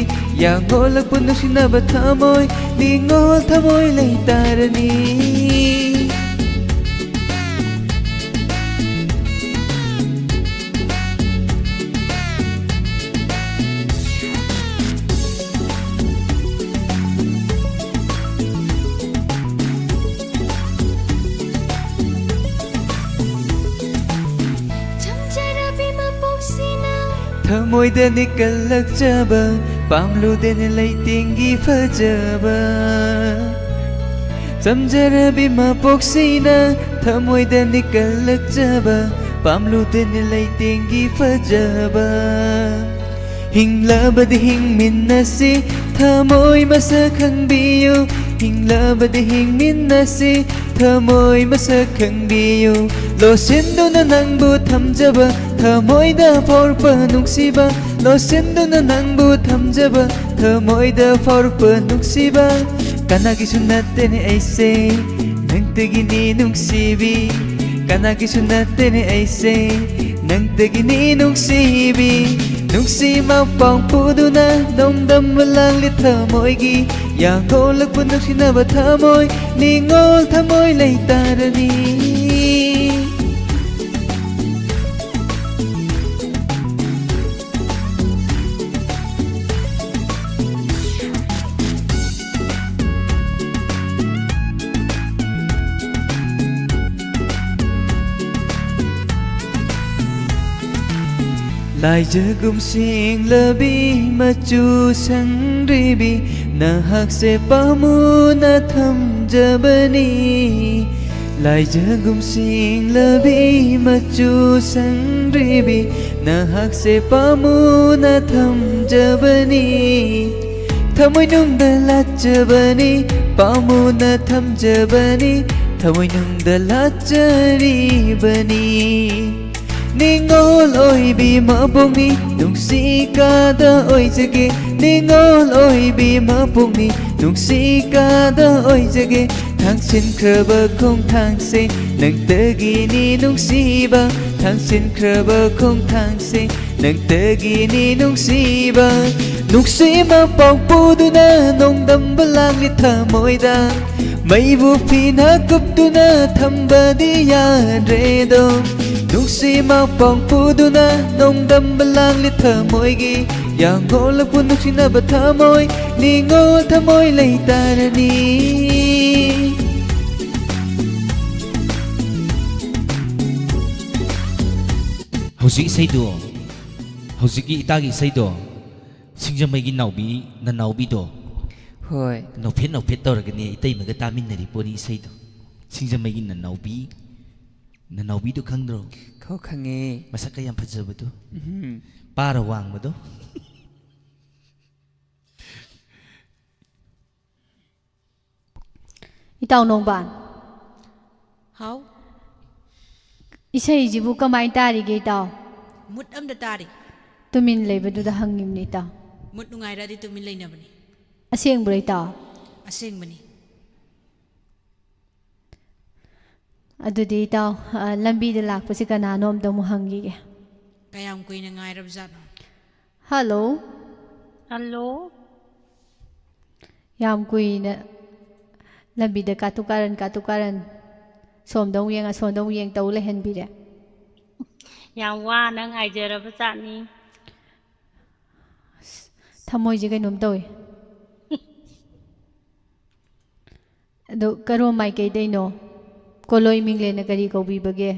ꯌꯥꯡꯂꯣꯜꯂꯛꯄ ꯅꯨꯡꯁꯤꯅꯕ ꯊꯃꯣꯏ, ꯅꯤꯡꯉꯣꯜ ꯊꯃꯣꯏ ꯂꯩꯇꯥꯔꯅꯤ꯫ ꯆꯝꯖꯔꯕꯤ ꯃꯄꯣꯛꯁꯤꯅ ꯊꯃꯣꯏꯗꯅꯤ ꯀꯜꯂꯛꯆꯕ, ꯄꯥꯝꯂꯨꯗꯦꯅꯦ ꯂꯩꯇꯦꯡꯒꯤ ꯐꯖꯕ꯫ ꯆꯝꯖꯔꯕꯤ ꯃꯄꯣꯛꯁꯤꯅ ꯊꯃꯣꯏꯗꯅꯤ ꯀꯜꯂꯛꯆꯕ, ꯄꯥꯝꯂꯨꯗꯦꯅꯦ ꯂꯩꯇꯦꯡꯒꯤ ꯐꯖꯕ꯫ ꯍꯤꯡꯂꯕꯗꯤ ꯍꯤꯡꯃꯤꯟꯅꯁꯤ, ꯊꯃꯣꯏ ꯃꯁꯛ ꯈꯪꯕꯤꯌꯨ꯫ ꯍꯤꯡꯂꯕꯗꯤ ꯍꯤꯡꯃꯤꯟꯅꯁꯤ, ꯊꯃꯣꯏ ꯃꯁꯛ ꯈꯪꯕꯤꯌꯨ꯫ ꯂꯣꯠꯁꯤꯟꯗꯨꯅ ꯅꯪꯕꯨ ꯊꯝꯖꯕ, ꯊꯃꯣꯏꯗ ꯐꯥꯎꯔꯛꯄ ꯅꯨꯡꯁꯤꯕ꯫ ꯂꯣꯠꯁꯤꯟꯗꯨꯅ ꯅꯪꯕꯨ ꯊꯝꯖꯕ, ꯊꯃꯣꯏꯗ ꯐꯥꯎꯔꯛꯄ ꯅꯨꯡꯁꯤꯕ꯫ ꯀꯅꯥꯒꯤꯁꯨ ꯅꯠꯇꯦꯅꯦ ꯑꯩꯁꯦ, ꯅꯪꯇꯒꯤꯅꯤ ꯅꯨꯡꯁꯤꯕꯤ꯫ ꯀꯅꯥꯒꯤꯁꯨ ꯅꯠꯇꯦꯅꯦ ꯑꯩꯁꯦ, ꯅꯪꯇꯒꯤꯅꯤ ꯅꯨꯡꯁꯤꯕꯤ꯫ ꯅꯨꯡꯁꯤ ꯃꯄꯥꯎ ꯄꯨꯗꯨꯅ ꯅꯣꯡꯗꯝꯕ ꯂꯥꯡꯂꯤ ꯊꯃꯣꯏꯒꯤ꯫ ꯌꯥꯡꯂꯣꯜꯂꯛꯄ ꯅꯨꯡꯁꯤꯅꯕ ꯊꯃꯣꯏ, ꯅꯤꯡꯉꯣꯜ ꯊꯃꯣꯏ ꯂꯩꯇꯥꯔꯅꯤ꯫ ꯂꯥꯏꯖꯒꯨꯝ ꯁꯦꯡꯂꯕꯤ ꯃꯆꯨ ꯁꯪꯗ꯭ꯔꯤꯕꯤ, ꯅꯍꯥꯛꯁꯦ ꯄꯥꯝꯃꯨꯅ ꯊꯝꯖꯕꯅꯤ꯫ ꯂꯥꯏꯖꯒꯨꯝ ꯁꯤꯡꯂꯕꯤ ꯃꯆꯨ ꯁꯪꯗ꯭ꯔꯤꯕꯤ, ꯅꯍꯥꯛꯁꯦ ꯄꯥꯝꯃꯨꯅ ꯊꯝꯖꯕꯅꯤ꯫ ꯊꯃꯣꯏꯅꯨꯡꯗ ꯂꯥꯠꯆꯕꯅꯤ, ꯄꯥꯝꯃꯨꯅ ꯊꯝꯖꯕꯅꯤ, ꯊꯃꯣꯏꯅꯨꯡꯗ ꯂꯥꯠꯆꯔꯤꯕꯅꯤ꯫ ꯅꯤꯡꯉꯣꯜ ꯑꯣꯏꯕꯤ ꯃꯄꯣꯛꯅꯤ, ꯅꯨꯡꯁꯤ ꯀꯥꯗ ꯑꯣꯏꯖꯒꯦ꯫ ꯅꯤꯡꯉꯣꯜ ꯑꯣꯏꯕꯤ ꯃꯄꯣꯛꯅꯤ, ꯅꯨꯡꯁꯤ ꯀꯥꯗ ꯑꯣꯏꯖꯒꯦ꯫ ꯊꯥꯡꯁꯤꯟꯈ꯭ꯔꯕ ꯈꯣꯡꯊꯥꯡꯁꯦ ꯅꯪꯇꯒꯤꯅꯤ ꯅꯨꯡꯁꯤꯕ, ꯊꯥꯡꯁꯤꯟꯈ꯭ꯔꯕ ꯈꯣꯡꯊꯥꯡꯁꯦ ꯅꯪꯇꯒꯤꯅꯤ ꯅꯨꯡꯁꯤꯕ꯫ ꯅꯨꯡꯁꯤ ꯃꯄꯥꯎ ꯄꯨꯗꯨꯅ ꯅꯣꯡꯗꯝꯕ ꯂꯥꯡꯂꯤ ꯊꯃꯣꯏꯗ, ꯃꯩꯕꯨ ꯐꯤꯅ ꯀꯨꯞꯇꯨꯅ ꯊꯝꯕꯗꯤ ꯌꯥꯗ꯭ꯔꯦꯗꯣ꯫ ꯅꯨꯡꯁꯤ ꯃꯄꯥꯎ ꯄꯨꯗꯨꯅ ꯅꯣꯡꯗꯝꯕ ꯂꯥꯡꯂꯤ ꯊꯃꯣꯏꯒꯤ, ꯌꯥꯡꯒꯣꯜꯂꯛꯄ ꯅꯨꯡꯁꯤꯅꯕ ꯊꯃꯣꯏ, ꯅꯤꯡꯉꯣꯜ ꯊꯃꯣꯏ ꯂꯩꯇꯥꯔꯅꯤ꯫ ꯍꯧꯖꯤꯛ ꯏꯁꯩꯗꯣ, ꯍꯧꯖꯤꯛꯀꯤ ꯏꯇꯥꯒꯤ ꯏꯁꯩꯗꯣ, ꯁꯤꯡꯖꯃꯩꯒꯤ ꯅꯥꯎꯕꯤ, ꯅꯅꯥꯎꯕꯤꯗꯣ꯫ ꯍꯣꯏ꯫ ꯅꯣꯛꯐꯦꯠ ꯅꯣꯛꯐꯦꯠ ꯇꯧꯔꯒꯅꯦ ꯏꯇꯩꯃꯒ ꯇꯥꯃꯤꯟꯅꯔꯤ ꯄꯣꯠꯅꯤ ꯏꯁꯩꯗꯣ꯫ ꯁꯤꯡꯖꯃꯩꯒꯤ ꯅꯅꯥꯎꯕꯤ, ꯅꯅꯥꯎꯕꯤꯗꯣ ꯈꯪꯗ꯭ꯔꯣ? ꯈꯣ, ꯈꯪꯉꯦ꯫ ꯃꯁꯛꯀ ꯌꯥꯝ ꯐꯖꯕꯗꯣ꯫ ꯎꯝ꯫ ꯄꯥꯔ ꯋꯥꯡꯕꯗꯣ꯫ ꯏꯇꯥꯎ ꯅꯣꯡꯕꯥꯟ꯫ ꯍꯥꯎ꯫ ꯏꯁꯩꯁꯤꯕꯨ ꯀꯃꯥꯏ ꯇꯥꯔꯤꯒꯦ ꯏꯇꯥꯎ? ꯃꯨꯠ ꯑꯝꯗ ꯇꯥꯔꯤ꯫ ꯇꯨꯃꯤꯟ ꯂꯩꯕꯗꯨꯗ ꯍꯪꯉꯤꯕꯅꯤ ꯏꯇꯥꯎ꯫ ꯃꯨꯠ ꯅꯨꯡꯉꯥꯏꯔꯗꯤ ꯇꯨꯃꯤꯟ ꯂꯩꯅꯕꯅꯤ꯫ ꯑꯁꯦꯡꯕ꯭ꯔꯣ ꯏꯇꯥꯎ? ꯑꯁꯦꯡꯕꯅꯤ꯫ ꯑꯗꯨꯗꯤ ꯏꯇꯥꯎ, ꯑ, ꯂꯝꯕꯤꯗ ꯂꯥꯛꯄꯁꯤ ꯀꯅꯥꯅꯣ ꯑꯝꯇ ꯑꯃꯨꯛ ꯍꯪꯈꯤꯒꯦ꯫ ꯀꯌꯥꯝ ꯀꯨꯏꯅ ꯉꯥꯏꯔꯕ ꯖꯥꯠꯅꯣ? ꯍꯜꯂꯣ꯫ ꯍꯜꯂꯣ꯫ ꯌꯥꯝ ꯀꯨꯏꯅ ꯂꯝꯕꯤꯗ ꯀꯥꯇꯨ ꯀꯥꯔꯟ, ꯀꯥꯇꯨ ꯀꯥꯔꯟ, ꯁꯣꯝꯗ ꯑꯃꯨꯛ ꯌꯦꯡ, ꯑꯁꯣꯝꯗ ꯑꯃꯨꯛ ꯌꯦꯡ ꯇꯧ ꯂꯩꯍꯟꯕꯤꯔꯦ꯫ ꯌꯥꯝ ꯋꯥꯅ ꯉꯥꯏꯖꯔꯕ ꯖꯥꯠꯅꯤ꯫ ꯑꯁ, ꯊꯃꯣꯏꯁꯦ ꯀꯩꯅꯣꯝ ꯇꯧꯏ꯫ ꯑꯗꯣ ꯀꯔꯣꯝ ꯃꯥꯏꯀꯩꯗꯩꯅꯣ? ꯀꯣꯂꯣꯏ ꯃꯤꯡꯂꯦꯟꯅ ꯀꯔꯤ ꯀꯧꯕꯤꯕꯒꯦ?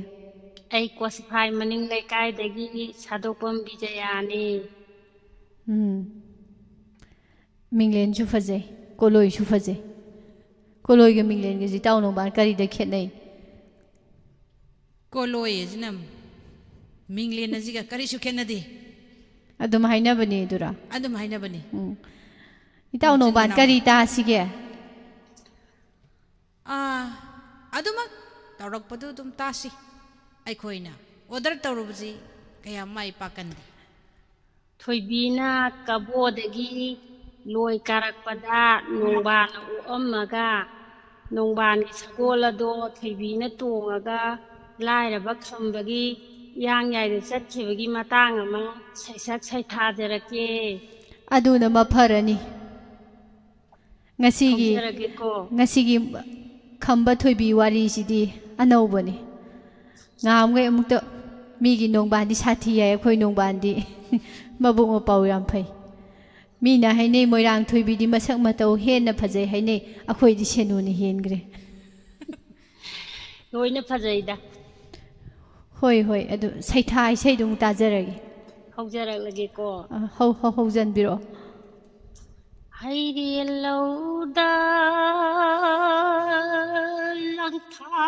ꯑꯩ ꯀꯣꯁꯤꯐꯥꯏ ꯃꯅꯤꯡ ꯂꯩꯀꯥꯏꯗꯒꯤ ꯁꯥꯗꯣꯛꯄꯝ ꯕꯤꯖꯌꯥꯅꯤ꯫ ꯎꯝ꯫ ꯃꯤꯡꯂꯦꯟꯁꯨ ꯐꯖꯩ, ꯀꯣꯂꯣꯏꯁꯨ ꯐꯖꯩ꯫ ꯀꯣꯂꯣꯏꯒ ꯃꯤꯡꯂꯦꯟꯒꯁꯦ ꯏꯇꯥꯎ ꯅꯣꯡꯕꯥꯟ ꯀꯔꯤꯗ ꯈꯦꯠꯅꯩ? ꯀꯣꯂꯣꯏ ꯑꯁꯤꯅ ꯃꯤꯡꯂꯦꯟ ꯑꯁꯤꯒ ꯀꯔꯤꯁꯨ ꯈꯦꯠꯅꯗꯦ꯫ ꯑꯗꯨꯝ ꯍꯥꯏꯅꯕꯅꯦ ꯑꯗꯨꯔꯥ? ꯑꯗꯨꯝ ꯍꯥꯏꯅꯕꯅꯤ꯫ ꯎꯝ꯫ ꯏꯇꯥꯎ ꯅꯣꯡꯕꯥꯟ ꯀꯔꯤ ꯇꯥꯁꯤꯒꯦ? ꯑꯥ, ꯑꯗꯨꯃꯛ ꯇꯧꯔꯛꯄꯗꯨ ꯑꯗꯨꯝ ꯇꯥꯁꯤ꯫ ꯑꯩꯈꯣꯏꯅ ꯑꯣꯗꯔ ꯇꯧꯔꯨꯕꯁꯤ ꯀꯌꯥ ꯃꯥꯏ ꯄꯥꯛꯀꯟꯗꯦ꯫ ꯊꯣꯏꯕꯤꯅ ꯀꯕꯣꯗꯒꯤ ꯂꯣꯏ ꯀꯥꯔꯛꯄꯗ ꯅꯣꯡꯕꯥꯟꯅ ꯑꯣꯛꯑꯝꯃꯒ, ꯅꯣꯡꯕꯥꯟꯒꯤ ꯁꯒꯣꯜ ꯑꯗꯣ ꯊꯣꯏꯕꯤꯅ ꯇꯣꯡꯉꯒ ꯂꯥꯏꯔꯕ ꯈꯝꯕꯒꯤ ꯏꯌꯥꯡ ꯌꯥꯏꯗ ꯆꯠꯈꯤꯕꯒꯤ ꯃꯇꯥꯡ ꯑꯃ ꯁꯩꯁꯛ ꯁꯩꯊꯥꯖꯔꯛꯀꯦ꯫ ꯑꯗꯨꯅ ꯃꯐꯔꯅꯤ꯫ ꯉꯁꯤꯒꯤ ꯍꯧꯖꯔꯒꯦꯀꯣ꯫ ꯉꯁꯤꯒꯤ ꯈꯝꯕ ꯊꯣꯏꯕꯤ ꯋꯥꯔꯤꯁꯤꯗꯤ ꯑꯅꯧꯕꯅꯤ꯫ ꯉꯍꯥꯟꯈꯩ ꯑꯃꯨꯛꯇ ꯃꯤꯒꯤ ꯅꯣꯡꯕꯥꯟꯗꯤ ꯁꯥꯊꯤ ꯍꯥꯏ, ꯑꯩꯈꯣꯏ ꯅꯣꯡꯕꯥꯟꯗꯤ ꯃꯕꯨꯛ ꯃꯄꯥꯎ ꯌꯥꯝ ꯐꯩ꯫ ꯃꯤꯅ ꯍꯥꯏꯅꯩ ꯃꯣꯏꯔꯥꯡ ꯊꯣꯏꯕꯤꯗꯤ ꯃꯁꯛ ꯃꯇꯧ ꯍꯦꯟꯅ ꯐꯖꯩ ꯍꯥꯏꯅꯩ, ꯑꯩꯈꯣꯏꯗꯤ ꯁꯦꯅꯨꯅ ꯍꯦꯟꯈ꯭ꯔꯦ꯫ ꯂꯣꯏꯅ ꯐꯖꯩꯗ꯫ ꯍꯣꯏ ꯍꯣꯏ, ꯑꯗꯨ ꯁꯩꯊꯥ ꯏꯁꯩꯗꯨ ꯑꯃꯨꯛ ꯇꯥꯖꯔꯒꯦ꯫ ꯍꯧꯖꯔꯛꯂꯒꯦꯀꯣ꯫ ꯑ, ꯍꯧ ꯍꯧ ꯍꯧꯖꯟꯕꯤꯔꯛꯑꯣ꯫ ꯍꯩꯔꯦꯜ ꯂꯧꯗ ꯂꯪꯊꯥ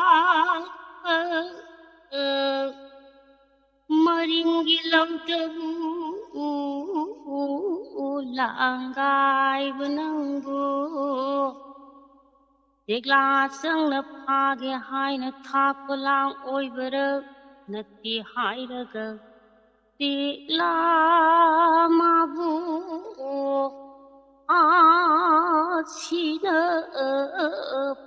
ꯃꯔꯤꯡꯒꯤ ꯂꯧꯗꯕꯨ ꯂꯥꯡꯒꯥꯏꯕ ꯅꯪꯕꯨ ꯇꯦꯛꯂꯥ ꯆꯪꯅ ꯐꯥꯒꯦ ꯍꯥꯏꯅ ꯊꯥꯛꯄ ꯂꯥꯡ ꯑꯣꯏꯕꯔ ꯅꯠꯇꯦ ꯍꯥꯏꯔꯒ ꯇꯦꯛꯂꯥ ꯃꯥꯕꯨ ꯑꯁꯤꯅ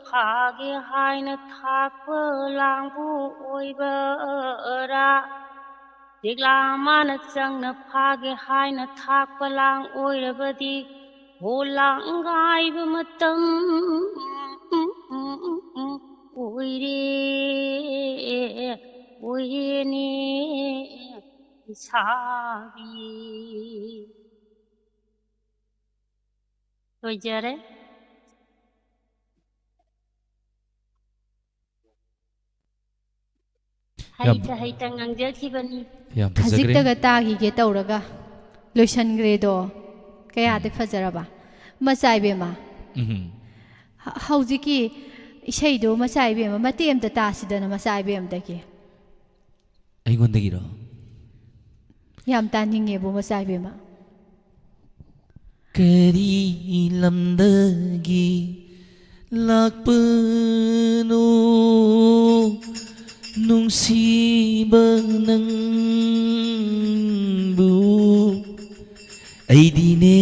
ꯐꯥꯒꯦ ꯍꯥꯏꯅ ꯊꯥꯛꯄ ꯂꯥꯡꯕꯨ ꯑꯣꯏꯕꯔꯥ? ꯇꯦꯛꯂꯥ ꯃꯥꯅ ꯆꯪꯅ ꯐꯥꯒꯦ ꯍꯥꯏꯅ ꯊꯥꯛꯄ ꯂꯥꯡ ꯑꯣꯏꯔꯕꯗꯤ ꯍꯣ ꯂꯥꯡꯒꯥꯏꯕ ꯃꯇꯝ ꯑꯣꯏꯔꯦ, ꯑꯣꯏꯔꯦꯅꯦ ꯏꯁꯥꯒꯤ꯫ ꯂꯣꯏꯖꯔꯦ꯫ ꯍꯩꯇ ꯍꯩꯇ ꯉꯥꯡꯖꯈꯤꯕꯅꯤ꯫ ꯌꯥꯝ ꯐꯖꯈ꯭ꯔꯦ꯫ ꯈꯖꯤꯛꯇꯒ ꯇꯥꯈꯤꯒꯦ ꯇꯧꯔꯒ ꯂꯣꯏꯁꯟꯈ꯭ꯔꯦꯗꯣ꯫ ꯀꯌꯥꯗꯤ ꯐꯖꯔꯕ꯫ ꯃꯆꯥ ꯏꯕꯦꯝꯃ꯫ ꯎꯝ꯫ ꯍ- ꯍꯧꯖꯤꯛꯀꯤ ꯏꯁꯩꯗꯣ ꯃꯆꯥ ꯏꯕꯦꯝꯃ ꯃꯇꯦꯛ ꯑꯃꯇ ꯇꯥꯁꯤꯗꯅ ꯃꯆꯥ ꯏꯕꯦꯝꯃꯗꯒꯤ꯫ ꯑꯩꯉꯣꯟꯗꯒꯤꯔꯣ? ꯌꯥꯝ ꯇꯥꯅꯤꯡꯉꯦꯕꯨ, ꯃꯆꯥ ꯏꯕꯦꯝꯃ꯫ ꯀꯔꯤ ꯂꯝꯗꯒꯤ ꯂꯥꯛꯄꯅꯣ ꯅꯨꯡꯁꯤꯕ ꯅꯪꯕꯨ? ꯑꯩꯗꯤꯅꯦ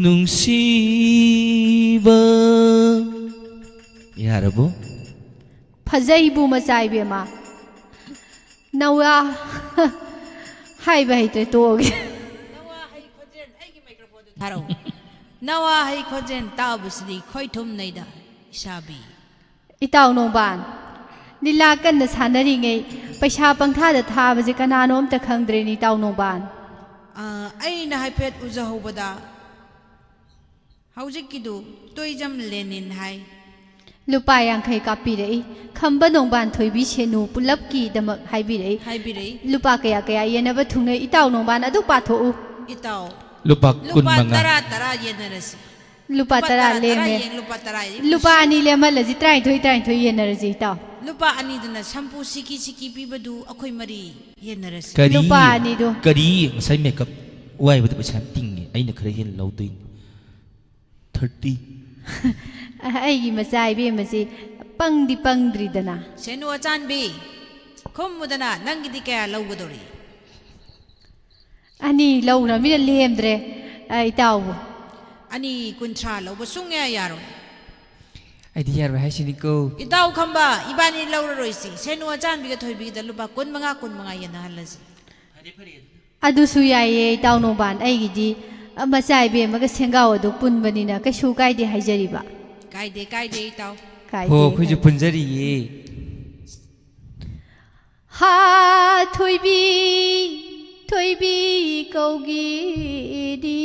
ꯅꯨꯡꯁꯤꯕ꯫ ꯌꯥꯔꯕꯣ? ꯐꯖꯩꯕꯨ, ꯃꯆꯥ ꯏꯕꯦꯝꯃ꯫ ꯅꯋꯥ ꯍꯥꯏꯕ ꯍꯩꯇ꯭ꯔꯦ, ꯇꯣꯛꯑꯒꯦ꯫ ꯅꯋꯥ ꯍꯩ ꯈꯣꯟꯖꯦꯜ, ꯑꯩꯒꯤ ꯃꯥꯏꯀ꯭ꯔꯣꯐꯣꯟꯗꯨ ꯊꯥꯔꯛꯎ꯫ ꯅꯋꯥ ꯍꯩ ꯈꯣꯟꯖꯦꯜ ꯇꯥꯕꯁꯤꯗꯤ ꯈꯣꯏꯊꯨꯝꯅꯩꯗ, ꯏꯁꯥꯕꯤ꯫ ꯏꯇꯥꯎ ꯅꯣꯡꯕꯥꯟ, ꯂꯤꯂꯥ ꯀꯟꯅ ꯁꯥꯟꯅꯔꯤꯉꯩ ꯄꯩꯁꯥ ꯄꯪꯊꯥꯗ ꯊꯥꯕꯁꯦ ꯀꯅꯥꯅꯣ ꯑꯝꯇ ꯈꯪꯗ꯭ꯔꯦꯅꯦ, ꯏꯇꯥꯎ ꯅꯣꯡꯕꯥꯟ꯫ ꯑ, ꯑꯩꯅ ꯍꯥꯏꯐꯦꯠ ꯎꯖꯍꯧꯕꯗ, ꯍꯧꯖꯤꯛꯀꯤꯗꯨ ꯇꯣꯏꯖꯝ ꯂꯦꯅꯤꯟ ꯍꯥꯏ꯫ ꯂꯨꯄꯥ ꯌꯥꯡꯈꯩ ꯀꯥꯞꯄꯤꯔꯛꯏ꯫ ꯈꯝꯕ ꯅꯣꯡꯕꯥꯟ ꯊꯣꯏꯕꯤ ꯁꯦꯅꯨ ꯄꯨꯂꯞꯀꯤꯗꯃꯛ ꯍꯥꯏꯕꯤꯔꯛꯏ꯫ ꯍꯥꯏꯕꯤꯔꯛꯏ꯫ ꯂꯨꯄꯥ ꯀꯌꯥ ꯀꯌꯥ ꯌꯦꯟꯅꯕ ꯊꯨꯡꯅꯩ? ꯏꯇꯥꯎ ꯅꯣꯡꯕꯥꯟ ꯑꯗꯨ ꯄꯥꯊꯣꯛꯎ꯫ ꯏꯇꯥꯎ, ꯏꯇꯥꯎ꯫ ꯂꯨꯄꯥ ꯂꯨꯄꯥ ꯀꯨꯟ ꯃꯉꯥ꯫ ꯇꯔꯥ, ꯇꯔꯥ ꯌꯦꯟꯅꯔꯁꯤ꯫ ꯂꯨꯄꯥ ꯂꯨꯄꯥ ꯇꯔꯥ ꯇꯔꯥ, ꯇꯔꯥ ꯂꯦꯝꯃꯦ꯫ ꯌꯦꯡ, ꯂꯨꯄꯥ ꯇꯔꯥ ꯌꯦꯡ꯫ ꯂꯨꯄꯥ ꯑꯅꯤ ꯂꯦꯝꯍꯜꯂꯁꯤ, ꯇꯔꯥꯅꯤꯊꯣꯏ, ꯇꯔꯥꯅꯤꯊꯣꯏ ꯌꯦꯟꯅꯔꯁꯤ, ꯏꯇꯥꯎ꯫ ꯂꯨꯄꯥ ꯑꯅꯤꯗꯨꯅ ꯁꯝꯄꯨ ꯁꯤꯀꯤ ꯁꯤꯀꯤ ꯄꯤꯕꯗꯨ ꯑꯩꯈꯣꯏ ꯃꯔꯤ ꯌꯦꯟꯅꯔꯁꯤ꯫ ꯀꯔꯤ? ꯂꯨꯄꯥ ꯑꯅꯤꯗꯨ꯫ ꯀꯔꯤ? ꯉꯁꯥꯏ ꯃꯦꯀꯞ ꯋꯥꯏꯕꯗ ꯄꯩꯁꯥ ꯌꯥꯝ ꯇꯤꯡꯉꯦ, ꯑꯩꯅ ꯈꯔ ꯍꯦꯟꯅ ꯂꯧꯗꯣꯏꯅꯤ꯫ ꯊꯥꯔꯇꯤ꯫ ꯑꯩꯒꯤ ꯃꯆꯥ ꯏꯕꯦꯝꯃꯁꯤ ꯄꯪꯗꯤ ꯄꯪꯗ꯭ꯔꯤꯗꯅ꯫ ꯁꯦꯅꯨ ꯑꯆꯥꯟꯕꯤ, ꯈꯨꯝꯃꯨꯗꯅ, ꯅꯪꯒꯤꯗꯤ ꯀꯌꯥ ꯂꯧꯒꯗꯧꯔꯤ? ꯑꯅꯤ ꯂꯧꯈ꯭ꯔꯃꯤꯅ ꯂꯦꯝꯗ꯭ꯔꯦ, ꯑ, ꯏꯇꯥꯎꯕꯨ꯫ ꯑꯅꯤ ꯀꯨꯟꯊ꯭ꯔꯥ ꯂꯧꯕ ꯁꯨꯡꯌꯥ ꯌꯥꯔꯣꯏ꯫ ꯑꯩꯗꯤ ꯌꯥꯔꯣꯏ ꯍꯥꯏꯁꯤꯅꯤꯀꯣ꯫ ꯏꯇꯥꯎ ꯈꯝꯕ, ꯏꯕꯥꯅꯤ ꯂꯧꯔꯔꯣꯏꯁꯤ꯫ ꯁꯦꯅꯨ ꯑꯆꯥꯟꯕꯤꯒ ꯊꯣꯏꯕꯤꯒꯗ ꯂꯨꯄꯥ ꯀꯨꯟ ꯃꯉꯥ, ꯀꯨꯟ ꯃꯉꯥ ꯌꯦꯟꯅꯍꯜꯂꯁꯤ꯫ ꯑꯗꯨꯁꯨ ꯌꯥꯏꯌꯦ, ꯏꯇꯥꯎ ꯅꯣꯡꯕꯥꯟ꯫ ꯑꯩꯒꯤꯗꯤ, ꯑ, ꯃꯆꯥ ꯏꯕꯦꯝꯃꯒ ꯁꯦꯡꯒꯥꯎ ꯑꯗꯨ ꯄꯨꯟꯕꯅꯤꯅ ꯀꯩꯁꯨ ꯀꯥꯏꯗꯦ ꯍꯥꯏꯖꯔꯤꯕ꯫ ꯀꯥꯏꯗꯦ, ꯀꯥꯏꯗꯦ, ꯏꯇꯥꯎ꯫ ꯀꯥꯏꯗꯦ, ꯍꯣ, ꯑꯩꯈꯣꯏꯁꯨ ꯀꯥꯏꯗꯦ꯫ ꯄꯨꯟꯖꯔꯤꯌꯦ꯫ ꯍꯥ, ꯊꯣꯏꯕꯤ, ꯊꯣꯏꯕꯤ ꯀꯧꯒꯦꯗꯤ꯫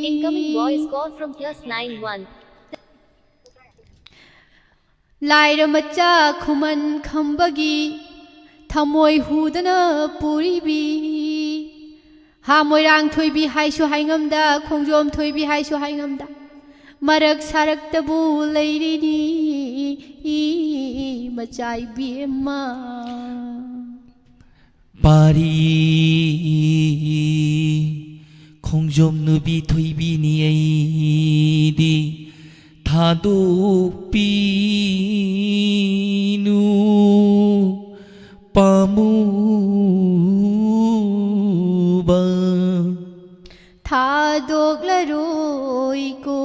Incoming voice call from plus nine one. ꯂꯥꯏꯔ ꯃꯆꯥ ꯈꯨꯃꯟ ꯈꯝꯕꯒꯤ ꯊꯃꯣꯏ ꯍꯨꯗꯅ ꯄꯨꯔꯤꯕꯤ꯫ ꯍꯥ, ꯃꯣꯏꯔꯥꯡ ꯊꯣꯏꯕꯤ ꯍꯥꯏꯁꯨ ꯍꯥꯏꯉꯝꯗ, ꯈꯣꯡꯖꯣꯝ ꯊꯣꯏꯕꯤ ꯍꯥꯏꯁꯨ ꯍꯥꯏꯉꯝꯗ, ꯃꯔꯛ ꯁꯥꯔꯛꯇꯕꯨ ꯂꯩꯔꯤꯅꯤ ꯃꯆꯥ ꯏꯕꯦꯝꯃ꯫ ꯄꯥꯔꯤ ꯈꯣꯡꯖꯣꯝ ꯅꯨꯕꯤ ꯊꯣꯏꯕꯤꯅꯤ ꯑꯩꯗꯤ ꯊꯥꯗꯣꯛꯄꯤꯅꯨ ꯄꯥꯝꯃꯨꯕ꯫ ꯊꯥꯗꯣꯛꯂꯔꯣꯏꯀꯣ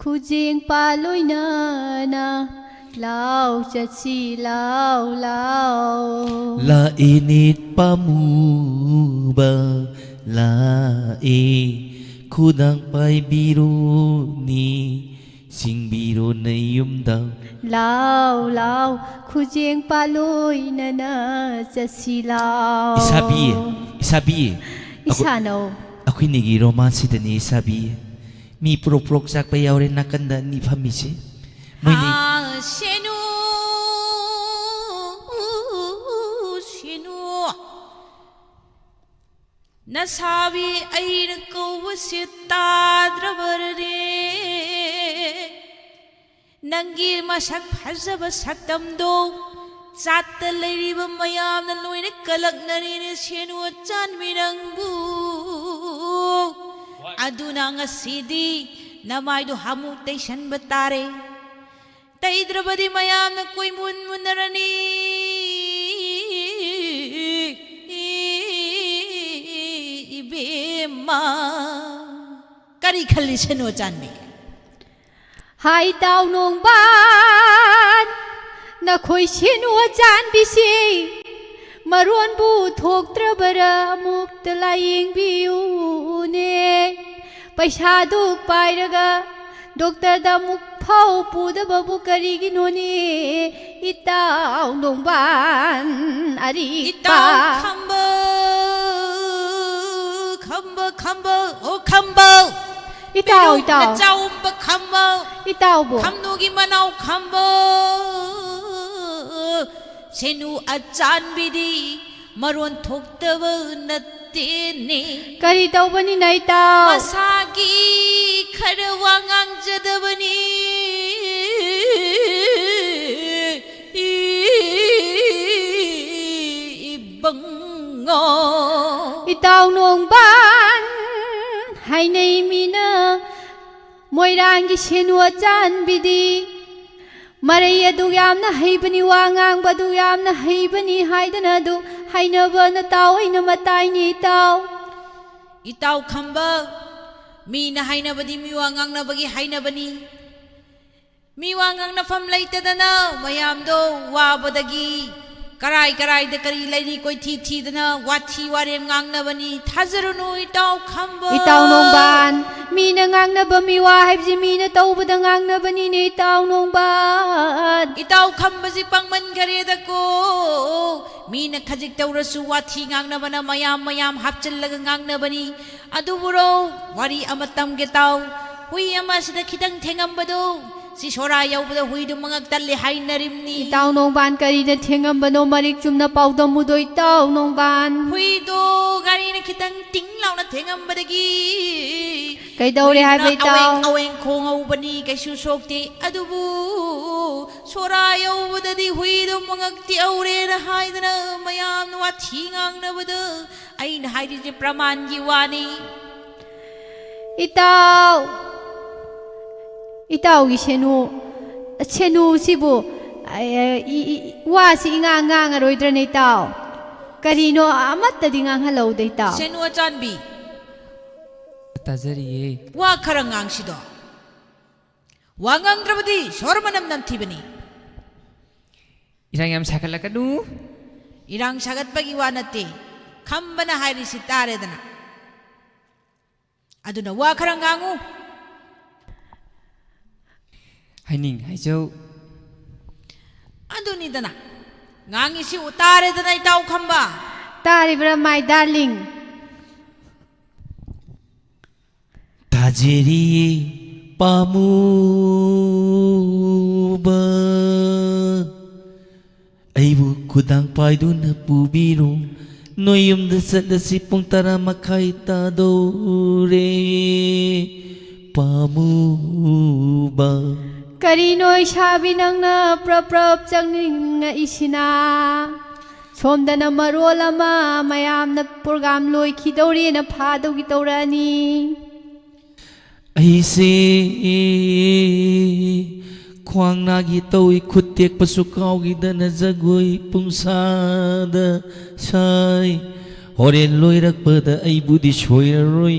ꯈꯨꯖꯦꯡ ꯄꯥ ꯂꯣꯏꯅꯅ꯫ ꯂꯥꯎ ꯆꯠꯁꯤ ꯂꯥꯎ ꯂꯥꯎ꯫ ꯂꯥꯛꯑꯦꯅꯦ ꯄꯥꯝꯃꯨꯕ ꯂꯥꯛꯑꯦ꯫ ꯈꯨꯗꯥꯡ ꯄꯥꯏꯕꯤꯔꯣꯅꯦ ꯁꯤꯡꯕꯤꯔꯣ ꯅꯌꯨꯝꯗ꯫ ꯂꯥꯎ ꯂꯥꯎ ꯈꯨꯖꯦꯡ ꯄꯥ ꯂꯣꯏꯅꯅ ꯆꯠꯁꯤ ꯂꯥꯎ꯫ ꯏꯁꯥꯕꯤ, ꯏꯁꯥꯕꯤ꯫ ꯑꯩꯈꯣꯏ- ꯏꯁꯥꯅꯧ꯫ ꯑꯩꯈꯣꯏꯅꯤꯒꯤ ꯔꯣꯃꯥꯟꯁꯁꯤꯗꯅꯤ ꯏꯁꯥꯕꯤ꯫ ꯃꯤ ꯄ꯭ꯔꯣꯛ ꯄ꯭ꯔꯣꯛ ꯆꯥꯛꯄ ꯌꯥꯎꯔꯦ ꯅꯥꯀꯟꯗ ꯑꯅꯤ ꯐꯝꯃꯤꯁꯦ꯫ ꯃꯣꯏꯅꯤ꯫ ꯍꯥ, ꯁꯦꯅꯨ, ꯁꯦꯅꯨ꯫ ꯅꯁꯥꯕꯤ ꯑꯩꯅ ꯀꯧꯕꯁꯤ ꯇꯥꯗ꯭ꯔꯕꯔꯅꯦ? ꯅꯪꯒꯤ ꯃꯁꯛ ꯐꯖꯕ ꯁꯛꯇꯝꯗꯣ ꯆꯥꯠꯇ ꯂꯩꯔꯤꯕ ꯃꯌꯥꯝꯅ ꯂꯣꯏꯅ ꯀꯂꯛꯅꯔꯦꯅꯦ ꯁꯦꯅꯨ ꯆꯥꯟꯕꯤ ꯅꯪꯕꯨ꯫ ꯑꯗꯨꯅ ꯉꯁꯤꯗꯤ ꯅꯃꯥꯏꯗꯣ ꯍꯥꯃꯨꯛ ꯇꯩꯁꯟꯕ ꯇꯥꯔꯦ꯫ ꯇꯩꯗ꯭ꯔꯕꯗꯤ ꯃꯌꯥꯝꯅ ꯀꯣꯏꯃꯨꯟ ꯃꯨꯟꯅꯔꯅꯤ꯫ ꯏꯕꯦꯝꯃ꯫ ꯀꯔꯤ ꯈꯜꯂꯤ ꯁꯦꯅꯨ ꯆꯥꯟꯕꯤ? ꯍꯥꯏ ꯇꯥꯎ ꯅꯣꯡꯕꯥꯟ, ꯅꯈꯣꯏ ꯁꯦꯅꯨ ꯆꯥꯟꯕꯤꯁꯤ ꯃꯔꯣꯟꯕꯨ ꯊꯣꯛꯇ꯭ꯔꯕꯔꯥ ꯑꯃꯨꯛꯇ ꯂꯥꯌꯦꯡꯕꯤꯌꯨꯅꯦ꯫ ꯄꯩꯁꯥꯗꯨ ꯄꯥꯏꯔꯒ ꯗꯣꯛꯇꯔꯗ ꯑꯃꯨꯛ ꯐꯥꯎ ꯄꯨꯗꯕꯕꯨ ꯀꯔꯤꯒꯤꯅꯣꯅꯦ? ꯏꯇꯥꯎ ꯅꯣꯡꯕꯥꯟ ꯑꯔꯤꯛꯄ꯫ ꯏꯇꯥꯎ ꯈꯝꯕ, ꯈꯝꯕ, ꯈꯝꯕ, ꯑꯣ ꯈꯝꯕ꯫ ꯏꯇꯥꯎ, ꯄꯦꯔꯨꯛ ꯏꯇꯥꯎ꯫ ꯅꯆꯥꯎꯝꯕ ꯈꯝꯕ꯫ ꯏꯇꯥꯎꯕꯨ꯫ ꯈꯝꯅꯨꯒꯤ ꯃꯅꯥꯎ ꯈꯝꯕ꯫ ꯁꯦꯅꯨ ꯑꯆꯥꯟꯕꯤꯗꯤ ꯃꯔꯣꯟ ꯊꯣꯛꯇꯕ ꯅꯠꯇꯦꯅꯦ꯫ ꯀꯔꯤ ꯇꯧꯕꯅꯤꯅ ꯏꯇꯥꯎ? ꯃꯁꯥꯒꯤ ꯈꯔ ꯋꯥ ꯉꯥꯡꯖꯗꯕꯅꯤ꯫ ꯏꯕꯪ ꯏꯇꯥꯎ ꯅꯣꯡꯕꯥꯟ ꯍꯥꯏꯅꯩ ꯃꯤꯅ, ꯃꯣꯏꯔꯥꯡꯒꯤ ꯁꯦꯅꯨ ꯑꯆꯥꯟꯕꯤꯗꯤ ꯃꯔꯩ ꯑꯗꯨ ꯌꯥꯝꯅ ꯍꯩꯕꯅꯤ, ꯋꯥ ꯉꯥꯡꯕ ꯑꯗꯨ ꯌꯥꯝꯅ ꯍꯩꯕꯅꯤ ꯍꯥꯏꯗꯅ ꯑꯗꯨ ꯍꯥꯏꯅꯕ ꯅꯇꯥꯎ ꯑꯩꯅ ꯃꯇꯥꯏꯅꯤ ꯏꯇꯥꯎ꯫ ꯏꯇꯥꯎ ꯈꯝꯕ, ꯃꯤꯅ ꯍꯥꯏꯅꯕꯗꯤ ꯃꯤꯋꯥ ꯉꯥꯡꯅꯕꯒꯤ ꯍꯥꯏꯅꯕꯅꯤ꯫ ꯃꯤꯋꯥ ꯉꯥꯡꯅꯐꯝ ꯂꯩꯇꯗꯅ ꯃꯌꯥꯝꯗꯣ ꯋꯥꯕꯗꯒꯤ ꯀꯔꯥꯏ ꯀꯔꯥꯏꯗ ꯀꯔꯤ ꯂꯩꯔꯤ ꯀꯣꯏꯊꯤ ꯊꯤꯗꯅ ꯋꯥꯊꯤ ꯋꯥꯔꯦꯝ ꯉꯥꯡꯅꯕꯅꯤ꯫ ꯊꯥꯖꯔꯨꯅꯨ ꯏꯇꯥꯎ ꯈꯝꯕ꯫ ꯏꯇꯥꯎ ꯅꯣꯡꯕꯥꯟ, ꯃꯤꯅ ꯉꯥꯡꯅꯕ ꯃꯤꯋꯥ ꯍꯥꯏꯕꯁꯤ ꯃꯤꯅ ꯇꯧꯕꯗ ꯉꯥꯡꯅꯕꯅꯤꯅꯦ ꯏꯇꯥꯎ ꯅꯣꯡꯕꯥꯟ꯫ ꯏꯇꯥꯎ ꯈꯝꯕꯁꯤ ꯄꯪꯃꯟꯈꯔꯦꯗꯀꯣ꯫ ꯃꯤꯅ ꯈꯖꯤꯛ ꯇꯧꯔꯁꯨ ꯋꯥꯊꯤ ꯉꯥꯡꯅꯕꯅ ꯃꯌꯥꯝ ꯃꯌꯥꯝ ꯍꯥꯞꯆꯤꯜꯂꯒ ꯉꯥꯡꯅꯕꯅꯤ꯫ ꯑꯗꯨꯕꯨꯔꯣ, ꯋꯥꯔꯤ ꯑꯃ ꯇꯝꯒꯦ ꯇꯥꯎ꯫ ꯍꯨꯏ ꯑꯃ ꯑꯁꯤꯗ ꯈꯤꯇꯪ ꯊꯦꯡꯉꯝꯕꯗꯣ, ꯁꯤ ꯁꯣꯔꯥ ꯌꯧꯕꯗ ꯍꯨꯏꯗꯨ ꯃꯉꯛ ꯇꯜꯂꯦ ꯍꯥꯏꯅꯔꯤꯝꯅꯤ꯫ ꯏꯇꯥꯎ ꯅꯣꯡꯕꯥꯟ ꯀꯔꯤꯅ ꯊꯦꯡꯉꯝꯕꯅꯣ ꯃꯔꯤꯛ ꯆꯨꯝꯅ ꯄꯥꯎꯗꯝꯃꯨꯗꯣ ꯏꯇꯥꯎ ꯅꯣꯡꯕꯥꯟ꯫ ꯍꯨꯏꯗꯣ ꯒꯥꯔꯤꯅ ꯈꯤꯇꯪ ꯇꯤꯡ ꯂꯥꯎꯅ ꯊꯦꯡꯉꯝꯕꯗꯒꯤ ꯀꯩꯗꯧꯔꯦ ꯍꯨꯏꯗꯨꯅ ꯍꯥꯏꯕ ꯏꯇꯥꯎ? ꯑꯋꯦꯡ ꯑꯋꯦꯡ ꯈꯣꯡꯍꯧꯕꯅꯤ, ꯀꯩꯁꯨ ꯁꯣꯛꯇꯦ꯫ ꯑꯗꯨꯕꯨ ꯁꯣꯔꯥ ꯌꯧꯕꯗꯗꯤ ꯍꯨꯏꯗꯣ ꯃꯉꯛ ꯇꯦꯛꯍꯧꯔꯦꯅ ꯍꯥꯏꯗꯅ ꯃꯌꯥꯝꯅ ꯋꯥꯊꯤ ꯉꯥꯡꯅꯕꯗ ꯑꯩꯅ ꯍꯥꯏꯔꯤꯁꯦ ꯄ꯭ꯔꯃꯥꯟꯒꯤ ꯋꯥꯅꯤ꯫ ꯏꯇꯥꯎ, ꯏꯇꯥꯎꯒꯤ ꯁꯦꯅꯨ, ꯁꯦꯅꯨꯁꯤꯕꯨ, ꯑ, ꯏ-, ꯏ-, ꯋꯥꯁꯤ ꯏꯉꯥꯡ ꯉꯥꯡꯉꯔꯣꯏꯗ꯭ꯔꯅꯦ ꯏꯇꯥꯎ? ꯀꯔꯤꯅꯣ ꯑꯃꯠꯇꯗꯤ ꯉꯥꯡꯍꯜꯂꯧꯗꯦ ꯏꯇꯥꯎ꯫ ꯁꯦꯅꯨ ꯑꯆꯥꯟꯕꯤ꯫ ꯇꯥꯖꯔꯤꯌꯦ꯫ ꯋꯥ ꯈꯔ ꯉꯥꯡꯁꯤꯗꯣ꯫ ꯋꯥ ꯉꯥꯡꯗ꯭ꯔꯕꯗꯤ ꯁꯣꯔ ꯃꯅꯝ ꯅꯝꯊꯤꯕꯅꯤ꯫ ꯏꯔꯥꯡ ꯌꯥꯝ ꯁꯥꯒꯠꯂꯛꯀꯅꯨ꯫ ꯏꯔꯥꯡ ꯁꯥꯒꯠꯄꯒꯤ ꯋꯥ ꯅꯠꯇꯦ, ꯈꯝꯕꯅ ꯍꯥꯏꯔꯤꯁꯤ ꯇꯥꯔꯦꯗꯅ꯫ ꯑꯗꯨꯅ ꯋꯥ ꯈꯔ ꯉꯥꯡꯉꯨ꯫ ꯍꯥꯏꯅꯤꯡ ꯍꯥꯏꯖꯧ꯫ ꯑꯗꯨꯅꯤꯗꯅ, ꯉꯥꯡꯉꯤꯁꯤ ꯇꯥꯔꯦꯗꯅ, ꯏꯇꯥꯎ ꯈꯝꯕ꯫ ꯇꯥꯔꯤꯕ꯭ꯔꯥ, my darling? ꯇꯥꯖꯔꯤꯌꯦ ꯄꯥꯝꯃꯨꯕ, ꯑꯩꯕꯨ ꯈꯨꯗꯥꯡ ꯄꯥꯏꯗꯨꯅ ꯄꯨꯕꯤꯔꯣ, ꯅꯣꯏ ꯌꯨꯝꯗ ꯆꯠꯂꯁꯤ ꯄꯨꯡ ꯇꯔꯥ ꯃꯈꯥꯏ ꯇꯥꯗꯧꯔꯦ ꯄꯥꯝꯃꯨꯕ꯫ ꯀꯔꯤꯅꯣ ꯏꯁꯥꯕꯤ ꯅꯪꯅ ꯄ꯭ꯔꯞ ꯄ꯭ꯔꯞ ꯆꯪꯅꯤꯡꯉꯛꯏꯁꯤꯅ? ꯁꯣꯝꯗꯅ ꯃꯔꯣꯜ ꯑꯃ, ꯃꯌꯥꯝꯅ ꯄ꯭ꯔꯣꯒ꯭ꯔꯥꯝ ꯂꯣꯏꯈꯤꯗꯧꯔꯦꯅ ꯐꯥꯗꯧꯒꯤ ꯇꯧꯔꯛꯑꯅꯤ꯫ ꯑꯩꯁꯦ ꯈ꯭ꯋꯥꯡ ꯅꯥꯒꯦ ꯇꯧꯏ, ꯈꯨꯠ ꯇꯦꯛꯄꯁꯨ ꯀꯥꯎꯈꯤꯗꯅ ꯖꯒꯣꯏ ꯄꯨꯡꯁꯥꯗ ꯁꯥꯏ꯫ ꯍꯣꯔꯦꯟ ꯂꯣꯏꯔꯛꯄꯗ ꯑꯩꯕꯨꯗꯤ ꯁꯣꯏꯔꯔꯣꯏ,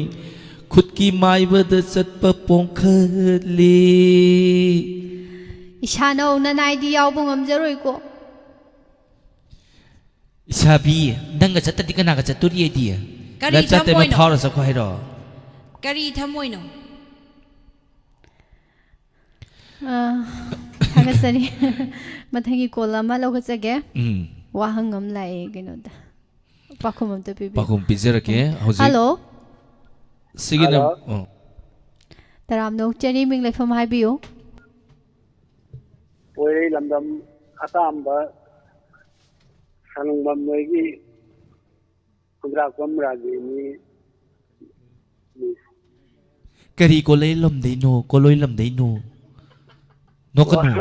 ꯈꯨꯠꯀꯤ ꯃꯥꯏꯕꯗ ꯆꯠꯄ ꯄꯣꯡꯈꯠꯂꯤ꯫ ꯏꯁꯥꯅ ꯍꯧꯅ ꯅꯥꯏꯗꯤ ꯌꯥꯎꯕ ꯉꯝꯖꯔꯣꯏꯀꯣ꯫ ꯏꯁꯥꯕꯤ, ꯅꯪꯒ ꯆꯠꯇꯗꯤ ꯀꯅꯥꯒ ꯆꯠꯇꯣꯔꯤ ꯑꯩꯗꯤ? ꯀꯔꯤ ꯂꯥꯏꯞ ꯆꯠꯇꯦ, ꯊꯝꯃꯣꯏꯅꯣ? ꯐꯥꯎꯔ ꯆꯠꯈꯣ ꯍꯥꯏꯔꯣ? ꯀꯔꯤ ꯊꯝꯃꯣꯏꯅꯣ? ꯑꯥ, ꯊꯥꯒꯠꯆꯔꯤ꯫ ꯃꯊꯪꯒꯤ ꯀꯣꯜ ꯑꯃ ꯂꯧꯈꯠꯆꯒꯦ꯫ ꯎꯝ꯫ ꯋꯥꯍꯪ ꯑꯃ ꯂꯥꯛꯑꯦ ꯀꯩꯅꯣꯗ꯫ ꯄꯥꯎꯈꯨꯝ ꯑꯝꯇ ꯄꯤꯕꯤꯌꯨ꯫ ꯄꯥꯎꯈꯨꯝ ꯄꯤꯖꯔꯛꯀꯦ ꯍꯧꯖꯤꯛ꯫ ꯍꯜꯂꯣ꯫ ꯁꯤꯒꯤ ꯅꯝ-, ꯍꯜꯂꯣ꯫ ꯑꯣ꯫ ꯇꯔꯥꯝꯅ ꯑꯣꯛꯆꯔꯤ, ꯃꯤꯡ ꯂꯩꯐꯝ ꯍꯥꯏꯕꯤꯌꯨ꯫ ꯄꯣꯏꯔꯩ ꯂꯝꯗꯝ ꯑꯇꯥꯝꯕ ꯁꯅꯨꯡꯕꯝ ꯅꯣꯏꯒꯤ ꯈꯨꯟꯗ꯭ꯔꯥꯛꯄꯝ ꯔꯥꯖꯦꯟꯅꯤ꯫ ꯀꯔꯤ ꯀꯣꯂꯩ ꯂꯝꯗꯩꯅꯣ? ꯀꯣꯂꯣꯏ ꯂꯝꯗꯩꯅꯣ? ꯅꯣꯛꯀꯅꯨ꯫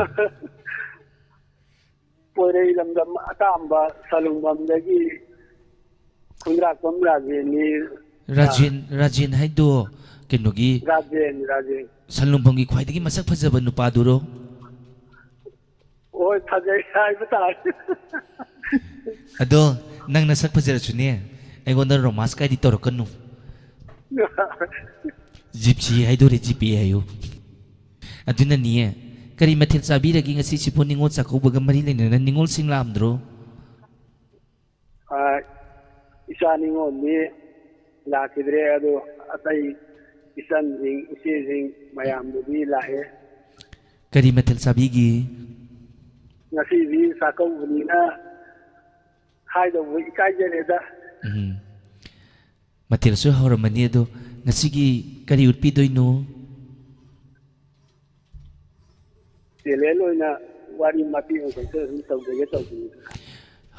ꯄꯣꯏꯔꯩ ꯂꯝꯗꯝ ꯑꯇꯥꯝꯕ ꯁꯅꯨꯡꯕꯝꯗꯒꯤ ꯈꯨꯟꯗ꯭ꯔꯥꯛꯄꯝ ꯔꯥꯖꯦꯟꯅꯤ꯫ ꯔꯥꯖꯦꯟ, ꯔꯥꯖꯦꯟ ꯍꯥꯏꯗꯣ ꯀꯩꯅꯣꯒꯤ ꯔꯥꯖꯦꯟ, ꯔꯥꯖꯦꯟ꯫ ꯁꯅꯨꯡꯕꯝꯒꯤ ꯈ꯭ꯋꯥꯏꯗꯒꯤ ꯃꯁꯛ ꯐꯖꯕ ꯅꯨꯄꯥꯗꯨꯔꯣ? ꯍꯣꯏ, ꯐꯖꯩ ꯍꯥꯏꯕ ꯇꯥꯔꯦ꯫ ꯑꯗꯣ ꯅꯪ ꯅꯁꯛ ꯐꯖꯔꯁꯨꯅꯦ, ꯑꯩꯉꯣꯟꯗ ꯔꯣꯃꯥꯟꯁ ꯀꯥꯏꯗꯤ ꯇꯧꯔꯛꯀꯅꯨ꯫ ꯖꯤꯞꯁꯤ ꯍꯥꯏꯗꯣꯔꯦ, ꯖꯤꯄꯦ ꯍꯥꯏꯌꯨ꯫ ꯑꯗꯨꯅꯅꯤꯌꯦ, ꯀꯔꯤ ꯃꯊꯦꯜ ꯆꯥꯕꯤꯔꯒꯦ ꯉꯁꯤꯁꯤꯕꯨ? ꯅꯤꯉꯣꯜ ꯆꯥꯛꯀꯧꯕꯒ ꯃꯔꯤ ꯂꯩꯅꯅ ꯅꯤꯉꯣꯜꯁꯤꯡ ꯂꯥꯛꯑꯝꯗ꯭ꯔꯣ? ꯑꯥ, ꯏꯆꯥ ꯅꯤꯉꯣꯜꯗꯤ ꯂꯥꯛꯈꯤꯗ꯭ꯔꯦ, ꯑꯗꯣ ꯑꯇꯩ ꯏꯆꯟꯁꯤꯡ, ꯏꯆꯦꯁꯤꯡ ꯃꯌꯥꯝꯗꯨꯗꯤ ꯂꯥꯛꯑꯦ꯫ ꯀꯔꯤ ꯃꯊꯦꯜ ꯆꯥꯕꯤꯒꯦ? ꯉꯁꯤꯗꯤ ꯆꯥꯛꯀꯧꯕꯅꯤꯅ ꯍꯥꯏꯗꯧꯕ ꯏꯀꯥꯏꯖꯔꯦꯗ꯫ ꯎꯝ꯫ ꯃꯊꯦꯜꯁꯨ ꯍꯧꯔꯝꯃꯅꯤ, ꯑꯗꯣ ꯉꯁꯤꯒꯤ ꯀꯔꯤ ꯎꯠꯄꯤꯗꯣꯏꯅꯣ? ꯇꯦꯂꯦꯟ ꯑꯣꯏꯅ ꯋꯥꯔꯤ ꯃꯇꯦꯛ ꯑꯃꯈꯛꯇ ꯑꯗꯨꯝ ꯇꯧꯖꯒꯦ ꯇꯧꯕꯅꯤꯗ꯫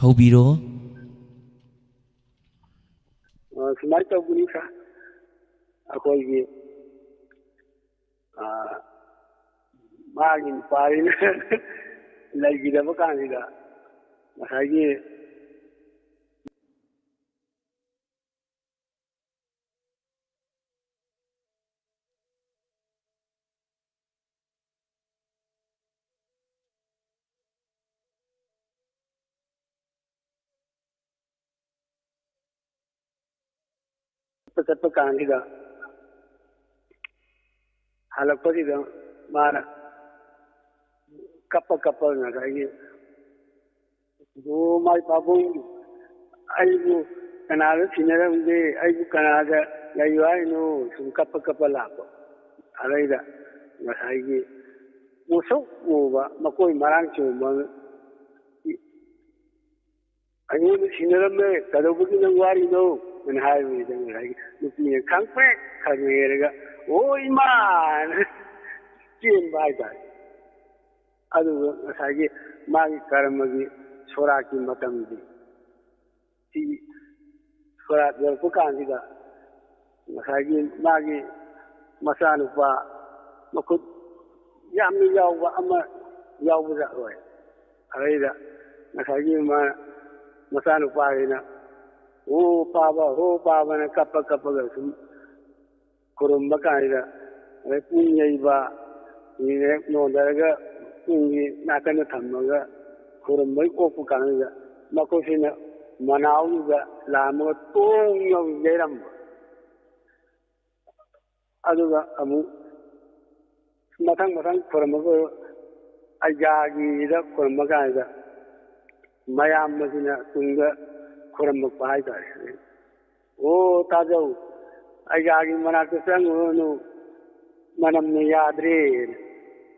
ꯍꯧꯕꯤꯔꯣ꯫ ꯑ, ꯁꯨꯃꯥꯏꯅ ꯇꯧꯕꯅꯤ ꯁꯥꯔ, ꯑꯩꯈꯣꯏꯒꯤ, ꯑ, ꯃꯥꯒꯤ ꯅꯨꯄꯥꯁꯤꯅ ꯂꯩꯈꯤꯗꯕ ꯀꯥꯟꯁꯤꯗ ꯉꯁꯥꯏꯒꯤ ꯆꯠꯄ ꯀꯥꯟꯁꯤꯗ, ꯍꯜꯂꯛꯄꯁꯤꯗ ꯃꯥꯅ ꯀꯞꯄ ꯀꯞꯄ ꯉꯁꯥꯏꯒꯤ, "ꯑꯣ, ꯃꯥꯏ ꯄꯥꯕꯨꯡ, ꯑꯩꯕꯨ ꯀꯅꯥꯗ ꯊꯤꯅꯔꯝꯒꯦ, ꯑꯩꯕꯨ ꯀꯅꯥꯗ ꯂꯩꯌꯨ ꯍꯥꯏꯅꯣ?" ꯁꯨꯝ ꯀꯞꯄ ꯀꯞꯄ ꯂꯥꯛꯄ꯫ ꯑꯗꯩꯗ ꯉꯁꯥꯏꯒꯤ ꯃꯨꯁꯨꯛ ꯃꯨꯕ, ꯃꯀꯣꯏ ꯃꯔꯥꯡ ꯆꯣꯝꯕ, "ꯑꯩꯉꯣꯟꯗ ꯁꯤꯟꯅꯔꯝꯃꯦ, ꯀꯩꯗꯧꯕꯒꯤ ꯅꯪ ꯋꯥꯔꯤꯅꯣ?" ꯍꯥꯏꯅ ꯍꯥꯏꯕꯁꯤꯗ ꯉꯁꯥꯏꯒꯤ ꯅꯨꯄꯤꯅ ꯈꯪꯄ꯭ꯔꯦꯛ ꯈꯪꯉꯦꯔꯒ, "ꯑꯣ ꯏꯃꯥ!" ꯍꯥꯏꯅ ꯆꯦꯟꯕ ꯍꯥꯏꯇꯥꯔꯦ꯫ ꯑꯗꯨꯒ ꯉꯁꯥꯏꯒꯤ ꯃꯥꯒꯤ ꯀꯔꯃꯒꯤ ꯁꯣꯔꯥꯠꯀꯤ ꯃꯇꯝꯗꯤ, ꯁꯤ ꯁꯣꯔꯥꯠ ꯌꯧꯔꯛꯄ ꯀꯥꯟꯁꯤꯗ ꯉꯁꯥꯏꯒꯤ ꯃꯥꯒꯤ ꯃꯆꯥꯅꯨꯄꯥ ꯃꯈꯨꯠ ꯌꯥꯝꯅ ꯌꯥꯎꯕ ꯑꯃ ꯌꯥꯎꯕꯖꯥꯠ ꯑꯣꯏ꯫ ꯑꯗꯩꯗ ꯉꯁꯥꯏꯒꯤ ꯃꯥ ꯃꯆꯥꯅꯨꯄꯥꯁꯤꯅ "ꯍꯣ ꯄꯥꯕ, ꯍꯣ ꯄꯥꯕꯅ" ꯀꯞꯄ ꯀꯞꯄꯒ ꯁꯨꯝ ꯈꯨꯔꯨꯝꯕ ꯀꯥꯟꯁꯤꯗ, ꯑꯗꯩ ꯄꯨꯡ ꯌꯩꯕ, ꯍꯦꯛ ꯅꯣꯟꯊꯔꯒ ꯄꯨꯡꯒꯤ ꯅꯥꯀꯟꯗ ꯊꯝꯃꯒ ꯈꯨꯔꯨꯝꯕꯩ ꯑꯣꯛꯄ ꯀꯥꯟꯁꯤꯗ ꯃꯈꯨꯠꯁꯤꯅ ꯃꯅꯥꯎꯗꯨꯗ ꯂꯥꯝꯃꯒ ꯇꯣꯡ ꯌꯧ ꯌꯩꯔꯝꯕ꯫ ꯑꯗꯨꯒ ꯑꯃꯨꯛ ꯃꯊꯪ ꯃꯊꯪ ꯈꯨꯔꯨꯝꯃꯒ ꯑꯩꯒ꯭ꯌꯥꯒꯤꯗ ꯈꯨꯔꯨꯝꯕ ꯀꯥꯟꯗ ꯃꯌꯥꯝꯕꯁꯤꯅ ꯇꯨꯡꯗ ꯈꯨꯔꯨꯝꯃꯛꯄ ꯍꯥꯏꯇꯥꯔꯦ꯫ "ꯑꯣ ꯇꯥꯖꯧ, ꯑꯩꯒ꯭ꯌꯥꯒꯤ ꯃꯅꯥꯛꯇ ꯆꯪꯉꯨꯔꯅꯨ, ꯃꯅꯝꯅ ꯌꯥꯗ꯭ꯔꯦ"꯫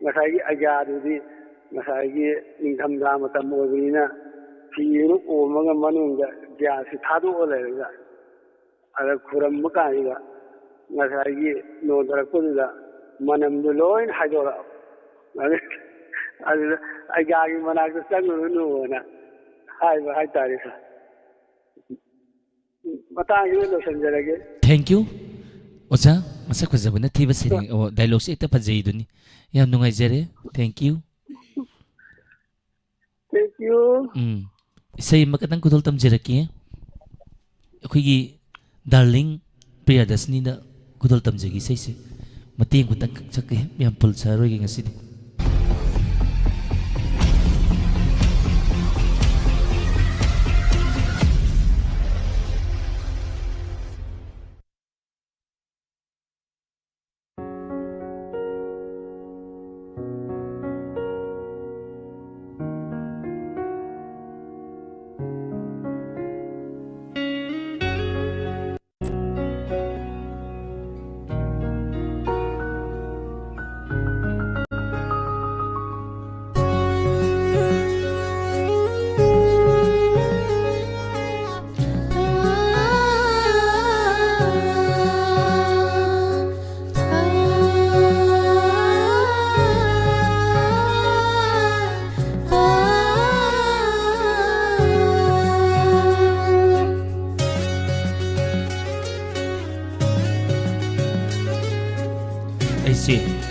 ꯉꯁꯥꯏꯒꯤ ꯑꯩꯒ꯭ꯌꯥꯗꯨꯗꯤ ꯉꯁꯥꯏꯒꯤ ꯅꯤꯡꯊꯝꯊꯥ ꯃꯇꯝ ꯑꯣꯏꯕꯅꯤꯅ ꯐꯤꯗꯨꯅ ꯑꯣꯝꯃꯒ ꯃꯅꯨꯡꯗ ꯒ꯭ꯌꯥꯁꯁꯤ ꯊꯥꯗꯣꯛꯑ ꯂꯩꯔꯒ, ꯑꯗ ꯈꯨꯔꯝꯕ ꯀꯥꯟꯁꯤꯗ ꯉꯁꯥꯏꯒꯤ ꯅꯣꯟꯊꯔꯛꯄꯗꯨꯗ ꯃꯅꯝꯗꯨ ꯂꯣꯏꯅ ꯍꯥꯏꯗꯣꯔꯛꯑꯕ꯫ ꯑꯗꯨ-, ꯑꯗꯨꯗ "ꯑꯩꯒ꯭ꯌꯥꯒꯤ ꯃꯅꯥꯛꯇ ꯆꯪꯉꯨꯔꯅꯨꯅ" ꯍꯥꯏꯕ ꯍꯥꯏꯇꯥꯔꯦ ꯁꯥꯔ꯫ ꯃꯇꯥꯡꯁꯤꯗ ꯂꯣꯏꯁꯤꯟꯖꯔꯒꯦ꯫ Thank you꯫ ꯑꯣꯖꯥ, ꯃꯁꯛ ꯐꯖꯕꯅ ꯊꯤꯕ ꯁꯩꯔꯦꯡ, ꯑꯣ, dialogue ꯁꯦ ꯍꯦꯛꯇ ꯐꯖꯩꯗꯨꯅꯤ꯫ ꯌꯥꯝ ꯅꯨꯡꯉꯥꯏꯖꯔꯦ꯫ Thank you꯫ Thank you꯫ ꯎꯝ꯫ ꯏꯁꯩ ꯑꯃꯈꯛꯇꯪ ꯈꯨꯗꯣꯜ ꯇꯝꯖꯔꯛꯀꯦ꯫ ꯑꯩꯈꯣꯏꯒꯤ darling ꯄ꯭ꯔꯤꯌꯥꯗꯔꯁꯅꯤꯅ ꯈꯨꯗꯣꯜ ꯇꯝꯖꯒꯦ ꯏꯁꯩꯁꯦ꯫ ꯃꯇꯦꯛ ꯑꯃꯈꯛꯇꯪ ꯁꯛꯀꯦ, ꯌꯥꯝ full ꯁꯛꯑꯔꯣꯏꯒꯦ ꯉꯁꯤꯗꯤ꯫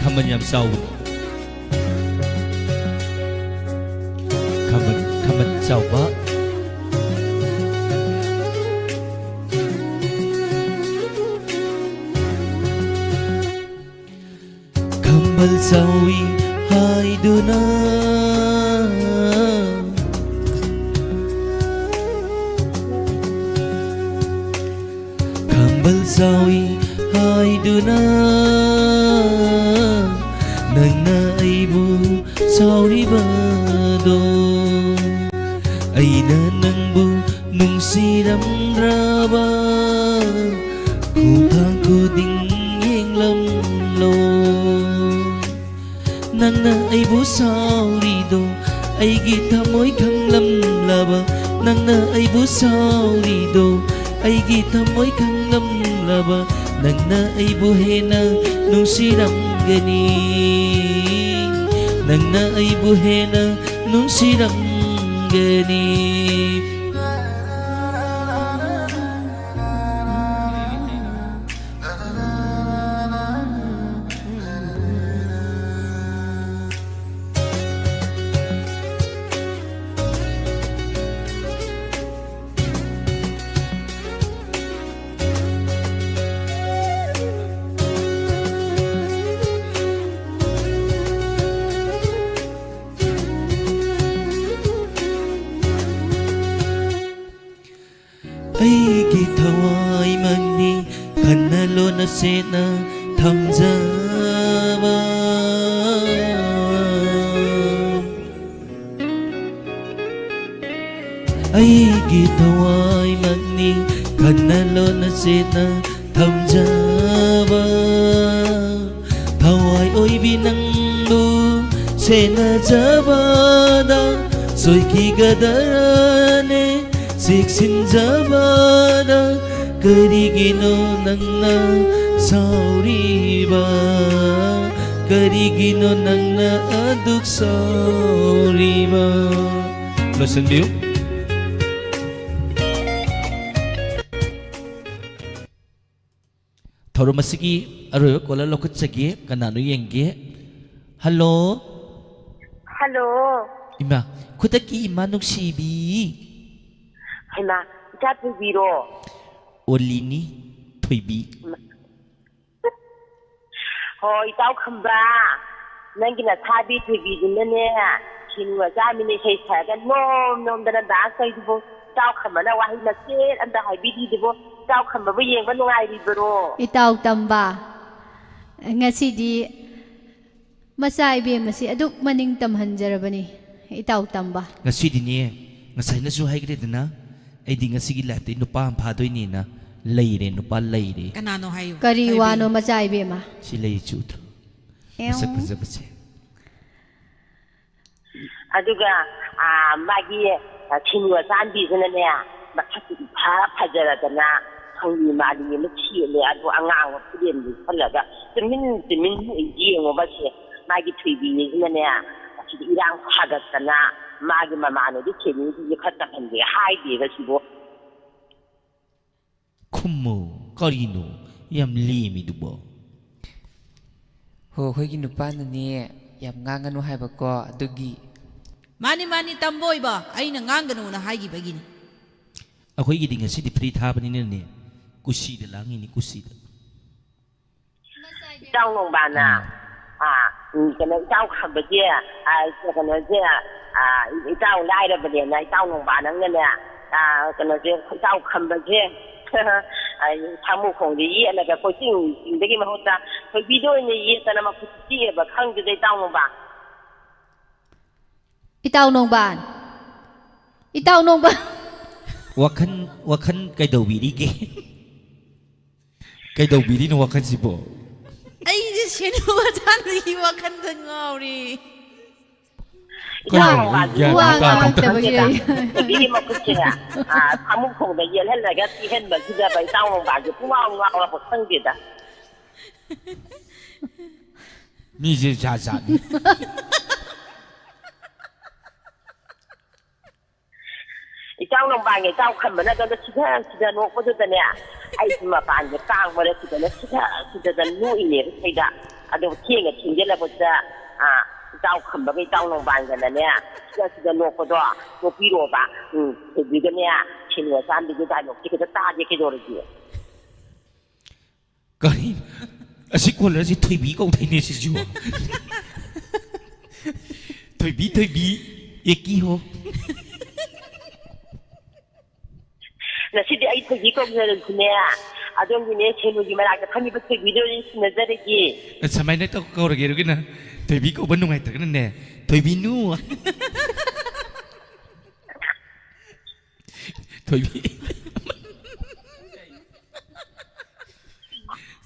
ꯈꯝꯕꯟ ꯌꯥꯝ ꯆꯥꯎꯕꯅꯤ꯫ ꯈꯝꯕꯟ, ꯈꯝꯕꯟ ꯆꯥꯎꯕ꯫ ꯈꯝꯕꯜ ꯆꯥꯎꯏ ꯍꯥꯏꯗꯨꯅ ꯈꯝꯕꯜ ꯆꯥꯎꯏ ꯍꯥꯏꯗꯨꯅ ꯅꯪꯅ ꯑꯩꯕꯨ ꯁꯥꯎꯔꯤꯕꯗꯣ, ꯑꯩꯅ ꯅꯪꯕꯨ ꯅꯨꯡꯁꯤꯔꯝꯗ꯭ꯔꯕ ꯈꯣꯡꯊꯥꯡ ꯈꯨꯗꯤꯡ ꯌꯦꯡꯂꯝꯂꯣ꯫ ꯅꯪꯅ ꯑꯩꯕꯨ ꯁꯥꯎꯔꯤꯗꯣ ꯑꯩꯒꯤ ꯊꯃꯣꯏ ꯈꯪꯂꯝꯂꯕ, ꯅꯪꯅ ꯑꯩꯕꯨ ꯁꯥꯎꯔꯤꯗꯣ ꯑꯩꯒꯤ ꯊꯃꯣꯏ ꯈꯪꯂꯝꯂꯕ, ꯅꯪꯅ ꯑꯩꯕꯨ ꯍꯦꯟꯅ ꯅꯨꯡꯁꯤꯔꯝꯒꯅꯤ, ꯅꯪꯅ ꯑꯩꯕꯨ ꯍꯦꯟꯅ ꯅꯨꯡꯁꯤꯔꯝꯒꯅꯤ꯫ ꯑꯩꯒꯤ ꯊꯋꯥꯏꯃꯛꯅꯤ ꯈꯟꯅ ꯂꯣꯟꯅ ꯁꯦꯠꯅ ꯊꯝꯖꯕ꯫ ꯑꯩꯒꯤ ꯊꯋꯥꯏꯃꯛꯅꯤ ꯈꯟꯅ ꯂꯣꯟꯅ ꯁꯦꯠꯅ ꯊꯝꯖꯕ꯫ ꯊꯋꯥꯏ ꯑꯣꯏꯕꯤ ꯅꯪꯕꯨ ꯁꯦꯟꯅꯖꯕꯗ ꯁꯣꯏꯈꯤꯒꯗ꯭ꯔꯅꯦ ꯆꯦꯛꯁꯤꯟꯖꯕꯗ꯫ ꯀꯔꯤꯒꯤꯅꯣ ꯅꯪꯅ ꯁꯥꯎꯔꯤꯕ? ꯀꯔꯤꯒꯤꯅꯣ ꯅꯪꯅ ꯑꯗꯨꯛ ꯁꯥꯎꯔꯤꯕ? ꯂꯣꯏꯁꯤꯟꯕꯤꯌꯨ꯫ ꯊꯧꯔꯝ ꯑꯁꯤꯒꯤ ꯑꯔꯣꯏꯕ ꯀꯣꯂꯔ ꯂꯧꯈꯠꯆꯒꯦ꯫ ꯀꯅꯥꯅꯣ ꯌꯦꯡꯒꯦ? ꯍꯜꯂꯣ꯫ ꯍꯜꯂꯣ꯫ ꯏꯃꯥ, ꯈꯨꯗꯛꯀꯤ ꯏꯃꯥ ꯅꯨꯡꯁꯤꯕꯤ꯫ ꯍꯩꯃꯥ, ꯏꯆꯥ ꯊꯣꯏꯕꯤꯔꯣ? ꯑꯣꯂꯤꯅꯤ, ꯊꯣꯏꯕꯤ꯫ ꯍꯣ, ꯏꯇꯥꯎ ꯈꯝꯕ, ꯅꯪꯒꯤ ꯅꯁꯥꯕꯤ ꯊꯣꯏꯕꯤꯗꯨꯅꯅꯦ, ꯁꯤꯅꯦꯃꯥ ꯆꯥꯃꯤꯅ ꯏꯁꯩ ꯁꯛꯑꯒ ꯅꯣꯝ ꯅꯣꯝꯗꯅ ꯗꯥꯟꯁ ꯇꯧꯔꯤꯗꯨꯕꯨ, ꯏꯇꯥꯎ ꯈꯝꯕꯅ ꯋꯥꯍꯩ ꯃꯆꯦꯠ ꯑꯝꯇ ꯍꯥꯏꯕꯤꯗ꯭ꯔꯤꯗꯨꯕꯨ, ꯏꯇꯥꯎ ꯈꯝꯕꯕꯨ ꯌꯦꯡꯕ ꯅꯨꯡꯉꯥꯏꯔꯤꯕꯔꯣ? ꯏꯇꯥꯎ ꯇꯝꯕ, ꯉꯁꯤꯗꯤ ꯃꯆꯥ ꯏꯕꯦꯝꯃꯁꯤ ꯑꯗꯨꯛ ꯃꯅꯤꯡ ꯇꯝꯍꯟꯖꯔꯕꯅꯤ, ꯏꯇꯥꯎ ꯇꯝꯕ꯫ ꯉꯁꯤꯗꯤꯅꯦ, ꯉꯁꯥꯏꯅꯁꯨ ꯍꯥꯏꯈ꯭ꯔꯦꯗꯅ, ꯑꯩꯗꯤ ꯉꯁꯤꯒꯤ ꯂꯥꯏꯐꯇ ꯅꯨꯄꯥ ꯑꯃ ꯐꯥꯗꯣꯏꯅꯦꯅ꯫ ꯂꯩꯔꯦ, ꯅꯨꯄꯥ ꯂꯩꯔꯦ꯫ ꯀꯅꯥꯅꯣ ꯍꯥꯏꯌꯨ? ꯀꯔꯤ ꯍꯥꯏꯕꯤ꯫ ꯋꯥꯅꯣ ꯃꯆꯥ ꯏꯕꯦꯝꯃ? ꯁꯤ ꯂꯩ ꯆꯨꯗ꯭ꯔꯣ? ꯑꯦꯎ꯫ ꯃꯁꯛ ꯐꯖꯕꯁꯦ꯫ ꯑꯗꯨꯒ, ꯑꯥ, ꯃꯥꯒꯤ, ꯑꯥ, ꯁꯤꯅꯨ ꯑꯆꯥꯟꯕꯤꯁꯤꯅꯅꯦ, ꯃꯁꯛꯇꯨ ꯏꯐ ꯐꯖꯔꯗꯅ ꯈꯪꯂꯤ ꯃꯥꯂꯤ ꯑꯃ ꯁꯦꯠꯂꯦ꯫ ꯑꯗꯨ ꯑꯉꯥꯡꯕ ꯐꯤꯔꯦꯟ ꯂꯤꯠꯁꯜꯂꯒ ꯇꯨꯃꯤꯟ ꯇꯨꯃꯤꯟ ꯌꯦꯡꯉꯣꯕ ꯁꯦ꯫ ꯃꯥꯒꯤ ꯊꯣꯏꯕꯤꯁꯤꯅꯅꯦ, ꯑꯁꯤꯗ ꯏꯔꯥꯡ ꯁꯥꯒꯠꯇꯅ ꯃꯥꯒꯤ ꯃꯃꯥꯟꯅꯕꯤ ꯊꯦꯅꯤꯗꯨꯁꯨ ꯈꯔ ꯇꯝꯍꯟꯒꯦ ꯍꯥꯏꯗꯦꯕ ꯁꯤꯕꯨ꯫ ꯈꯨꯝꯃꯨ, ꯀꯔꯤꯅꯣ ꯌꯥꯝ ꯂꯦꯝꯃꯤꯗꯨꯕꯣ? ꯍꯣ, ꯑꯩꯈꯣꯏꯒꯤ ꯅꯨꯄꯥꯅꯅꯦ ꯌꯥꯝ ꯉꯥꯡꯒꯅꯨ ꯍꯥꯏꯕꯀꯣ, ꯑꯗꯨꯒꯤ꯫ ꯃꯥꯅꯤ, ꯃꯥꯅꯤ, ꯇꯝꯕ ꯑꯣꯏꯕ, ꯑꯩꯅ ꯉꯥꯡꯒꯅꯨꯅ ꯍꯥꯏꯈꯤꯕꯒꯤꯅꯤ꯫ ꯑꯩꯈꯣꯏꯒꯤꯗꯤ ꯉꯁꯤꯗꯤ ꯐ꯭ꯔꯤ ꯊꯥꯕꯅꯤꯅꯅꯦ, ꯀꯨꯁꯤꯗ ꯂꯥꯡꯉꯤꯅꯤ, ꯀꯨꯁꯤꯗ꯫ ꯏꯇꯥꯎ ꯅꯣꯡꯕꯥꯅ, ꯎꯝ꯫ ꯑꯥ, ꯎꯝ, ꯀꯩꯅꯣ, ꯏꯇꯥꯎ ꯈꯝꯕꯁꯦ, ꯑꯥ, ꯀꯩꯅꯣꯁꯦ, ꯑꯥ, ꯏꯇꯥꯎ ꯂꯥꯏꯔꯕꯅꯦꯅ ꯏꯇꯥꯎ ꯅꯣꯡꯕꯥ ꯅꯪꯅꯅꯦ, ꯑꯥ, ꯀꯩꯅꯣꯁꯦ, ꯏꯇꯥꯎ ꯈꯝꯕꯁꯦ, ꯑꯥ, ꯁꯥꯃꯨꯈꯣꯡꯗ ꯌꯦꯠꯂꯒ ꯀꯣꯏꯆꯤꯡ ꯆꯤꯡꯗꯒꯤ ꯃꯍꯨꯠꯇ ꯊꯣꯏꯕꯤꯗ ꯑꯣꯏꯅ ꯌꯦꯠꯇꯅ ꯃꯈꯨꯠ ꯆꯤꯛꯑꯦꯕ, ꯈꯪꯗꯦꯗ ꯏꯇꯥꯎ ꯅꯣꯡꯕꯥ꯫ ꯏꯇꯥꯎ ꯅꯣꯡꯕꯥꯟ꯫ ꯏꯇꯥꯎ ꯅꯣꯡꯕꯥꯟ꯫ ꯋꯥꯈꯜ, ꯋꯥꯈꯜ ꯀꯩꯗꯧꯕꯤꯔꯤꯒꯦ? ꯀꯩꯗꯧꯕꯤꯔꯤꯅꯣ ꯋꯥꯈꯜꯁꯤꯕꯣ? ꯑꯩꯁꯦ ꯁꯦꯅꯨ ꯃꯆꯥꯅꯨꯒꯤ ꯋꯥꯈꯜꯗ ꯉꯥꯎꯔꯦ꯫ ꯀꯩꯅꯣ? ꯋꯥ, ꯑꯩ ꯒ꯭ꯌꯥꯟ ꯋꯥ ꯑꯃ ꯇꯥꯗꯦ꯫ ꯉꯥꯡꯉꯛꯇꯕꯒꯤ ꯑꯩ꯫ ꯅꯨꯄꯤꯒꯤ ꯃꯈꯨꯠꯁꯦ, ꯑꯥ, ꯁꯥꯃꯨꯈꯣꯡꯗ ꯌꯦꯠꯍꯜꯂꯒ ꯆꯤꯛꯍꯟꯕꯁꯤꯗꯕ ꯏꯇꯥꯎ ꯅꯣꯡꯕꯥꯟꯁꯦ ꯄꯨꯡꯉꯥꯎ ꯉꯥꯎꯔꯕ ꯈꯪꯗꯦꯗ꯫ ꯃꯤꯁꯦ ꯖꯥꯠ ꯖꯥꯠꯅꯤ꯫ ꯏꯇꯥꯎ ꯅꯣꯡꯕꯥꯟꯒ ꯏꯇꯥꯎ ꯈꯝꯕꯅ ꯑꯗꯣꯝꯗ ꯁꯤꯗ ꯁꯤꯗ ꯅꯣꯛꯄꯗꯨꯗꯅꯦ, ꯑꯩꯁꯨ ꯃꯄꯥꯟꯗ ꯀꯥꯡ ꯃꯔꯛꯁꯤꯗꯅ ꯁꯤꯗ ꯁꯤꯗꯅ ꯅꯣꯛꯏꯅꯦꯕ ꯁꯤꯗ꯫ ꯑꯗꯣ ꯊꯦꯡꯅ ꯊꯦꯡꯖꯤꯜꯂꯛꯄꯁꯤꯗ, ꯑꯥ, ꯏꯇꯥꯎ ꯈꯝꯕꯒ ꯏꯇꯥꯎ ꯅꯣꯡꯕꯥꯟꯒꯅꯅꯦ, ꯁꯤꯗ ꯁꯤꯗ ꯅꯣꯛꯄꯗꯣ ꯅꯣꯛꯄꯤꯔꯣꯕ꯫ ꯎꯝ, ꯊꯣꯏꯕꯤꯒꯅꯦ, ꯁꯤꯅꯦ ꯆꯥꯟꯕꯤꯒꯤ ꯗꯥꯏꯂꯣꯛꯁꯦ ꯈꯤꯇ ꯇꯥꯒꯦ ꯀꯩꯗꯧꯔꯒꯦ? ꯀꯔꯤ? ꯑꯁꯤ ꯀꯣꯂꯔꯁꯤ ꯊꯣꯏꯕꯤ ꯀꯧꯗꯣꯏꯅꯦ ꯁꯤꯁꯨ꯫ ꯊꯣꯏꯕꯤ, ꯊꯣꯏꯕꯤ, ꯑꯦꯀꯤ ꯍꯣ꯫ ꯉꯁꯤꯗꯤ ꯑꯩ ꯊꯣꯏꯕꯤ ꯀꯧꯖꯔꯁꯨꯅꯦ, ꯑꯗꯣꯝꯒꯤꯅꯦ ꯁꯦꯅꯨꯒꯤ ꯃꯅꯥꯛꯇ ꯐꯝꯃꯤꯕ ꯊꯣꯏꯕꯤꯗꯣ ꯑꯣꯏꯅ ꯁꯤꯟꯅꯖꯔꯒꯦ꯫ ꯁꯨꯃꯥꯏꯅ ꯇꯧ-, ꯀꯧꯔꯒꯦ, ꯑꯗꯨꯒꯤꯅ ꯊꯣꯏꯕꯤ ꯀꯧꯕ ꯅꯨꯡꯉꯥꯏꯇ꯭ꯔꯒꯅꯅꯦ, ꯊꯣꯏꯕꯤꯅꯨ꯫ ꯊꯣꯏꯕꯤ꯫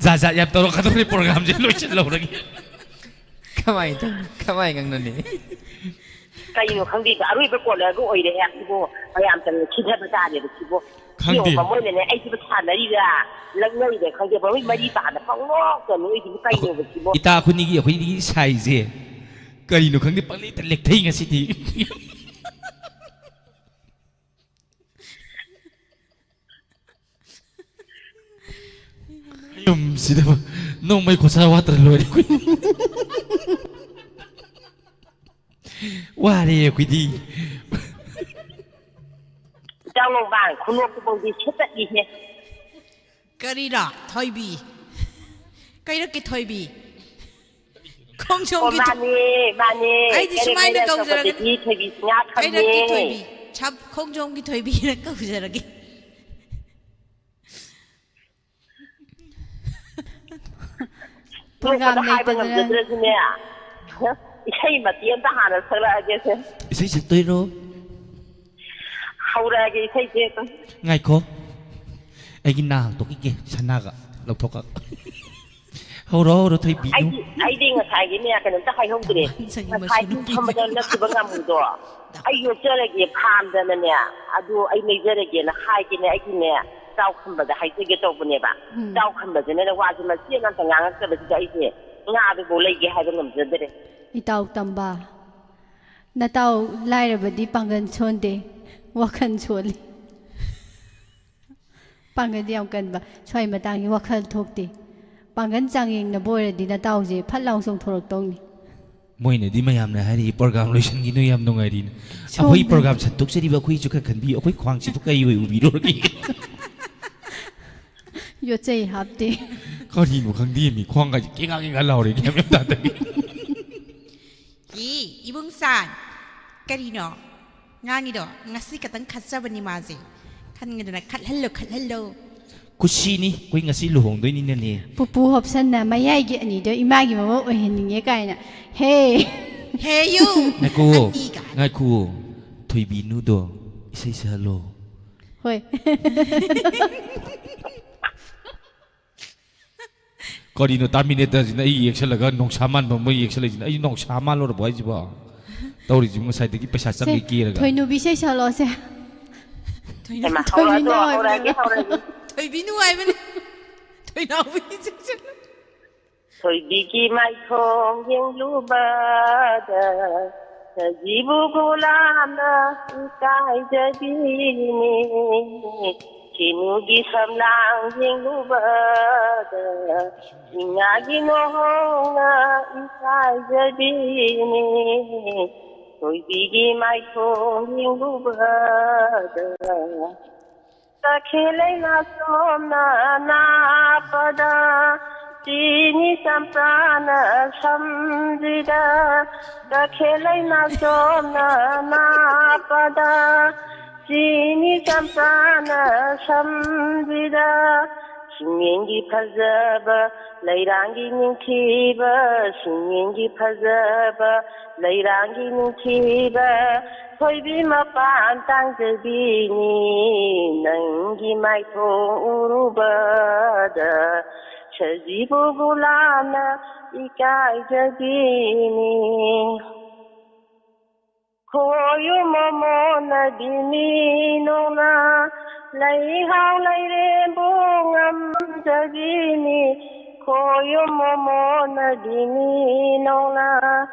ꯖꯥꯠ ꯖꯥꯠ ꯌꯥꯝ ꯇꯧꯔꯛꯀꯗꯧꯔꯦ, ꯄ꯭ꯔꯣꯒ꯭ꯔꯥꯝꯁꯦ ꯂꯣꯏꯁꯤꯜꯍꯧꯔꯒꯦ꯫ ꯀꯃꯥꯏꯅ ꯇꯧꯅꯤ? ꯀꯃꯥꯏꯅ ꯉꯥꯡꯅꯅꯤ? ꯀꯩꯅꯣ ꯈꯪꯗꯦ, ꯑꯔꯣꯏꯕ ꯀꯣꯂꯔꯒ ꯑꯣꯏꯔꯦ ꯁꯤꯕꯨ꯫ ꯃꯌꯥꯝ ꯆꯪꯉꯦ ꯁꯤꯊꯕ ꯇꯥꯔꯦꯕ ꯁꯤꯕꯨ꯫ ꯈꯪꯗꯦ꯫ ꯌꯦꯡꯉꯣꯕ, ꯃꯣꯏꯅꯅꯦ ꯑꯩꯁꯤꯕꯨ ꯁꯥꯟꯅꯔꯤꯔꯥ, ꯂꯛꯅꯔꯤꯔꯥ ꯈꯪꯗꯦ, ꯃꯃꯤꯠ ꯃꯔꯤ ꯄꯥꯟꯅ ꯄꯪꯅꯣꯛꯇ ꯅꯣꯛꯏꯁꯤꯕꯨ ꯀꯩꯅꯣꯕ ꯁꯤꯕꯨ? ꯏꯇꯥ ꯑꯩꯈꯣꯏꯅꯤꯒꯤ, ꯑꯩꯈꯣꯏꯅꯤꯒꯤ ꯁꯥꯏꯁꯦ ꯀꯔꯤꯅꯣ ꯈꯪꯗꯦ, ꯄꯪꯂꯦꯞꯇ ꯂꯦꯞꯊꯩ ꯉꯁꯤꯗꯤ꯫ ꯌꯨꯝꯁꯤꯗ ꯅꯣꯡꯃꯩ ꯈꯣꯠꯁꯥ ꯋꯥꯠꯇ꯭ꯔ ꯂꯣꯏꯔꯦ ꯑꯩꯈꯣꯏ꯫ ꯋꯥꯔꯦ ꯑꯩꯈꯣꯏꯗꯤ꯫ ꯏꯇꯥꯎ ꯅꯣꯡꯕꯥꯟ, ꯈꯨꯅꯣꯛꯇꯨꯐꯥꯎꯗꯤ ꯁꯦꯠꯇꯠꯂꯤꯍꯦ꯫ ꯀꯔꯤꯔꯥ ꯊꯣꯏꯕꯤ? ꯀꯩꯔꯛꯀꯤ ꯊꯣꯏꯕꯤ? ꯑꯣ, ꯈꯣꯡꯖꯣꯝꯒꯤ ꯊꯣ- ꯃꯥꯅꯦ, ꯃꯥꯅꯦ꯫ ꯑꯩꯗꯤ ꯀꯩꯔꯛ ꯁꯨꯃꯥꯏꯅ ꯂꯩꯔꯛ ꯀꯧꯖꯔꯒꯅꯤ꯫ ꯑꯆꯧꯕꯗꯒꯤ ꯊꯣꯏꯕꯤ ꯁꯅꯥ ꯐꯝꯃꯦ꯫ ꯀꯩꯔꯛꯀꯤ ꯊꯣꯏꯕꯤ, ꯁꯥꯞ-, ꯈꯣꯡꯖꯣꯝꯒꯤ ꯊꯣꯏꯕꯤꯅ ꯀꯧꯖꯔꯒꯦ꯫ ꯅꯣꯛꯄꯗ ꯄ꯭ꯔꯣꯒ꯭ꯔꯥꯝ ꯍꯥꯏꯕ ꯂꯩꯇꯗꯅ ꯉꯝꯖꯗ꯭ꯔꯁꯨꯅꯦ, ꯏꯁꯩ ꯃꯇꯦꯛ ꯑꯝꯇ ꯍꯥꯟꯅ ꯁꯛꯂꯛꯑꯒꯦꯁꯦ꯫ ꯏꯁꯩ ꯁꯛꯇꯣꯏꯔꯣ? ꯍꯧꯔꯛꯑꯒꯦ ꯏꯁꯩꯁꯦ ꯑꯗꯨꯝ꯫ ꯉꯥꯏꯈꯣ, ꯑꯩꯒꯤ ꯅꯥ ꯍꯥꯡꯇꯣꯛꯈꯤꯒꯦ, ꯁꯅꯥꯒ ꯂꯧꯊꯣꯛꯈ꯭ꯔꯒ꯫ ꯍꯧꯔꯣ, ꯍꯧꯔꯣ, ꯊꯣꯏꯕꯤꯅꯨ꯫ ꯑꯩꯗꯤ, ꯑꯩꯗꯤ ꯉꯁꯥꯏꯒꯤꯅꯦ, ꯀꯩꯅꯣꯝꯇ ꯍꯥꯏꯍꯧꯗ꯭ꯔꯦ꯫ ꯉꯁꯥꯏꯒꯤ ꯉꯁꯥꯏꯒꯤ ꯃꯁꯨ ꯅꯨꯄꯤ꯫ ꯐꯝꯕꯗ ꯅꯞꯈꯤꯕ ꯉꯥꯃꯨꯗꯣ ꯑꯩ ꯌꯣꯛꯆꯔꯒꯦ ꯐꯥꯝꯗꯅꯅꯦ, ꯑꯗꯨ ꯑꯩ ꯂꯩꯖꯔꯒꯦꯅ ꯍꯥꯏꯒꯦꯅꯦ꯫ ꯑꯩꯒꯤꯅꯦ, ꯏꯇꯥꯎ ꯈꯝꯕꯗ ꯍꯥꯏꯖꯒꯦ ꯇꯧꯕꯅꯦꯕ꯫ ꯎꯝ꯫ ꯏꯇꯥꯎ ꯈꯝꯕꯁꯤꯅꯅꯦ ꯋꯥꯁꯦ ꯃꯆꯦꯠ ꯑꯃꯇ ꯉꯥꯡꯉꯛꯇꯕꯁꯤꯗ ꯑꯩꯁꯦ ꯉꯥꯗꯨꯐꯥꯎ ꯂꯩꯒꯦ ꯍꯥꯏꯕ ꯉꯝꯖꯗ꯭ꯔꯦ꯫ ꯏꯇꯥꯎ ꯇꯝꯕ, ꯅꯇꯥꯎ ꯂꯥꯏꯔꯕꯗꯤ ꯄꯥꯡꯒꯜ ꯁꯣꯟꯗꯦ, ꯋꯥꯈꯜ ꯁꯣꯜꯂꯤ꯫ ꯄꯥꯡꯒꯜꯗꯤ ꯌꯥꯝ ꯀꯟꯕ꯫ ꯁ꯭ꯋꯥꯏ ꯃꯇꯥꯡꯁꯤ ꯋꯥꯈꯜ ꯊꯣꯛꯇꯦ꯫ ꯄꯥꯡꯒꯜ ꯆꯥꯡꯌꯦꯡꯅꯕ ꯑꯣꯏꯔꯗꯤ ꯅꯇꯥꯎꯁꯦ ꯐꯠ ꯂꯥꯎ ꯆꯣꯡꯊꯣꯔꯛꯇꯧꯅꯤ꯫ ꯃꯣꯏꯅꯗꯤ ꯃꯌꯥꯝꯅ ꯍꯥꯏꯔꯤ, "ꯄ꯭ꯔꯣꯒ꯭ꯔꯥꯝ ꯂꯣꯏꯁꯤꯟꯈꯤꯅꯨ, ꯌꯥꯝ ꯅꯨꯡꯉꯥꯏꯔꯤꯅ"꯫ ꯑꯩꯈꯣꯏ ꯄ꯭ꯔꯣꯒ꯭ꯔꯥꯝ ꯁꯟꯗꯣꯛꯆꯔꯤꯕ ꯑꯩꯈꯣꯏꯁꯨ ꯈꯔ ꯈꯟꯕꯤꯌꯨ, ꯑꯩꯈꯣꯏ ꯈ꯭ꯋꯥꯡꯁꯤꯕꯨ ꯀꯩ ꯑꯣꯏ ꯎꯕꯤꯔꯨꯔꯒꯦ? ꯌꯣꯠꯆꯩ ꯍꯥꯞꯇꯦ꯫ ꯀꯔꯤꯅꯣ ꯈꯪꯗꯦ ꯃꯤ, ꯈ꯭ꯋꯥꯡ ꯀꯥꯏꯁꯦ ꯀꯦꯒꯥ ꯀꯦꯒꯥ ꯂꯥꯎꯔꯦ, ꯒ꯭ꯌꯥꯟ ꯃꯦꯟ ꯇꯥꯗꯕꯤ꯫ ꯏ, ꯏꯕꯨꯡꯁꯥꯟ, ꯀꯔꯤꯅꯣ ꯉꯥꯡꯉꯤꯗꯣ? ꯉꯁꯤ ꯈꯛꯇꯪ ꯈꯠꯆꯕꯅꯤ ꯃꯥꯁꯦ꯫ ꯈꯟꯒꯗꯅ ꯈꯠꯍꯜꯂꯣ, ꯈꯠꯍꯜꯂꯣ꯫ ꯀꯨꯁꯤꯅꯤ, ꯑꯩꯈꯣꯏ ꯉꯁꯤ ꯂꯨꯍꯣꯡꯗꯣꯏꯅꯤꯅꯅꯦ꯫ ꯄꯨꯄꯨ ꯍꯣꯞꯁꯟꯅ ꯃꯌꯥꯏꯒꯤ ꯑꯅꯤꯗꯣ ꯏꯃꯥꯒꯤ ꯃꯃꯧ ꯑꯣꯏꯍꯟꯅꯤꯡꯉꯦ ꯀꯥꯏꯅ꯫ ꯍꯦ꯫ ꯍꯦ ꯌꯨ꯫ ꯉꯥꯏꯈꯨꯑꯣ, ꯑꯅꯤꯒ꯫ ꯉꯥꯏꯈꯨꯑꯣ꯫ ꯊꯣꯏꯕꯤꯅꯨꯗꯣ ꯏꯁꯩ ꯁꯛꯍꯜꯂꯣ꯫ ꯍꯣꯏ꯫ ꯀꯔꯤꯅꯣ ꯇꯥꯔꯃꯤꯅꯦꯇꯔꯁꯤꯅ ꯑꯩ ꯌꯦꯛꯁꯜꯂꯒ ꯅꯣꯡꯁꯥ ꯃꯥꯟꯕ ꯑꯃ ꯌꯦꯛꯁꯜꯂꯛꯏꯁꯤꯅ? ꯑꯩ ꯅꯣꯡꯁꯥ ꯃꯥꯜꯂꯨꯔꯕꯣ ꯍꯥꯏꯁꯤꯕꯣ? ꯇꯧꯔꯤꯁꯤꯕꯨ ꯉꯁꯥꯏꯗꯒꯤ ꯄꯩꯁꯥ ꯆꯪꯒꯦ ꯀꯦꯔꯒ꯫ ꯊꯣꯏꯅꯨꯕꯤ ꯏꯁꯩ ꯁꯛꯂꯛꯑꯣꯁꯦ꯫ ꯍꯩꯃꯥ, ꯍꯧꯔꯛꯑꯗ꯭ꯔꯣ? ꯍꯧꯔꯛꯑꯒꯦ, ꯍꯧꯔꯛꯑꯒꯦ꯫ ꯊꯣꯏꯕꯤ ꯅꯨꯡꯉꯥꯏꯕꯅꯦ꯫ ꯊꯣꯏꯅꯥꯎꯕꯤ ꯆꯦꯛꯁꯤꯜꯂꯨ꯫ ꯊꯣꯏꯕꯤꯒꯤ ꯃꯥꯏꯊꯣꯡ ꯌꯦꯡꯂꯨꯕꯗ ꯁꯖꯤꯕꯨ ꯒꯨꯂꯥꯝꯅ ꯏꯀꯥꯏꯖꯕꯤꯅꯤ꯫ ꯀꯤꯅꯨꯒꯤ ꯁꯝꯂꯥꯡ ꯌꯦꯡꯂꯨꯕꯗ ꯏꯉꯥꯒꯤ ꯅꯣꯍꯣꯡꯅ ꯏꯀꯥꯏꯖꯕꯤꯅꯤ꯫ ꯊꯣꯏꯕꯤꯒꯤ ꯃꯥꯏꯊꯣꯡ ꯌꯦꯡꯂꯨꯕꯗ ꯇꯈꯦꯜ ꯂꯩꯃ ꯁꯣꯝꯅ ꯅꯥꯞꯄꯗ ꯆꯤꯅꯤ ꯆꯝꯄ꯭ꯔꯥꯅ ꯁꯝꯖꯤꯗ ꯇꯈꯦꯜ ꯂꯩꯃ ꯁꯣꯝꯅ ꯅꯥꯞꯄꯗ ꯆꯤꯅꯤ ꯆꯝꯄ꯭ꯔꯥꯅ ꯁꯝꯖꯤꯗ ꯆꯤꯡꯌꯦꯡꯒꯤ ꯐꯖꯕ ꯂꯩꯔꯥꯡꯒꯤ ꯅꯤꯡꯊꯤꯕ ꯆꯤꯡꯌꯦꯡꯒꯤ ꯐꯖꯕ ꯂꯩꯔꯥꯡꯒꯤ ꯅꯤꯡꯊꯤꯕ ꯊꯣꯏꯕꯤ ꯃꯄꯥꯟ ꯇꯥꯡꯖꯕꯤꯅꯤ ꯅꯪꯒꯤ ꯃꯥꯏꯊꯣꯡ ꯎꯔꯨꯕꯗ ꯁꯖꯤꯕꯨ ꯒꯨꯂꯥꯝꯅ ꯏꯀꯥꯏꯖꯕꯤꯅꯤ꯫ ꯈꯣꯏꯌꯨꯝ ꯃꯣꯃꯣꯟꯅꯕꯤꯅꯤ ꯅꯣꯡꯅ ꯂꯩꯍꯥꯎ ꯂꯩꯔꯦꯝꯕꯨ ꯉꯝꯖꯕꯤꯅꯤ꯫ ꯈꯣꯏꯌꯨꯝ ꯃꯣꯃꯣꯟꯅꯕꯤꯅꯤ ꯅꯣꯡꯅ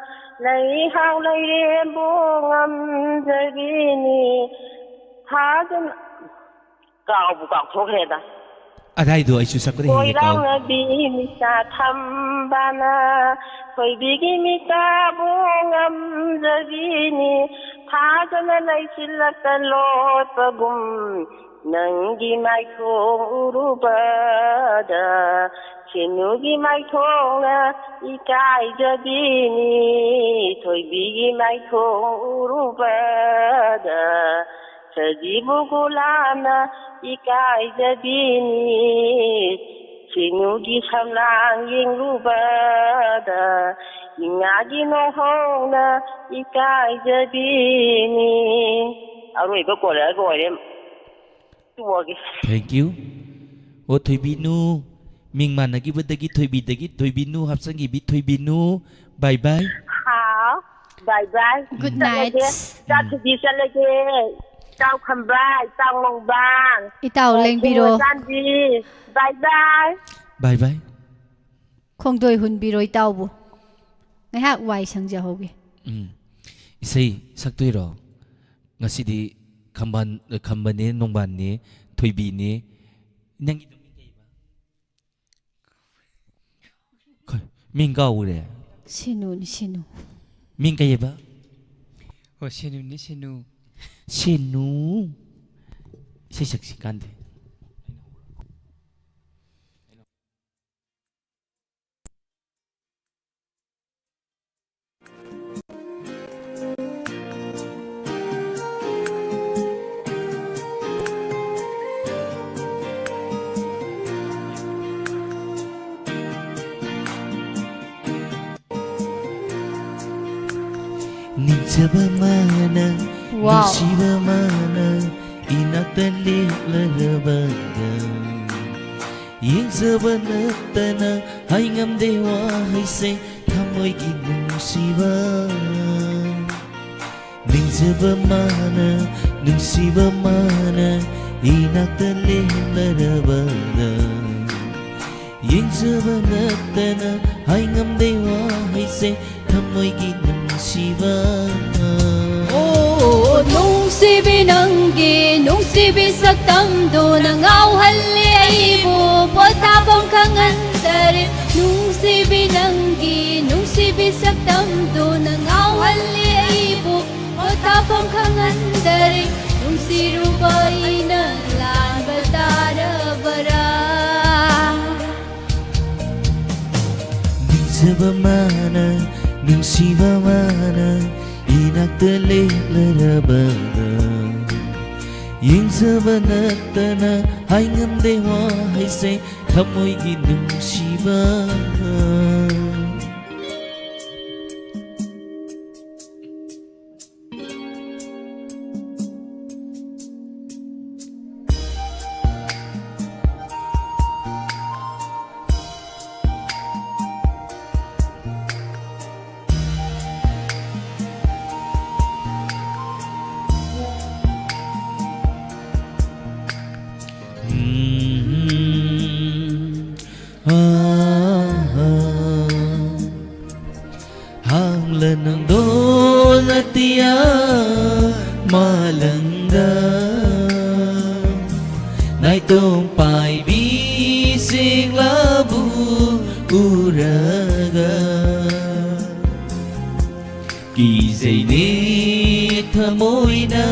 ꯂꯩꯍꯥꯎ ꯂꯩꯔꯦꯝꯕꯨ ꯉꯝꯖꯕꯤꯅꯤ꯫ ꯊꯥꯖꯅ ꯀꯥꯎꯕꯨ ꯀꯥꯎꯊꯣꯛꯈ꯭ꯔꯦꯗ꯫ ꯑꯗꯥꯏꯗꯣ ꯑꯩꯁꯨ ꯁꯛꯄꯗ ꯍꯦꯛ ꯍꯦꯛ ꯀꯥꯎ- ꯀꯣꯏꯔꯥꯡꯅꯕꯤ ꯃꯤꯠꯇ ꯊꯝꯕꯅ ꯊꯣꯏꯕꯤꯒꯤ ꯃꯤꯠꯇꯕꯨ ꯉꯝꯖꯕꯤꯅꯤ꯫ ꯊꯥꯖꯅ ꯂꯩꯆꯤꯜꯂꯛꯇ ꯂꯣꯠꯄꯒꯨꯝ ꯅꯪꯒꯤ ꯃꯥꯏꯊꯣꯡ ꯎꯔꯨꯕꯗ ꯁꯤꯅꯨꯒꯤ ꯃꯥꯏꯊꯣꯡꯅ ꯏꯀꯥꯏꯖꯕꯤꯅꯤ꯫ ꯊꯣꯏꯕꯤꯒꯤ ꯃꯥꯏꯊꯣꯡ ꯎꯔꯨꯕꯗ ꯁꯖꯤꯕꯨ ꯒꯨꯂꯥꯞꯅ ꯏꯀꯥꯏꯖꯕꯤꯅꯤ꯫ ꯁꯤꯅꯨꯒꯤ ꯁꯝꯂꯥꯡ ꯌꯦꯡꯂꯨꯕꯗ ꯏꯉꯥꯒꯤ ꯅꯣꯡꯍꯧꯅ ꯏꯀꯥꯏꯖꯕꯤꯅꯤ꯫ ꯑꯔꯣꯏꯕ ꯀꯣꯂꯔꯒ ꯑꯣꯏꯔꯦ꯫ ꯇꯣꯛꯑꯒꯦ꯫ Thank you꯫ ꯑꯣ, ꯊꯣꯏꯕꯤꯅꯨ, ꯃꯤꯡ ꯃꯥꯟꯅꯈꯤꯕꯗꯒꯤ ꯊꯣꯏꯕꯤꯗꯒꯤ ꯊꯣꯏꯕꯤꯅꯨ ꯍꯥꯞꯆꯤꯟꯈꯤꯕꯤ ꯊꯣꯏꯕꯤꯅꯨ꯫ Bye bye꯫ ꯍꯥꯎ꯫ Bye bye꯫ Good night꯫ ꯆꯠꯂꯒꯦ꯫ ꯆꯥꯛ ꯎꯝ꯫ ꯊꯤꯕꯤ ꯆꯠꯂꯒꯦ꯫ ꯏꯇꯥꯎ ꯈꯝꯕ, ꯏꯇꯥꯎ ꯅꯣꯡꯕꯥꯟ꯫ ꯏꯇꯥꯎ ꯂꯦꯡꯕꯤꯔꯣ꯫ ꯏꯇꯥꯎ ꯆꯥꯟꯕꯤ꯫ Bye bye꯫ Bye bye꯫ ꯈꯣꯡꯗꯣꯏ ꯍꯨꯟꯕꯤꯔꯣ ꯏꯇꯥꯎꯕꯨ꯫ ꯉꯥꯏꯍꯥꯛ ꯋꯥꯏ ꯁꯪꯖꯍꯧꯒꯦ꯫ ꯎꯝ꯫ ꯏꯁꯩ ꯁꯛꯇꯣꯏꯔꯣ? ꯉꯁꯤꯗꯤ ꯈꯝꯕꯥꯟ-, ꯈꯝꯕꯅꯦ, ꯅꯣꯡꯕꯥꯟꯅꯦ, ꯊꯣꯏꯕꯤꯅꯦ꯫ ꯅꯪꯒꯤ ꯃꯤꯡ ꯀꯩꯕ? ꯈ-, ꯃꯤꯡ ꯀꯥꯎꯔꯦ꯫ ꯁꯤꯅꯨꯅꯤ, ꯁꯤꯅꯨ꯫ ꯃꯤꯡ ꯀꯩꯕ? ꯑꯣ, ꯁꯤꯅꯨꯅꯤ, ꯁꯤꯅꯨ꯫ ꯁꯤꯅꯨ꯫ ꯏꯁꯩ ꯁꯛꯁꯤ ꯀꯥꯟꯗꯦ꯫ ꯅꯤꯡꯖꯕ ꯃꯥꯅ, wow, ꯅꯨꯡꯁꯤꯕ ꯃꯥꯅ, ꯏꯅꯥꯛꯇ ꯂꯦꯞꯂꯔꯕꯗ ꯌꯦꯡꯖꯕ ꯅꯠꯇꯅ ꯍꯥꯏꯉꯝꯗꯦ ꯋꯥꯍꯩꯁꯦ ꯊꯃꯣꯏꯒꯤ ꯅꯨꯡꯁꯤꯕ꯫ ꯅꯤꯡꯖꯕ ꯃꯥꯅ, ꯅꯨꯡꯁꯤꯕ ꯃꯥꯅ ꯏꯅꯥꯛꯇ ꯂꯦꯞꯂꯔꯕꯗ ꯌꯦꯡꯖꯕ ꯅꯠꯇꯅ ꯍꯥꯏꯉꯝꯗꯦ ꯋꯥꯍꯩꯁꯦ ꯊꯃꯣꯏꯒꯤ ꯅꯨꯡꯁꯤꯕ꯫ ꯑꯣ, ꯅꯨꯡꯁꯤꯕꯤ ꯅꯪꯒꯤ ꯅꯨꯡꯁꯤ ꯅꯨꯡꯁꯤꯕꯤ ꯁꯛꯇꯝꯗꯨꯅ ꯉꯥꯎꯍꯜꯂꯤ ꯑꯩꯕꯨ, ꯄꯣꯊꯥꯐꯝ ꯈꯪꯍꯟꯗꯔꯦ꯫ ꯅꯨꯡꯁꯤꯕꯤ ꯅꯪꯒꯤ ꯅꯨꯡꯁꯤꯕꯤ ꯁꯛꯇꯝꯗꯨꯅ ꯉꯥꯎꯍꯜꯂꯤ ꯑꯩꯕꯨ, ꯄꯣꯊꯥꯐꯝ ꯈꯪꯍꯟꯗꯔꯦ꯫ ꯅꯨꯡꯁꯤꯔꯨꯕ ꯑꯩꯅ ꯂꯥꯟꯕ ꯇꯥꯔꯕꯔꯥ? ꯅꯤꯡꯖꯕ ꯃꯥꯅ, ꯅꯨꯡꯁꯤꯕ ꯃꯥꯅ ꯏꯅꯥꯛꯇ ꯂꯦꯞꯂꯔꯕ, ꯌꯦꯡꯖꯕ ꯅꯠꯇꯅ ꯍꯥꯏꯉꯝꯗꯦ ꯋꯥꯍꯩꯁꯦ, ꯊꯃꯣꯏꯒꯤ ꯅꯨꯡꯁꯤꯕ꯫ ꯎꯝ, ꯎꯝ, ꯎꯝ꯫ ꯍꯥꯡꯂ ꯅꯪꯗꯣ ꯅꯠꯇꯤꯌꯥ ꯃꯥꯂꯪꯗ, ꯅꯥꯏꯇꯣꯝ ꯄꯥꯏꯕꯤ ꯁꯤꯡꯂꯥꯕꯨ ꯎꯔꯒ, ꯀꯤꯖꯩꯅꯦ ꯊꯃꯣꯏꯅ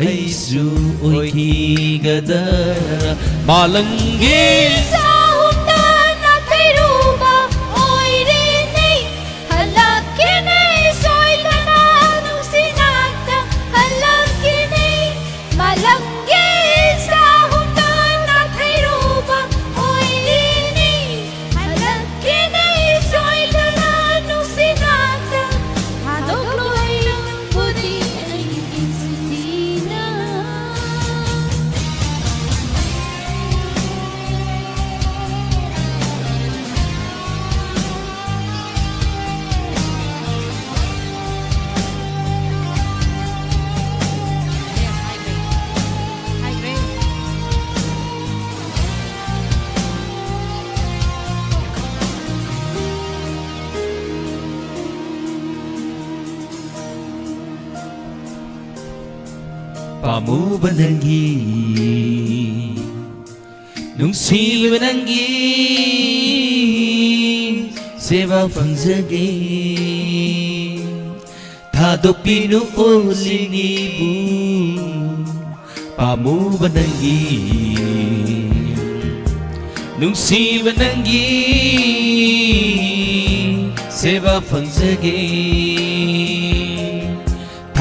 ꯑꯩꯁꯨ ꯑꯣꯏꯈꯤꯒꯗ꯭ꯔꯥ꯫ ꯃꯥꯂꯪꯒꯤ ꯆꯥꯍꯨꯝꯗ ꯅꯥꯊꯩꯔꯨꯕ ꯑꯣꯏꯔꯦꯅꯦ꯫ ꯍꯜꯂꯛꯀꯦꯅꯦ ꯁꯣꯏꯗꯅ ꯅꯨꯡꯁꯤ ꯅꯥꯛꯇ ꯍꯜꯂꯛꯀꯦꯅꯦ꯫ ꯃꯥꯂꯪꯒꯤ ꯆꯥꯍꯨꯝꯗ ꯅꯥꯊꯩꯔꯨꯕ ꯑꯣꯏꯔꯦꯅꯦ꯫ ꯍꯜꯂꯛꯀꯦꯅꯦ ꯁꯣꯏꯗꯅ ꯅꯨꯡꯁꯤ ꯅꯥꯛꯇ꯫ ꯊꯥꯗꯣꯛꯂꯣꯏ ꯅꯪꯕꯨꯗꯤ ꯑꯩꯒꯤ ꯅꯨꯡꯁꯤꯅ꯫ ꯄꯥꯝꯃꯨꯕ ꯅꯪꯒꯤ, ꯅꯨꯡꯁꯤꯕ ꯅꯪꯒꯤ ꯁꯦꯕꯥ ꯐꯪꯖꯒꯦ꯫ ꯊꯥꯗꯣꯛꯄꯤꯅꯨ ꯄꯨꯟꯁꯤꯅꯤꯕꯨ, ꯄꯥꯝꯃꯨꯕ ꯅꯪꯒꯤ, ꯅꯨꯡꯁꯤꯕ ꯅꯪꯒꯤ ꯁꯦꯕꯥ ꯐꯪꯖꯒꯦ꯫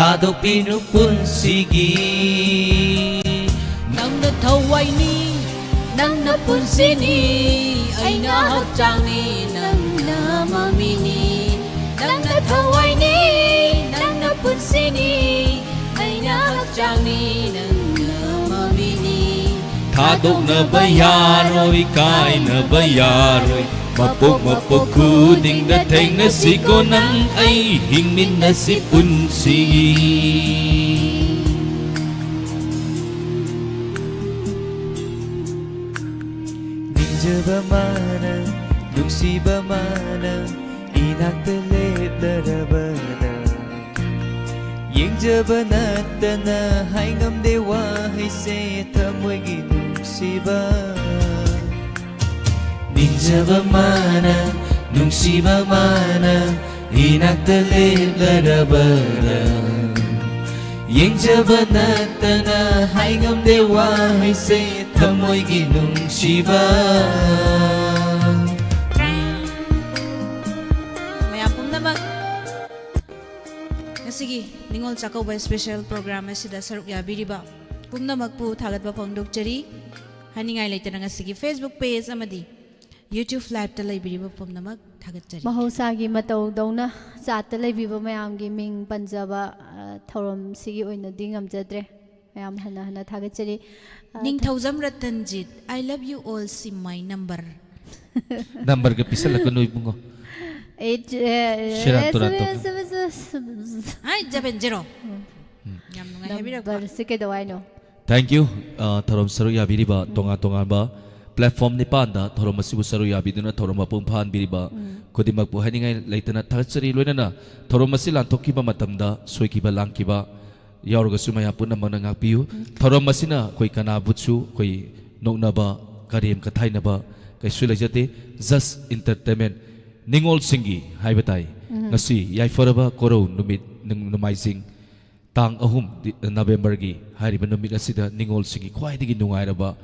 ꯊꯥꯗꯣꯛꯄꯤꯅꯨ ꯄꯨꯟꯁꯤꯒꯤ꯫ ꯅꯪꯅ ꯊꯋꯥꯏꯅꯤ, ꯅꯪꯅ ꯄꯨꯟꯁꯤꯅꯤ, ꯑꯩꯅ ꯍꯛꯆꯥꯡꯅꯤ, ꯅꯪꯅ ꯃꯃꯤꯅꯤ꯫ ꯅꯪꯅ ꯊꯋꯥꯏꯅꯤ, ꯅꯪꯅ ꯄꯨꯟꯁꯤꯅꯤ, ꯑꯩꯅ ꯍꯛꯆꯥꯡꯅꯤ, ꯅꯪꯅ ꯃꯃꯤꯅꯤ꯫ ꯊꯥꯗꯣꯛꯅꯕ ꯌꯥꯔꯣꯏ, ꯀꯥꯏꯅꯕ ꯌꯥꯔꯣꯏ, ꯃꯄꯣꯛ ꯃꯄꯣꯛ ꯈꯨꯗꯤꯡꯗ ꯊꯦꯡꯅꯁꯤꯀꯣ ꯅꯪ ꯑꯩ, ꯍꯤꯡꯃꯤꯟꯅꯁꯤ ꯄꯨꯟꯁꯤꯒꯤ꯫ ꯅꯤꯡꯖꯕ ꯃꯥꯅ, ꯅꯨꯡꯁꯤꯕ ꯃꯥꯅ, ꯏꯅꯥꯛꯇ ꯂꯦꯞꯂꯔꯕꯅ, ꯌꯦꯡꯖꯕ ꯅꯠꯇꯅ ꯍꯥꯏꯉꯝꯗꯦ ꯋꯥꯍꯩꯁꯦ ꯊꯃꯣꯏꯒꯤ ꯅꯨꯡꯁꯤꯕ꯫ ꯅꯤꯡꯖꯕ ꯃꯥꯅ, ꯅꯨꯡꯁꯤꯕ ꯃꯥꯅ, ꯏꯅꯥꯛꯇ ꯂꯦꯞꯂꯔꯕꯅ, ꯌꯦꯡꯖꯕ ꯅꯠꯇꯅ ꯍꯥꯏꯉꯝꯗꯦ ꯋꯥꯍꯩꯁꯦ ꯊꯃꯣꯏꯒꯤ ꯅꯨꯡꯁꯤꯕ꯫ ꯃꯌꯥꯝ ꯄꯨꯝꯅꯃꯛ, ꯉꯁꯤꯒꯤ ꯅꯤꯉꯣꯜ ꯆꯥꯛꯀꯧꯕ special program ꯑꯁꯤꯗ ꯁꯔꯨꯛ ꯌꯥꯕꯤꯔꯤꯕ ꯄꯨꯝꯅꯃꯛꯄꯨ ꯊꯥꯒꯠꯄ ꯐꯣꯡꯗꯣꯛꯆꯔꯤ꯫ ꯍꯥꯏꯅꯤꯡꯉꯥꯏ ꯂꯩꯇꯅ ꯉꯁꯤꯒꯤ Facebook page ꯑꯃꯗꯤ YouTube liveꯇ ꯂꯩꯕꯤꯔꯤꯕ ꯄꯨꯝꯅꯃꯛ ꯊꯥꯒꯠꯆꯔꯤ꯫ ꯃꯍꯧꯁꯥꯒꯤ ꯃꯇꯧꯗꯧꯅ ꯆꯥꯠꯇ ꯂꯩꯕꯤꯕ ꯃꯌꯥꯝꯒꯤ ꯃꯤꯡ ꯄꯟꯖꯕ, ꯑ, ꯊꯧꯔꯝꯁꯤꯒꯤ ꯑꯣꯏꯅꯗꯤ ꯉꯝꯖꯗ꯭ꯔꯦ꯫ ꯃꯌꯥꯝ ꯍꯟꯅ ꯍꯟꯅ ꯊꯥꯒꯠꯆꯔꯤ꯫ ꯑ, ꯅꯤꯡꯊꯧꯖꯝ ꯔꯇꯟꯖꯤꯠ, "I love you all, ꯁꯤ my number." Numberꯒ ꯄꯤꯁꯜꯂꯛꯀꯅꯨ ꯏꯕꯨꯡꯉꯣ꯫ Eight, ꯑ, ꯁꯦꯔꯥꯟ ꯇꯨꯔꯥꯟ seven, ꯇꯧꯒꯅꯨ꯫ Seven, seven, seven. ꯍꯥꯏ, seven zero꯫ ꯎꯝ꯫ ꯌꯥꯝ ꯅꯨꯡꯉꯥꯏ ꯍꯥꯏꯕꯤꯔꯛꯄ꯫ Numberꯁꯦ ꯀꯩꯗꯧ ꯍꯥꯏꯅꯣ? Thank you꯫ ꯑ, ꯊꯧꯔꯝ ꯁꯔꯨꯛ ꯌꯥꯕꯤꯔꯤꯕ ꯇꯣꯉꯥꯟ ꯇꯣꯉꯥꯟꯕ platform ꯅꯤꯄꯥꯟꯗ ꯊꯧꯔꯝ ꯑꯁꯤꯕꯨ ꯁꯔꯨꯛ ꯌꯥꯕꯤꯗꯨꯅ ꯊꯧꯔꯝ ꯃꯄꯨꯡ ꯐꯥꯍꯟꯕꯤꯔꯤꯕ ꯎꯝ꯫ ꯈꯨꯗꯤꯡꯃꯛꯄꯨ ꯍꯥꯏꯅꯤꯡꯉꯥꯏ ꯂꯩꯇꯅ ꯊꯥꯒꯠꯆꯔꯤ꯫ ꯂꯣꯏꯅꯅ ꯊꯧꯔꯝ ꯑꯁꯤ ꯂꯥꯟꯊꯣꯛꯈꯤꯕ ꯃꯇꯝꯗ ꯁꯣꯏꯈꯤꯕ ꯂꯥꯟꯈꯤꯕ ꯌꯥꯎꯔꯒꯁꯨ ꯃꯌꯥꯝ ꯄꯨꯝꯅꯃꯛꯅ ꯉꯥꯛꯄꯤꯌꯨ꯫ ꯊꯧꯔꯝ ꯑꯁꯤꯅ ꯑꯩꯈꯣꯏ ꯀꯅꯥꯕꯨꯁꯨ ꯑꯩꯈꯣꯏ ꯅꯣꯛꯅꯕ, ꯀꯔꯦꯝ ꯀꯊꯥꯏꯅꯕ ꯀꯩꯁꯨ ꯂꯩꯖꯗꯦ꯫ Just entertainment, ꯅꯤꯉꯣꯜꯁꯤꯡꯒꯤ ꯍꯥꯏꯕ ꯇꯥꯏ꯫ ꯎꯝ꯫ ꯉꯁꯤ ꯌꯥꯏꯐꯔꯕ ꯀꯣꯔꯧ ꯅꯨꯃꯤꯠ, ꯅꯨꯡ-, ꯅꯣꯡꯃꯥꯏꯖꯤꯡ, ꯇꯥꯡ ꯑꯍꯨꯝ ꯗꯤ-, ꯅꯕꯦꯝꯕꯔꯒꯤ ꯍꯥꯏꯔꯤꯕ ꯅꯨꯃꯤꯠ ꯑꯁꯤꯗ ꯅꯤꯉꯣꯜꯁꯤꯡꯒꯤ ꯈ꯭ꯋꯥꯏꯗꯒꯤ ꯅꯨꯡꯉꯥꯏꯔꯕ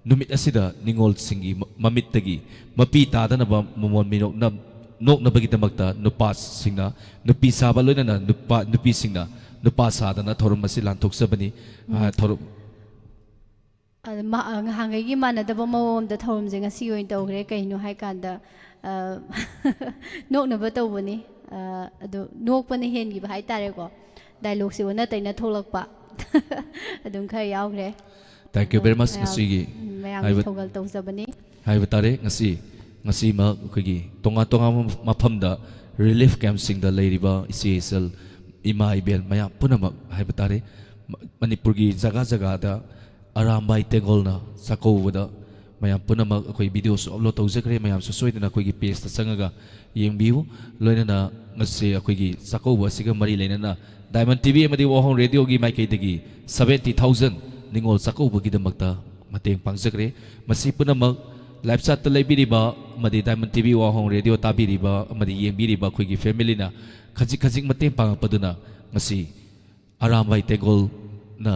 ꯅꯨꯃꯤꯠ ꯑꯁꯤꯗ ꯅꯤꯉꯣꯜꯁꯤꯡꯒꯤ ꯃ-, ꯃꯃꯤꯠꯇꯒꯤ ꯃꯄꯤ ꯇꯥꯗꯅꯕ ꯃꯃꯣꯟ ꯃꯤꯅꯣꯛꯅ-, ꯅꯣꯛꯅꯕꯒꯤꯗꯃꯛꯇ ꯅꯨꯄꯥꯁꯤꯡꯅ ꯅꯨꯄꯤ ꯁꯥꯕ, ꯂꯣꯏꯅꯅ ꯅꯨꯄꯥ, ꯅꯨꯄꯤꯁꯤꯡꯅ ꯅꯨꯄꯥ ꯁꯥꯗꯅ ꯊꯧꯔꯝ ꯑꯁꯤ ꯂꯥꯟꯊꯣꯛꯆꯕꯅꯤ꯫ ꯎꯝ꯫ ꯑ, ꯊꯧꯔꯝ ꯑꯗ ꯃ-, ꯑ, ꯉꯍꯥꯟꯈꯩꯒꯤ ꯃꯥꯟꯅꯗꯕ ꯃꯑꯣꯡ ꯑꯃꯗ ꯊꯧꯔꯝꯁꯦ ꯉꯁꯤ ꯑꯣꯏꯅ ꯇꯧꯈ꯭ꯔꯦ꯫ ꯀꯩꯅꯣ ꯍꯥꯏꯀꯥꯟꯗ, ꯑ, ꯅꯣꯛꯅꯕ ꯇꯧꯕꯅꯤ꯫ ꯑ, ꯑꯗꯨ ꯅꯣꯛꯄꯅ ꯍꯦꯟꯈꯤꯕ ꯍꯥꯏꯇꯥꯔꯦꯀꯣ꯫ Dialogueꯁꯦ ꯑꯣꯟꯅ ꯇꯩꯅ ꯊꯣꯛꯂꯛꯄ ꯑꯗꯨꯝ ꯈꯔ ꯌꯥꯎꯈ꯭ꯔꯦ꯫ Thank you very much꯫ ꯑꯗꯣ ꯃꯌꯥꯝ, ꯉꯁꯤꯒꯤ ꯎꯝ, ꯃꯌꯥꯝꯒꯤ ꯍꯥꯏꯕ ꯊꯧꯒꯜ ꯇꯧꯖꯕꯅꯤ꯫ ꯍꯥꯏꯕ ꯇꯥꯔꯦ꯫ ꯉꯁꯤ, ꯉꯁꯤꯃꯛ ꯑꯩꯈꯣꯏꯒꯤ ꯇꯣꯉꯥꯟ ꯇꯣꯉꯥꯟꯕ ꯃꯐꯝꯗ relief campꯁꯤꯡꯗ ꯂꯩꯔꯤꯕ ꯏꯆꯦ ꯏꯆꯜ, ꯏꯃꯥ ꯏꯕꯦꯜ ꯃꯌꯥꯝ ꯄꯨꯝꯅꯃꯛ ꯍꯥꯏꯕ ꯇꯥꯔꯦ, ꯃ-, ꯃꯅꯤꯄꯨꯔꯒꯤ ꯖꯒꯥ ꯖꯒꯥꯗ ꯑꯔꯥꯝꯕꯥꯏ ꯇꯦꯡꯒꯣꯜꯅ ꯆꯥꯛꯀꯧꯕꯗ ꯃꯌꯥꯝ ꯄꯨꯝꯅꯃꯛ ꯑꯩꯈꯣꯏ videoꯁꯨ upload ꯇꯧꯖꯈ꯭ꯔꯦ꯫ ꯃꯌꯥꯝꯁꯨ ꯁꯣꯏꯗꯅ ꯑꯩꯈꯣꯏꯒꯤ pageꯇ ꯆꯪꯉꯒ ꯌꯦꯡꯕꯤꯌꯨ꯫ ꯂꯣꯏꯅꯅ ꯉꯁꯤ ꯑꯩꯈꯣꯏꯒꯤ ꯆꯥꯛꯀꯧꯕ ꯑꯁꯤꯒ ꯃꯔꯤ ꯂꯩꯅꯅ Diamond TV ꯑꯃꯗꯤ ꯋꯥꯍꯣꯡ Radioꯒꯤ ꯃꯥꯏꯀꯩꯗꯒꯤ seventy thousand ꯅꯤꯉꯣꯜ ꯆꯥꯛꯀꯧꯕꯒꯤꯗꯃꯛꯇ ꯃꯇꯦꯡ ꯄꯥꯡꯖꯈ꯭ꯔꯦ꯫ ꯃꯁꯤ ꯄꯨꯝꯅꯃꯛ live chatꯇ ꯂꯩꯕꯤꯔꯤꯕ ꯑꯃꯗꯤ Diamond TV ꯋꯥꯍꯣꯡ Radio ꯇꯥꯕꯤꯔꯤꯕ ꯑꯃꯗꯤ ꯌꯦꯡꯕꯤꯔꯤꯕ ꯑꯩꯈꯣꯏꯒꯤ familyꯅ ꯈꯖꯤꯛ ꯈꯖꯤꯛ ꯃꯇꯦꯡ ꯄꯥꯡꯉꯛꯄꯗꯨꯅ ꯉꯁꯤ ꯑꯔꯥꯝꯕꯥꯏ ꯇꯦꯡꯒꯣꯜꯅ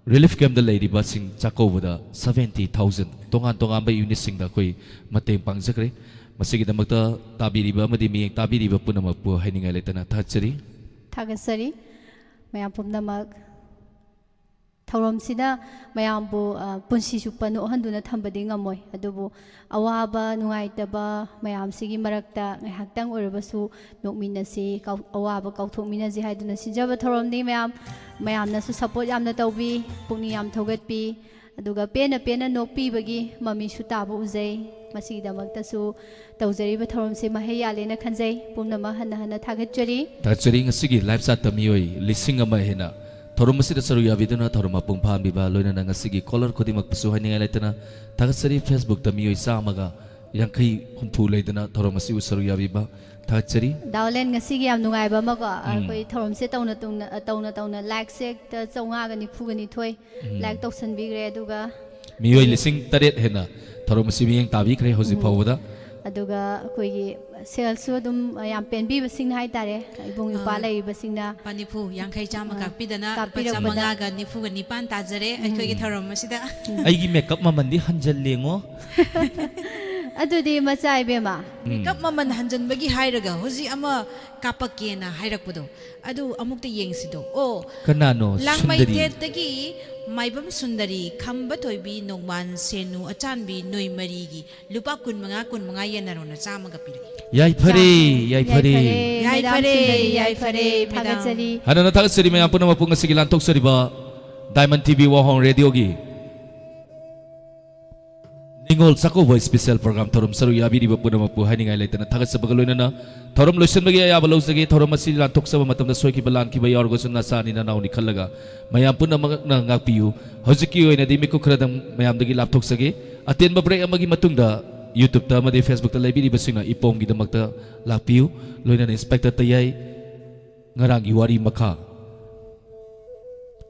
relief campꯇ ꯂꯩꯔꯤꯕꯁꯤꯡ ꯆꯥꯛꯀꯧꯕꯗ seventy thousand ꯇꯣꯉꯥꯟ ꯇꯣꯉꯥꯟꯕ unitꯁꯤꯡꯗ ꯑꯩꯈꯣꯏ ꯃꯇꯦꯡ ꯄꯥꯡꯖꯈ꯭ꯔꯦ꯫ ꯃꯁꯤꯒꯤꯗꯃꯛꯇ ꯇꯥꯕꯤꯔꯤꯕ ꯑꯃꯗꯤ ꯃꯤꯠꯌꯦꯡ ꯇꯥꯕꯤꯔꯤꯕ ꯄꯨꯝꯅꯃꯛꯄꯨ ꯍꯥꯏꯅꯤꯡꯉꯥꯏ ꯂꯩꯇꯅ ꯊꯥꯒꯠꯆꯔꯤ꯫ ꯊꯥꯒꯠꯆꯔꯤ꯫ ꯃꯌꯥꯝ ꯄꯨꯝꯅꯃꯛ ꯊꯧꯔꯝꯁꯤꯅ ꯃꯌꯥꯝꯕꯨ, ꯑ, ꯄꯨꯟꯁꯤ ꯆꯨꯞꯄ ꯅꯣꯛꯍꯟꯗꯨꯅ ꯊꯝꯕꯗꯤ ꯉꯝꯃꯣꯏ, ꯑꯗꯨꯕꯨ ꯑꯋꯥꯕ ꯅꯨꯡꯉꯥꯏꯇꯕ ꯃꯌꯥꯝꯁꯤꯒꯤ ꯃꯔꯛꯇ ꯉꯥꯏꯍꯥꯛꯇꯪ ꯑꯣꯏꯔꯕꯁꯨ ꯅꯣꯛꯃꯤꯟꯅꯁꯤ, ꯀꯥꯎ-, ꯑꯋꯥꯕ ꯀꯥꯎꯊꯣꯛꯃꯤꯟꯅꯁꯤ ꯍꯥꯏꯗꯨꯅ ꯁꯤꯟꯖꯕ ꯊꯧꯔꯝꯅꯤ꯫ ꯃꯌꯥꯝ, ꯃꯌꯥꯝꯅꯁꯨ support ꯌꯥꯝꯅ ꯇꯧꯕꯤ, ꯄꯨꯛꯅꯤꯡ ꯌꯥꯝ ꯊꯧꯒꯠꯄꯤ, ꯑꯗꯨꯒ ꯄꯦꯟꯅ ꯄꯦꯟꯅ ꯅꯣꯛꯄꯤꯕꯒꯤ ꯃꯃꯤꯁꯨ ꯇꯥꯕ ꯎꯖꯩ꯫ ꯃꯁꯤꯒꯤꯗꯃꯛꯇꯁꯨ ꯇꯧꯖꯔꯤꯕ ꯊꯧꯔꯝꯁꯦ ꯃꯍꯩ ꯌꯥꯜꯂꯦꯅ ꯈꯟꯖꯩ꯫ ꯄꯨꯝꯅꯃꯛ ꯍꯟꯅ ꯍꯟꯅ ꯊꯥꯒꯠꯆꯔꯤ꯫ ꯊꯥꯒꯠꯆꯔꯤ꯫ ꯉꯁꯤꯒꯤ live chatꯇ ꯃꯤꯑꯣꯏ ꯂꯤꯁꯤꯡ ꯑꯃ ꯍꯦꯟꯅ ꯊꯧꯔꯝ ꯑꯁꯤꯗ ꯁꯔꯨꯛ ꯌꯥꯕꯤꯗꯨꯅ ꯊꯧꯔꯝ ꯃꯄꯨꯡ ꯐꯥꯍꯟꯕꯤꯕ, ꯂꯣꯏꯅꯅ ꯉꯁꯤꯒꯤ caller ꯈꯨꯗꯤꯡꯃꯛꯄꯨꯁꯨ ꯍꯥꯏꯅꯤꯡꯉꯥꯏ ꯂꯩꯇꯅ ꯊꯥꯒꯠꯆꯔꯤ꯫ Facebookꯇ ꯃꯤꯑꯣꯏ ꯆꯥꯝꯃꯒ ꯌꯥꯡꯈꯩ ꯍꯨꯝꯐꯨ ꯂꯩꯗꯅ ꯊꯧꯔꯝ ꯑꯁꯤꯕꯨ ꯁꯔꯨꯛ ꯌꯥꯕꯤꯕ ꯊꯥꯒꯠꯆꯔꯤ꯫ ꯗꯥꯎꯂꯦꯟ, ꯉꯁꯤꯒꯤ ꯌꯥꯝ ꯅꯨꯡꯉꯥꯏꯕ ꯑꯃꯀꯣ, ꯎꯝ꯫ ꯑꯩꯈꯣꯏ ꯊꯧꯔꯝꯁꯦ ꯇꯧꯅ ꯇꯧꯅ, ꯇꯧꯅ ꯇꯧꯅ ꯂꯥꯏꯛꯁꯦ ꯍꯦꯛꯇ ꯆꯥꯝꯃꯉꯥꯒ ꯅꯤꯐꯨꯒ ꯅꯤꯊꯣꯏ ꯎꯝ꯫ ꯂꯥꯏꯛ ꯇꯧꯁꯟꯕꯤꯈ꯭ꯔꯦ, ꯑꯗꯨꯒ ꯃꯤꯑꯣꯏ ꯂꯤꯁꯤꯡ ꯇꯔꯦꯠ ꯍꯦꯟꯅ ꯊꯧꯔꯝ ꯑꯁꯤ ꯃꯤꯠꯌꯦꯡ ꯇꯥꯕꯤꯈ꯭ꯔꯦ ꯍꯧꯖꯤꯛ ꯎꯝ꯫ ꯐꯥꯎꯕꯗ꯫ ꯑꯗꯨꯒ ꯑꯩꯈꯣꯏꯒꯤ ꯁꯦꯜꯁꯨ ꯑꯗꯨꯝ ꯌꯥꯝ ꯄꯦꯟꯕꯤꯕꯁꯤꯡꯅ ꯍꯥꯏꯇꯥꯔꯦ, ꯏꯕꯨꯡ ꯏꯄ꯭ꯋꯥ ꯑꯥ꯫ ꯂꯩꯔꯤꯕꯁꯤꯡꯅ ꯂꯨꯄꯥ ꯅꯤꯐꯨ, ꯌꯥꯡꯈꯩ, ꯆꯥꯝꯃ ꯑꯥ, ꯀꯥꯞꯄꯤꯗꯅ ꯂꯨꯄꯥ ꯀꯥꯞꯄꯤꯔꯛꯄꯗ꯫ ꯆꯥꯝꯃꯉꯥꯒ ꯅꯤꯐꯨꯒ ꯅꯤꯄꯥꯟ ꯇꯥꯖꯔꯦ ꯎꯝ꯫ ꯑꯩꯈꯣꯏꯒꯤ ꯊꯧꯔꯝ ꯑꯁꯤꯗ꯫ ꯑꯩꯒꯤ ꯃꯦꯀꯞ ꯃꯃꯜꯗꯤ ꯍꯟꯖꯜꯂꯦꯉꯣ꯫ ꯑꯗꯨꯗꯤ ꯃꯆꯥ ꯏꯕꯦꯝꯃ꯫ ꯎꯝ꯫ ꯃꯦꯀꯞ ꯃꯃꯜ ꯍꯟꯖꯟꯕꯒꯤ ꯍꯥꯏꯔꯒ ꯍꯧꯖꯤꯛ ꯑꯃ ꯀꯥꯞꯄꯛꯀꯦꯅ ꯍꯥꯏꯔꯛꯄꯗꯣ, ꯑꯗꯨ ꯑꯃꯨꯛꯇ ꯌꯦꯡꯁꯤꯗꯣ꯫ ꯑꯣ, ꯀꯅꯥꯅꯣ? ꯂꯥꯡꯃꯩ ꯁꯨꯟꯗꯔꯤ꯫ ꯊꯦꯠꯇꯒꯤ ꯃꯥꯏꯕꯝ ꯁꯨꯟꯗꯔꯤ, ꯈꯝꯕ ꯊꯣꯏꯕꯤ, ꯅꯣꯡꯃꯥꯟ ꯁꯦꯅꯨ, ꯑꯆꯥꯟꯕꯤ, ꯅꯣꯏ ꯃꯔꯤꯒꯤ ꯂꯨꯄꯥ ꯀꯨꯟꯃꯉꯥ, ꯀꯨꯟꯃꯉꯥ ꯌꯦꯟꯅꯔꯣꯅ ꯆꯥꯝꯃꯒ ꯄꯤꯔꯛꯏ꯫ ꯌꯥꯏꯐꯔꯦ, ꯌꯥꯏꯐꯔꯦ꯫ ꯌꯥꯏꯐꯔꯦ, ꯃꯦꯗꯥꯝ ꯌꯥꯏꯐꯔꯦ, ꯁꯨꯟꯗꯔꯤ, ꯌꯥꯏꯐꯔꯦ, ꯌꯥꯏꯐꯔꯦ, ꯃꯦꯗꯥꯝ꯫ ꯊꯥꯒꯠꯆꯔꯤ꯫ ꯍꯟꯅ ꯊꯥꯒꯠꯆꯔꯤ ꯃꯌꯥꯝ ꯄꯨꯝꯅꯃꯛꯄꯨ ꯉꯁꯤꯒꯤ ꯂꯥꯟꯊꯣꯛꯆꯔꯤꯕ diamond T V ꯋꯥꯍꯣꯡ ꯔꯦꯗꯤꯑꯣꯒꯤ Ningol Chakkouba special programme ꯊꯧꯔꯝ ꯁꯔꯨꯛ ꯌꯥꯕꯤꯔꯤꯕ ꯄꯨꯝꯅꯃꯛꯄꯨ ꯍꯥꯏꯅꯤꯡꯉꯥꯏ ꯂꯩꯇꯅ ꯊꯥꯒꯠꯆꯕꯒ ꯂꯣꯏꯅꯅ ꯊꯧꯔꯝ ꯂꯣꯏꯁꯤꯟꯕꯒꯤ ꯑꯌꯥꯕ ꯂꯧꯖꯒꯦ꯫ ꯊꯧꯔꯝ ꯑꯁꯤ ꯂꯥꯟꯊꯣꯛꯆꯕ ꯃꯇꯝꯗ ꯁꯣꯏꯈꯤꯕ ꯂꯥꯟꯈꯤꯕ ꯌꯥꯎꯔꯒꯁꯨ ꯅꯆꯥꯅꯤ ꯅꯅꯥꯎꯅꯤ ꯈꯜꯂꯒ ꯃꯌꯥꯝ ꯄꯨꯝꯅꯃꯛꯅ ꯉꯥꯛꯄꯤꯌꯨ꯫ ꯍꯧꯖꯤꯛꯀꯤ ꯑꯣꯏꯅꯗꯤ ꯃꯤꯀꯨꯞ ꯈꯔꯗꯪ ꯃꯌꯥꯝꯗꯒꯤ ꯂꯥꯞꯊꯣꯛꯆꯒꯦ꯫ ꯑꯇꯦꯟꯕ ꯕ꯭ꯔꯦꯛ ꯑꯃꯒꯤ ꯃꯇꯨꯡꯗ YouTube-ꯇ ꯑꯃꯗꯤ Facebook-ꯇ ꯂꯩꯕꯤꯔꯤꯕꯁꯤꯡꯅ ꯏꯄꯣꯝꯒꯤꯗꯃꯛꯇ ꯂꯥꯛꯄꯤꯌꯨ꯫ ꯂꯣꯏꯅꯅ ꯏꯟꯁꯄꯦꯛꯇꯔ ꯇꯌꯥꯏ ꯉꯔꯥꯡꯒꯤ ꯋꯥꯔꯤ ꯃꯈꯥ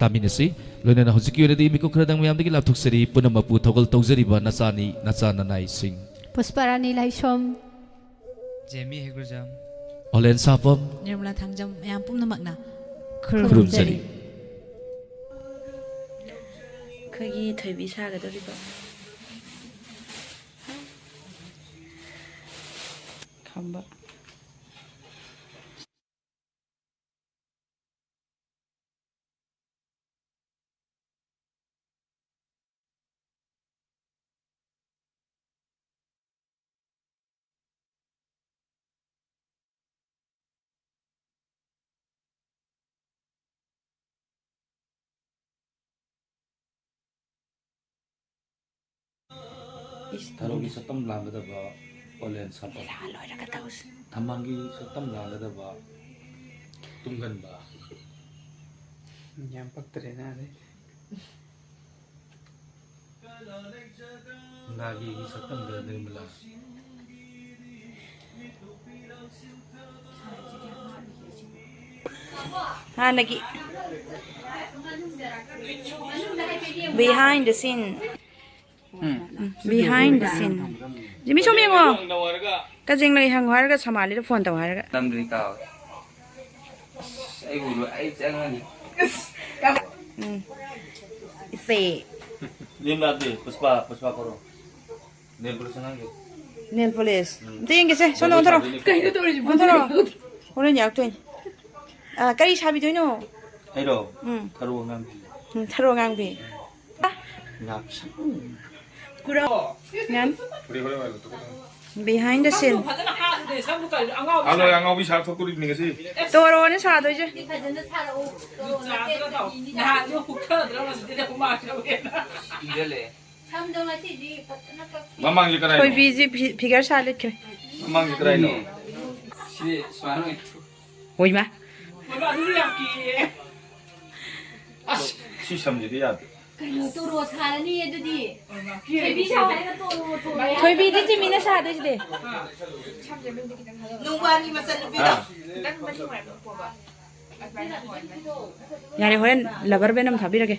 ꯇꯥꯃꯤꯟꯅꯁꯤ꯫ ꯂꯣꯏꯅꯅ ꯍꯧꯖꯤꯛꯀꯤ ꯑꯣꯏꯅꯗꯤ ꯃꯤꯀꯨꯞ ꯈꯔꯗꯪ ꯃꯌꯥꯝꯗꯒꯤ ꯂꯥꯞꯊꯣꯛꯆꯔꯤ꯫ ꯄꯨꯝꯅꯃꯛꯄꯨ ꯊꯧꯒꯜ ꯇꯧꯖꯔꯤꯕ ꯅꯆꯥꯅꯤ, ꯅꯆꯥ ꯅꯅꯥꯏꯁꯤꯡ꯫ ꯄꯨꯁꯄꯥꯔꯥꯅꯤ ꯂꯥꯏꯁ꯭ꯔꯣꯝ꯫ ꯖꯦꯃꯤ ꯍꯦꯒ꯭ꯔꯨꯖꯝ꯫ ꯑꯣꯂꯦꯟ ꯁꯥꯄꯝ꯫ ꯅꯤꯔꯃꯂꯥ ꯊꯥꯡꯖꯝ, ꯃꯌꯥꯝ ꯄꯨꯝꯅꯃꯛꯅ ꯈꯨꯔꯨꯝꯖꯔꯤ꯫ ꯈꯨꯔꯨꯝꯖꯔꯤ꯫ ꯑꯩꯈꯣꯏꯒꯤ ꯊꯣꯏꯕꯤ ꯁꯥꯒꯗꯧꯔꯤꯕ ꯈꯝꯕ꯫ ꯏꯁ, ꯊꯔꯣꯒꯤ ꯁꯛꯇꯝ ꯂꯥꯡꯒꯗꯕ ꯑꯣꯂꯦꯟ ꯁꯥꯄꯝ꯫ ꯂꯤꯂꯥ ꯂꯣꯏꯔꯒ ꯇꯧꯁꯤ꯫ ꯊꯝꯕꯥꯜꯒꯤ ꯁꯛꯇꯝ ꯂꯥꯡꯒꯗꯕ ꯇꯨꯡꯒꯟꯕ꯫ ꯌꯥꯝ ꯄꯛꯇ꯭ꯔꯦꯅ ꯑꯗꯩꯗꯤ꯫ ꯅꯥꯒꯤꯒꯤ ꯁꯛꯇꯝꯗ ꯅꯤꯔꯃꯂꯥ꯫ ꯍꯥꯟꯅꯒꯤ behind the scene. Um. Behind the scene. ꯖꯤꯃꯤ, ꯁꯣꯝ ꯌꯦꯡꯉꯣ꯫ ꯀꯖꯦꯡ ꯂꯩ ꯍꯪꯉꯨ ꯍꯥꯏꯔꯒ ꯁꯃꯥꯂꯤꯗ ꯐꯣꯟ ꯇꯧ ꯍꯥꯏꯔꯒ꯫ ꯅꯝꯗ꯭ꯔꯤ ꯀꯥꯎ꯫ ꯑꯁ, ꯑꯩ ꯎꯔꯣꯏ, ꯑꯩ ꯆꯪꯉꯅꯤ꯫ ꯎꯝ꯫ ꯏꯆꯦ꯫ ꯅꯦꯝ ꯂꯥꯛꯇꯦ, ꯄꯨꯁꯄꯥ, ꯄꯨꯁꯄꯥ ꯀꯧꯔꯣ꯫ ꯅꯦꯜ ꯄꯣꯂꯤꯁ ꯑꯉꯥꯡꯒꯤ꯫ Nail polish꯫ ꯎꯝ꯫ ꯑꯝꯇ ꯌꯦꯡꯒꯦꯁꯦ, ꯁꯣꯝꯗ ꯑꯣꯟꯊꯣꯔꯛꯑꯣ꯫ ꯀꯩꯅꯣ ꯇꯧꯔꯤꯁꯤꯕꯣ? ꯑꯣꯟꯊꯣꯔꯛꯑꯣ꯫ ꯍꯣꯔꯦꯟ ꯌꯥꯔꯛꯇꯣꯏꯅꯤ꯫ ꯑ, ꯀꯔꯤ ꯁꯥꯕꯤꯗꯣꯏꯅꯣ? ꯑꯩꯔꯣ? ꯎꯝ꯫ ꯊꯔꯣ ꯑꯉꯥꯡꯕꯤ꯫ ꯎꯝ, ꯊꯔꯣ ꯑꯉꯥꯡꯕꯤ꯫ ꯉꯥꯛꯁꯪ꯫ ꯀꯨꯔꯥ꯫ ꯌꯥꯅꯤ꯫ Behind the scene꯫ ꯍꯜꯂꯣ, ꯑꯉꯥꯎꯕꯤ ꯁꯥ ꯊꯣꯛꯇꯣꯔꯤꯕꯅꯤ ꯉꯁꯤ꯫ ꯇꯣꯔꯣꯅꯦ ꯁꯥꯗꯣꯏꯁꯦ꯫ ꯐꯖꯅ ꯁꯥꯔꯛꯎ꯫ ꯅꯍꯥꯟꯁꯨ ꯍꯨꯛꯊꯗ꯭ꯔꯥ ꯉꯁꯤꯗꯤ ꯍꯨꯃꯥꯡ ꯁꯧꯋꯦꯅ꯫ ꯏꯟꯖꯜꯂꯦ꯫ ꯁꯝꯗꯣ ꯉꯁꯤꯗꯤ ꯐꯖꯅ ꯀꯛ- ꯃꯃꯥꯡꯁꯦ ꯀꯗꯥꯏꯅꯣ? ꯊꯣꯏꯕꯤꯁꯦ ꯐꯤ-, figure ꯁꯥ ꯂꯩꯈ꯭ꯔꯦ꯫ ꯃꯃꯥꯡꯁꯦ ꯀꯗꯥꯏꯅꯣ? ꯁꯤ ꯁꯨꯃꯥꯏꯅ ꯑꯣꯏꯅ ꯍꯣꯏꯃ꯫ ꯃꯃꯥꯡꯗꯨꯗꯤ ꯌꯥꯝ ꯀꯤꯌꯦ꯫ ꯑꯁ, ꯁꯤ ꯁꯝꯁꯤꯗꯤ ꯌꯥꯗꯦ꯫ ꯀꯩꯅꯣ, ꯇꯣꯔꯣ ꯁꯥꯔꯅꯤ ꯑꯗꯨꯗꯤ꯫ ꯊꯣꯏꯕꯤ ꯁꯥꯎ ꯍꯥꯏꯔꯒ ꯇꯣꯔꯣ, ꯇꯣꯔꯣ꯫ ꯊꯣꯏꯕꯤꯗꯤ ꯆꯤꯃꯤꯅ ꯁꯥꯗꯣꯏꯁꯤꯗꯤ꯫ ꯅꯨꯡꯕꯥꯟꯒꯤ ꯃꯆꯟꯅꯨꯄꯤꯗꯣ꯫ ꯑꯥ꯫ ꯌꯥꯔꯦ, ꯍꯣꯔꯦꯟ rubber band ꯑꯃ ꯊꯥꯕꯤꯔꯒꯦ꯫